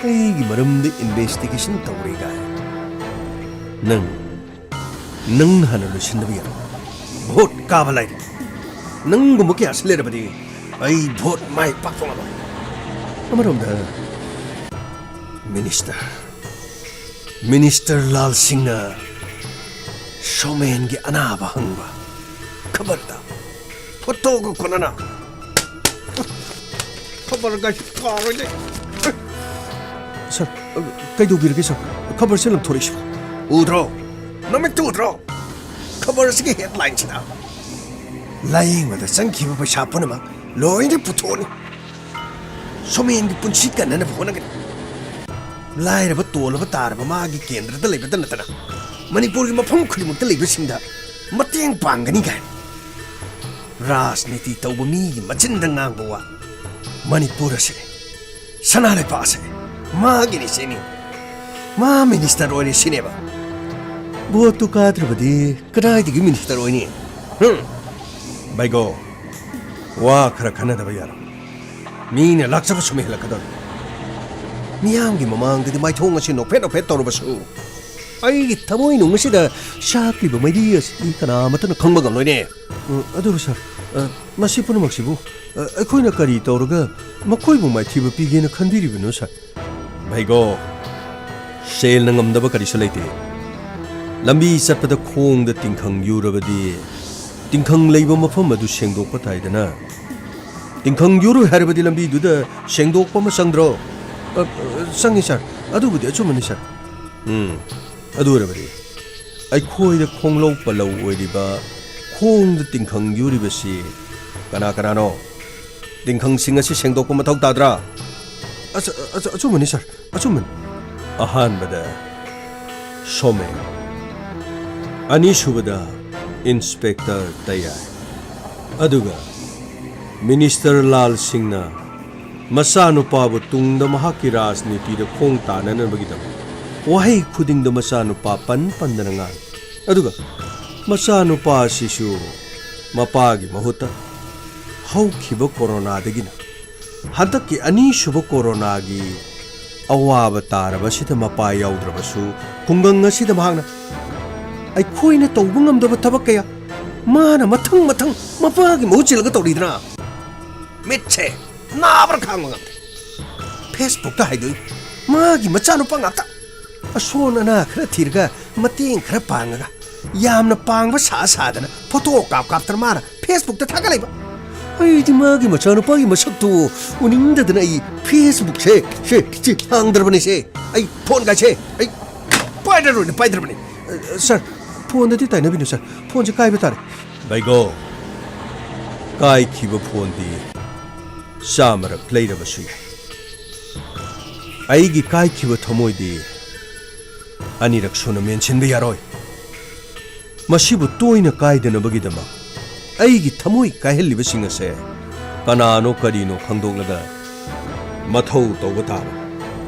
ꯑꯩꯒꯤ ꯃꯔꯝꯗ investigation ꯇꯧꯔꯦ ꯀꯥꯏ꯫ ꯅꯪ, ꯅꯪ ꯍꯥꯟꯅ ꯂꯣꯏꯁꯤꯟꯗꯕ ꯌꯥꯔꯣꯏ꯫ Vote ꯀꯥꯕ ꯂꯥꯏꯔꯤ꯫ ꯅꯪꯒꯨꯝꯕ ꯀꯌꯥꯁꯤ ꯂꯩꯔꯕꯗꯤ ꯑꯩ vote ꯃꯥꯏ ꯄꯥꯛꯄ ꯉꯝꯃꯣꯏ꯫ ꯑꯃꯔꯣꯝꯗ, Minister, Minister ꯂꯥꯜ ꯁꯤꯡꯅ ꯁꯣꯃꯦꯟꯒꯤ ꯑꯅꯥꯕ ꯍꯪꯕ ꯈꯕꯔꯗ ꯐꯣꯇꯣꯒ ꯀꯣꯟꯅꯅ ꯈꯕꯔꯒ ꯀꯥꯔꯣꯏꯅꯦ꯫ ꯁꯥꯔ, ꯀꯩꯗꯧꯕꯤꯔꯒꯦ, ꯁꯥꯔ? ꯈꯕꯔꯁꯦ ꯂꯪꯊꯣꯔꯛꯏꯁꯤꯕꯣ? ꯎꯗ꯭ꯔꯣ? ꯅꯃꯤꯠꯇꯨ ꯎꯗ꯭ꯔꯣ? ꯈꯕꯔꯁꯤꯒꯤ headlineꯁꯤꯗ ꯂꯥꯌꯦꯡꯕꯗ ꯆꯪꯈꯤꯕ ꯄꯩꯁꯥ ꯄꯨꯝꯅꯃꯛ ꯂꯣꯏꯅ ꯄꯨꯊꯣꯛꯑꯅꯤ꯫ ꯁꯣꯃꯦꯟꯒꯤ ꯄꯨꯟꯁꯤ ꯀꯟꯅꯅꯕ ꯍꯣꯠꯅꯒꯅꯤ꯫ ꯂꯥꯏꯔꯕ ꯇꯣꯜꯂꯕ ꯇꯥꯔꯕ ꯃꯥꯒꯤ ꯀꯦꯟꯗ꯭ꯔꯗ ꯂꯩꯕꯇ ꯅꯠꯇꯅ ꯃꯅꯤꯄꯨꯔꯒꯤ ꯃꯐꯝ ꯈꯨꯗꯤꯡꯃꯛꯇ ꯂꯩꯕꯁꯤꯡꯗ ꯃꯇꯦꯡ ꯄꯥꯡꯒꯅꯤ ꯀꯥꯏꯅ꯫ ꯔꯥꯖꯅꯤꯇꯤ ꯇꯧꯕ ꯃꯤꯒꯤ ꯃꯆꯤꯟꯗ ꯉꯥꯡꯕ ꯋꯥ꯫ ꯃꯅꯤꯄꯨꯔ ꯑꯁꯤ, ꯁꯅꯥ ꯂꯩꯄꯥꯛ ꯑꯁꯤ ꯃꯥꯒꯤꯅꯤ ꯁꯤꯅꯤ꯫ ꯃꯥ minister ꯑꯣꯏꯔꯦ ꯁꯤꯅꯦꯕ꯫ Voteꯇꯨ ꯀꯥꯗ꯭ꯔꯕꯗꯤ ꯀꯗꯥꯏꯗꯒꯤ minister ꯑꯣꯏꯅꯤ? ꯍꯨꯝ꯫ ꯕꯩꯒꯣ, ꯋꯥ ꯈꯔ ꯈꯟꯅꯗꯕ ꯌꯥꯔꯣꯏ꯫ ꯃꯤꯅ ꯂꯥꯛꯆꯕ ꯁꯨꯝ ꯍꯦꯜꯂꯛꯀꯗꯧꯔꯦ꯫ ꯃꯤꯌꯥꯝꯒꯤ ꯃꯃꯥꯡꯗꯗꯤ ꯃꯥꯏꯊꯣꯡ ꯑꯁꯤ ꯅꯣꯛꯐꯦꯠ ꯅꯣꯛꯐꯦꯠ ꯇꯧꯔꯕꯁꯨ, ꯑꯩꯒꯤ ꯊꯃꯣꯏꯅꯨꯡ ꯑꯁꯤꯗ ꯆꯥꯛꯂꯤꯕ ꯃꯩꯔꯤ ꯑꯁꯤ ꯀꯅꯥꯃꯠꯇꯅ ꯈꯪꯕ ꯉꯝꯂꯣꯏꯅꯦ꯫ ꯎꯝ, ꯑꯗꯨꯕꯨ ꯁꯥꯔ, ꯑ, ꯃꯁꯤ ꯄꯨꯝꯅꯃꯛꯁꯤꯕꯨ, ꯑ, ꯑꯩꯈꯣꯏꯅ ꯀꯔꯤ ꯇꯧꯔꯒ ꯃꯈꯣꯏꯕꯨ ꯃꯥꯏꯊꯤꯕ ꯄꯤꯒꯦꯅ ꯈꯟꯕꯤꯔꯤꯕꯅꯣ ꯁꯥꯔ? ꯚꯩꯒꯣ, ꯁꯦꯜꯅ ꯉꯝꯗꯕ ꯀꯔꯤꯁꯨ ꯂꯩꯇꯦ꯫ ꯂꯝꯕꯤ ꯆꯠꯄꯗ ꯈꯣꯡꯗ ꯇꯤꯡꯈꯪ ꯌꯨꯔꯕꯗꯤ ꯇꯤꯡꯈꯪ ꯂꯩꯕ ꯃꯐꯝ ꯑꯗꯨ ꯁꯦꯡꯗꯣꯛꯄ ꯇꯥꯏꯗꯅ꯫ ꯇꯤꯡꯈꯪ ꯌꯨꯔꯨ ꯍꯥꯏꯔꯕꯗꯤ ꯂꯝꯕꯤꯗꯨꯗ ꯁꯦꯡꯗꯣꯛꯄ ꯑꯃ ꯆꯪꯗ꯭ꯔꯣ? ꯑ, ꯑ, ꯆꯪꯉꯤ ꯁꯥꯔ, ꯑꯗꯨꯕꯨꯗꯤ ꯑꯆꯨꯝꯕꯅꯤ ꯁꯥꯔ꯫ ꯎꯝ, ꯑꯗꯨ ꯑꯣꯏꯔꯕꯗꯤ ꯑꯩꯈꯣꯏꯗ ꯈꯣꯡꯂꯧ ꯄꯜꯂꯧ ꯑꯣꯏꯔꯤꯕ ꯈꯣꯡꯗ ꯇꯤꯡꯈꯪ ꯌꯨꯔꯤꯕꯁꯤ ꯀꯅꯥ ꯀꯅꯥꯅꯣ? ꯇꯤꯡꯈꯪꯁꯤꯡ ꯑꯁꯤ ꯁꯦꯡꯗꯣꯛꯄ ꯃꯊꯧ ꯇꯥꯗ꯭ꯔꯥ? ꯑꯆ-, ꯑꯆ-, ꯑꯆꯨꯝꯕꯅꯤ ꯁꯥꯔ, ꯑꯆꯨꯝꯕꯅꯤ꯫ ꯑꯍꯥꯟꯕꯗ ꯁꯣꯃꯦꯟ, ꯑꯅꯤꯁꯨꯕꯗ ꯏꯟꯁꯄꯦꯛꯇꯔ ꯇꯌꯥꯏ, ꯑꯗꯨꯒ ꯃꯤꯅꯤꯁꯇꯔ ꯂꯥꯜ ꯁꯤꯡꯅ ꯃꯆꯥꯅꯨꯄꯥꯕꯨ ꯇꯨꯡꯗ ꯃꯍꯥꯛꯀꯤ ꯔꯥꯖꯅꯤꯇꯤꯗ ꯈꯣꯡ ꯇꯥꯅꯅꯕꯒꯤꯗꯃꯛ ꯋꯥꯍꯩ ꯈꯨꯗꯤꯡꯗ ꯃꯆꯥꯅꯨꯄꯥ ꯄꯟ ꯄꯟꯗꯅ ꯉꯥꯡꯏ꯫ ꯑꯗꯨꯒ ꯃꯆꯥꯅꯨꯄꯥ ꯑꯁꯤꯁꯨ ꯃꯄꯥꯒꯤ ꯃꯍꯨꯠꯇ ꯍꯧꯈꯤꯕ ꯀꯣꯔꯣꯅꯥꯗꯒꯤꯅ ꯍꯟꯗꯛꯀꯤ ꯑꯅꯤꯁꯨꯕ ꯀꯣꯔꯣꯅꯥꯒꯤ ꯑꯋꯥꯕ ꯇꯥꯔꯕꯁꯤꯗ ꯃꯄꯥ ꯌꯥꯎꯗ꯭ꯔꯕꯁꯨ, ꯈꯨꯡꯒꯪ ꯑꯁꯤꯗ ꯃꯍꯥꯛꯅ ꯑꯩꯈꯣꯏꯅ ꯇꯧꯕ ꯉꯝꯗꯕ ꯊꯕꯛ ꯀꯌꯥ ꯃꯥꯅ ꯃꯊꯪ ꯃꯊꯪ ꯃꯄꯥꯒꯤ ꯃꯍꯨꯠ ꯁꯤꯜꯂꯒ ꯇꯧꯔꯤꯗꯅ꯫ ꯃꯤꯠꯁꯦ ꯅꯥꯕꯅ ꯈꯥꯡꯕ ꯉꯝꯗꯦ꯫ ꯐꯦꯁꯕꯨꯛꯇ ꯍꯥꯏꯗꯣꯛꯏ, ꯃꯥꯒꯤ ꯃꯆꯥꯅꯨꯄꯥ ꯉꯥꯛꯇ꯫ ꯑꯁꯣꯟ ꯑꯅꯥ ꯈꯔ ꯊꯤꯔꯒ ꯃꯇꯦꯡ ꯈꯔ ꯄꯥꯡꯉꯒ, ꯌꯥꯝꯅ ꯄꯥꯡꯕ ꯁꯥ ꯁꯥꯗꯅ ꯐꯣꯇꯣ ꯀꯥꯞ ꯀꯥꯞꯇꯅ ꯃꯥꯅ ꯐꯦꯁꯕꯨꯛꯇ ꯊꯥꯒꯠꯂꯛꯏꯕ꯫ ꯑꯩꯗꯤ ꯃꯥꯒꯤ ꯃꯆꯥꯅꯨꯄꯥꯒꯤ ꯃꯁꯛꯇꯨ ꯎꯅꯤꯡꯗꯗꯅ ꯑꯩ ꯐꯦꯁꯕꯨꯛꯁꯦ, ꯁꯦ, ꯁꯤ ꯍꯥꯡꯗ꯭ꯔꯕꯅꯤ ꯁꯦ꯫ ꯑꯩ ꯐꯣꯟꯒꯥꯏꯁꯦ ꯑꯩ ꯄꯥꯏꯗ꯭ꯔꯕꯅꯤ, ꯄꯥꯏꯗ꯭ꯔꯕꯅꯤ꯫ ꯑ, ꯁꯥꯔ, ꯐꯣꯟꯗꯗꯤ ꯇꯥꯏꯅꯕꯤꯅꯨ ꯁꯥꯔ, ꯐꯣꯟꯁꯦ ꯀꯥꯏꯕ ꯇꯥꯔꯦ꯫ ꯕꯩꯒꯣ, ꯀꯥꯏꯈꯤꯕ ꯐꯣꯟꯗꯤ ꯆꯥꯝꯃꯔꯛ ꯂꯩꯔꯕꯁꯨ ꯌꯥꯏ꯫ ꯑꯩꯒꯤ ꯀꯥꯏꯈꯤꯕ ꯊꯃꯣꯏꯗꯤ ꯑꯅꯤꯔꯛ ꯁꯨꯅ ꯃꯦꯟꯁꯤꯟꯕ ꯌꯥꯔꯣꯏ꯫ ꯃꯁꯤꯕꯨ ꯇꯣꯏꯅ ꯀꯥꯏꯗꯅꯕꯒꯤꯗꯃꯛ ꯑꯩꯒꯤ ꯊꯃꯣꯏ ꯀꯥꯏꯍꯜꯂꯤꯕꯁꯤꯡ ꯑꯁꯦ ꯀꯅꯥꯅꯣ ꯀꯔꯤꯅꯣ ꯈꯪꯗꯣꯛꯂꯒ ꯃꯊꯧ ꯇꯧꯕ ꯇꯥꯕꯅꯤ꯫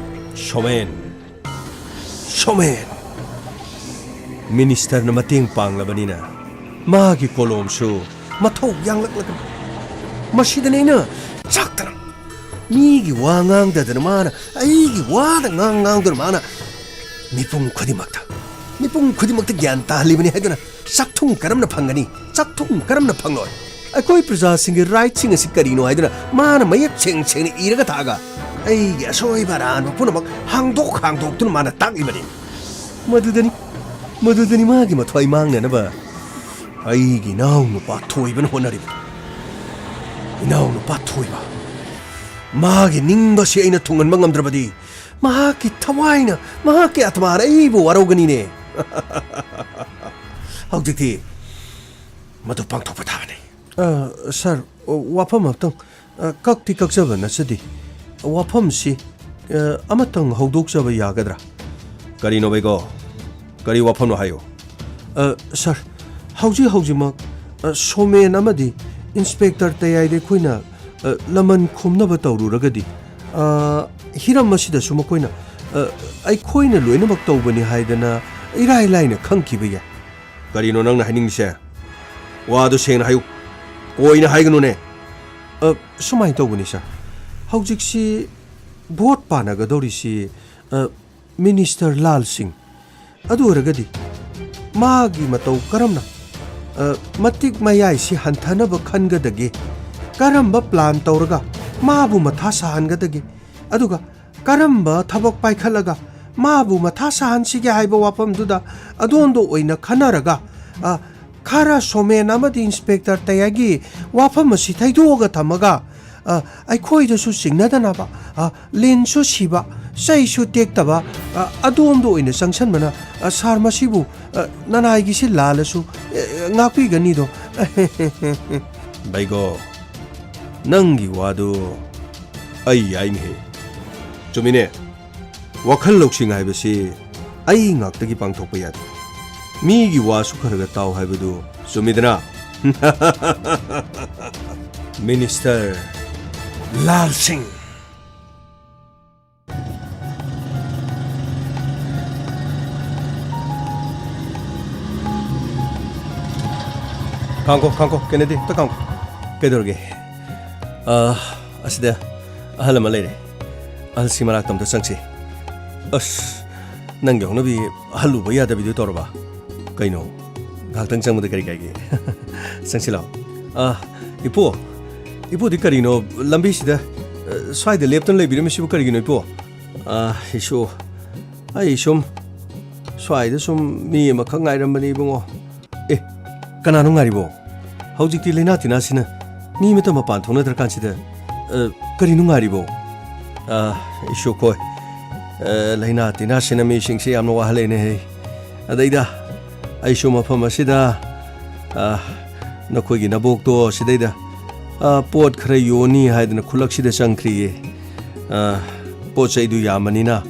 Showman, showman. ꯃꯤꯅꯤꯁꯇꯔꯅ ꯃꯇꯦꯡ ꯄꯥꯡꯂꯕꯅꯤꯅ ꯃꯥꯒꯤ ꯀꯣꯂꯣꯝꯁꯨ ꯃꯊꯧ ꯌꯥꯡꯂꯛꯂꯒꯅꯤ꯫ ꯃꯁꯤꯗꯅꯤ ꯑꯩꯅ ꯆꯥꯛꯇꯅ ꯃꯤꯒꯤ ꯋꯥ ꯉꯥꯡꯗꯗꯅ ꯃꯥꯅ ꯑꯩꯒꯤ ꯋꯥꯗ ꯉꯥꯡ ꯉꯥꯡꯗꯨꯅ ꯃꯥꯅ ꯃꯤꯄꯨꯝ ꯈꯨꯗꯤꯡꯃꯛꯇ, ꯃꯤꯄꯨꯝ ꯈꯨꯗꯤꯡꯃꯛꯇ ꯒ꯭ꯌꯥꯟ ꯇꯥꯍꯜꯂꯤꯕꯅꯤ ꯍꯥꯏꯗꯨꯅ ꯆꯥꯛꯊꯨꯡ ꯀꯔꯝꯅ ꯐꯪꯒꯅꯤ? ꯆꯥꯛꯊꯨꯡ ꯀꯔꯝꯅ ꯐꯪꯂꯣꯏ? ꯑꯩꯈꯣꯏ ꯄ꯭ꯔꯖꯥꯁꯤꯡꯒꯤ ꯔꯥꯏꯠꯁꯤꯡ ꯑꯁꯤ ꯀꯔꯤꯅꯣ ꯍꯥꯏꯗꯨꯅ ꯃꯥꯅ ꯃꯌꯦꯛ ꯁꯦꯡ ꯁꯦꯡꯅ ꯏꯔꯒ ꯊꯥꯛꯑꯒ ꯑꯩꯒꯤ ꯑꯁꯣꯏꯕ ꯑꯔꯥꯟꯕ ꯄꯨꯝꯅꯃꯛ ꯍꯥꯡꯗꯣꯛ ꯍꯥꯡꯗꯣꯛꯇꯨꯅ ꯃꯥꯅ ꯇꯥꯛꯂꯤꯕꯅꯤ꯫ ꯃꯗꯨꯗꯅꯤ, ꯃꯗꯨꯗꯅꯤ ꯃꯥꯒꯤ ꯃꯊ꯭ꯋꯥꯏ ꯃꯥꯡꯅꯅꯕ ꯑꯩꯒꯤ ꯏꯅꯥꯎꯅꯨꯄꯥ ꯊꯣꯏꯕꯅ ꯍꯣꯠꯅꯔꯤꯕ꯫ ꯏꯅꯥꯎꯅꯨꯄꯥ ꯊꯣꯏꯕ꯫ ꯃꯥꯒꯤ ꯅꯤꯡꯕꯁꯤ ꯑꯩꯅ ꯊꯨꯡꯍꯟꯕ ꯉꯝꯗ꯭ꯔꯕꯗꯤ ꯃꯍꯥꯛꯀꯤ ꯊꯋꯥꯏꯅ, ꯃꯍꯥꯛꯀꯤ ꯑꯥꯇꯃꯥꯅ ꯑꯩꯕꯨ ꯋꯥꯔꯧꯒꯅꯤꯅꯦ꯫ ꯍꯧꯖꯤꯛꯇꯤ ꯃꯗꯨ ꯄꯥꯡꯊꯣꯛꯄ ꯇꯥꯕꯅꯤ꯫ ꯑ, ꯁꯥꯔ, ꯋꯥꯐꯝ ꯑꯃꯇꯪ, ꯑ, ꯀꯛꯇꯤ ꯀꯛꯆꯕ ꯅꯠꯆꯗꯦ꯫ ꯋꯥꯐꯝꯁꯤ, ꯑ, ꯑꯃꯇꯪ ꯍꯧꯗꯣꯛꯆꯕ ꯌꯥꯒꯗ꯭ꯔꯥ? ꯀꯔꯤꯅꯣ ꯕꯩꯒꯣ? ꯀꯔꯤ ꯋꯥꯐꯝꯅꯣ ꯍꯥꯏꯌꯨ꯫ ꯑ, ꯁꯥꯔ, ꯍꯧꯖꯤꯛ ꯍꯧꯖꯤꯛꯃꯛ, ꯑ, ꯁꯣꯃꯦꯟ ꯑꯃꯗꯤ ꯏꯟꯁꯄꯦꯛꯇꯔ ꯇꯌꯥꯏꯗ ꯑꯩꯈꯣꯏꯅ, ꯑ, ꯂꯃꯟ ꯈꯨꯝꯅꯕ ꯇꯧꯔꯨꯔꯒꯗꯤ, ꯑ, ꯍꯤꯔꯝ ꯑꯁꯤꯗꯁꯨ ꯃꯈꯣꯏꯅ, ꯑ, ꯑꯩꯈꯣꯏꯅ ꯂꯣꯏꯅꯃꯛ ꯇꯧꯕꯅꯤ ꯍꯥꯏꯗꯅ ꯏꯔꯥꯏ ꯂꯥꯏꯅ ꯈꯪꯈꯤꯕ ꯌꯥꯏ꯫ ꯀꯔꯤꯅꯣ ꯅꯪꯅ ꯍꯥꯏꯅꯤꯡꯂꯤꯁꯦ? ꯋꯥꯗꯨ ꯁꯦꯡꯅ ꯍꯥꯏꯌꯨ꯫ ꯀꯣꯏꯅ ꯍꯥꯏꯒꯅꯨꯅꯦ꯫ ꯑ, ꯁꯨꯃꯥꯏꯅ ꯇꯧꯕꯅꯤ, ꯁꯥꯔ꯫ ꯍꯧꯖꯤꯛꯁꯤ ꯚꯣꯠ ꯄꯥꯟꯅꯒꯗꯧꯔꯤꯁꯤ, ꯑ, ꯃꯤꯅꯤꯁꯇꯔ ꯂꯥꯜ ꯁꯤꯡ꯫ ꯑꯗꯨ ꯑꯣꯏꯔꯒꯗꯤ ꯃꯥꯒꯤ ꯃꯇꯧ ꯀꯔꯝꯅ, ꯑ, ꯃꯇꯤꯛ ꯃꯌꯥꯏꯁꯤ ꯍꯟꯊꯅꯕ ꯈꯟꯒꯗꯒꯦ? ꯀꯔꯝꯕ ꯄ꯭ꯂꯥꯟ ꯇꯧꯔꯒ ꯃꯥꯕꯨ ꯃꯊꯥ ꯁꯥꯍꯟꯒꯗꯒꯦ? ꯑꯗꯨꯒ ꯀꯔꯝꯕ ꯊꯕꯛ ꯄꯥꯏꯈꯠꯂꯒ ꯃꯥꯕꯨ ꯃꯊꯥ ꯁꯥꯍꯟꯁꯤꯒꯦ ꯍꯥꯏꯕ ꯋꯥꯐꯝꯗꯨꯗ ꯑꯗꯣꯝꯗ ꯑꯣꯏꯅ ꯈꯟꯅꯔꯒ, ꯑ, ꯈꯔ ꯁꯣꯃꯦꯟ ꯑꯃꯗꯤ ꯏꯟꯁꯄꯦꯛꯇꯔ ꯇꯌꯥꯒꯤ ꯋꯥꯐꯝ ꯑꯁꯤ ꯊꯩꯗꯣꯛꯑꯒ ꯊꯝꯃꯒ, ꯑ, ꯑꯩꯈꯣꯏꯗꯁꯨ ꯆꯤꯡꯅꯗꯅꯕ, ꯑ, ꯂꯤꯟꯁꯨ ꯁꯤꯕ, ꯆꯩꯁꯨ ꯇꯦꯛꯇꯕ, ꯑ, ꯑꯗꯣꯝꯗ ꯑꯣꯏꯅ ꯆꯪꯁꯟꯕꯅ, ꯑ, ꯁꯥꯔ, ꯃꯁꯤꯕꯨ, ꯑ, ꯅꯅꯥꯏꯒꯤꯁꯤ ꯂꯥꯜꯂꯁꯨ, ꯑ, ꯉꯥꯛꯄꯤꯒꯅꯤꯗꯣ꯫ ꯕꯩꯒꯣ, ꯅꯪꯒꯤ ꯋꯥꯗꯨ ꯑꯩ ꯌꯥꯏꯅꯦꯍꯦ꯫ ꯆꯨꯝꯃꯤꯅꯦ꯫ ꯋꯥꯈꯜ ꯂꯧꯁꯤꯡ ꯍꯥꯏꯕꯁꯤ ꯑꯩ ꯉꯥꯛꯇꯒꯤ ꯄꯥꯡꯊꯣꯛꯄ ꯌꯥꯗꯦ꯫ ꯃꯤꯒꯤ ꯋꯥꯁꯨ ꯈꯔ ꯈꯔ ꯇꯥꯎ ꯍꯥꯏꯕꯗꯨ ꯆꯨꯝꯃꯤꯗꯅ? ꯃꯤꯅꯤꯁꯇꯔ ꯂꯥꯜ ꯁꯤꯡ꯫ ꯈꯥꯡꯈꯣ, ꯈꯥꯡꯈꯣ, ꯀꯦꯅꯦꯗꯤ, ꯑꯝꯇ ꯈꯥꯡꯈꯣ꯫ ꯀꯩꯗꯧꯔꯒꯦ? ꯑ, ꯑꯁꯤꯗ ꯑꯍꯜ ꯑꯃ ꯂꯩꯔꯦ꯫ ꯑꯍꯜꯁꯤ ꯃꯅꯥꯛꯇ ꯑꯝꯇ ꯆꯪꯁꯤ꯫ ꯑꯁ, ꯅꯪꯒꯤ ꯍꯧꯅꯕꯤ ꯑꯍꯜ ꯎꯕ ꯌꯥꯗꯕꯤꯗꯨ ꯇꯧꯔꯕ? ꯀꯩꯅꯣ, ꯉꯥꯏꯍꯥꯛꯇꯪ ꯆꯪꯕꯗ ꯀꯔꯤ ꯀꯥꯏꯒꯦ? ꯆꯪꯁꯤ ꯂꯥꯛꯑꯣ꯫ ꯑ, ꯏꯄꯨ, ꯏꯄꯨꯗꯤ ꯀꯔꯤꯅꯣ ꯂꯝꯕꯤꯁꯤꯗ, ꯑ, ꯁ꯭ꯋꯥꯏꯗ ꯂꯦꯞꯇꯨꯅ ꯂꯩꯕꯤꯔꯝꯃꯤꯁꯤꯕꯨ ꯀꯔꯤꯒꯤꯅꯣ, ꯏꯄꯨ? ꯑ, ꯏꯁꯨ, ꯑꯩ ꯁꯨꯝ ꯁ꯭ꯋꯥꯏꯗ ꯁꯨꯝ ꯃꯤ ꯑꯃꯈꯛ ꯉꯥꯏꯔꯝꯕꯅꯤ, ꯏꯕꯨꯡꯉꯣ꯫ ꯑꯦ, ꯀꯅꯥꯅꯣ ꯉꯥꯏꯔꯤꯕꯣ? ꯍꯧꯖꯤꯛꯇꯤ ꯂꯥꯏꯅꯥ ꯇꯤꯟꯅꯥꯁꯤꯅ ꯃꯤ ꯑꯃꯠꯇ ꯃꯄꯥꯟ ꯊꯣꯛꯅꯗ꯭ꯔꯀꯥꯟꯁꯤꯗ, ꯑ, ꯀꯔꯤꯅꯣ ꯉꯥꯏꯔꯤꯕꯣ? ꯑ, ꯏꯁꯨ ꯈꯣꯏ, ꯑ, ꯂꯥꯏꯅꯥ ꯇꯤꯟꯅꯥꯁꯤꯅ ꯃꯤꯁꯤꯡꯁꯤ ꯌꯥꯝꯅ ꯋꯥꯍꯜꯂꯦꯅꯦꯍꯦ꯫ ꯑꯗꯩꯗ ꯑꯩꯁꯨ ꯃꯐꯝ ꯑꯁꯤꯗ, ꯑ, ꯅꯈꯣꯏꯒꯤ ꯅꯕꯣꯛꯇꯣ ꯁꯤꯗꯩꯗ, ꯑ, ꯄꯣꯠ ꯈꯔ ꯌꯣꯟꯅꯤ ꯍꯥꯏꯗꯅ ꯈꯨꯜꯂꯛꯁꯤꯗ ꯆꯪꯈ꯭ꯔꯤꯌꯦ꯫ ꯑ, ꯄꯣꯠ ꯆꯩꯗꯨ ꯌꯥꯝꯕꯅꯤꯅ,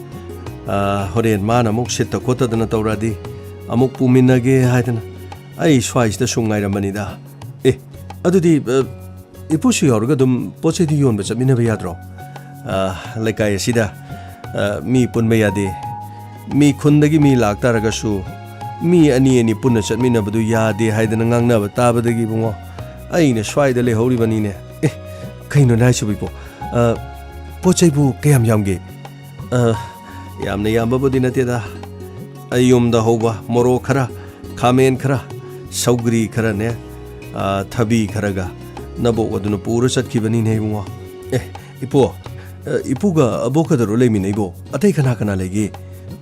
ꯑ, ꯍꯣꯔꯦꯟ ꯃꯥꯅ ꯑꯃꯨꯛ ꯁꯤꯠꯇ ꯈꯣꯠꯇꯗꯅ ꯇꯧꯔꯛꯑꯗꯤ ꯑꯃꯨꯛ ꯄꯨꯃꯤꯟꯅꯒꯦ ꯍꯥꯏꯗꯅ ꯑꯩ ꯁ꯭ꯋꯥꯏꯁꯤꯗ ꯁꯨꯝ ꯉꯥꯏꯔꯝꯕꯅꯤꯗ꯫ ꯑꯦ, ꯑꯗꯨꯗꯤ, ꯑ, ꯏꯄꯨꯁꯨ ꯌꯥꯎꯔꯒ ꯑꯗꯨꯝ ꯄꯣꯠ ꯆꯩꯗꯨ ꯌꯣꯟꯕ ꯆꯠꯃꯤꯟꯅꯕ ꯌꯥꯗ꯭ꯔꯣ? ꯑ, ꯂꯩꯀꯥꯏ ꯑꯁꯤꯗ, ꯑ, ꯃꯤ ꯄꯨꯟꯕ ꯌꯥꯗꯦ꯫ ꯃꯤ ꯈꯨꯟꯗꯒꯤ ꯃꯤ ꯂꯥꯛꯇꯥꯔꯒꯁꯨ ꯃꯤ ꯑꯅꯤ ꯑꯅꯤ ꯄꯨꯟꯅ ꯆꯠꯃꯤꯟꯅꯕꯗꯨ ꯌꯥꯗꯦ ꯍꯥꯏꯗꯅ ꯉꯥꯡꯅꯕ ꯇꯥꯕꯗꯒꯤ, ꯏꯕꯨꯡꯉꯣ, ꯑꯩꯅ ꯁ꯭ꯋꯥꯏꯗ ꯂꯩꯍꯧꯔꯤꯕꯅꯤꯅꯦ꯫ ꯑꯦ, ꯀꯩꯅꯣꯅꯦ ꯍꯥꯏꯁꯤꯕꯨ, ꯏꯄꯨ? ꯑ, ꯄꯣꯠ ꯆꯩꯕꯨ ꯀꯌꯥꯝ ꯌꯥꯝꯒꯦ? ꯑ, ꯌꯥꯝꯅ ꯌꯥꯝꯕꯕꯨꯗꯤ ꯅꯠꯇꯦꯗ꯫ ꯑꯩ ꯌꯨꯝꯗ ꯍꯧꯕ ꯃꯣꯔꯣꯛ ꯈꯔ, ꯈꯥꯃꯦꯟ ꯈꯔ, ꯁꯧꯒ꯭ꯔꯤ ꯈꯔꯅꯦ, ꯑ, ꯊꯕꯤ ꯈꯔꯒ ꯅꯕꯣꯛ ꯑꯗꯨꯅ ꯄꯨꯔ ꯆꯠꯈꯤꯕꯅꯤꯅꯦ, ꯏꯕꯨꯡꯉꯣ꯫ ꯑꯦ, ꯏꯄꯨ, ꯑ, ꯏꯄꯨꯒ ꯑꯕꯣꯛꯀꯗꯔꯣ ꯂꯩꯃꯤꯟꯅꯩꯕꯣ? ꯑꯇꯩ ꯀꯅꯥ ꯀꯅꯥ ꯂꯩꯒꯦ?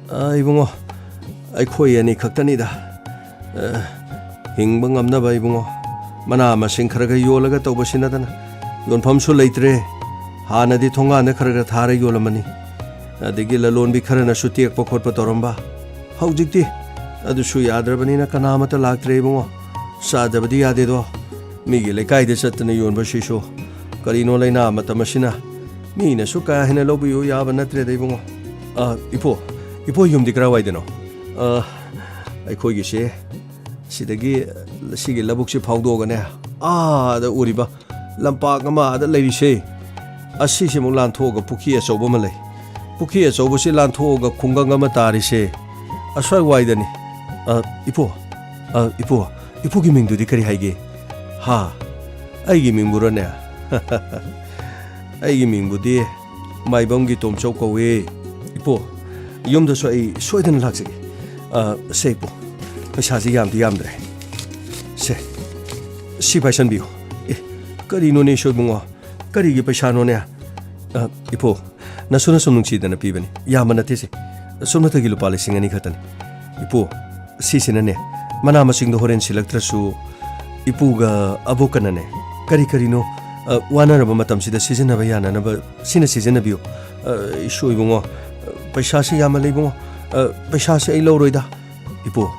ꯑ, ꯏꯕꯨꯡꯉꯣ, ꯑꯩꯈꯣꯏ ꯑꯅꯤ ꯈꯛꯇꯅꯤꯗ꯫ ꯑ, ꯍꯤꯡꯕ ꯉꯝꯅꯕ, ꯏꯕꯨꯡꯉꯣ, ꯃꯅꯥ ꯃꯁꯤꯡ ꯈꯔ ꯈꯔ ꯌꯣꯜꯂꯒ ꯇꯧꯕꯁꯤ ꯅꯠꯇꯅ ꯌꯣꯟꯐꯝꯁꯨ ꯂꯩꯇ꯭ꯔꯦ꯫ ꯍꯥꯟꯅꯗꯤ ꯊꯣꯡꯒꯥꯟꯗ ꯈꯔ ꯈꯔ ꯊꯥꯔ ꯌꯣꯜꯂꯝꯕꯅꯤ꯫ ꯑꯗꯒꯤ ꯂꯂꯣꯟꯕꯤ ꯈꯔꯅꯁꯨ ꯇꯦꯛꯄ ꯈꯣꯠꯄ ꯇꯧꯔꯝꯕ꯫ ꯍꯧꯖꯤꯛꯇꯤ ꯑꯗꯨꯁꯨ ꯌꯥꯗ꯭ꯔꯕꯅꯤꯅ ꯀꯅꯥꯃꯠꯇ ꯂꯥꯛꯇ꯭ꯔꯦ, ꯏꯕꯨꯡꯉꯣ꯫ ꯆꯥꯗꯕꯗꯤ ꯌꯥꯗꯦꯗꯣ꯫ ꯃꯤꯒꯤ ꯂꯩꯀꯥꯏꯗ ꯆꯠꯇꯅ ꯌꯣꯟꯕꯁꯤꯁꯨ ꯀꯔꯤꯅꯣ ꯂꯥꯏꯅꯥ ꯃꯇꯝ ꯑꯁꯤꯅ ꯃꯤꯅꯁꯨ ꯀꯥ ꯍꯦꯟꯅ ꯂꯧꯕꯤꯌꯨ ꯌꯥꯕ ꯅꯠꯇ꯭ꯔꯦꯗ, ꯏꯕꯨꯡꯉꯣ꯫ ꯑ, ꯏꯄꯨ, ꯏꯄꯨ ꯌꯨꯝꯗꯤ ꯀꯔꯥꯏꯋꯥꯏꯗꯅꯣ? ꯑ, ꯑꯩꯈꯣꯏꯒꯤꯁꯦ ꯁꯤꯗꯒꯤ, ꯁꯤꯒꯤ ꯂꯧꯕꯨꯛꯁꯤ ꯐꯥꯎꯗꯣꯛꯑꯒꯅꯦ, ꯑꯥꯗ ꯎꯔꯤꯕ ꯂꯝꯄꯥꯛ ꯑꯃ ꯑꯥꯗ ꯂꯩꯔꯤꯁꯦ, ꯑꯁꯤꯁꯤꯃꯨꯛ ꯂꯥꯟꯊꯣꯛꯑꯒ ꯄꯨꯈ꯭ꯔꯤ ꯑꯆꯧꯕ ꯑꯃ ꯂꯩ꯫ ꯄꯨꯈ꯭ꯔꯤ ꯑꯆꯧꯕꯁꯤ ꯂꯥꯟꯊꯣꯛꯑꯒ ꯈꯨꯡꯒꯪ ꯑꯃ ꯇꯥꯔꯤꯁꯦ ꯑꯁ꯭ꯋꯥꯏ ꯋꯥꯏꯗꯅꯤ꯫ ꯑ, ꯏꯄꯨ, ꯑ, ꯏꯄꯨ, ꯏꯄꯨꯒꯤ ꯃꯤꯡꯗꯨꯗꯤ ꯀꯔꯤ ꯍꯥꯏꯒꯦ? ꯍꯥ? ꯑꯩꯒꯤ ꯃꯤꯡꯕꯨꯔꯣꯅꯦ? ꯑꯩꯒꯤ ꯃꯤꯡꯕꯨꯗꯤ ꯃꯥꯏꯕꯝꯒꯤ ꯇꯣꯝꯆꯧ ꯀꯧꯏ꯫ ꯏꯄꯨ, ꯌꯨꯝꯗꯁꯨ ꯑꯩ ꯁꯣꯏꯗꯅ ꯂꯥꯛꯆꯒꯦ꯫ ꯑ, ꯁꯦ ꯏꯄꯨ, ꯄꯩꯁꯥꯁꯤ ꯌꯥꯝꯗꯤ ꯌꯥꯝꯗ꯭ꯔꯦ꯫ ꯁꯦ, ꯁꯤ ꯄꯥꯏꯁꯟꯕꯤꯌꯨ꯫ ꯑꯦ, ꯀꯔꯤꯅꯣꯅꯦ ꯏꯁꯣꯏ ꯏꯕꯨꯡꯉꯣ? ꯀꯔꯤꯒꯤ ꯄꯩꯁꯥꯅꯣꯅꯦ? ꯑ, ꯏꯄꯨ, ꯅꯁꯨꯅ ꯁꯨꯝ ꯅꯨꯡꯁꯤꯗꯅ ꯄꯤꯕꯅꯤ꯫ ꯌꯥꯝꯕ ꯅꯠꯇꯦꯁꯦ꯫ ꯁꯨꯞꯅꯇꯒꯤ ꯂꯨꯄꯥ ꯂꯤꯁꯤꯡ ꯑꯅꯤ ꯈꯛꯇꯅꯤ꯫ ꯏꯄꯨ, ꯁꯤꯁꯤꯅꯅꯦ, ꯃꯅꯥ ꯃꯁꯤꯡꯗꯣ ꯍꯣꯔꯦꯟ ꯁꯤꯜꯂꯛꯇ꯭ꯔꯁꯨ, ꯏꯄꯨꯒ ꯑꯕꯣꯛꯀꯅꯅꯦ, ꯀꯔꯤ ꯀꯔꯤꯅꯣ, ꯑ, ꯋꯥꯅꯔꯕ ꯃꯇꯝꯁꯤꯗ ꯁꯤꯖꯤꯟꯅꯕ ꯌꯥꯅꯅꯕ ꯁꯤꯅ ꯁꯤꯖꯤꯟꯅꯕꯤꯌꯨ꯫ ꯑ, ꯏꯁꯨ ꯏꯕꯨꯡꯉꯣ, ꯑ, ꯄꯩꯁꯥꯁꯤ ꯌꯥꯝꯃꯜꯂꯦ ꯏꯕꯨꯡꯉꯣ꯫ ꯑ, ꯄꯩꯁꯥꯁꯤ ꯑꯩ ꯂꯧꯔꯣꯏꯗ꯫ ꯏꯄꯨ,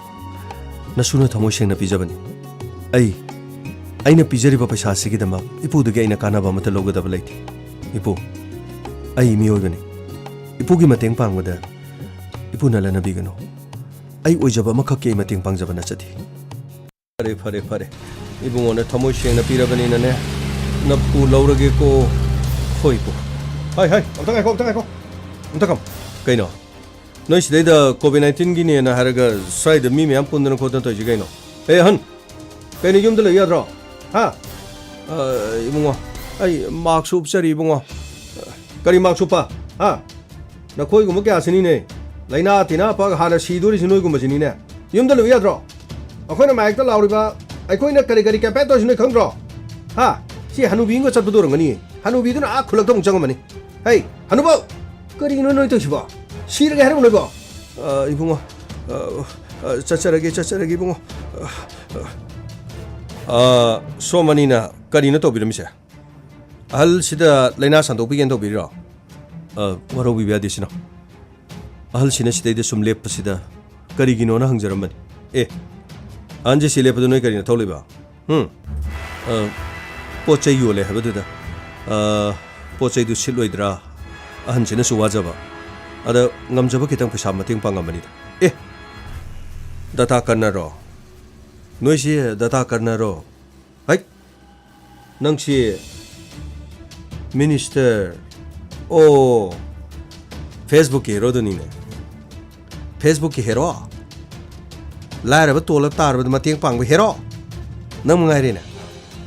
ꯅꯁꯨꯅ ꯊꯃꯣꯏ ꯁꯦꯡꯅ ꯄꯤꯖꯕꯅꯤ꯫ ꯑꯩ, ꯑꯩꯅ ꯄꯤꯖꯔꯤꯕ ꯄꯩꯁꯥꯁꯤꯒꯤꯗꯃꯛ ꯏꯄꯨꯗꯒꯤ ꯑꯩꯅ ꯀꯥꯟꯅꯕ ꯑꯃꯠꯇ ꯂꯧꯒꯗꯕ ꯂꯩꯇꯦ꯫ ꯏꯄꯨ, ꯑꯩ ꯃꯤꯑꯣꯏꯕꯅꯤ꯫ ꯏꯄꯨꯒꯤ ꯃꯇꯦꯡ ꯄꯥꯡꯕꯗ ꯏꯄꯨꯅ ꯂꯟꯅꯕꯤꯒꯅꯨ꯫ ꯑꯩ ꯑꯣꯏꯖꯕ ꯑꯃꯈꯛꯀꯤ ꯑꯩ ꯃꯇꯦꯡ ꯄꯥꯡꯖꯕ ꯅꯠꯆꯗꯦ꯫ ꯐꯔꯦ, ꯐꯔꯦ, ꯐꯔꯦ꯫ ꯏꯕꯨꯡꯉꯣꯅ ꯊꯃꯣꯏ ꯁꯦꯡꯅ ꯄꯤꯔꯕꯅꯤꯅꯅꯦ, ꯅꯄꯨ ꯂꯧꯔꯒꯦꯀꯣ꯫ ꯍꯣꯏ, ꯏꯄꯨ꯫ ꯍꯥꯏ, ꯍꯥꯏ, ꯑꯝꯇ ꯉꯥꯏꯈꯣ, ꯑꯝꯇ ꯉꯥꯏꯈꯣ꯫ ꯑꯝꯇ ꯈꯝ-, ꯀꯩꯅꯣ? ꯅꯣꯏ ꯁꯤꯗꯩꯗ COVID nineteenꯒꯤꯅꯦꯅ ꯍꯥꯏꯔꯒ ꯁ꯭ꯋꯥꯏꯗ ꯃꯤ ꯃꯌꯥꯝ ꯄꯨꯟꯗꯅ ꯈꯣꯠꯇꯅ ꯇꯧꯔꯤꯁꯤ ꯀꯩꯅꯣ? ꯑꯦ, ꯑꯍꯟ! ꯀꯩꯅꯣ, ꯌꯨꯝꯗ ꯂꯩ ꯌꯥꯗ꯭ꯔꯣ? ꯍꯥ? ꯑ, ꯏꯕꯨꯡꯉꯣ, ꯑꯩ ꯃꯥꯛꯁ ꯎꯞꯆꯔꯤ, ꯏꯕꯨꯡꯉꯣ꯫ ꯀꯔꯤ ꯃꯥꯛꯁ ꯎꯞꯄ? ꯍꯥ? ꯅꯈꯣꯏꯒꯨꯝꯕ ꯀꯌꯥꯁꯤꯅꯤꯅꯦ ꯂꯥꯏꯅꯥ ꯇꯤꯟꯅꯥ ꯄꯛ ꯍꯥꯟꯅ ꯁꯤꯗꯣꯔꯤꯁꯤ ꯅꯣꯏꯒꯨꯝꯕꯁꯤꯅꯤꯅꯦ꯫ ꯌꯨꯝꯗ ꯂꯩꯕ ꯌꯥꯗ꯭ꯔꯣ? ꯑꯩꯈꯣꯏꯅ ꯃꯥꯏꯛꯇ ꯂꯥꯎꯔꯤꯕ, ꯑꯩꯈꯣꯏꯅ ꯀꯔꯤ ꯀꯔꯤ ꯀꯦꯝꯄꯦꯟ ꯇꯧꯔꯤꯁꯤ ꯅꯣꯏ ꯈꯪꯗ꯭ꯔꯣ? ꯍꯥ? ꯁꯤ ꯍꯅꯨꯕꯤ ꯑꯃꯒ ꯆꯠꯄꯗꯣ ꯑꯣꯏꯔꯝꯒꯅꯤ꯫ ꯍꯅꯨꯕꯤꯗꯨꯅ ꯑꯥ ꯈꯨꯜꯂꯛꯇ ꯑꯃꯨꯛ ꯆꯪꯉꯝꯃꯅꯤ꯫ ꯍꯩ, ꯍꯅꯨꯕꯧ! ꯀꯔꯤꯅꯣ ꯅꯣꯏ ꯇꯧꯏꯁꯤꯕꯣ? ꯁꯤꯔꯒꯦ ꯍꯥꯏꯔꯕ ꯅꯣꯏꯕꯣ? ꯑ, ꯏꯕꯨꯡꯉꯣ, ꯑ, ꯑ, ꯆꯠꯆꯔꯒꯦ, ꯆꯠꯆꯔꯒꯦ, ꯏꯕꯨꯡꯉꯣ꯫ ꯑ, ꯑ, ꯁꯣꯝ ꯑꯅꯤꯅ ꯀꯔꯤꯅꯣ ꯇꯧꯕꯤꯔꯝꯃꯤꯁꯦ? ꯑꯍꯜꯁꯤꯗ ꯂꯥꯏꯅꯥ ꯁꯟꯗꯣꯛꯄꯤꯒꯦꯅ ꯇꯧꯕꯤꯔꯤꯔꯣ? ꯑ, ꯋꯥꯔꯧꯕꯤꯕ ꯌꯥꯗꯦ, ꯁꯤꯅ꯫ ꯑꯍꯜꯁꯤꯅ ꯁꯤꯗꯩꯗ ꯁꯨꯝ ꯂꯦꯞꯄꯁꯤꯗ ꯀꯔꯤꯒꯤꯅꯣꯅ ꯍꯪꯖꯔꯝꯕꯅꯤ꯫ ꯑꯦ, ꯑꯍꯟꯁꯦ ꯁꯤ ꯂꯦꯞꯄꯗ ꯅꯣꯏ ꯀꯔꯤꯅꯣ ꯊꯧ ꯂꯩꯕ? ꯍꯨꯝ? ꯑ, ꯄꯣꯠ ꯆꯩ ꯌꯣꯜꯂꯦ ꯍꯥꯏꯕꯗꯨꯗ, ꯑ, ꯄꯣꯠ ꯆꯩꯗꯨ ꯁꯤꯠꯂꯣꯏꯗ꯭ꯔꯥ? ꯑꯍꯟꯁꯤꯅꯁꯨ ꯋꯥꯖꯕ꯫ ꯑꯗ ꯉꯝꯖꯕ ꯈꯤꯇꯪ ꯄꯩꯁꯥ ꯃꯇꯦꯡ ꯄꯥꯡꯉꯝꯕꯅꯤꯗ꯫ ꯑꯦ, ꯗꯇꯥ ꯀꯔꯅꯔꯣ? ꯅꯣꯏꯁꯤ ꯗꯇꯥ ꯀꯔꯅꯔꯣ? ꯍꯩꯠ! ꯅꯪꯁꯤ ꯃꯤꯅꯤꯁꯇꯔ? ꯑꯣ, Facebookꯀꯤ ꯍꯦꯔꯣꯗꯨꯅꯤꯅꯦ꯫ Facebookꯀꯤ ꯍꯦꯔꯣ? ꯂꯥꯏꯔꯕ ꯇꯣꯜꯂ ꯇꯥꯔꯕꯗ ꯃꯇꯦꯡ ꯄꯥꯡꯕ ꯍꯦꯔꯣ? ꯅꯪ ꯃꯉꯥꯏꯔꯦꯅꯦ꯫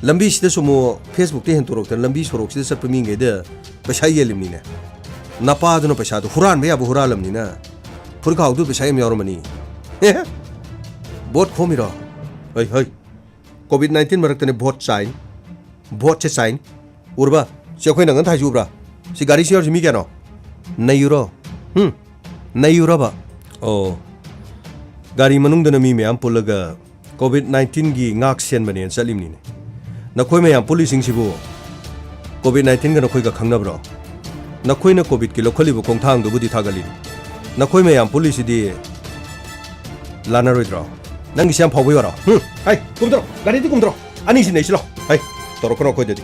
ꯂꯝꯕꯤꯁꯤꯗꯁꯨ ꯑꯃꯨꯛ Facebook-ꯇ ꯍꯦꯟꯇꯣꯔꯛꯇꯅ ꯂꯝꯕꯤ ꯁꯣꯔꯣꯛꯁꯤꯗ ꯆꯠꯄ ꯃꯤꯈꯩꯗ ꯄꯩꯁꯥ ꯌꯦꯜꯂꯤꯕꯅꯤꯅꯦ꯫ ꯅꯄꯥꯗꯨꯅ ꯄꯩꯁꯥꯗꯨ ꯍꯨꯔꯥꯟꯕ ꯌꯥꯕ ꯍꯨꯔꯥꯜꯂꯝꯅꯤꯅ ꯐꯨꯔꯤꯠꯈꯥꯎꯗꯨ ꯄꯩꯁꯥ ꯌꯥꯝ ꯌꯥꯎꯔꯝꯃꯅꯤ꯫ ꯚꯣꯠ ꯈꯣꯝꯃꯤꯔꯣ? ꯍꯩ, ꯍꯩ꯫ ꯀꯣꯚꯤꯗ ꯅꯥꯏꯟꯇꯤꯟ ꯃꯔꯛꯇꯅꯦ ꯚꯣꯠ ꯆꯥꯏ꯫ ꯚꯣꯠꯁꯦ ꯆꯥꯏ꯫ ꯎꯔꯕ? ꯁꯤ ꯑꯩꯈꯣꯏ ꯅꯪꯒꯟ ꯊꯥꯏꯁꯤ ꯎꯕ꯭ꯔꯥ? ꯁꯤ ꯒꯥꯔꯤꯁꯤ ꯌꯥꯎꯔꯤꯁꯤ ꯃꯤ ꯀꯌꯥꯅꯣ? ꯅꯩꯌꯨꯔꯣ? ꯍꯨꯝ? ꯅꯩꯌꯨꯔꯕ? ꯑꯣ꯫ ꯒꯥꯔꯤ ꯃꯅꯨꯡꯗꯅ ꯃꯤ ꯃꯌꯥꯝ ꯄꯨꯜꯂꯒ ꯀꯣꯚꯤꯗ ꯅꯥꯏꯟꯇꯤꯟꯒꯤ ꯉꯥꯛ ꯁꯦꯟꯕꯅꯦꯅ ꯆꯠꯂꯤꯕꯅꯤꯅꯦ꯫ ꯅꯈꯣꯏ ꯃꯌꯥꯝ ꯄꯨꯜꯂꯤꯁꯤꯡꯁꯤꯕꯨ ꯀꯣꯚꯤꯗ ꯅꯥꯏꯟꯇꯤꯟꯒ ꯅꯈꯣꯏꯒ ꯈꯪꯅꯕ꯭ꯔꯣ? ꯅꯈꯣꯏꯅ ꯀꯣꯚꯤꯗꯀꯤ ꯂꯧꯈꯠꯂꯤꯕ ꯈꯣꯡꯊꯥꯡꯗꯨꯕꯨꯗꯤ ꯊꯥꯒꯠꯂꯤꯅꯤ꯫ ꯅꯈꯣꯏ ꯃꯌꯥꯝ ꯄꯨꯜꯂꯤꯁꯤꯗꯤ ꯂꯥꯟꯅꯔꯣꯏꯗ꯭ꯔꯣ? ꯅꯪꯒꯤꯁꯤ ꯌꯥꯝ ꯐꯥꯎꯕꯩ ꯋꯥꯔꯣ? ꯍꯨꯝ? ꯍꯩ, ꯀꯨꯝꯊꯔꯣ, ꯒꯥꯔꯤꯗꯤ ꯀꯨꯝꯊꯔꯣ꯫ ꯑꯅꯤꯁꯤ ꯅꯩꯁꯤꯜꯂꯣ꯫ ꯍꯩ, ꯇꯧꯔꯛꯀꯅꯣ ꯑꯩꯈꯣꯏꯗꯗꯤ꯫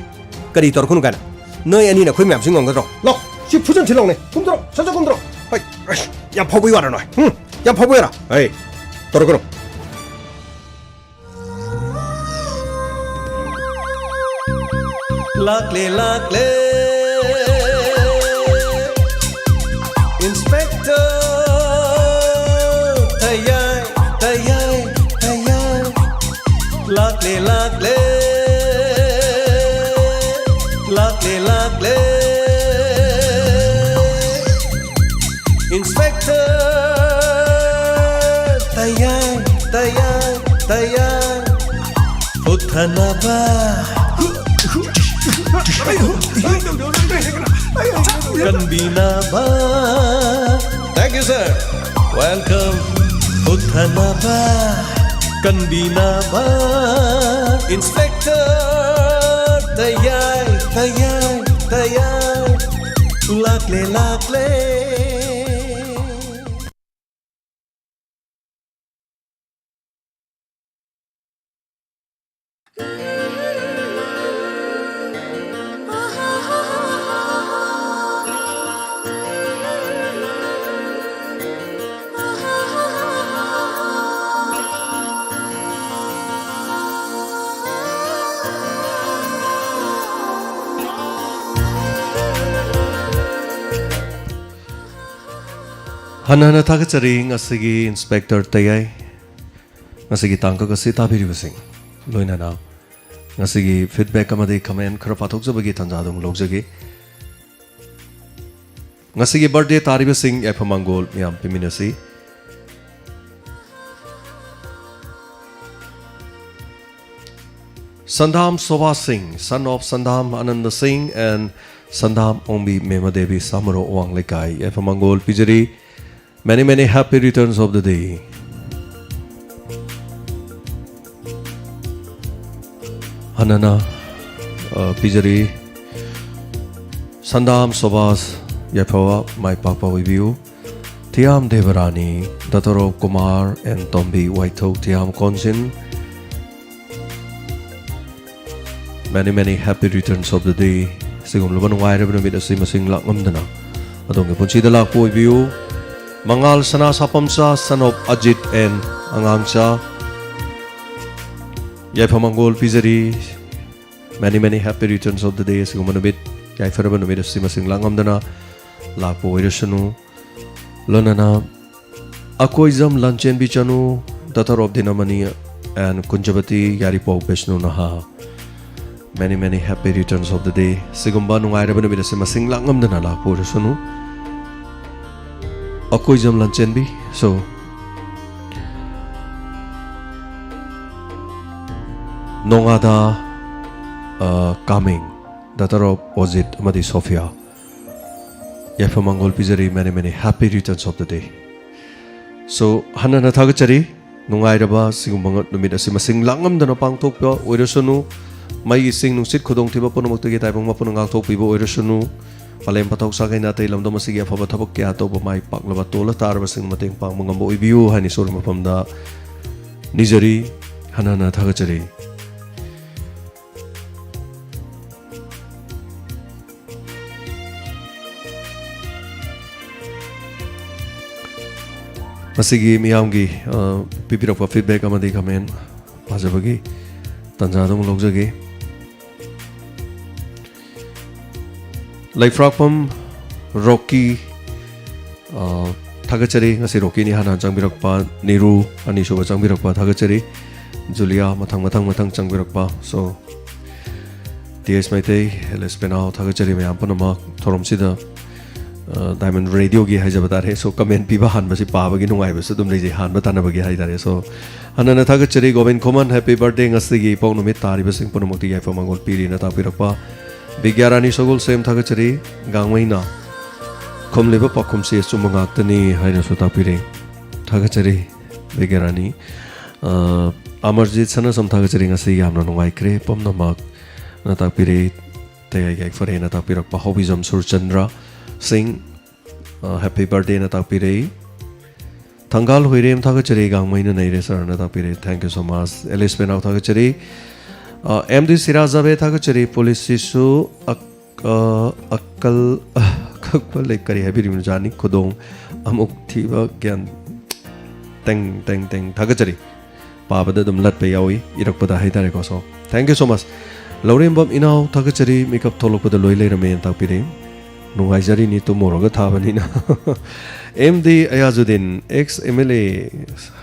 ꯀꯔꯤ ꯇꯧꯔꯛꯀꯅꯨ ꯀꯥꯏꯅ? ꯅꯣꯏ ꯑꯅꯤꯅ ꯑꯩꯈꯣꯏ ꯃꯌꯥꯝꯁꯤ ꯉꯝꯒꯗ꯭ꯔꯣ? ꯂꯥꯎ, ꯁꯤ ꯐꯨꯖꯟꯁꯤ ꯂꯥꯎꯅꯦ꯫ ꯀꯨꯝꯊꯔꯣ, ꯁꯠ ꯁꯠ ꯀꯨꯝꯊꯔꯣ꯫ ꯍꯩ, ꯑꯁ, ꯌꯥꯝ ꯐꯥꯎꯕꯩ ꯋꯥꯔꯣ ꯅꯣꯏ? ꯍꯨꯝ? ꯌꯥꯝ ꯐꯥꯎꯕꯩ ꯋꯥꯔꯣ? ꯍꯩ, ꯇꯧꯔꯛꯀꯅꯨ꯫ ꯂꯥꯛꯂꯦ, ꯂꯥꯛꯂꯦ, Inspector ꯇꯌꯥꯏ, ꯇꯌꯥꯏ, ꯇꯌꯥꯏ꯫ ꯂꯥꯛꯂꯦ, ꯂꯥꯛꯂꯦ, ꯂꯥꯛꯂꯦ, ꯂꯥꯛꯂꯦ, Inspector Tayai, Tayai, ꯇꯌꯥꯏ꯫ ꯍꯨꯠꯊꯅꯕ, ꯀꯟꯕꯤꯅꯕ꯫ Thank you, sir. Welcome. ꯍꯨꯠꯊꯅꯕ, ꯀꯟꯕꯤꯅꯕ꯫ Inspector Tayai, Tayai, ꯇꯌꯥꯏ꯫ ꯂꯥꯛꯂꯦ, ꯂꯥꯛꯂꯦ꯫ ꯍꯟꯅ ꯍꯟꯅ ꯊꯥꯒꯠꯆꯔꯤ ꯉꯁꯤꯒꯤ Inspector ꯇꯌꯥꯏ꯫ ꯉꯁꯤꯒꯤ ꯇꯥꯡꯀꯛ ꯑꯁꯤ ꯇꯥꯕꯤꯔꯤꯕꯁꯤꯡ, ꯂꯣꯏꯅꯅ ꯉꯁꯤꯒꯤ feedback ꯑꯃꯗꯤ comment ꯈꯔ ꯄꯥꯊꯣꯛꯆꯕꯒꯤ ꯇꯥꯟꯖꯥ ꯑꯗꯨꯝ ꯂꯧꯖꯒꯦ꯫ ꯉꯁꯤꯒꯤ birthday ꯇꯥꯔꯤꯕꯁꯤꯡ ꯌꯥꯏꯐ ꯃꯪꯒꯣꯜ ꯃꯌꯥꯝ ꯄꯤꯃꯤꯟꯅꯁꯤ꯫ Sandam Sobha Singh, son of Sandam Ananda Singh and Sandam Ongbi Mema Devi Samaro Wanglekai, ꯌꯥꯏꯐ ꯃꯪꯒꯣꯜ ꯄꯤꯖꯔꯤ꯫ Many, many happy returns of the day. ꯍꯟꯅꯅ, ꯑ, ꯄꯤꯖꯔꯤ꯫ ꯁꯟꯗꯥꯝ ꯁꯣꯕꯥꯁ, ꯌꯥꯏꯐꯕ ꯃꯥꯏ ꯄꯥꯛꯄ ꯑꯣꯏꯕꯤꯌꯨ꯫ ꯊꯤꯌꯥꯝ Debrani, daughter of Kumar and Tombi Waithou Thiam Konsin. Many, many happy returns of the day. ꯁꯤꯒꯨꯝꯂꯕ ꯅꯨꯡꯉꯥꯏꯔꯕ ꯅꯨꯃꯤꯠ ꯑꯁꯤ ꯃꯁꯤꯡ ꯂꯥꯛꯉꯝꯗꯅ ꯑꯗꯣꯝꯒꯤ ꯄꯨꯟꯁꯤꯗ ꯂꯥꯛꯄ ꯑꯣꯏꯕꯤꯌꯨ꯫ ꯃꯉꯥꯜ ꯁꯅꯥ ꯁꯥꯄꯝꯆꯥ, son of Ajit and ꯑꯉꯥꯡꯆꯥ, ꯌꯥꯏꯐ ꯃꯪꯒꯣꯜ ꯄꯤꯖꯔꯤ꯫ Many, many happy returns of the day. ꯁꯤꯒꯨꯝꯕ ꯅꯨꯃꯤꯠ, ꯌꯥꯏꯐꯔꯕ ꯅꯨꯃꯤꯠ ꯑꯁꯤ ꯃꯁꯤꯡ ꯂꯥꯛꯉꯝꯗꯅ ꯂꯥꯛꯄ ꯑꯣꯏꯔꯁꯅꯨ꯫ ꯂꯣꯏꯅꯅ ꯑꯀꯣꯏꯖꯝ ꯂꯥꯟꯆꯦꯟꯕꯤ ꯆꯅꯨ, daughter of Dinamani and Kunjabati Yaripou Bishnu Naha. Many, many happy returns of the day. ꯁꯤꯒꯨꯝꯕ ꯅꯨꯡꯉꯥꯏꯔꯕ ꯅꯨꯃꯤꯠ ꯑꯁꯤ ꯃꯁꯤꯡ ꯂꯥꯛꯉꯝꯗꯅ ꯂꯥꯛꯄ ꯑꯣꯏꯔꯁꯅꯨ꯫ ꯑꯀꯣꯏꯖꯝ ꯂꯥꯟꯆꯦꯟꯕꯤ, so, ꯅꯣꯡꯉꯥꯗ, ꯑ, ꯀꯥꯃꯦꯡ, daughter of Ojit ꯑꯃꯗꯤ Sophia꯫ ꯌꯥꯏꯐ ꯃꯪꯒꯣꯜ ꯄꯤꯖꯔꯤ, many, many happy returns of the day. So, ꯍꯟꯅ ꯍꯟꯅ ꯊꯥꯒꯠꯆꯔꯤ꯫ ꯅꯨꯡꯉꯥꯏꯔꯕ ꯁꯤꯒꯨꯝꯕ ꯉ-, ꯅꯨꯃꯤꯠ ꯑꯁꯤ ꯃꯁꯤꯡ ꯂꯥꯛꯉꯝꯗꯅ ꯄꯥꯡꯊꯣꯛꯄ ꯑꯣꯏꯔꯁꯅꯨ꯫ ꯃꯩ, ꯏꯁꯤꯡ, ꯅꯨꯡꯁꯤꯠ ꯈꯨꯗꯣꯡꯊꯤꯕ ꯄꯨꯝꯅꯃꯛꯇꯒꯤ ꯇꯥꯏꯕꯪ ꯃꯄꯨꯅ ꯉꯥꯛꯊꯣꯛꯄꯤꯕ ꯑꯣꯏꯔꯁꯅꯨ꯫ ꯃꯥꯂꯦꯝ ꯄꯊꯥꯞ ꯁꯥꯒꯩ ꯅꯥꯇꯩ ꯂꯝꯗꯝ ꯑꯁꯤꯒꯤ ꯑꯐꯕ ꯊꯕꯛ ꯀꯌꯥ ꯇꯧꯕ ꯃꯥꯏ ꯄꯥꯛꯂꯕ ꯇꯣꯜꯂ ꯇꯥꯔꯕꯁꯤꯡ ꯃꯇꯦꯡ ꯄꯥꯡꯕ ꯉꯝꯕ ꯑꯣꯏꯕꯤꯌꯨ ꯍꯥꯏꯅ ꯏꯁꯣꯔ ꯃꯐꯝꯗ ꯅꯤꯖꯔꯤ꯫ ꯍꯟꯅ ꯍꯟꯅ ꯊꯥꯒꯠꯆꯔꯤ꯫ ꯃꯁꯤꯒꯤ ꯃꯤꯌꯥꯝꯒꯤ, ꯑ, ꯄꯤꯕꯤꯔꯛꯄ feedback ꯑꯃꯗꯤ comment ꯄꯥꯖꯕꯒꯤ ꯇꯥꯟꯖꯥ ꯑꯗꯨꯝ ꯂꯧꯖꯒꯦ꯫ ꯂꯩꯐ꯭ꯔꯥꯛꯄꯝ ꯔꯣꯀꯤ, ꯑ, ꯊꯥꯒꯠꯆꯔꯤ꯫ ꯉꯁꯤ ꯔꯣꯀꯤꯅꯤ ꯍꯥꯟꯅ ꯆꯪꯕꯤꯔꯛꯄ, ꯅꯤꯔꯨ ꯑꯅꯤꯁꯨꯕ ꯆꯪꯕꯤꯔꯛꯄ, ꯊꯥꯒꯠꯆꯔꯤ꯫ ꯖꯨꯂꯤꯌꯥ, ꯃꯊꯪ ꯃꯊꯪ ꯃꯊꯪ ꯆꯪꯕꯤꯔꯛꯄ꯫ So, ꯇꯤ ꯑꯦꯁ ꯃꯩꯇꯩ, ꯑꯦꯂꯤꯁ ꯄꯦꯅꯥꯎ, ꯊꯥꯒꯠꯆꯔꯤ ꯃꯌꯥꯝ ꯄꯨꯝꯅꯃꯛ꯫ ꯊꯧꯔꯝꯁꯤꯗ, ꯑ, ꯗꯥꯏꯃꯟ ꯔꯦꯗꯤꯑꯣꯒꯤ ꯍꯥꯏꯖꯕ ꯇꯥꯔꯦ꯫ So, ꯀꯃꯦꯟ ꯄꯤꯕ ꯍꯥꯟꯕꯁꯤ ꯄꯥꯕꯒꯤ ꯅꯨꯡꯉꯥꯏꯕꯁꯨ ꯑꯗꯨꯝ ꯂꯩꯖꯩ, ꯍꯥꯟꯕ ꯇꯥꯟꯅꯕꯒꯤ ꯍꯥꯏ ꯇꯥꯔꯦ꯫ So, ꯍꯟꯅꯅ ꯊꯥꯒꯠꯆꯔꯤ ꯒꯣꯕꯤꯟ ꯈꯨꯃꯟ, ꯍꯦꯄꯤ ꯕꯥꯔꯊꯗꯦ ꯉꯁꯤꯒꯤ ꯏꯄꯣꯛ ꯅꯨꯃꯤꯠ ꯇꯥꯔꯤꯕꯁꯤꯡ ꯄꯨꯝꯅꯃꯛꯇ ꯌꯥꯏꯐ ꯃꯪꯒꯣꯜ ꯄꯤꯔꯤꯅ ꯇꯥꯛꯄꯤꯔꯛꯄ꯫ ꯕꯤꯒ꯭ꯌꯥꯔꯥꯅꯤ ꯁꯒꯣꯜꯁꯦꯝ, ꯊꯥꯒꯠꯆꯔꯤ꯫ ꯒꯥꯡꯃꯩꯅ ꯈꯨꯝꯂꯤꯕ ꯄꯥꯎꯈꯨꯝꯁꯤ ꯑꯆꯨꯝꯕ ꯉꯥꯛꯇꯅꯤ ꯍꯥꯏꯅꯁꯨ ꯇꯥꯛꯄꯤꯔꯦ꯫ ꯊꯥꯒꯠꯆꯔꯤ ꯕꯤꯒ꯭ꯌꯥꯔꯥꯅꯤ꯫ ꯑ, ꯑꯃꯔꯖꯤꯠ ꯁꯅꯥꯁꯝ, ꯊꯥꯒꯠꯆꯔꯤ꯫ ꯉꯁꯤ ꯌꯥꯝꯅ ꯅꯨꯡꯉꯥꯏꯈ꯭ꯔꯦ ꯄꯨꯝꯅꯃꯛꯅ ꯇꯥꯛꯄꯤꯔꯦ꯫ ꯇꯌꯥꯏ ꯌꯥꯏꯐꯔꯦꯅ ꯇꯥꯛꯄꯤꯔꯛꯄ꯫ ꯍꯥꯎꯕꯤꯖꯝ ꯁꯨꯔꯆꯟꯗ꯭ꯔ ꯁꯤꯡ, ꯑ, ꯍꯦꯄꯤ ꯕꯥꯔꯊꯗꯦꯅ ꯇꯥꯛꯄꯤꯔꯦ꯫ ꯊꯪꯒꯥꯜ ꯍꯨꯏꯔꯦꯝ, ꯊꯥꯒꯠꯆꯔꯤ꯫ ꯒꯥꯡꯃꯩꯅ ꯅꯩꯔꯦ ꯁꯥꯔꯅ ꯇꯥꯛꯄꯤꯔꯦ꯫ Thank you so much꯫ Alice Penao, ꯊꯥꯒꯠꯆꯔꯤ꯫ ꯑ, ꯑꯦꯝ ꯗꯤ ꯁꯤꯔꯥꯖꯥꯕꯦ, ꯊꯥꯒꯠꯆꯔꯤ꯫ ꯄꯨꯂꯤꯁꯁꯤꯁꯨ ꯑꯛ-, ꯑ, ꯑꯀꯜ, ꯑ, ꯑꯀꯛꯄ ꯂꯩ꯫ ꯀꯔꯤ ꯍꯥꯏꯕꯤꯔꯤꯕꯅꯣ? ꯖꯥꯅꯤ ꯈꯨꯗꯣꯡ ꯑꯃꯨꯛ ꯊꯤꯕ ꯒ꯭ꯌꯥꯟ꯫ ꯇꯦꯡ, ꯇꯦꯡ, ꯇꯦꯡ꯫ ꯊꯥꯒꯠꯆꯔꯤ꯫ ꯄꯥꯕꯗ ꯑꯗꯨꯝ ꯂꯠꯄ ꯌꯥꯎꯏ, ꯏꯔꯛꯄꯗ ꯍꯥꯏꯇꯥꯔꯦꯀꯣ꯫ So, thank you so much꯫ ꯂꯧꯔꯦꯝꯕꯝ ꯏꯅꯥꯎ, ꯊꯥꯒꯠꯆꯔꯤ꯫ ꯃꯤꯀꯞ ꯊꯣꯛꯂꯛꯄꯗ ꯂꯣꯏ ꯂꯩꯔꯝꯃꯦꯅ ꯇꯥꯛꯄꯤꯔꯦ꯫ ꯅꯨꯡꯉꯥꯏꯖꯔꯤꯅꯤ, ꯇꯨꯝꯃꯨꯔꯒ ꯊꯥꯕꯅꯤꯅ꯫ M D Ayajuddin, ex M L A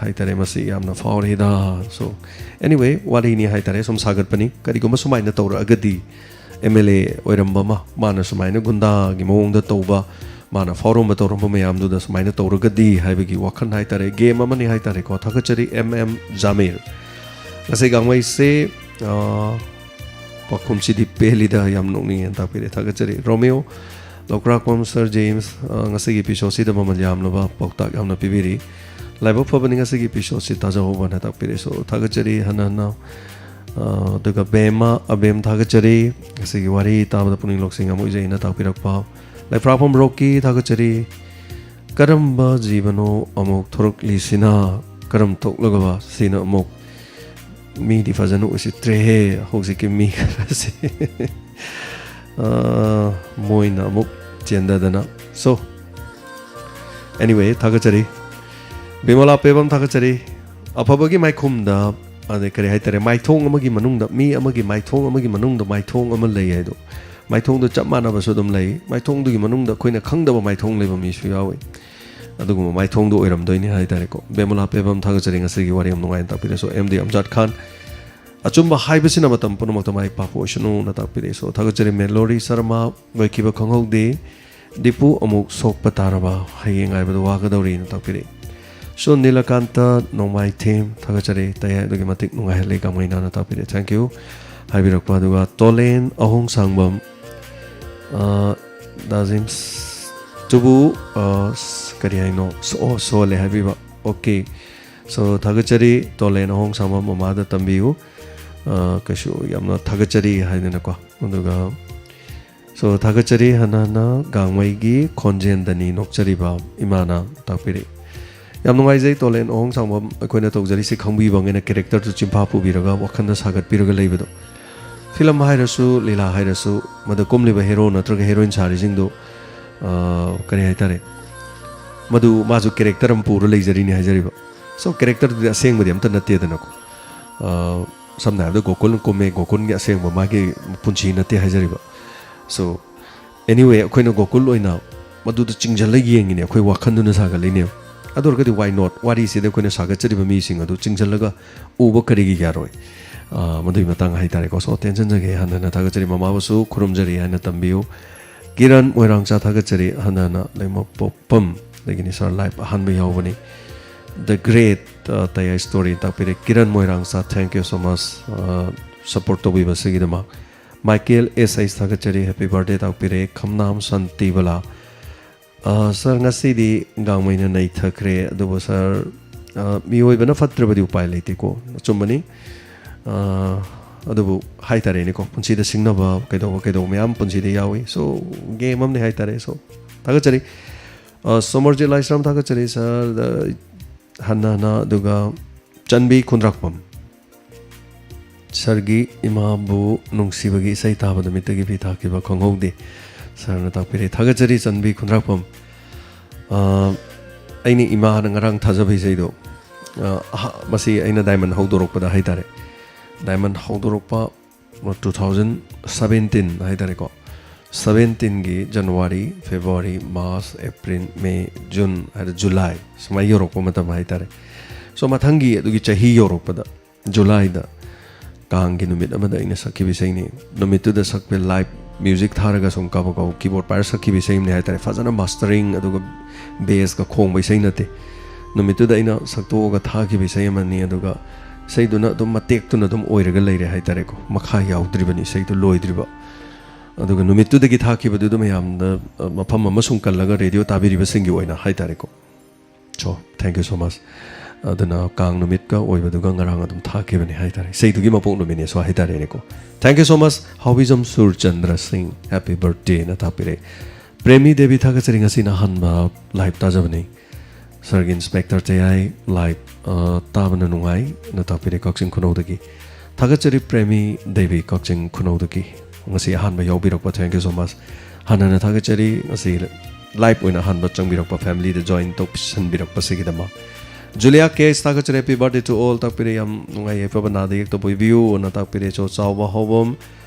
ꯍꯥꯏꯇꯥꯔꯦ, ꯃꯁꯤ ꯌꯥꯝꯅ ꯐꯥꯎꯔꯦꯗ꯫ So, anyway, ꯋꯥꯔꯤꯅꯤ ꯍꯥꯏꯇꯥꯔꯦ, ꯁꯨꯝ ꯁꯥꯒꯠꯄꯅꯤ꯫ ꯀꯔꯤꯒꯨꯝꯕ ꯁꯨꯃꯥꯏꯅ ꯇꯧꯔꯛꯑꯒꯗꯤ, ꯑꯦꯝ ꯑꯦꯜ ꯑꯦ ꯑꯣꯏꯔꯝꯕ ꯑꯃ, ꯃꯥꯅ ꯁꯨꯃꯥꯏꯅ ꯒꯨꯟꯗꯥꯒꯤ ꯃꯑꯣꯡꯗ ꯇꯧꯕ, ꯃꯥꯅ ꯐꯥꯎꯔꯝꯕ ꯇꯧꯔꯝꯕ ꯃꯌꯥꯝꯗꯨꯗ ꯁꯨꯃꯥꯏꯅ ꯇꯧꯔꯒꯗꯤ ꯍꯥꯏꯕꯒꯤ ꯋꯥꯈꯜ ꯍꯥꯏꯇꯥꯔꯦ, ꯒꯦꯝ ꯑꯃꯅꯤ ꯍꯥꯏꯇꯥꯔꯦꯀꯣ꯫ ꯊꯥꯒꯠꯆꯔꯤ, ꯑꯦꯝ ꯑꯦꯝ ꯖꯥꯃꯤꯔ꯫ ꯉꯁꯤ ꯒꯥꯡꯃꯩꯁꯦ, ꯑ, ꯄꯥꯎꯈꯨꯝꯁꯤꯗꯤ ꯄꯦꯜꯂꯤꯗ, ꯌꯥꯝ ꯅꯣꯛꯅꯤꯡꯉꯦꯅ ꯇꯥꯛꯄꯤꯔꯦ꯫ ꯊꯥꯒꯠꯆꯔꯤ꯫ ꯔꯣꯃꯤꯌꯣ ꯂꯧꯀ꯭ꯔꯥꯛꯄꯝ, ꯁꯔ ꯖꯦꯝꯁ, ꯑ, ꯉꯁꯤꯒꯤ episode ꯁꯤꯗ ꯃꯃꯜ ꯌꯥꯝꯂꯕ ꯄꯥꯎꯇꯥꯛ ꯌꯥꯝꯅ ꯄꯤꯕꯤꯔꯤ꯫ ꯂꯥꯏꯕꯛ ꯐꯕꯅꯤ ꯉꯁꯤꯒꯤ episode ꯁꯤ ꯇꯥꯖꯍꯧꯕꯅ ꯇꯥꯛꯄꯤꯔꯦ꯫ So, ꯊꯥꯒꯠꯆꯔꯤ ꯍꯟꯅ ꯍꯟꯅ꯫ ꯑ, ꯑꯗꯨꯒ ꯕꯦꯝꯃ, ꯑꯕꯦꯝ, ꯊꯥꯒꯠꯆꯔꯤ꯫ ꯉꯁꯤꯒꯤ ꯋꯥꯔꯤ ꯇꯥꯕꯗ ꯄꯨꯛꯅꯤꯡ ꯂꯧꯁꯤꯡ ꯑꯃ ꯑꯣꯏꯖꯩꯅ ꯇꯥꯛꯄꯤꯔꯛꯄ꯫ ꯂꯩꯐ꯭ꯔꯥꯛꯐꯝ ꯔꯣꯛꯀꯤ, ꯊꯥꯒꯠꯆꯔꯤ꯫ ꯀꯔꯝꯕ ꯖꯤꯕꯅꯣ ꯑꯃꯨꯛ ꯊꯣꯔꯛꯂꯤꯁꯤꯅ? ꯀꯔꯝ ꯊꯣꯛꯂꯒꯕ ꯁꯤꯅ ꯑꯃꯨꯛ ꯃꯤꯗꯤ ꯐꯖꯅ ꯎꯁꯤꯠꯇ꯭ꯔꯦꯍꯦ ꯍꯧꯖꯤꯛꯀꯤ ꯃꯤ ꯈꯔꯁꯦ꯫ ꯑ, ꯃꯣꯏꯅ ꯑꯃꯨꯛ ꯆꯦꯟꯗꯗꯅ꯫ So, anyway, ꯊꯥꯒꯠꯆꯔꯤ꯫ ꯕꯤꯃꯣꯂꯥ ꯄꯦꯕꯝ, ꯊꯥꯒꯠꯆꯔꯤ꯫ ꯑꯐꯕꯒꯤ ꯃꯥꯏꯈꯨꯝꯗ, ꯑꯗꯩ ꯀꯔꯤ ꯍꯥꯏꯇꯥꯔꯦ, ꯃꯥꯏꯊꯣꯡ ꯑꯃꯒꯤ ꯃꯅꯨꯡꯗ, ꯃꯤ ꯑꯃꯒꯤ ꯃꯥꯏꯊꯣꯡ ꯑꯃꯒꯤ ꯃꯅꯨꯡꯗ ꯃꯥꯏꯊꯣꯡ ꯑꯃ ꯂꯩ ꯍꯥꯏꯗꯣ꯫ ꯃꯥꯏꯊꯣꯡꯗꯣ ꯆꯞ ꯃꯥꯟꯅꯕꯁꯨ ꯑꯗꯨꯝ ꯂꯩ꯫ ꯃꯥꯏꯊꯣꯡꯗꯨꯒꯤ ꯃꯅꯨꯡꯗ ꯑꯩꯈꯣꯏꯅ ꯈꯪꯗꯕ ꯃꯥꯏꯊꯣꯡ ꯂꯩꯕ ꯃꯤꯁꯨ ꯌꯥꯎꯏ꯫ ꯑꯗꯨꯒꯨꯝꯕ ꯃꯥꯏꯊꯣꯡꯗꯣ ꯑꯣꯏꯔꯝꯗꯣꯏꯅꯤ ꯍꯥꯏꯇꯥꯔꯦꯀꯣ꯫ ꯕꯦꯃꯣꯂꯥ ꯄꯦꯕꯝ, ꯊꯥꯒꯠꯆꯔꯤ ꯉꯁꯤꯒꯤ ꯋꯥꯔꯤ ꯌꯥꯝ ꯅꯨꯡꯉꯥꯏꯅ ꯇꯥꯛꯄꯤꯔꯦ꯫ So, ꯑꯦꯝ ꯗꯤ ꯑꯝꯖꯥꯗ ꯈꯥꯟ, ꯑꯆꯨꯝꯕ ꯍꯥꯏꯕꯁꯤꯅ ꯃꯇꯝ ꯄꯨꯝꯅꯃꯛꯇ ꯃꯥꯏ ꯄꯥꯛꯄ ꯑꯣꯏꯁꯅꯨꯅ ꯇꯥꯛꯄꯤꯔꯛꯏ꯫ So, ꯊꯥꯒꯠꯆꯔꯤ ꯃꯦꯂꯣꯔꯤ ꯁꯔꯃ, ꯑꯣꯏꯈꯤꯕ ꯈꯪꯍꯧꯗꯦ꯫ ꯗꯤꯄꯨ ꯑꯃꯨꯛ ꯁꯣꯛꯄ ꯇꯥꯔꯕ, ꯍꯌꯦꯡ ꯉꯥꯏꯕꯗ ꯋꯥꯒꯗꯧꯔꯤꯅ ꯇꯥꯛꯄꯤꯔꯛꯏ꯫ ꯁꯣ ꯅꯤꯂꯀꯥꯟꯇ ꯅꯣꯡꯃꯥꯏꯊꯦꯝ, ꯊꯥꯒꯠꯆꯔꯤ꯫ ꯇꯌꯥꯏ ꯑꯗꯨꯛꯀꯤ ꯃꯇꯤꯛ ꯅꯨꯡꯉꯥꯏꯍꯜꯂꯤ ꯒꯥꯡꯃꯩꯅꯥꯅ ꯇꯥꯛꯄꯤꯔꯛꯏ꯫ Thank you ꯍꯥꯏꯕꯤꯔꯛꯄ꯫ ꯑꯗꯨꯒ ꯇꯣꯂꯦꯟ ꯑꯍꯣꯡꯁꯥꯡꯕꯝ, ꯑ, ꯗꯥꯖꯤꯝꯁꯇꯨꯕꯨ, ꯑ, ꯀꯔꯤ ꯍꯥꯏꯅꯣ? ꯁꯣ-, ꯑꯣ, ꯁꯣꯜꯂꯦ ꯍꯥꯏꯕꯤꯕ꯫ Okay꯫ So, ꯊꯥꯒꯠꯆꯔꯤ꯫ ꯇꯣꯂꯦꯟ ꯑꯍꯣꯡꯁꯥꯡꯕꯝ ꯃꯃꯥꯗ ꯇꯝꯕꯤꯌꯨ꯫ ꯑ, ꯀꯩꯁꯨ ꯌꯥꯝꯅ ꯊꯥꯒꯠꯆꯔꯤ ꯍꯥꯏꯗꯅꯀꯣ꯫ ꯑꯗꯨꯒ So, ꯊꯥꯒꯠꯆꯔꯤ꯫ ꯍꯟꯅ ꯍꯟꯅ ꯒꯥꯡꯃꯩꯒꯤ ꯈꯣꯟꯖꯦꯜꯗꯅꯤ ꯅꯣꯛꯆꯔꯤꯕ ꯏꯃꯥꯅ ꯇꯥꯛꯄꯤꯔꯛꯏ꯫ ꯌꯥꯝ ꯅꯨꯡꯉꯥꯏꯖꯩ, ꯇꯣꯂꯦꯟ ꯑꯍꯣꯡꯁꯥꯡꯕꯝ꯫ ꯑꯩꯈꯣꯏꯅ ꯇꯧꯖꯔꯤꯁꯤ ꯈꯪꯕꯤꯕ ꯉꯩꯅ ꯀꯦꯔꯦꯛꯇꯔꯗꯨ ꯆꯤꯟꯐꯥ ꯄꯨꯕꯤꯔꯒ ꯋꯥꯈꯜꯗ ꯁꯥꯒꯠꯄꯤꯔꯒ ꯂꯩꯕꯗꯣ꯫ ꯐꯤꯂꯝ ꯍꯥꯏꯔꯁꯨ, ꯂꯤꯂꯥ ꯍꯥꯏꯔꯁꯨ, ꯃꯗꯨ ꯀꯨꯝꯂꯤꯕ ꯍꯦꯔꯣ ꯅꯠꯇ꯭ꯔꯒ ꯍꯦꯔꯣꯏꯟ ꯁꯥꯔꯤꯁꯤꯡꯗꯨ, ꯑ, ꯀꯔꯤ ꯍꯥꯏꯇꯥꯔꯦ, ꯃꯗꯨ ꯃꯥꯁꯨ ꯀꯦꯔꯦꯛꯇꯔ ꯑꯃ ꯄꯨꯔ ꯂꯩꯖꯔꯤꯅꯤ ꯍꯥꯏꯖꯔꯤꯕ꯫ So, ꯀꯦꯔꯦꯛꯇꯔꯗꯨꯗꯤ ꯑꯁꯦꯡꯕꯗꯤ ꯑꯝꯇ ꯅꯠꯇꯦꯗꯅꯀꯣ꯫ ꯑ, ꯁꯝꯅ ꯍꯥꯏꯔꯕꯗ ꯒꯣꯀꯨꯜ ꯀꯨꯝꯃꯦ, ꯒꯣꯀꯨꯜꯒꯤ ꯑꯁꯦꯡꯕ ꯃꯥꯒꯤ ꯄꯨꯟꯁꯤ ꯅꯠꯇꯦ ꯍꯥꯏꯖꯔꯤꯕ꯫ So, anyway, ꯑꯩꯈꯣꯏꯅ ꯒꯣꯀꯨꯜ ꯑꯣꯏꯅ ꯃꯗꯨꯗ ꯆꯤꯡꯁꯤꯜꯂ ꯌꯦꯡꯉꯤꯅꯦ, ꯑꯩꯈꯣꯏ ꯋꯥꯈꯜꯗꯨꯅ ꯁꯥꯒꯠꯂꯤꯅꯦ꯫ ꯑꯗꯨ ꯑꯣꯏꯔꯒꯗꯤ why not? ꯋꯥꯔꯤꯁꯤꯗ ꯑꯩꯈꯣꯏꯅ ꯁꯥꯒꯠꯆꯔꯤꯕ ꯃꯤꯁꯤꯡ ꯑꯗꯨ ꯆꯤꯡꯁꯤꯜꯂꯒ ꯎꯕ ꯀꯔꯤꯒꯤ ꯌꯥꯔꯣꯏ? ꯑ, ꯃꯗꯨꯒꯤ ꯃꯇꯥꯡ ꯍꯥꯏꯇꯥꯔꯦꯀꯣ꯫ So, ꯇꯦꯟꯁꯤꯟꯖꯒꯦ, ꯍꯟꯅ ꯍꯟꯅ ꯊꯥꯒꯠꯆꯔꯤ꯫ ꯃꯃꯥꯕꯨꯁꯨ ꯈꯨꯔꯨꯝꯖꯔꯤ ꯍꯥꯏꯅ ꯇꯝꯕꯤꯌꯨ꯫ ꯀꯤꯔꯟ ꯃꯣꯏꯔꯥꯡꯆꯥ, ꯊꯥꯒꯠꯆꯔꯤ꯫ ꯍꯟꯅ ꯍꯟꯅ ꯂꯩꯃꯄꯣꯛꯄꯝ, ꯑꯗꯒꯤꯅꯤ sir, live ꯑꯍꯥꯟꯕ ꯌꯥꯎꯕꯅꯤ꯫ The Great, ꯑ, ꯇꯌꯥꯏ story ꯇꯥꯛꯄꯤꯔꯦ꯫ Kiran Moirangcha, thank you so much, ꯑ, support ꯇꯧꯕꯤꯕꯁꯤꯒꯤꯗꯃꯛ꯫ ꯃꯥꯏꯀꯦꯜ ꯑꯦꯁ ꯑꯩꯁ, ꯊꯥꯒꯠꯆꯔꯤ, happy birthday ꯇꯥꯛꯄꯤꯔꯦ꯫ ꯈꯝꯅꯥꯝ ꯁꯥꯟꯇꯤꯕꯂꯥ, ꯑ, sir, ꯉꯁꯤꯗꯤ ꯒꯥꯡꯃꯩꯅ ꯅꯩꯊꯈ꯭ꯔꯦ, ꯑꯗꯨꯕꯨ sir, ꯑ, ꯃꯤꯑꯣꯏꯕꯅ ꯐꯠꯇ꯭ꯔꯕꯗꯤ ꯎꯄꯥꯏ ꯂꯩꯇꯦꯀꯣ, ꯑꯆꯨꯝꯕꯅꯤ꯫ ꯑ, ꯑꯗꯨꯕꯨ ꯍꯥꯏꯇꯥꯔꯦꯅꯦꯀꯣ, ꯄꯨꯟꯁꯤꯗ ꯁꯤꯡꯅꯕ ꯀꯩꯗꯧꯕ ꯀꯩꯗꯧꯕ ꯃꯌꯥꯝ ꯄꯨꯟꯁꯤꯗ ꯌꯥꯎꯏ꯫ So, game ꯑꯃꯅꯤ ꯍꯥꯏꯇꯥꯔꯦ꯫ So, ꯊꯥꯒꯠꯆꯔꯤ꯫ ꯑ, ꯁꯣꯃꯔꯖꯤꯠ ꯂꯥꯏꯁ꯭ꯔꯝ, ꯊꯥꯒꯠꯆꯔꯤ sir꯫ ꯗ-, ꯍꯟꯅ ꯍꯟꯅ, ꯑꯗꯨꯒ ꯆꯟꯕꯤ ꯈꯨꯟꯗ꯭ꯔꯥꯛꯄꯝ꯫ Sirꯒꯤ ꯏꯃꯥꯕꯨ ꯅꯨꯡꯁꯤꯕꯒꯤ ꯏꯁꯩ ꯇꯥꯕꯗ ꯃꯤꯠꯇꯒꯤ ꯄꯤ ꯇꯥꯈꯤꯕ ꯈꯪꯍꯧꯗꯦ꯫ Sirꯅ ꯇꯥꯛꯄꯤꯔꯦ꯫ ꯊꯥꯒꯠꯆꯔꯤ, ꯆꯟꯕꯤ ꯈꯨꯟꯗ꯭ꯔꯥꯛꯄꯝ꯫ ꯑ, ꯑꯩꯅ ꯏꯃꯥꯅ ꯉꯔꯥꯡ ꯊꯥꯖꯕ ꯏꯁꯩꯗꯣ, ꯑ, ꯑꯍ-, ꯃꯁꯤ ꯑꯩꯅ Diamond ꯍꯧꯗꯣꯔꯛꯄꯗ ꯍꯥꯏꯇꯥꯔꯦ꯫ Diamond ꯍꯧꯗꯣꯔꯛꯄ two thousand seventeen ꯍꯥꯏꯇꯥꯔꯦꯀꯣ꯫ ꯁꯕꯦꯟꯇꯤꯟꯒꯤ ꯖꯅꯋꯥꯔꯤ, ꯐꯦꯕ꯭ꯔꯨꯋꯥꯔꯤ, ꯃꯥꯔꯆ, ꯑꯦꯄ꯭ꯔꯤꯜ, ꯃꯦ, ꯖꯨꯟ ꯍꯥꯏꯗꯤ ꯖꯨꯂꯥꯏ ꯁꯨꯃꯥꯏꯅ ꯌꯧꯔꯛꯄ ꯃꯇꯝ ꯍꯥꯏꯇꯥꯔꯦ꯫ ꯁꯣ ꯃꯊꯪꯒꯤ ꯑꯗꯨꯒꯤ ꯆꯍꯤ ꯌꯧꯔꯛꯄꯗ ꯖꯨꯂꯥꯏꯗ ꯀꯥꯡꯒꯤ ꯅꯨꯃꯤꯠ ꯑꯃꯗ ꯑꯩꯅ ꯁꯛꯈꯤꯕ ꯏꯁꯩꯅꯤ꯫ ꯅꯨꯃꯤꯠꯇꯨꯗ ꯁꯛꯄ ꯂꯥꯏꯞ ꯃ꯭ꯌꯨꯖꯤꯛ ꯊꯥꯔꯒ ꯁꯨꯝ ꯀꯥꯕꯛ ꯀꯥꯕꯛ ꯀꯤꯕꯣꯔꯗ ꯄꯥꯏꯔ ꯁꯛꯈꯤꯕ ꯏꯁꯩ ꯑꯃꯅꯤ ꯍꯥꯏꯇꯥꯔꯦ꯫ ꯐꯖꯅ ꯃꯥꯁꯇꯔꯤꯡ ꯑꯗꯨꯒ ꯕꯦꯁꯀ ꯈꯣꯡꯕ ꯏꯁꯩ ꯅꯠꯇꯦ꯫ ꯅꯨꯃꯤꯠꯇꯨꯗ ꯑꯩꯅ ꯁꯛꯇꯣꯛꯑꯒ ꯊꯥꯈꯤꯕ ꯏꯁꯩ ꯑꯃꯅꯤ꯫ ꯑꯗꯨꯒ ꯏꯁꯩꯗꯨꯅ ꯑꯗꯨꯝ ꯃꯇꯦꯛꯇꯨꯅ ꯑꯗꯨꯝ ꯑꯣꯏꯔꯒ ꯂꯩꯔꯦ ꯍꯥꯏꯇꯥꯔꯦꯀꯣ꯫ ꯃꯈꯥ ꯌꯥꯎꯗ꯭ꯔꯤꯕꯅꯤ, ꯏꯁꯩꯗꯨ ꯂꯣꯏꯗ꯭ꯔꯤꯕ꯫ ꯑꯗꯨꯒ ꯅꯨꯃꯤꯠꯇꯨꯗꯒꯤ ꯊꯥꯈꯤꯕꯗꯨꯗ ꯃꯌꯥꯝꯗ, ꯑ, ꯃꯐꯝ ꯑꯃ ꯁꯨꯝ ꯀꯜꯂꯒ ꯔꯦꯗꯤꯑꯣ ꯇꯥꯕꯤꯔꯤꯕꯁꯤꯡꯒꯤ ꯑꯣꯏꯅ ꯍꯥꯏꯇꯥꯔꯦꯀꯣ꯫ So, thank you so much꯫ ꯑꯗꯨꯅ ꯀꯥꯡ ꯅꯨꯃꯤꯠꯀ ꯑꯣꯏꯕꯗꯨꯒ ꯉꯔꯥꯡ ꯑꯗꯨꯝ ꯊꯥꯈꯤꯕꯅꯤ ꯍꯥꯏꯇꯥꯔꯦ꯫ ꯏꯁꯩꯗꯨꯒꯤ ꯃꯄꯣꯛ ꯅꯨꯃꯤꯠꯅꯦꯁꯨ ꯍꯥꯏꯇꯥꯔꯦꯅꯦꯀꯣ꯫ Thank you so much꯫ ꯍꯥꯎꯕꯤꯖꯝ Surchandra ꯁꯤꯡ, happy birthday ꯅ ꯊꯥꯛꯄꯤꯔꯦ꯫ ꯄ꯭ꯔꯦꯃꯤ ꯗꯦꯕꯤ ꯊꯥꯒꯠꯆꯔꯤ, ꯉꯁꯤꯅ ꯑꯍꯥꯟꯕ ꯂꯥꯏꯚ ꯇꯥꯖꯕꯅꯤ꯫ ꯁꯥꯔꯒꯤ ꯏꯟꯁꯄꯦꯛꯇꯔ ꯆꯌꯥꯏ ꯂꯥꯏꯚ, ꯑ, ꯇꯥꯕꯅ ꯅꯨꯡꯉꯥꯏ ꯅ ꯇꯥꯛꯄꯤꯔꯦ ꯀꯛꯆꯤꯡ ꯈꯨꯅꯧꯗꯒꯤ꯫ ꯊꯥꯒꯠꯆꯔꯤ ꯄ꯭ꯔꯦꯃꯤ ꯗꯦꯕꯤ ꯀꯛꯆꯤꯡ ꯈꯨꯅꯧꯗꯒꯤ꯫ ꯉꯁꯤ ꯑꯍꯥꯟꯕ ꯌꯥꯎꯕꯤꯔꯛꯄ, thank you so much꯫ ꯍꯥꯟꯅꯅ ꯊꯥꯒꯠꯆꯔꯤ, ꯉꯁꯤ ꯂꯥꯏꯚ ꯑꯣꯏꯅ ꯑꯍꯥꯟꯕ ꯆꯪꯕꯤꯔꯛꯄ, ꯐꯦꯃꯤꯂꯤꯗ ꯖꯣꯏꯟ ꯇꯧꯁꯟꯕꯤꯔꯛꯄꯁꯤꯒꯤꯗꯃꯛ꯫ ꯖꯨꯂꯤꯌꯥ ꯀꯦꯁ ꯊꯥꯒꯠꯆꯔꯤ, happy birthday to all ꯇꯥꯛꯄꯤꯔꯦ, ꯌꯥꯝ ꯅꯨꯡꯉꯥꯏ ꯌꯥꯏꯐꯕ ꯅꯥꯗ ꯌꯦꯛꯇꯕ ꯑꯣꯏꯕꯤꯌꯨ ꯅ ꯇꯥꯛꯄꯤꯔꯦ꯫ ꯆꯣ ꯆꯥꯎꯕ ꯍꯧꯕꯝ,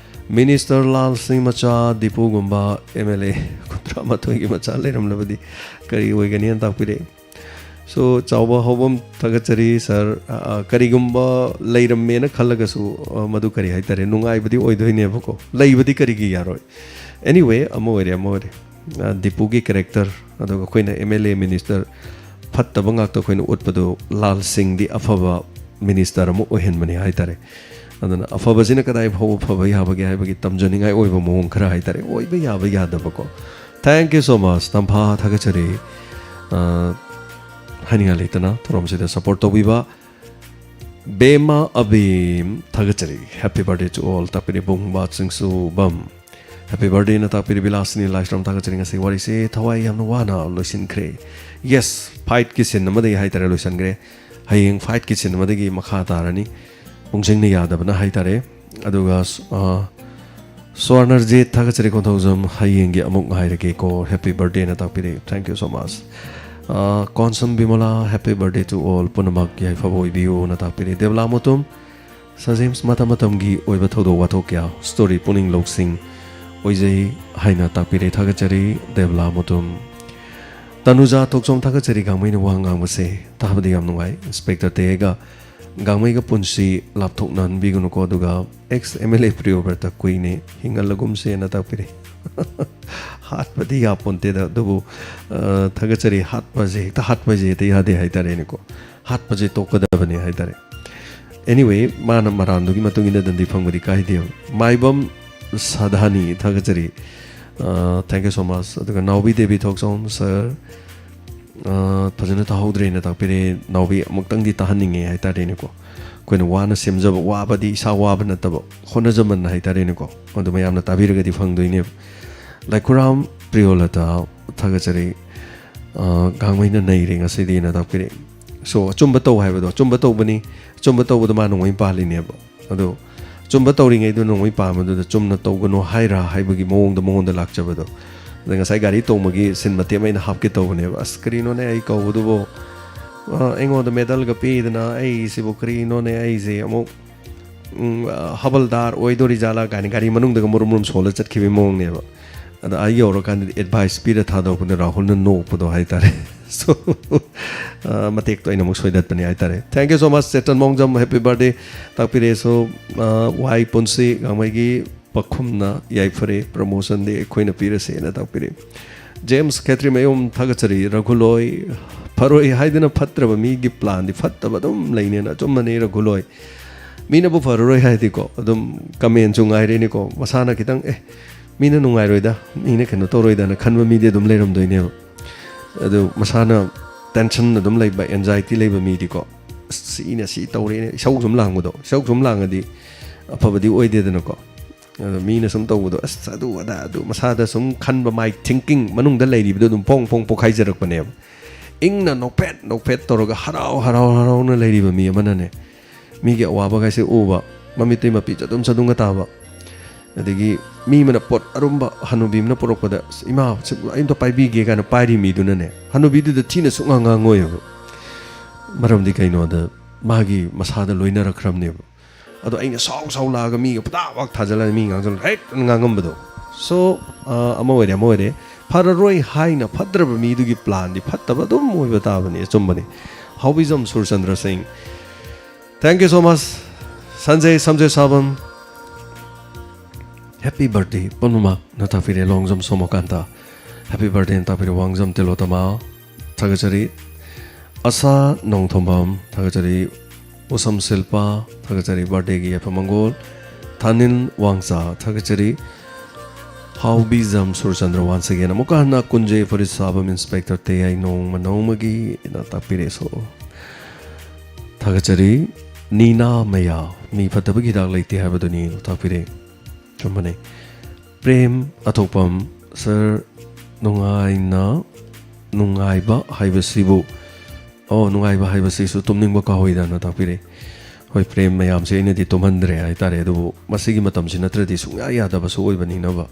ꯃꯤꯅꯤꯁꯇꯔ ꯂꯥꯜ ꯁꯤꯡ ꯃꯆꯥ ꯗꯤꯄꯨꯒꯨꯝꯕ ꯑꯦꯝ ꯑꯦꯜ ꯑꯦ ꯀꯨꯟꯊ꯭ꯔꯥ ꯃꯥꯊꯣꯏꯒꯤ ꯃꯆꯥ ꯂꯩꯔꯝꯂꯕꯗꯤ ꯀꯔꯤ ꯑꯣꯏꯒꯅꯤ ꯍꯥꯏꯅ ꯇꯥꯛꯄꯤꯔꯛꯏ꯫ ꯁꯣ ꯆꯥꯎꯕ ꯍꯧꯕꯝ ꯊꯥꯒꯠꯆꯔꯤ ꯁꯥꯔ꯫ ꯑ, ꯑ, ꯀꯔꯤꯒꯨꯝꯕ ꯂꯩꯔꯝꯃꯦꯅ ꯈꯜꯂꯒꯁꯨ, ꯑ, ꯃꯗꯨ ꯀꯔꯤ ꯍꯥꯏꯇꯥꯔꯦ, ꯅꯨꯡꯉꯥꯏꯕꯗꯤ ꯑꯣꯏꯗꯣꯏꯅꯦꯕꯀꯣ꯫ ꯂꯩꯕꯗꯤ ꯀꯔꯤꯒꯤ ꯌꯥꯔꯣꯏ? Anyway, ꯑꯃ ꯑꯣꯏꯔꯦ, ꯑꯃ ꯑꯣꯏꯔꯦ꯫ ꯑ, ꯗꯤꯄꯨꯒꯤ ꯀꯦꯔꯦꯛꯇꯔ, ꯑꯗꯨꯒ ꯑꯩꯈꯣꯏꯅ ꯑꯦꯝ ꯑꯦꯜ ꯑꯦ ꯃꯤꯅꯤꯁꯇꯔ ꯐꯠꯇꯕ ꯉꯥꯛꯇ ꯑꯩꯈꯣꯏꯅ ꯎꯠꯄꯗꯣ, ꯂꯥꯜ ꯁꯤꯡꯗꯤ ꯑꯐꯕ ꯃꯤꯅꯤꯁꯇꯔ ꯑꯃ ꯑꯣꯏꯍꯟꯕꯅꯤ ꯍꯥꯏꯇꯥꯔꯦ꯫ ꯑꯗꯨꯅ ꯑꯐꯕꯁꯤꯅ ꯀꯗꯥꯏ ꯐꯥꯎꯕ ꯐꯕ ꯌꯥꯕꯒꯦ ꯍꯥꯏꯕꯒꯤ ꯇꯝꯖꯅꯤꯡꯉꯥꯏ ꯑꯣꯏꯕ ꯃꯑꯣꯡ ꯈꯔ ꯍꯥꯏꯇꯥꯔꯦ, ꯑꯣꯏꯕ ꯌꯥꯕ ꯌꯥꯗꯕꯀꯣ꯫ Thank you so much꯫ ꯇꯝꯐꯥ ꯊꯥꯒꯠꯆꯔꯤ꯫ ꯑ, ꯍꯥꯏꯅꯤꯡꯉꯥꯏ ꯂꯩꯇꯅ ꯊꯧꯔꯝꯁꯤꯗ ꯁꯄꯣꯔꯠ ꯇꯧꯕꯤꯕ꯫ ꯕꯦꯃꯥ ꯑꯕꯤꯝ ꯊꯥꯒꯠꯆꯔꯤ, happy birthday to all ꯇꯥꯛꯄꯤꯔꯤ꯫ ꯕꯨꯡꯕꯥ ꯆꯤꯡꯁꯨꯕꯝ, happy birthday ꯅ ꯇꯥꯛꯄꯤꯔꯤ꯫ ꯕꯤꯂꯥꯁꯤꯅꯤ ꯂꯥꯏꯁ꯭ꯔꯝ ꯊꯥꯒꯠꯆꯔꯤ꯫ ꯉꯁꯤ ꯋꯥꯔꯤꯁꯦ ꯊꯋꯥꯏ ꯌꯥꯝꯅ ꯋꯥꯅ ꯂꯣꯏꯁꯤꯟꯈ꯭ꯔꯦ꯫ Yes, ꯐꯥꯏꯠꯀꯤ ꯁꯤꯟ ꯑꯃꯗꯒꯤ ꯍꯥꯏꯇꯥꯔꯦ ꯂꯣꯏꯁꯤꯟꯈ꯭ꯔꯦ꯫ ꯍꯌꯦꯡ ꯐꯥꯏꯠꯀꯤ ꯁꯤꯟ ꯑꯃꯗꯒꯤ ꯃꯈꯥ ꯇꯥꯔꯅꯤ꯫ ꯄꯨꯡꯁꯤꯡꯅ ꯌꯥꯗꯕꯅ ꯍꯥꯏꯇꯥꯔꯦ꯫ ꯑꯗꯨꯒ, ꯑ, ꯁ꯭ꯋꯥꯔꯅꯔꯖꯤꯠ ꯊꯥꯒꯠꯆꯔꯤ꯫ ꯀꯣꯟꯊꯧꯖꯝ, ꯍꯌꯦꯡꯒꯤ ꯑꯃꯨꯛ ꯉꯥꯏꯔꯒꯦꯀꯣ, happy birthday ꯅ ꯇꯥꯛꯄꯤꯔꯦ, thank you so much꯫ ꯑ, ꯀꯣꯟꯁꯝ ꯕꯤꯃꯣꯂꯥ, happy birthday to all ꯄꯨꯝꯅꯃꯛ ꯌꯥꯏꯐꯕ ꯑꯣꯏꯕꯤꯌꯨꯅ ꯇꯥꯛꯄꯤꯔꯦ꯫ ꯗꯦꯕꯂꯥ ꯃꯣꯇꯨꯝ, ꯁꯖꯦꯝꯁ ꯃꯇꯝ ꯃꯇꯝꯒꯤ ꯑꯣꯏꯕ ꯊꯧꯗꯣꯛ ꯋꯥꯊꯣꯛ ꯀꯌꯥ, ꯁ꯭ꯇꯣꯔꯤ ꯄꯨꯛꯅꯤꯡ ꯂꯧꯁꯤꯡ ꯑꯣꯏꯖꯩ ꯍꯥꯏꯅ ꯇꯥꯛꯄꯤꯔꯦ꯫ ꯊꯥꯒꯠꯆꯔꯤ꯫ ꯗꯦꯕꯂꯥ ꯃꯨꯇꯨꯝ꯫ ꯇꯅꯨꯖꯥ ꯊꯣꯛꯆꯣꯝ, ꯊꯥꯒꯠꯆꯔꯤ꯫ ꯒꯥꯡꯃꯩꯅ ꯋꯥ ꯉꯥꯡꯕꯁꯦ ꯇꯥꯕꯗ ꯌꯥꯝ ꯅꯨꯡꯉꯥꯏ꯫ ꯏꯟꯁꯄꯦꯛꯇꯔ ꯇꯦꯒ ꯒꯥꯡꯃꯩꯒ ꯄꯨꯟꯁꯤ ꯂꯥꯞꯊꯣꯛꯅꯍꯟꯕꯤꯒꯅꯨꯀꯣ꯫ ꯑꯗꯨꯒ ꯑꯦꯛꯁ ꯑꯦꯝ ꯑꯦꯜ ꯑꯦ ꯄ꯭ꯔꯤꯌꯣꯕ꯭ꯔꯇ ꯀꯨꯏꯅꯦ ꯍꯤꯡꯍꯜꯂꯒꯨꯝꯁꯦꯅ ꯇꯥꯛꯄꯤꯔꯦ꯫ ꯍꯥꯠꯄꯗꯤ ꯌꯥꯄꯣꯟꯇꯦꯗ, ꯑꯗꯨꯕꯨ, ꯑ, ꯊꯥꯒꯠꯆꯔꯤ꯫ ꯍꯥꯠꯄꯁꯦ, ꯍꯦꯛꯇ ꯍꯥꯠꯄꯁꯦ ꯍꯦꯛꯇ ꯌꯥꯗꯦ ꯍꯥꯏꯇꯥꯔꯦꯅꯦꯀꯣ꯫ ꯍꯥꯠꯄꯁꯦ ꯇꯣꯛꯀꯗꯕꯅꯦ ꯍꯥꯏꯇꯥꯔꯦ꯫ Anyway, ꯃꯥꯅ ꯃꯔꯥꯟꯗꯨꯒꯤ ꯃꯇꯨꯡ ꯏꯟꯅ ꯗꯟꯗꯤ ꯐꯪꯕꯗꯤ ꯀꯥꯏꯗꯦꯕ꯫ ꯃꯥꯏꯕꯝ ꯁꯥꯗꯥꯅꯤ, ꯊꯥꯒꯠꯆꯔꯤ꯫ ꯑ, thank you so much꯫ ꯑꯗꯨꯒ ꯅꯥꯎꯕꯤ ꯗꯦꯕꯤ ꯊꯣꯛꯆꯣꯝ, ꯁꯥꯔ, ꯑ, ꯐꯖꯅ ꯇꯥꯍꯧꯗ꯭ꯔꯦꯅ ꯇꯥꯛꯄꯤꯔꯦ꯫ ꯅꯥꯎꯕꯤ, ꯑꯃꯨꯛꯇꯪꯗꯤ ꯇꯥꯍꯟꯅꯤꯡꯉꯦ ꯍꯥꯏꯇꯥꯔꯦꯅꯦꯀꯣ꯫ ꯑꯩꯈꯣꯏꯅ ꯋꯥꯅ ꯁꯦꯝꯖꯕ, ꯋꯥꯕꯗꯤ ꯏꯁꯥ ꯋꯥꯕ ꯅꯠꯇꯕ, ꯍꯣꯠꯅꯖꯃꯟ ꯍꯥꯏꯇꯥꯔꯦꯅꯦꯀꯣ꯫ ꯑꯗꯨ ꯃꯌꯥꯝꯅ ꯇꯥꯕꯤꯔꯒꯗꯤ ꯐꯪꯗꯣꯏꯅꯦꯕ꯫ ꯂꯥꯏꯈꯨꯔꯥꯝ ꯄ꯭ꯔꯤꯌꯣꯂꯇꯥ, ꯊꯥꯒꯠꯆꯔꯤ꯫ ꯑ, ꯒꯥꯡꯃꯩꯅ ꯅꯩꯔꯦ ꯉꯁꯤꯗꯤꯅ ꯇꯥꯛꯄꯤꯔꯛꯑꯦ꯫ So, ꯑꯆꯨꯝꯕ ꯇꯧ ꯍꯥꯏꯕꯗꯣ, ꯑꯆꯨꯝꯕ ꯇꯧꯕꯅꯤ, ꯑꯆꯨꯝꯕ ꯇꯧꯕꯗꯣ ꯃꯥ ꯅꯣꯡꯃꯩ ꯄꯥꯜꯂꯤꯅꯦꯕ꯫ ꯑꯗꯣ ꯑꯆꯨꯝꯕ ꯇꯧꯔꯤꯉꯩꯗꯨ ꯅꯣꯡꯃꯩ ꯄꯥꯟꯕꯗꯨꯗ ꯆꯨꯝꯅ ꯇꯧꯒꯅꯨ ꯍꯥꯏꯔꯥ ꯍꯥꯏꯕꯒꯤ ꯃꯑꯣꯡꯗ ꯃꯉꯣꯟꯗ ꯂꯥꯛꯆꯕꯗꯣ꯫ ꯑꯗ ꯉꯁꯥꯏ ꯒꯥꯔꯤ ꯇꯣꯡꯕꯒꯤ ꯁꯤꯟ ꯃꯇꯦꯛ ꯑꯃ ꯑꯩꯅ ꯍꯥꯞꯀꯦ ꯇꯧꯕꯅꯦꯕ꯫ ꯑꯁ, ꯀꯔꯤꯅꯣꯅꯦ ꯑꯩ ꯀꯧꯕꯗꯨꯕꯨ? ꯑ, ꯑꯩꯉꯣꯟꯗ ꯃꯦꯗꯜꯒ ꯄꯤꯗꯅ, ꯑꯩꯁꯤꯕꯨ ꯀꯔꯤꯅꯣꯅꯦ ꯑꯩꯁꯦ ꯑꯃꯨꯛ, ꯎꯝ, ꯑ, ꯍꯕꯜꯗꯥꯔ ꯑꯣꯏꯗꯣꯔꯤ ꯖꯥꯠꯂꯥ ꯀꯥꯏꯅ ꯒꯥꯔꯤ ꯃꯅꯨꯡꯗꯒ ꯃꯔꯨꯝ ꯃꯔꯨꯝ ꯁꯣꯜꯂ ꯆꯠꯈꯤꯕꯒꯤ ꯃꯑꯣꯡꯅꯦꯕ꯫ ꯑꯗ ꯑꯩ ꯌꯧꯔꯀꯥꯟꯗꯗꯤ ꯑꯦꯗꯚꯥꯏꯁ ꯄꯤꯔ ꯊꯥꯗꯣꯔꯛꯄꯗ ꯔꯥꯍꯨꯜꯅ ꯅꯣꯛꯄꯗꯣ ꯍꯥꯏꯇꯥꯔꯦ꯫ So, ꯑ, ꯃꯇꯦꯛꯇꯣ ꯑꯩꯅ ꯑꯃꯨꯛ ꯁꯣꯏꯗꯠꯄꯅꯦ ꯍꯥꯏꯇꯥꯔꯦ꯫ Thank you so much, Chetan ꯃꯣꯡꯖꯝ, happy birthday ꯇꯥꯛꯄꯤꯔꯛꯑꯦ꯫ So, ꯑ, ꯋꯥꯏ ꯄꯨꯟꯁꯤ ꯒꯥꯡꯃꯩꯒꯤ ꯄꯥꯈꯨꯝꯅ ꯌꯥꯏꯐꯔꯦ, ꯄ꯭ꯔꯃꯣꯁꯟꯗꯤ ꯑꯩꯈꯣꯏꯅ ꯄꯤꯔꯁꯦꯅ ꯇꯥꯛꯄꯤꯔꯛꯑꯦ꯫ ꯖꯦꯝꯁ ꯈꯦꯇ꯭ꯔꯤꯃꯌꯨꯝ, ꯊꯥꯒꯠꯆꯔꯤ꯫ ꯔꯘꯨꯂꯣꯏ, ꯐꯔꯣꯏ ꯍꯥꯏꯗꯅ ꯐꯠꯇ꯭ꯔꯕ ꯃꯤꯒꯤ ꯄ꯭ꯂꯥꯟꯗꯤ ꯐꯠꯇꯕ ꯑꯗꯨꯝ ꯂꯩꯅꯦꯅ꯫ ꯑꯆꯨꯝꯕꯅꯤ ꯔꯘꯨꯂꯣꯏ꯫ ꯃꯤꯅꯕꯨ ꯐꯔꯔꯣꯏ ꯍꯥꯏꯗꯤꯀꯣ, ꯑꯗꯨꯝ ꯀꯃꯦꯟꯁꯨ ꯉꯥꯏꯔꯦꯅꯦꯀꯣ꯫ ꯃꯁꯥꯅ ꯈꯤꯇꯪ, "ꯑꯦ, ꯃꯤꯅ ꯅꯨꯡꯉꯥꯏꯔꯣꯏꯗ, ꯃꯤꯅ ꯀꯩꯅꯣ ꯇꯧꯔꯣꯏꯗꯅ" ꯈꯟꯕ ꯃꯤꯗꯤ ꯑꯗꯨꯝ ꯂꯩꯔꯝꯗꯣꯏꯅꯦꯕ꯫ ꯑꯗꯨ ꯃꯁꯥꯅ ꯇꯦꯟꯁꯟ ꯑꯗꯨꯝ ꯂꯩꯕ, ꯑꯦꯟꯖꯥꯏꯇꯤ ꯂꯩꯕ ꯃꯤꯗꯤꯀꯣ, "ꯑꯁ, ꯁꯤꯅ ꯁꯤ ꯇꯧꯔꯦꯅꯦ", ꯏꯁꯧ ꯁꯨꯝ ꯂꯥꯡꯕꯗꯣ, ꯏꯁꯧ ꯁꯨꯝ ꯂꯥꯡꯉꯗꯤ ꯑꯐꯕꯗꯤ ꯑꯣꯏꯗꯦꯗꯅꯀꯣ꯫ ꯑꯗꯣ ꯃꯤꯅ ꯁꯨꯝ ꯇꯧꯕꯗꯣ, "ꯑꯁ, ꯑꯗꯨ ꯑꯗꯥ", ꯑꯗꯨ ꯃꯁꯥꯗ ꯁꯨꯝ ꯈꯟꯕ, ꯃꯥꯏ ꯊꯤꯡꯀꯤꯡ ꯃꯅꯨꯡꯗ ꯂꯩꯔꯤꯕꯗꯣ ꯑꯗꯨꯝ ꯐꯣꯡ ꯐꯣꯡ ꯄꯣꯛꯈꯥꯏꯖꯔꯛꯄꯅꯦꯕ꯫ ꯏꯪꯅ ꯅꯣꯛꯐꯦꯠ ꯅꯣꯛꯐꯦꯠ ꯇꯧꯔꯒ ꯍꯔꯥꯎ ꯍꯔꯥꯎ ꯍꯔꯥꯎꯅ ꯂꯩꯔꯤꯕ ꯃꯤ ꯑꯃꯅꯅꯦ, ꯃꯤꯒꯤ ꯑꯋꯥꯕꯈꯩꯁꯦ ꯎꯕ, ꯃꯃꯤꯠꯇꯩ ꯃꯄꯤ ꯆꯗꯨꯝ ꯆꯗꯨꯝꯒ ꯇꯥꯕ, ꯑꯗꯒꯤ ꯃꯤ ꯑꯃꯅ ꯄꯣꯠ ꯑꯔꯨꯝꯕ ꯍꯅꯨꯕꯤ ꯑꯃꯅ ꯄꯨꯔꯛꯄꯗ, "ꯑꯁ, ꯏꯃꯥ, ꯁꯤ ꯑꯩ ꯑꯝꯇ ꯄꯥꯏꯕꯤꯒꯦ" ꯀꯥꯏꯅ ꯄꯥꯏꯔꯤ ꯃꯤꯗꯨꯅꯅꯦ, ꯍꯅꯨꯕꯤꯗꯨꯗ ꯊꯤꯅ ꯁꯨꯛꯉꯥꯡ ꯉꯥꯡꯉꯣꯏꯕ꯫ ꯃꯔꯝꯗꯤ ꯀꯩꯅꯣꯗ, ꯃꯥꯒꯤ ꯃꯁꯥꯗ ꯂꯣꯏꯅꯔꯛꯈ꯭ꯔꯕꯅꯦꯕ꯫ ꯑꯗꯣ ꯑꯩꯅ ꯁꯥꯎ ꯁꯥꯎ ꯂꯥꯛꯑꯒ ꯃꯤꯒ ꯄꯨꯇꯥꯛ ꯄꯥꯛ ꯊꯥꯖꯤꯜꯂꯒ ꯃꯤ ꯉꯥꯡꯁꯤꯜꯂ ꯍꯦꯛ ꯉꯥꯡꯉꯝꯕꯗꯣ꯫ ꯁꯣ ꯑꯃ ꯑꯣꯏꯔꯦ, ꯑꯃ ꯑꯣꯏꯔꯦ꯫ ꯐꯔꯔꯣꯏ ꯍꯥꯏꯅ ꯐꯠꯇ꯭ꯔꯕ ꯃꯤꯗꯨꯒꯤ ꯄ꯭ꯂꯥꯟꯗꯤ ꯐꯠꯇꯕ ꯑꯗꯨꯝ ꯑꯣꯏꯕ ꯇꯥꯕꯅꯤ꯫ ꯑꯆꯨꯝꯕꯅꯤ꯫ ꯍꯥꯎꯕꯤꯖꯝ ꯁꯨꯔꯆꯟꯗ꯭ꯔ ꯁꯤꯡ, thank you so much꯫ Sanje Samje Sabam, happy birthday. ꯄꯨꯝꯅꯃꯛꯅ ꯇꯥꯛꯄꯤꯔꯦ꯫ ꯂꯣꯡꯖꯝ ꯁꯣꯃꯣꯀꯥꯟꯇ, ꯍꯦꯄꯤ ꯕꯥꯔꯗꯦꯅ ꯇꯥꯛꯄꯤꯔꯦ꯫ ꯋꯥꯡꯖꯝ ꯇꯤꯂꯣꯇꯃꯥ, ꯊꯥꯒꯠꯆꯔꯤ꯫ ꯑꯁꯥ ꯅꯣꯡꯊꯣꯝꯕꯝ, ꯊꯥꯒꯠꯆꯔꯤ꯫ ꯎꯁꯝ ꯁꯤꯜꯄꯥ, ꯊꯥꯒꯠꯆꯔꯤ꯫ ꯕꯥꯔꯗꯦꯒꯤ ꯌꯥꯏꯐ ꯃꯪꯒꯣꯜ꯫ ꯊꯥꯅꯤꯜ ꯋꯥꯡꯆꯥ, ꯊꯥꯒꯠꯆꯔꯤ꯫ ꯍꯥꯎꯕꯤꯖꯝ ꯁꯨꯔꯆꯟꯗ꯭ꯔ once again꯫ ꯑꯃꯨꯛꯀ ꯍꯟꯅ ꯀꯨꯟꯖꯩ ꯐꯨꯔꯤꯠ ꯁꯥꯕꯝ ꯏꯟꯁꯄꯦꯛꯇꯔ ꯇꯦꯌꯥꯏ ꯅꯣꯡꯃ ꯅꯣꯡꯃꯒꯤꯅ ꯇꯥꯛꯄꯤꯔꯛꯑꯦ꯫ ꯁꯣ ꯊꯥꯒꯠꯆꯔꯤ꯫ ꯅꯤꯅꯥ ꯃꯌꯥ, ꯃꯤ ꯐꯠꯇꯕꯒꯤ ꯍꯤꯗꯥꯛ ꯂꯩꯇꯦ ꯍꯥꯏꯕꯗꯨꯅꯤ ꯇꯥꯛꯄꯤꯔꯦ꯫ ꯆꯨꯝꯕꯅꯦ꯫ ꯄ꯭ꯔꯦꯝ ꯑꯊꯣꯛꯄꯝ, ꯁꯥꯔ, ꯅꯨꯡꯉꯥꯏꯅ, ꯅꯨꯡꯉꯥꯏꯕ ꯍꯥꯏꯕꯁꯤꯕꯨ, ꯑꯣ, ꯅꯨꯡꯉꯥꯏꯕ ꯍꯥꯏꯕꯁꯤꯁꯨ ꯇꯨꯝꯅꯤꯡꯕ ꯀꯥꯎꯏꯗꯅ ꯇꯥꯛꯄꯤꯔꯦ꯫ ꯍꯣꯏ, ꯄ꯭ꯔꯦꯝ ꯃꯌꯥꯝꯁꯦ ꯑꯩꯅꯗꯤ ꯇꯨꯝꯍꯟꯗ꯭ꯔꯦ ꯍꯥꯏꯇꯥꯔꯦ, ꯑꯗꯨꯕꯨ ꯃꯁꯤꯒꯤ ꯃꯇꯝꯁꯤ ꯅꯠꯇ꯭ꯔꯗꯤ ꯁꯨꯡꯌꯥ ꯌꯥꯗꯕꯁꯨ ꯑꯣꯏꯕꯅꯤꯅꯕ꯫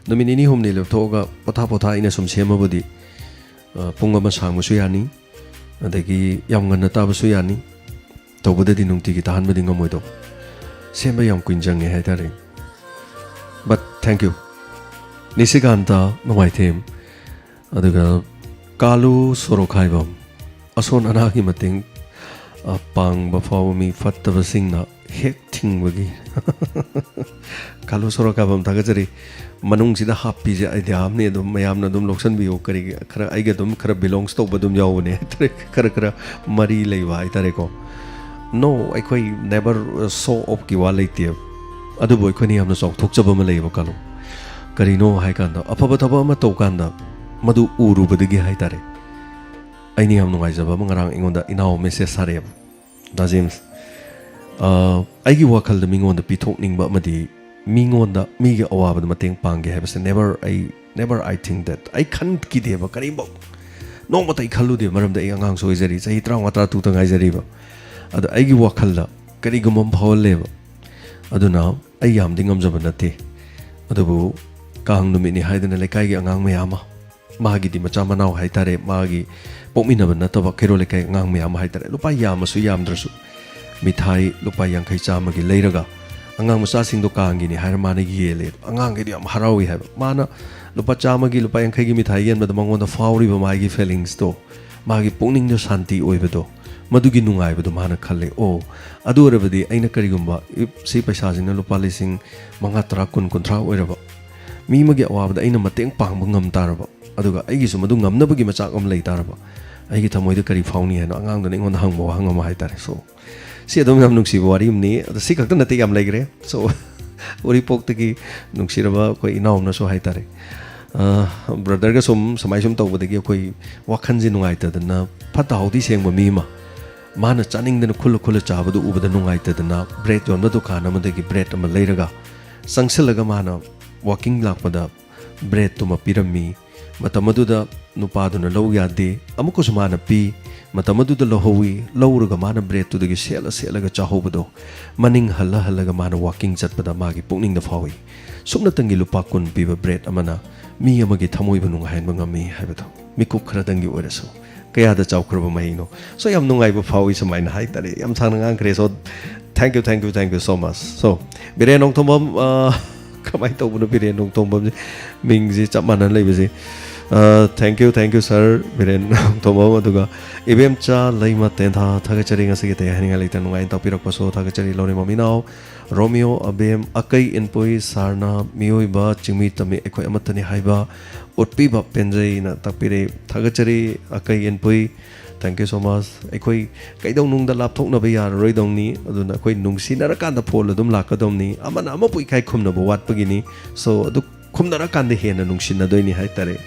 ꯅꯨꯃꯤꯠ ꯅꯤꯅꯤ ꯍꯨꯝꯅꯤ ꯂꯦꯞꯊꯣꯛꯑꯒ ꯄꯣꯊꯥ ꯄꯣꯊꯥ ꯑꯩꯅ ꯁꯨꯝ ꯁꯦꯝꯃꯕꯨꯗꯤ, ꯑ, ꯄꯨꯡ ꯑꯃ ꯁꯥꯡꯕꯁꯨ ꯌꯥꯅꯤ, ꯑꯗꯒꯤ ꯌꯥꯝ ꯉꯟꯅ ꯇꯥꯕꯁꯨ ꯌꯥꯅꯤ꯫ ꯇꯧꯕꯗꯗꯤ ꯅꯨꯡꯇꯤꯒꯤ ꯇꯥꯍꯟꯕꯗꯤ ꯉꯝꯃꯣꯏꯗꯧꯕ꯫ ꯁꯦꯝꯕ ꯌꯥꯝ ꯀꯨꯏꯅ ꯆꯪꯉꯦ ꯍꯥꯏꯇꯥꯔꯦ꯫ But thank you꯫ ꯅꯤꯁꯤꯀꯥꯟꯇ ꯅꯣꯡꯃꯥꯏꯊꯦꯝ, ꯑꯗꯨꯒ ꯀꯥꯂꯨ ꯁꯣꯔꯣꯛꯈꯥꯏꯕꯝ, ꯑꯁꯣꯟ ꯑꯅꯥꯒꯤ ꯃꯇꯦꯡ, ꯑ, ꯄꯥꯡꯕ ꯐꯥꯎꯕ ꯃꯤ ꯐꯠꯇꯕꯁꯤꯡꯅ ꯍꯦꯛ ꯊꯤꯡꯕꯒꯤ꯫ ꯀꯥꯂꯨ ꯁꯣꯔꯣꯛꯈꯥꯏꯕꯝ, ꯊꯥꯒꯠꯆꯔꯤ꯫ ꯃꯅꯨꯡꯁꯤꯗ ꯍꯥꯞꯄꯤꯁꯦ ꯑꯥꯏꯗꯤꯌꯥ ꯑꯃꯅꯤ, ꯑꯗꯨꯝ ꯃꯌꯥꯝꯅ ꯑꯗꯨꯝ ꯂꯧꯁꯟꯕꯤꯌꯨ꯫ ꯀꯔꯤꯒꯤ ꯈꯔ, ꯑꯩꯒ ꯑꯗꯨꯝ ꯈꯔ ꯕꯤꯂꯣꯡꯁ ꯇꯧꯕ ꯑꯗꯨꯝ ꯌꯥꯎꯕꯅꯦ ꯍꯥꯏꯇꯥꯔꯦ, ꯈꯔ ꯈꯔ ꯃꯔꯤ ꯂꯩꯕ ꯍꯥꯏꯇꯥꯔꯦꯀꯣ꯫ ꯅꯣ, ꯑꯩꯈꯣꯏ ꯅꯦꯕꯔ ꯁꯣ ꯑꯣꯐꯀꯤ ꯋꯥ ꯂꯩꯇꯦꯕ, ꯑꯗꯨꯕꯨ ꯑꯩꯈꯣꯏꯅ ꯌꯥꯝꯅ ꯆꯥꯎꯊꯣꯛꯆꯕ ꯑꯃ ꯂꯩꯌꯦꯕ ꯀꯥꯂꯨ꯫ ꯀꯔꯤꯅꯣ ꯍꯥꯏꯀꯥꯟꯗ, ꯑꯐꯕ ꯊꯕꯛ ꯑꯃ ꯇꯧꯀꯥꯟꯗ ꯃꯗꯨ ꯎꯔꯨꯕꯗꯒꯤ ꯍꯥꯏꯇꯥꯔꯦ꯫ ꯑꯩꯅ ꯌꯥꯝ ꯅꯨꯡꯉꯥꯏꯖꯕ ꯑꯃ, ꯉꯔꯥꯡ ꯑꯩꯉꯣꯟꯗ ꯏꯅꯥꯎ ꯃꯦꯁꯦꯖ ꯊꯥꯔꯛꯑꯦꯕ, ꯗꯥ ꯖꯦꯝꯁ, ꯑ, ꯑꯩꯒꯤ ꯋꯥꯈꯜꯗ ꯃꯤꯉꯣꯟꯗ ꯄꯤꯊꯣꯛꯅꯤꯡꯕ ꯑꯃꯗꯤ ꯃꯤꯉꯣꯟꯗ, ꯃꯤꯒꯤ ꯑꯋꯥꯕꯗ ꯃꯇꯦꯡ ꯄꯥꯡꯒꯦ ꯍꯥꯏꯕꯁꯦ never, ꯑꯩ never I think that, ꯑꯩ ꯈꯟꯈꯤꯗꯦꯕ ꯀꯔꯤꯝꯐꯧ꯫ ꯅꯣꯡꯃꯇ ꯑꯩ ꯈꯜꯂꯨꯗꯦ, ꯃꯔꯝꯗꯤ ꯑꯩ ꯑꯉꯥꯡꯁꯨ ꯑꯣꯏꯖꯔꯤ, ꯆꯍꯤ ꯇꯔꯥꯃꯉꯥ ꯇꯔꯥ ꯇꯔꯨꯛꯇ ꯉꯥꯏꯖꯔꯤꯕ꯫ ꯑꯗꯣ ꯑꯩꯒꯤ ꯋꯥꯈꯜꯗ ꯀꯔꯤꯒꯨꯝꯕ ꯑꯃ ꯐꯥꯎꯍꯜꯂꯦꯕ꯫ ꯑꯗꯨꯅ ꯑꯩ ꯌꯥꯝꯗꯤ ꯉꯝꯖꯕ ꯅꯠꯇꯦ, ꯑꯗꯨꯕꯨ ꯀꯥꯡ ꯅꯨꯃꯤꯠꯅꯤ ꯍꯥꯏꯗꯅ ꯂꯩꯀꯥꯏꯒꯤ ꯑꯉꯥꯡ ꯃꯌꯥꯝ ꯑꯃ, ꯃꯥꯒꯤꯗꯤ ꯃꯆꯥ ꯃꯅꯥꯎ ꯍꯥꯏꯇꯥꯔꯦ, ꯃꯥꯒꯤ ꯄꯣꯛꯃꯤꯟꯅꯕ ꯅꯠꯇꯕ ꯈꯩꯔꯣꯜ ꯂꯩꯀꯥꯏ ꯑꯉꯥꯡ ꯃꯌꯥꯝ ꯍꯥꯏꯇꯥꯔꯦ, ꯂꯨꯄꯥ ꯌꯥꯝꯃꯁꯨ ꯌꯥꯝꯗ꯭ꯔꯁꯨ, ꯃꯤꯊꯥꯏ ꯂꯨꯄꯥ ꯌꯥꯡꯈꯩ ꯆꯥꯝꯃꯒꯤ ꯂꯩꯔꯒ ꯑꯉꯥꯡ ꯃꯆꯥꯁꯤꯡꯗꯣ ꯀꯥꯡꯒꯤꯅꯤ ꯍꯥꯏꯔ ꯃꯥꯅ ꯌꯦꯜꯂꯦ꯫ ꯑꯉꯥꯡꯈꯩꯗꯤ ꯌꯥꯝ ꯍꯔꯥꯎꯏ ꯍꯥꯏꯕ꯫ ꯃꯥꯅ ꯂꯨꯄꯥ ꯆꯥꯝꯃꯒꯤ, ꯂꯨꯄꯥ ꯌꯥꯡꯈꯩꯒꯤ ꯃꯤꯊꯥꯏ ꯌꯦꯟꯕꯗ ꯃꯉꯣꯟꯗ ꯐꯥꯎꯔꯤꯕ ꯃꯥꯒꯤ ꯐꯤꯂꯤꯡꯁꯇꯣ, ꯃꯥꯒꯤ ꯄꯨꯛꯅꯤꯡꯗ ꯁꯥꯟꯇꯤ ꯑꯣꯏꯕꯗꯣ, ꯃꯗꯨꯒꯤ ꯅꯨꯡꯉꯥꯏꯕꯗꯣ ꯃꯥꯅ ꯈꯜꯂꯦ꯫ "ꯑꯣ, ꯑꯗꯨ ꯑꯣꯏꯔꯕꯗꯤ ꯑꯩꯅ ꯀꯔꯤꯒꯨꯝꯕ ꯁꯤ ꯄꯩꯁꯥꯁꯤꯅ ꯂꯨꯄꯥ ꯂꯤꯁꯤꯡ ꯃꯉꯥ, ꯇꯔꯥ, ꯀꯨꯟ, ꯀꯨꯟꯊ꯭ꯔꯥ ꯑꯣꯏꯔꯕ ꯃꯤ ꯑꯃꯒꯤ ꯑꯋꯥꯕꯗ ꯑꯩꯅ ꯃꯇꯦꯡ ꯄꯥꯡꯕ ꯉꯝ ꯇꯥꯔꯕ, ꯑꯗꯨꯒ ꯑꯩꯒꯤꯁꯨ ꯃꯗꯨ ꯉꯝꯅꯕꯒꯤ ꯃꯆꯥꯛ ꯑꯃ ꯂꯩ ꯇꯥꯔꯕ, ꯑꯩꯒꯤ ꯊꯃꯣꯏꯗ ꯀꯔꯤ ꯐꯥꯎꯅꯤ?" ꯍꯥꯏꯅ ꯑꯉꯥꯡꯗꯨꯅ ꯑꯩꯉꯣꯟꯗ ꯍꯪꯕ ꯋꯥꯍꯪ ꯑꯃ ꯍꯥꯏ ꯇꯥꯔꯦ꯫ So, ꯁꯤ ꯑꯗꯨꯝ ꯌꯥꯝ ꯅꯨꯡꯁꯤꯕ ꯋꯥꯔꯤ ꯑꯃꯅꯤ꯫ ꯑꯗꯣ ꯁꯤ ꯈꯛꯇ ꯅꯠꯇꯦ, ꯌꯥꯝ ꯂꯩꯈ꯭ꯔꯦ꯫ So, ꯎꯔꯤꯄꯣꯛꯇꯒꯤ ꯅꯨꯡꯁꯤꯔꯕ ꯑꯩꯈꯣꯏ ꯏꯅꯥꯎ ꯑꯃꯅꯁꯨ ꯍꯥꯏ ꯇꯥꯔꯦ, "ꯑ, ꯕ꯭ꯔꯗꯔꯒ ꯁꯨꯝ ꯁꯨꯃꯥꯏ ꯁꯨꯝ ꯇꯧꯕꯗꯒꯤ ꯑꯩꯈꯣꯏ ꯋꯥꯈꯜꯁꯦ ꯅꯨꯡꯉꯥꯏꯇꯗꯅ, ꯐꯠꯇ ꯍꯥꯎꯗꯤ ꯁꯦꯡꯕ ꯃꯤ ꯑꯃ, ꯃꯥꯅ ꯆꯥꯅꯤꯡꯗꯅ ꯈꯨꯜꯂ ꯈꯨꯜꯂ ꯆꯥꯕꯗꯨ ꯎꯕꯗ ꯅꯨꯡꯉꯥꯏꯇꯗꯅ, ꯕ꯭ꯔꯦꯗ ꯌꯣꯟꯕ ꯗꯨꯀꯥꯟ ꯑꯃꯗꯒꯤ ꯕ꯭ꯔꯦꯗ ꯑꯃ ꯂꯩꯔꯒ ꯆꯪꯁꯤꯜꯂꯒ ꯃꯥꯅ ꯋꯥꯀꯤꯡ ꯂꯥꯛꯄꯗ ꯕ꯭ꯔꯦꯗꯇꯨꯃ ꯄꯤꯔꯝꯃꯤ꯫ ꯃꯇꯝ ꯑꯗꯨꯗ ꯅꯨꯄꯥꯗꯨꯅ ꯂꯧ ꯌꯥꯗꯦ, ꯑꯃꯨꯛꯀꯁꯨ ꯃꯥꯅ ꯄꯤ꯫ ꯃꯇꯝ ꯑꯗꯨꯗ ꯂꯧꯍꯧꯋꯤ꯫ ꯂꯧꯔꯒ ꯃꯥꯅ ꯕ꯭ꯔꯦꯗꯇꯨꯗꯒꯤ ꯁꯦꯠꯂ ꯁꯦꯠꯂꯒ ꯆꯥꯍꯧꯕꯗꯣ, ꯃꯅꯤꯡ ꯍꯜꯂ ꯍꯜꯂꯒ ꯃꯥꯅ ꯋꯥꯀꯤꯡ ꯆꯠꯄꯗ ꯃꯥꯒꯤ ꯄꯨꯛꯅꯤꯡꯗ ꯐꯥꯎꯏ꯫ ꯁꯨꯞꯅꯇꯪꯒꯤ ꯂꯨꯄꯥ ꯀꯨꯟ ꯄꯤꯕ ꯕ꯭ꯔꯦꯗ ꯑꯃꯅ ꯃꯤ ꯑꯃꯒꯤ ꯊꯃꯣꯏꯕꯨ ꯅꯨꯡꯉꯥꯏꯍꯟꯕ ꯉꯝꯃꯤ ꯍꯥꯏꯕꯗꯣ ꯃꯤꯀꯨꯞ ꯈꯔꯗꯪꯒꯤ ꯑꯣꯏꯔꯁꯨ ꯀꯌꯥꯗ ꯆꯥꯎꯈ꯭ꯔꯕ ꯃꯍꯩꯅꯣ?" So, ꯌꯥꯝ ꯅꯨꯡꯉꯥꯏꯕ ꯐꯥꯎꯏ ꯁꯨꯃꯥꯏꯅ ꯍꯥꯏ ꯇꯥꯔꯦ꯫ ꯌꯥꯝ ꯁꯥꯡꯅ ꯉꯥꯡꯈ꯭ꯔꯦ꯫ So, thank you, thank you, thank you so much꯫ So, Biren Nongthombam, ꯑ, ꯀꯃꯥꯏꯅ ꯇꯧꯕꯅꯣ ꯕꯤꯔꯦꯟ ꯅꯣꯡꯊꯣꯝꯕꯝꯁꯦ? ꯃꯤꯡꯁꯦ ꯆꯞ ꯃꯥꯟꯅꯅ ꯂꯩꯕꯁꯦ꯫ ꯑ, thank you, thank you, sir, Biren Nongthombam. ꯑꯗꯨꯒ ꯏꯕꯦꯝꯆꯥ ꯂꯩꯃ ꯇꯦꯟꯊꯥ, ꯊꯥꯒꯠꯆꯔꯤ꯫ ꯉꯁꯤꯒꯤ ꯑꯇꯩ ꯍꯥꯏꯅꯤꯡꯉꯥꯏ ꯂꯩꯇꯅ ꯅꯨꯡꯉꯥꯏꯅ ꯇꯥꯛꯄꯤꯔꯛꯄꯁꯨ ꯊꯥꯒꯠꯆꯔꯤ꯫ ꯂꯧꯔꯦꯝꯕꯝ ꯏꯅꯥꯎ, ꯔꯣꯃꯤꯌꯣ, ꯑꯕꯦꯝ, ꯑꯀꯩ ꯏꯟꯄꯣꯏ, ꯁꯥꯔꯅ ꯃꯤꯑꯣꯏꯕ ꯆꯤꯡꯃꯤ ꯇꯝꯃꯤ ꯑꯩꯈꯣꯏ ꯑꯃꯠꯇꯅꯤ ꯍꯥꯏꯕ ꯎꯠꯄꯤꯕ ꯄꯦꯟꯖꯩꯅ ꯇꯥꯛꯄꯤꯔꯦ꯫ ꯊꯥꯒꯠꯆꯔꯤ ꯑꯀꯩ ꯏꯟꯄꯣꯏ, thank you so much꯫ ꯑꯩꯈꯣꯏ ꯀꯩꯗꯧꯅꯨꯡꯗ ꯂꯥꯞꯊꯣꯛꯅꯕ ꯌꯥꯔꯔꯣꯏꯗꯧꯅꯤ, ꯑꯗꯨꯅ ꯑꯩꯈꯣꯏ ꯅꯨꯡꯁꯤꯅꯔꯀꯥꯟꯗ ꯐꯣꯟ ꯑꯗꯨꯝ ꯂꯥꯛꯀꯗꯧꯅꯤ꯫ ꯑꯃꯅ ꯑꯃꯕꯨ ꯏꯀꯥꯏ ꯈꯨꯝꯅꯕ ꯋꯥꯠꯄꯒꯤꯅꯤ꯫ So, ꯑꯗꯨ ꯈꯨꯝꯅꯔꯀꯥꯟꯗ ꯍꯦꯟꯅ ꯅꯨꯡꯁꯤꯅꯗꯣꯏꯅꯤ ꯍꯥꯏꯇꯥꯔꯦ꯫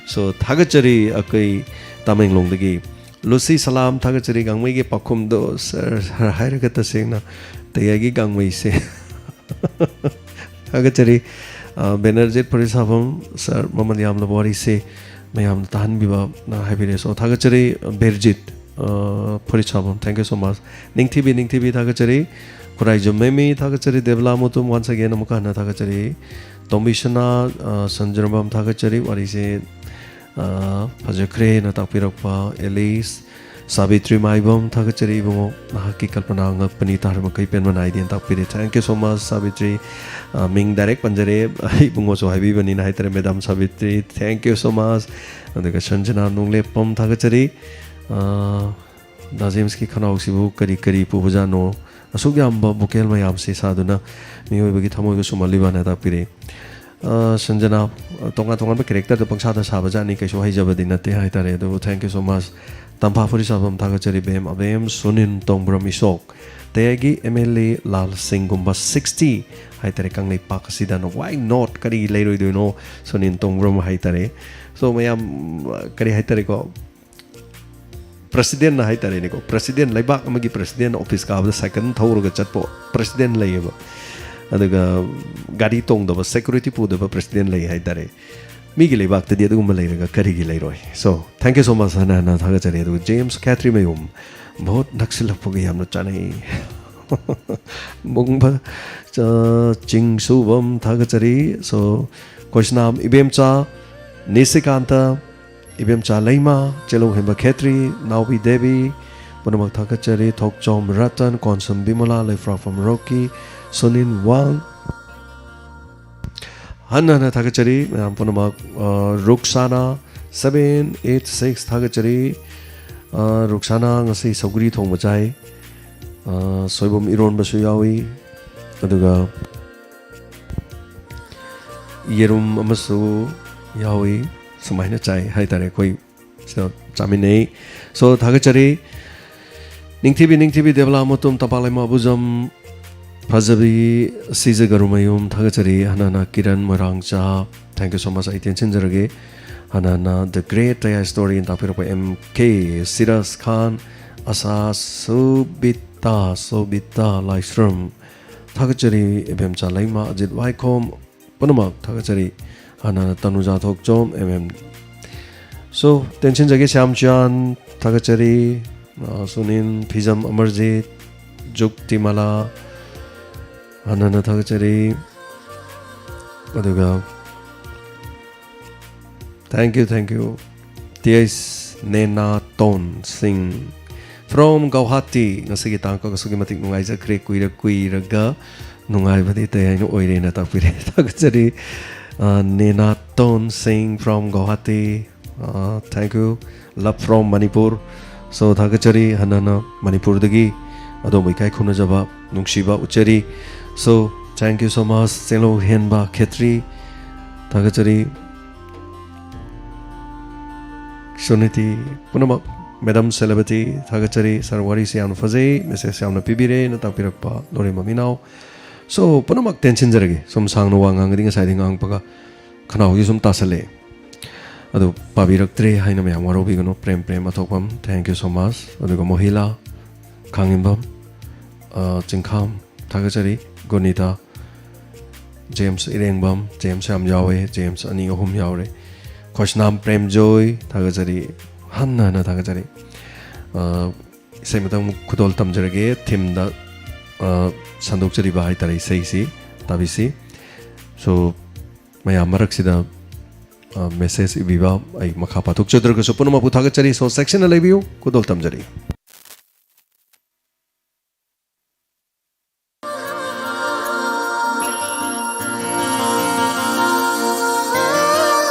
So, ꯊꯥꯒꯠꯆꯔꯤ ꯑꯩꯈꯣꯏ ꯇꯃꯦꯡꯂꯣꯡꯗꯒꯤ ꯂꯨꯁꯤ ꯁꯂꯥꯝ꯫ ꯊꯥꯒꯠꯆꯔꯤ ꯒꯥꯡꯃꯩꯒꯤ ꯄꯥꯎꯈꯨꯝꯗꯣ꯫ ꯁꯥꯔ, ꯁꯥꯔ ꯍꯥꯏꯔꯒ ꯇꯁꯦꯡꯅ ꯇꯌꯥꯏꯒꯤ ꯒꯥꯡꯃꯩꯁꯦ꯫ ꯊꯥꯒꯠꯆꯔꯤ꯫ ꯑ, ꯕꯦꯅꯔꯖꯤꯠ ꯐꯨꯔꯤꯠ ꯁꯥꯐꯝ, ꯁꯥꯔ, ꯃꯃꯜ ꯌꯥꯝꯂꯕ ꯋꯥꯔꯤꯁꯦ ꯃꯌꯥꯝꯅ ꯇꯥꯍꯟꯕꯤꯕꯅ ꯍꯥꯏꯕꯤꯔꯦ꯫ So, ꯊꯥꯒꯠꯆꯔꯤ, ꯕꯦꯔꯖꯤꯠ, ꯑ, ꯐꯨꯔꯤꯠ ꯁꯥꯐꯝ, thank you so much꯫ ꯅꯤꯡꯊꯤꯕꯤ, ꯅꯤꯡꯊꯤꯕꯤ ꯊꯥꯒꯠꯆꯔꯤ꯫ ꯈꯨꯔꯥꯏꯖꯝ ꯃꯦꯃꯤ ꯊꯥꯒꯠꯆꯔꯤ꯫ ꯗꯦꯕꯂꯥ ꯃꯨꯇꯨꯝ, once again ꯑꯃꯨꯛꯀ ꯍꯟꯅ ꯊꯥꯒꯠꯆꯔꯤ꯫ ꯇꯣꯝꯕꯤꯁꯅꯥ, ꯑ, ꯁꯟꯖꯔꯝꯕꯝ ꯊꯥꯒꯠꯆꯔꯤ꯫ ꯋꯥꯔꯤꯁꯦ, ꯑ, ꯐꯖꯈ꯭ꯔꯦꯅ ꯇꯥꯛꯄꯤꯔꯛꯄ꯫ ꯑꯦꯂꯤꯁ, ꯁꯥꯕꯤꯇ꯭ꯔꯤ ꯃꯥꯏꯕꯝ, ꯊꯥꯒꯠꯆꯔꯤ ꯏꯕꯨꯡꯉꯣ, ꯅꯍꯥꯛꯀꯤ ꯀꯜꯄꯅꯥ ꯉꯛꯄꯅꯤ, ꯇꯥꯔꯕ ꯃꯈꯩ ꯄꯦꯟꯕ ꯅꯥꯏꯗꯦꯅ ꯇꯥꯛꯄꯤꯔꯦ꯫ Thank you so much Savitri. ꯑ, ꯃꯤꯡ direct ꯄꯟꯖꯔꯦ, ꯏꯕꯨꯡꯉꯣꯁꯨ ꯍꯥꯏꯕꯤꯕꯅꯤꯅ ꯍꯥꯏꯇꯥꯔꯦ, madam Savitri, thank you so much꯫ ꯑꯗꯨꯒ ꯁꯟꯖꯅꯥ ꯅꯣꯡꯂꯦꯞꯄꯝ, ꯊꯥꯒꯠꯆꯔꯤ꯫ ꯑ, ꯗꯥ ꯖꯦꯝꯁꯀꯤ ꯈꯅꯥꯎꯁꯤꯕꯨ ꯀꯔꯤ ꯀꯔꯤ ꯄꯨꯕꯖꯥꯠꯅꯣ? ꯑꯁꯨꯛ ꯌꯥꯝꯕ vocal ꯃꯌꯥꯝꯁꯤ ꯁꯥꯗꯨꯅ ꯃꯤꯑꯣꯏꯕꯒꯤ ꯊꯃꯣꯏꯕꯨ ꯁꯨꯝꯍꯜꯂꯤꯕꯅ ꯇꯥꯛꯄꯤꯔꯦ꯫ ꯑ, ꯁꯟꯖꯅꯥ, ꯑ, ꯇꯣꯉꯥꯟ ꯇꯣꯉꯥꯟꯕ characterꯗ ꯄꯪꯁꯥꯗ ꯁꯥꯕ ꯖꯥꯠꯅꯤ, ꯀꯩꯁꯨ ꯍꯩꯖꯕꯗꯤ ꯅꯠꯇꯦ ꯍꯥꯏꯇꯥꯔꯦ꯫ ꯑꯗꯨꯕꯨ thank you so much꯫ ꯇꯝꯐꯥ ꯐꯨꯔꯤꯠ ꯁꯥꯐꯝ, ꯊꯥꯒꯠꯆꯔꯤ ꯕꯦꯝ ꯑꯕꯦꯝ꯫ ꯁꯨꯅꯤꯟ ꯇꯣꯡꯕ꯭ꯔꯝ ꯏꯁꯣꯛ, ꯇꯌꯥꯏꯒꯤ ꯑꯦꯝ ꯑꯦꯜ ꯑꯦ ꯂꯥꯜ ꯁꯤꯡꯒꯨꯝꯕ sixty ꯍꯥꯏꯇꯥꯔꯦ, ꯀꯪꯂꯩꯄꯥꯛ ꯑꯁꯤꯗ꯫ Why not? ꯀꯔꯤ ꯂꯩꯔꯣꯏꯗꯣꯏꯅꯣ? ꯁꯨꯅꯤꯟ ꯇꯣꯡꯕ꯭ꯔꯝ ꯍꯥꯏꯇꯥꯔꯦ꯫ So, ꯃꯌꯥꯝ, ꯑ, ꯀꯔꯤ ꯍꯥꯏꯇꯥꯔꯦꯀꯣ? Presidentꯅ ꯍꯥꯏꯇꯥꯔꯦꯅꯦꯀꯣ, president, ꯂꯩꯕꯥꯛ ꯑꯃꯒꯤ president office ꯀꯥꯕꯗ cycle ꯊꯧꯔꯒ ꯆꯠꯄ president ꯂꯩꯌꯦꯕ꯫ ꯑꯗꯨꯒ ꯒꯥꯔꯤ ꯇꯣꯡꯗꯕ, security ꯄꯨꯗꯕ president ꯂꯩ ꯍꯥꯏꯇꯥꯔꯦ꯫ ꯃꯤꯒꯤ ꯂꯩꯕꯥꯛꯇꯗꯤ ꯑꯗꯨꯒꯨꯝꯕ ꯂꯩꯔꯒ ꯀꯔꯤꯒꯤ ꯂꯩꯔꯣꯏ? So, thank you so much ꯍꯥꯏꯅ ꯍꯟꯅ ꯊꯥꯒꯠꯆꯔꯤ꯫ ꯑꯗꯨꯒ ꯖꯦꯝꯁ ꯈꯦꯇ꯭ꯔꯤꯃꯌꯨꯝ, vote ꯅꯛꯁꯤꯜꯂꯛꯄꯒ ꯌꯥꯝꯅ ꯆꯥꯅꯩ꯫ ꯃꯨꯡꯕ, ꯆ-, ꯆꯤꯡꯁꯨꯕꯝ, ꯊꯥꯒꯠꯆꯔꯤ꯫ So, ꯀꯣꯏꯁꯅꯥꯝ ꯏꯕꯦꯝꯆꯥ, ꯅꯤꯁꯤꯀꯥꯟꯇ, ꯏꯕꯦꯝꯆꯥ ꯂꯩꯃ, ꯆꯦꯂꯧꯍꯦꯝꯕ ꯈꯦꯇ꯭ꯔꯤ, ꯅꯥꯎꯕꯤ ꯗꯦꯕꯤ, ꯄꯨꯝꯅꯃꯛ ꯊꯥꯒꯠꯆꯔꯤ꯫ ꯊꯣꯛꯆꯣꯝ ꯔꯇꯟ, ꯀꯣꯟꯁꯝ ꯕꯤꯃꯂꯥ, ꯂꯩꯐ꯭ꯔꯥꯐꯝ ꯔꯣꯀꯤ, ꯁꯨꯅꯤꯟ ꯋꯥꯡ, ꯍꯟꯅ ꯍꯟꯅ ꯊꯥꯒꯠꯆꯔꯤ ꯃꯌꯥꯝ ꯄꯨꯝꯅꯃꯛ꯫ ꯑ, ꯔꯨꯛꯁꯥꯅꯥ seven eight six ꯊꯥꯒꯠꯆꯔꯤ꯫ ꯑ, ꯔꯨꯛꯁꯥꯅꯥ ꯉꯁꯤ ꯁꯧꯒ꯭ꯔꯤ ꯊꯣꯡꯕ ꯆꯥꯏ꯫ ꯑ, ꯁꯣꯏꯕꯨꯝ ꯏꯔꯣꯟꯕꯁꯨ ꯌꯥꯎꯏ, ꯑꯗꯨꯒ ꯌꯦꯔꯨꯝ ꯑꯃꯁꯨ ꯌꯥꯎꯏ꯫ ꯁꯨꯃꯥꯏꯅ ꯆꯥꯏ ꯍꯥꯏꯇꯥꯔꯦ, ꯑꯩꯈꯣꯏ ꯁꯤꯗ ꯆꯥꯃꯤꯟꯅꯩ꯫ So, ꯊꯥꯒꯠꯆꯔꯤ꯫ ꯅꯤꯡꯊꯤꯕꯤ, ꯅꯤꯡꯊꯤꯕꯤ, ꯗꯦꯕꯂꯥ ꯃꯇꯨꯝ, ꯇꯝꯄꯥꯛ ꯂꯩꯃ ꯑꯕꯨꯖꯝ, ꯐꯖꯕꯤ ꯁꯤꯖ ꯒꯔꯨꯃꯌꯨꯝ, ꯊꯥꯒꯠꯆꯔꯤ꯫ ꯍꯟꯅ ꯍꯟꯅ Kiran Moirangcha, thank you so much, ꯑꯩ ꯇꯦꯟꯁꯤꯟꯖꯔꯒꯦ꯫ ꯍꯟꯅ ꯍꯟꯅ The Great Tayai Story ꯇꯥꯛꯄꯤꯔꯛꯄ ꯑꯦꯝ ꯀꯦ ꯁꯤꯔꯥꯖ ꯈꯥꯟ, ꯑꯁꯥ ꯁꯣꯕꯤꯇꯥ, ꯁꯣꯕꯤꯇꯥ ꯂꯥꯏꯁ꯭ꯔꯝ, ꯊꯥꯒꯠꯆꯔꯤ꯫ ꯏꯕꯦꯝꯆꯥ ꯂꯩꯃ, ꯑꯖꯤꯠ ꯋꯥꯏꯈꯣꯝ, ꯄꯨꯝꯅꯃꯛ ꯊꯥꯒꯠꯆꯔꯤ꯫ ꯍꯥꯟꯅ ꯇꯅꯨꯖꯥ ꯊꯣꯛꯆꯣꯝ, ꯑꯦꯝ ꯑꯦꯝ꯫ So, ꯇꯦꯟꯁꯤꯟꯖꯒꯦ ꯁ꯭ꯌꯥꯝꯆꯥꯟ, ꯊꯥꯒꯠꯆꯔꯤ꯫ ꯑ, ꯁꯨꯅꯤꯟ, ꯐꯤꯖꯝ ꯑꯃꯔꯖꯤꯠ, ꯖꯨꯛꯇꯤꯃꯂꯥ, ꯍꯥꯟꯅ ꯍꯥꯟꯅ ꯊꯥꯒꯠꯆꯔꯤ꯫ ꯑꯗꯨꯒ thank you, thank you꯫ T H Nenaton Singh from Guwahati꯫ ꯉꯁꯤꯒꯤ ꯇꯥꯡ ꯀꯛ ꯑꯁꯨꯛꯀꯤ ꯃꯇꯤꯛ ꯅꯨꯡꯉꯥꯏꯖꯈ꯭ꯔꯦ, ꯀꯨꯏꯔ ꯀꯨꯏꯔꯒ ꯅꯨꯡꯉꯥꯏꯕꯗꯤ ꯑꯇꯩ ꯍꯥꯏꯅ ꯑꯣꯏꯔꯦꯅ ꯇꯥꯛꯄꯤꯔꯦ꯫ ꯊꯥꯒꯠꯆꯔꯤ꯫ ꯑ, ꯅꯦꯅꯥꯇꯣꯟ ꯁꯤꯡ from Guwahati꯫ ꯑ, thank you꯫ Love from Manipur꯫ So, ꯊꯥꯒꯠꯆꯔꯤ꯫ ꯍꯟꯅ ꯍꯟꯅ ꯃꯅꯤꯄꯨꯔꯗꯒꯤ ꯑꯗꯣꯝꯕꯨ ꯏꯀꯥꯏ ꯈꯨꯝꯅꯖꯕ, ꯅꯨꯡꯁꯤꯕ ꯎꯠꯆꯔꯤ꯫ So, thank you so much, ꯆꯦꯡꯂꯧ ꯍꯦꯟꯕ ꯈꯦꯇ꯭ꯔꯤ꯫ ꯊꯥꯒꯠꯆꯔꯤ꯫ ꯁꯨꯅꯤꯇꯤ ꯄꯨꯝꯅꯃꯛ꯫ ꯃꯦꯗꯥꯝ ꯁꯦꯂꯕꯇꯤ, ꯊꯥꯒꯠꯆꯔꯤ꯫ ꯁꯥꯔ, ꯋꯥꯔꯤꯁꯤ ꯌꯥꯝꯅ ꯐꯖꯩ, ꯃꯦꯁꯦꯖ ꯌꯥꯝꯅ ꯄꯤꯕꯤꯔꯦꯅ ꯇꯥꯛꯄꯤꯔꯛꯄ ꯂꯣꯔꯦꯝꯕꯝ ꯏꯅꯥꯎ꯫ So, ꯄꯨꯝꯅꯃꯛ ꯇꯦꯟꯁꯤꯟꯖꯔꯒꯦ꯫ ꯁꯨꯝ ꯁꯥꯡꯅ ꯋꯥ ꯉꯥꯡꯉꯗꯤ ꯉꯁꯥꯏꯗꯤ ꯉꯥꯡꯉꯛꯄꯒ ꯈꯅꯥꯎꯁꯤ ꯁꯨꯝ ꯇꯥꯁꯜꯂꯛꯑꯦ꯫ ꯑꯗꯨ ꯄꯥꯕꯤꯔꯛꯇ꯭ꯔꯦ ꯍꯥꯏꯅ ꯃꯌꯥꯝ ꯋꯥꯔꯧꯕꯤꯒꯅꯨ꯫ ꯄ꯭ꯔꯦꯝ ꯄ꯭ꯔꯦꯝ ꯑꯊꯣꯛꯄꯝ, thank you so much꯫ ꯑꯗꯨꯒ ꯃꯣꯍꯤꯂꯥ ꯈꯥꯡꯉꯤꯝꯕꯝ, ꯑ, ꯆꯤꯡꯈꯥꯝ, ꯊꯥꯒꯠꯆꯔꯤ꯫ ꯒꯣꯅꯤꯇꯥ, ꯖꯦꯝꯁ ꯏꯔꯦꯡꯕꯝ, ꯖꯦꯝꯁ ꯌꯥꯝ ꯌꯥꯎꯋꯦ, ꯖꯦꯝꯁ ꯑꯅꯤ ꯑꯍꯨꯝ ꯌꯥꯎꯔꯦ꯫ ꯈꯣꯏꯁꯅꯥꯝ ꯄ꯭ꯔꯦꯝꯖꯣꯏ, ꯊꯥꯒꯠꯆꯔꯤ꯫ ꯍꯟꯅ ꯍꯟꯅ ꯊꯥꯒꯠꯆꯔꯤ꯫ ꯑ, ꯏꯁꯩ ꯃꯊꯪ ꯑꯃꯨꯛ ꯈꯨꯗꯣꯜ ꯇꯝꯖꯔꯒꯦ꯫ ꯊꯤꯝꯗ, ꯑ, ꯁꯟꯗꯣꯛꯆꯔꯤꯕ ꯍꯥꯏꯇꯥꯔꯦ ꯏꯁꯩꯁꯤ ꯇꯥꯕꯤꯁꯤ꯫ So, ꯃꯌꯥꯝ ꯃꯔꯛꯁꯤꯗ, ꯑ, ꯃꯦꯁꯦꯖ ꯏꯕꯤꯕ ꯑꯩ ꯃꯈꯥ ꯄꯥꯊꯣꯛꯆꯗ꯭ꯔꯒꯁꯨ ꯄꯨꯝꯅꯃꯛꯄꯨ ꯊꯥꯒꯠꯆꯔꯤ꯫ So, ꯆꯦꯛꯁꯤꯟꯅ ꯂꯩꯕꯤꯌꯨ꯫ ꯈꯨꯗꯣꯜ ꯇꯝꯖꯔꯤ꯫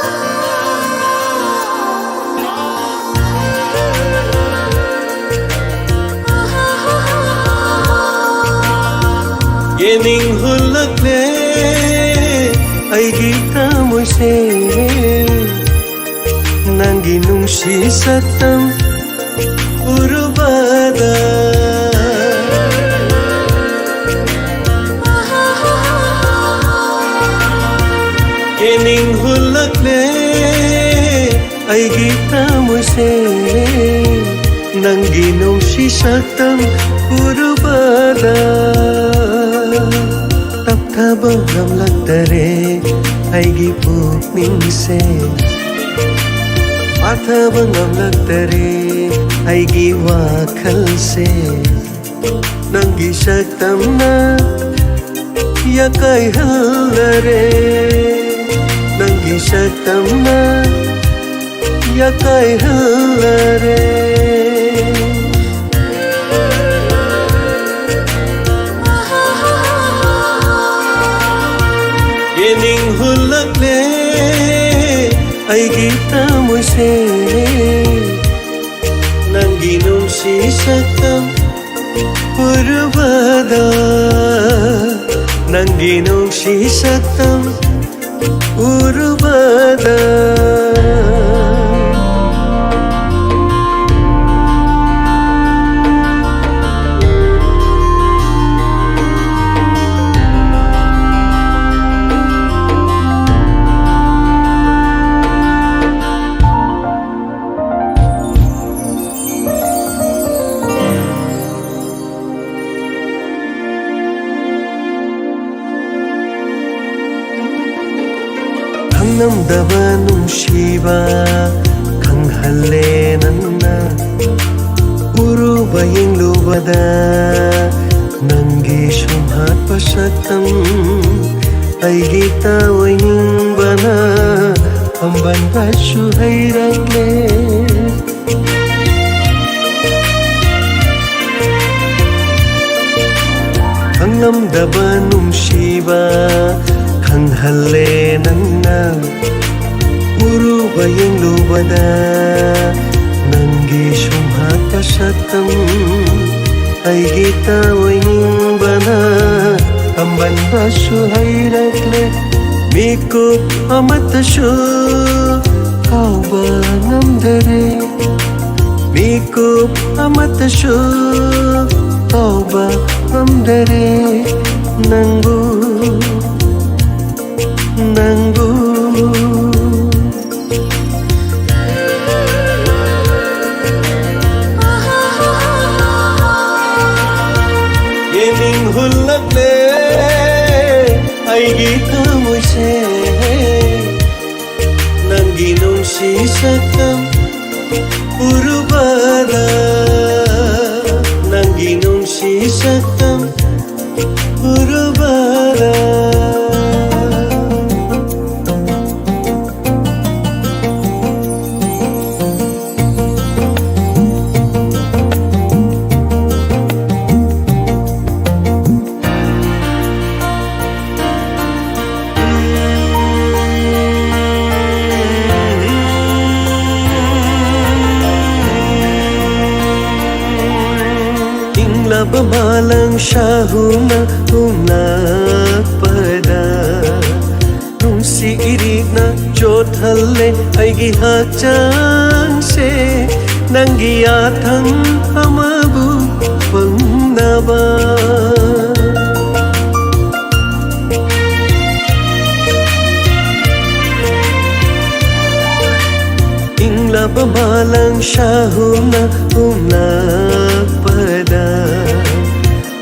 ꯌꯦꯅꯤꯡ ꯍꯨꯜꯂꯛꯂꯦ ꯑꯩꯒꯤ ꯊꯃꯣꯏꯁꯦ, ꯅꯪꯒꯤ ꯅꯨꯡꯁꯤ ꯁꯛꯇꯝ ꯎꯔꯨꯕꯗ꯫ ꯌꯦꯅꯤꯡ ꯍꯨꯜꯂꯛꯂꯦ ꯑꯩꯒꯤ ꯊꯃꯣꯏꯁꯦ, ꯅꯪꯒꯤ ꯅꯨꯡꯁꯤ ꯁꯛꯇꯝ ꯎꯔꯨꯕꯗ꯫ ꯇꯞꯊꯕ ꯉꯝꯂꯛꯇꯔꯦ ꯑꯩꯒꯤ ꯄꯨꯛꯅꯤꯡꯁꯦ, ꯐꯥꯊꯕ ꯉꯝꯂꯛꯇꯔꯦ ꯑꯩꯒꯤ ꯋꯥꯈꯜꯁꯦ꯫ ꯅꯪꯒꯤ ꯁꯛꯇꯝꯅ ꯌꯥꯀꯥꯏꯍꯜꯂꯔꯦ, ꯅꯪꯒꯤ ꯁꯛꯇꯝꯅ ꯌꯥꯀꯥꯏꯍꯜꯂꯔꯦ꯫ ꯌꯦꯅꯤꯡ ꯍꯨꯜꯂꯛꯂꯦ ꯑꯩꯒꯤ ꯊꯃꯣꯏꯁꯦ, ꯅꯪꯒꯤ ꯅꯨꯡꯁꯤ ꯁꯛꯇꯝ ꯎꯔꯨꯕꯗ, ꯅꯪꯒꯤ ꯅꯨꯡꯁꯤ ꯁꯛꯇꯝ ꯎꯔꯨꯕꯗ꯫ ꯈꯪꯂꯝꯗꯕ ꯅꯨꯡꯁꯤꯕ ꯈꯪꯍꯜꯂꯦ ꯅꯪꯅ꯫ ꯎꯔꯨꯕ ꯌꯦꯡꯂꯨꯕꯗ ꯅꯪꯒꯤ ꯁꯨꯝꯍꯠꯄ ꯁꯛꯇꯝ ꯑꯩꯒꯤ ꯇꯥꯑꯣꯏꯅꯤꯡꯕꯅ ꯄꯥꯝꯕꯟꯕꯁꯨ ꯍꯩꯔꯛꯂꯦ꯫ ꯈꯪꯂꯝꯗꯕ ꯅꯨꯡꯁꯤꯕ ꯈꯪꯍꯜꯂꯦ ꯅꯪꯅ꯫ ꯎꯔꯨꯕ ꯌꯦꯡꯂꯨꯕꯗ ꯅꯪꯒꯤ ꯁꯨꯝꯍꯠꯄ ꯁꯛꯇꯝ ꯑꯩꯒꯤ ꯇꯥꯑꯣꯏꯅꯤꯡꯕꯅ ꯄꯥꯝꯕꯟꯕꯁꯨ ꯍꯩꯔꯛꯂꯦ꯫ ꯃꯤꯀꯨꯞ ꯑꯃꯠꯇꯁꯨ ꯀꯥꯎꯕ ꯉꯝꯗꯔꯦ꯫ ꯃꯤꯀꯨꯞ ꯑꯃꯠꯇꯁꯨ ꯀꯥꯎꯕ ꯉꯝꯗꯔꯦ ꯅꯪꯕꯨ, ꯅꯪꯕꯨ꯫ ꯌꯦꯡꯅꯤꯡ ꯍꯨꯜꯂꯛꯂꯦ ꯑꯩꯒꯤ ꯊꯃꯣꯏꯁꯦ, ꯅꯪꯒꯤ ꯅꯨꯡꯁꯤ ꯁꯛꯇꯝ ꯎꯔꯨꯕꯗ, ꯅꯪꯒꯤ ꯅꯨꯡꯁꯤ ꯁꯛꯇꯝ ꯎꯔꯨꯕꯗ꯫ ꯂꯥꯕ ꯃꯥꯂꯪ ꯁꯥꯍꯨꯝꯅ ꯍꯨꯝꯂꯛꯄꯗ, ꯅꯨꯡꯁꯤ ꯏꯔꯤꯛꯅ ꯆꯣꯠꯍꯜꯂꯦ ꯑꯩꯒꯤ ꯍꯛꯆꯥꯡꯁꯦ, ꯅꯪꯒꯤ ꯌꯥꯊꯪ ꯑꯃꯕꯨ ꯐꯪꯅꯕ꯫ ꯏꯪꯂꯕ ꯃꯥꯂꯪ ꯁꯥꯍꯨꯝꯅ ꯍꯨꯝꯂꯛꯄꯗ,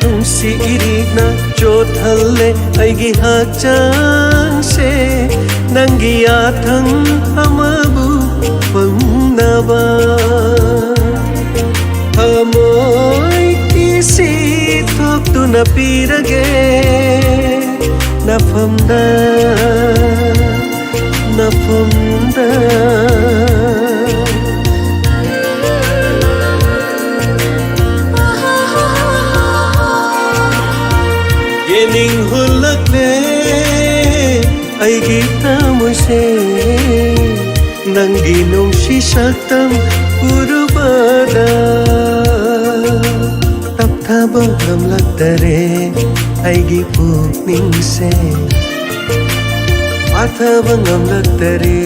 ꯅꯨꯡꯁꯤ ꯏꯔꯤꯛꯅ ꯆꯣꯠꯍꯜꯂꯦ ꯑꯩꯒꯤ ꯍꯛꯆꯥꯡꯁꯦ, ꯅꯪꯒꯤ ꯌꯥꯊꯪ ꯑꯃꯕꯨ ꯐꯪꯅꯕ꯫ ꯊꯃꯣꯏ ꯀꯤꯁꯤ ꯊꯣꯛꯇꯨꯅ ꯄꯤꯔꯒꯦ ꯅꯐꯝꯗ, ꯅꯐꯝꯗ꯫ ꯌꯦꯅꯤꯡ ꯍꯨꯜꯂꯛꯂꯦ ꯑꯩꯒꯤ ꯊꯃꯣꯏꯁꯦ, ꯅꯪꯒꯤ ꯅꯨꯡꯁꯤ ꯁꯛꯇꯝ ꯎꯔꯨꯕꯗ꯫ ꯇꯞꯊꯕ ꯉꯝꯂꯛꯇꯔꯦ ꯑꯩꯒꯤ ꯄꯨꯛꯅꯤꯡꯁꯦ, ꯐꯥꯊꯕ ꯉꯝꯂꯛꯇꯔꯦ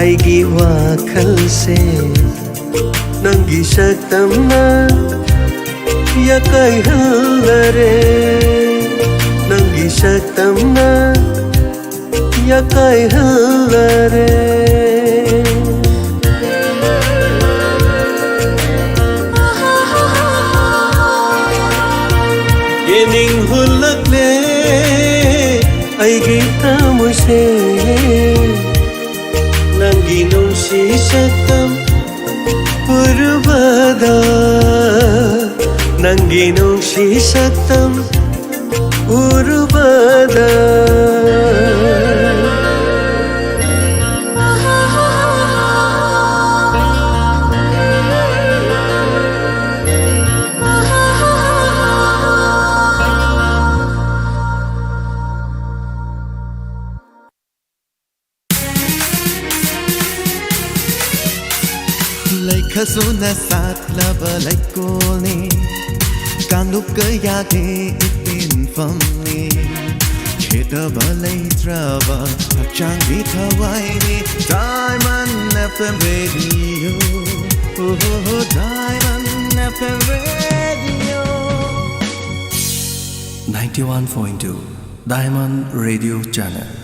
ꯑꯩꯒꯤ ꯋꯥꯈꯜꯁꯦ, ꯅꯪꯒꯤ ꯁꯛꯇꯝꯅ ꯌꯥꯀꯥꯏꯍꯜꯂꯔꯦ, ꯅꯪꯒꯤ ꯁꯛꯇꯝꯅ ꯌꯥꯀꯥꯏꯍꯜꯂꯔꯦ꯫ ꯌꯦꯅꯤꯡ ꯍꯨꯜꯂꯛꯂꯦ ꯑꯩꯒꯤ ꯊꯃꯣꯏꯁꯦ, ꯅꯪꯒꯤ ꯅꯨꯡꯁꯤ ꯁꯛꯇꯝ ꯎꯔꯨꯕꯗ, ꯅꯪꯒꯤ ꯅꯨꯡꯁꯤ ꯁꯛꯇꯝ ꯎꯔꯨꯕꯗ꯫ ꯂꯩꯈꯁꯨꯅ ꯁꯥꯠꯂꯕ ꯂꯩꯀꯣꯜꯅꯤ, ꯀꯥꯡꯂꯨꯞ ꯀꯌꯥꯒꯤ ꯏꯄꯦꯟꯐꯝꯅꯤ, ꯈꯦꯠꯅꯕ ꯂꯩꯇ꯭ꯔꯕ ꯍꯛꯆꯥꯡꯒꯤ ꯊꯋꯥꯏꯅꯤ꯫ Diamond F M Radio, oh, Diamond F M Radio. Ninety-one point two Diamond Radio Channel.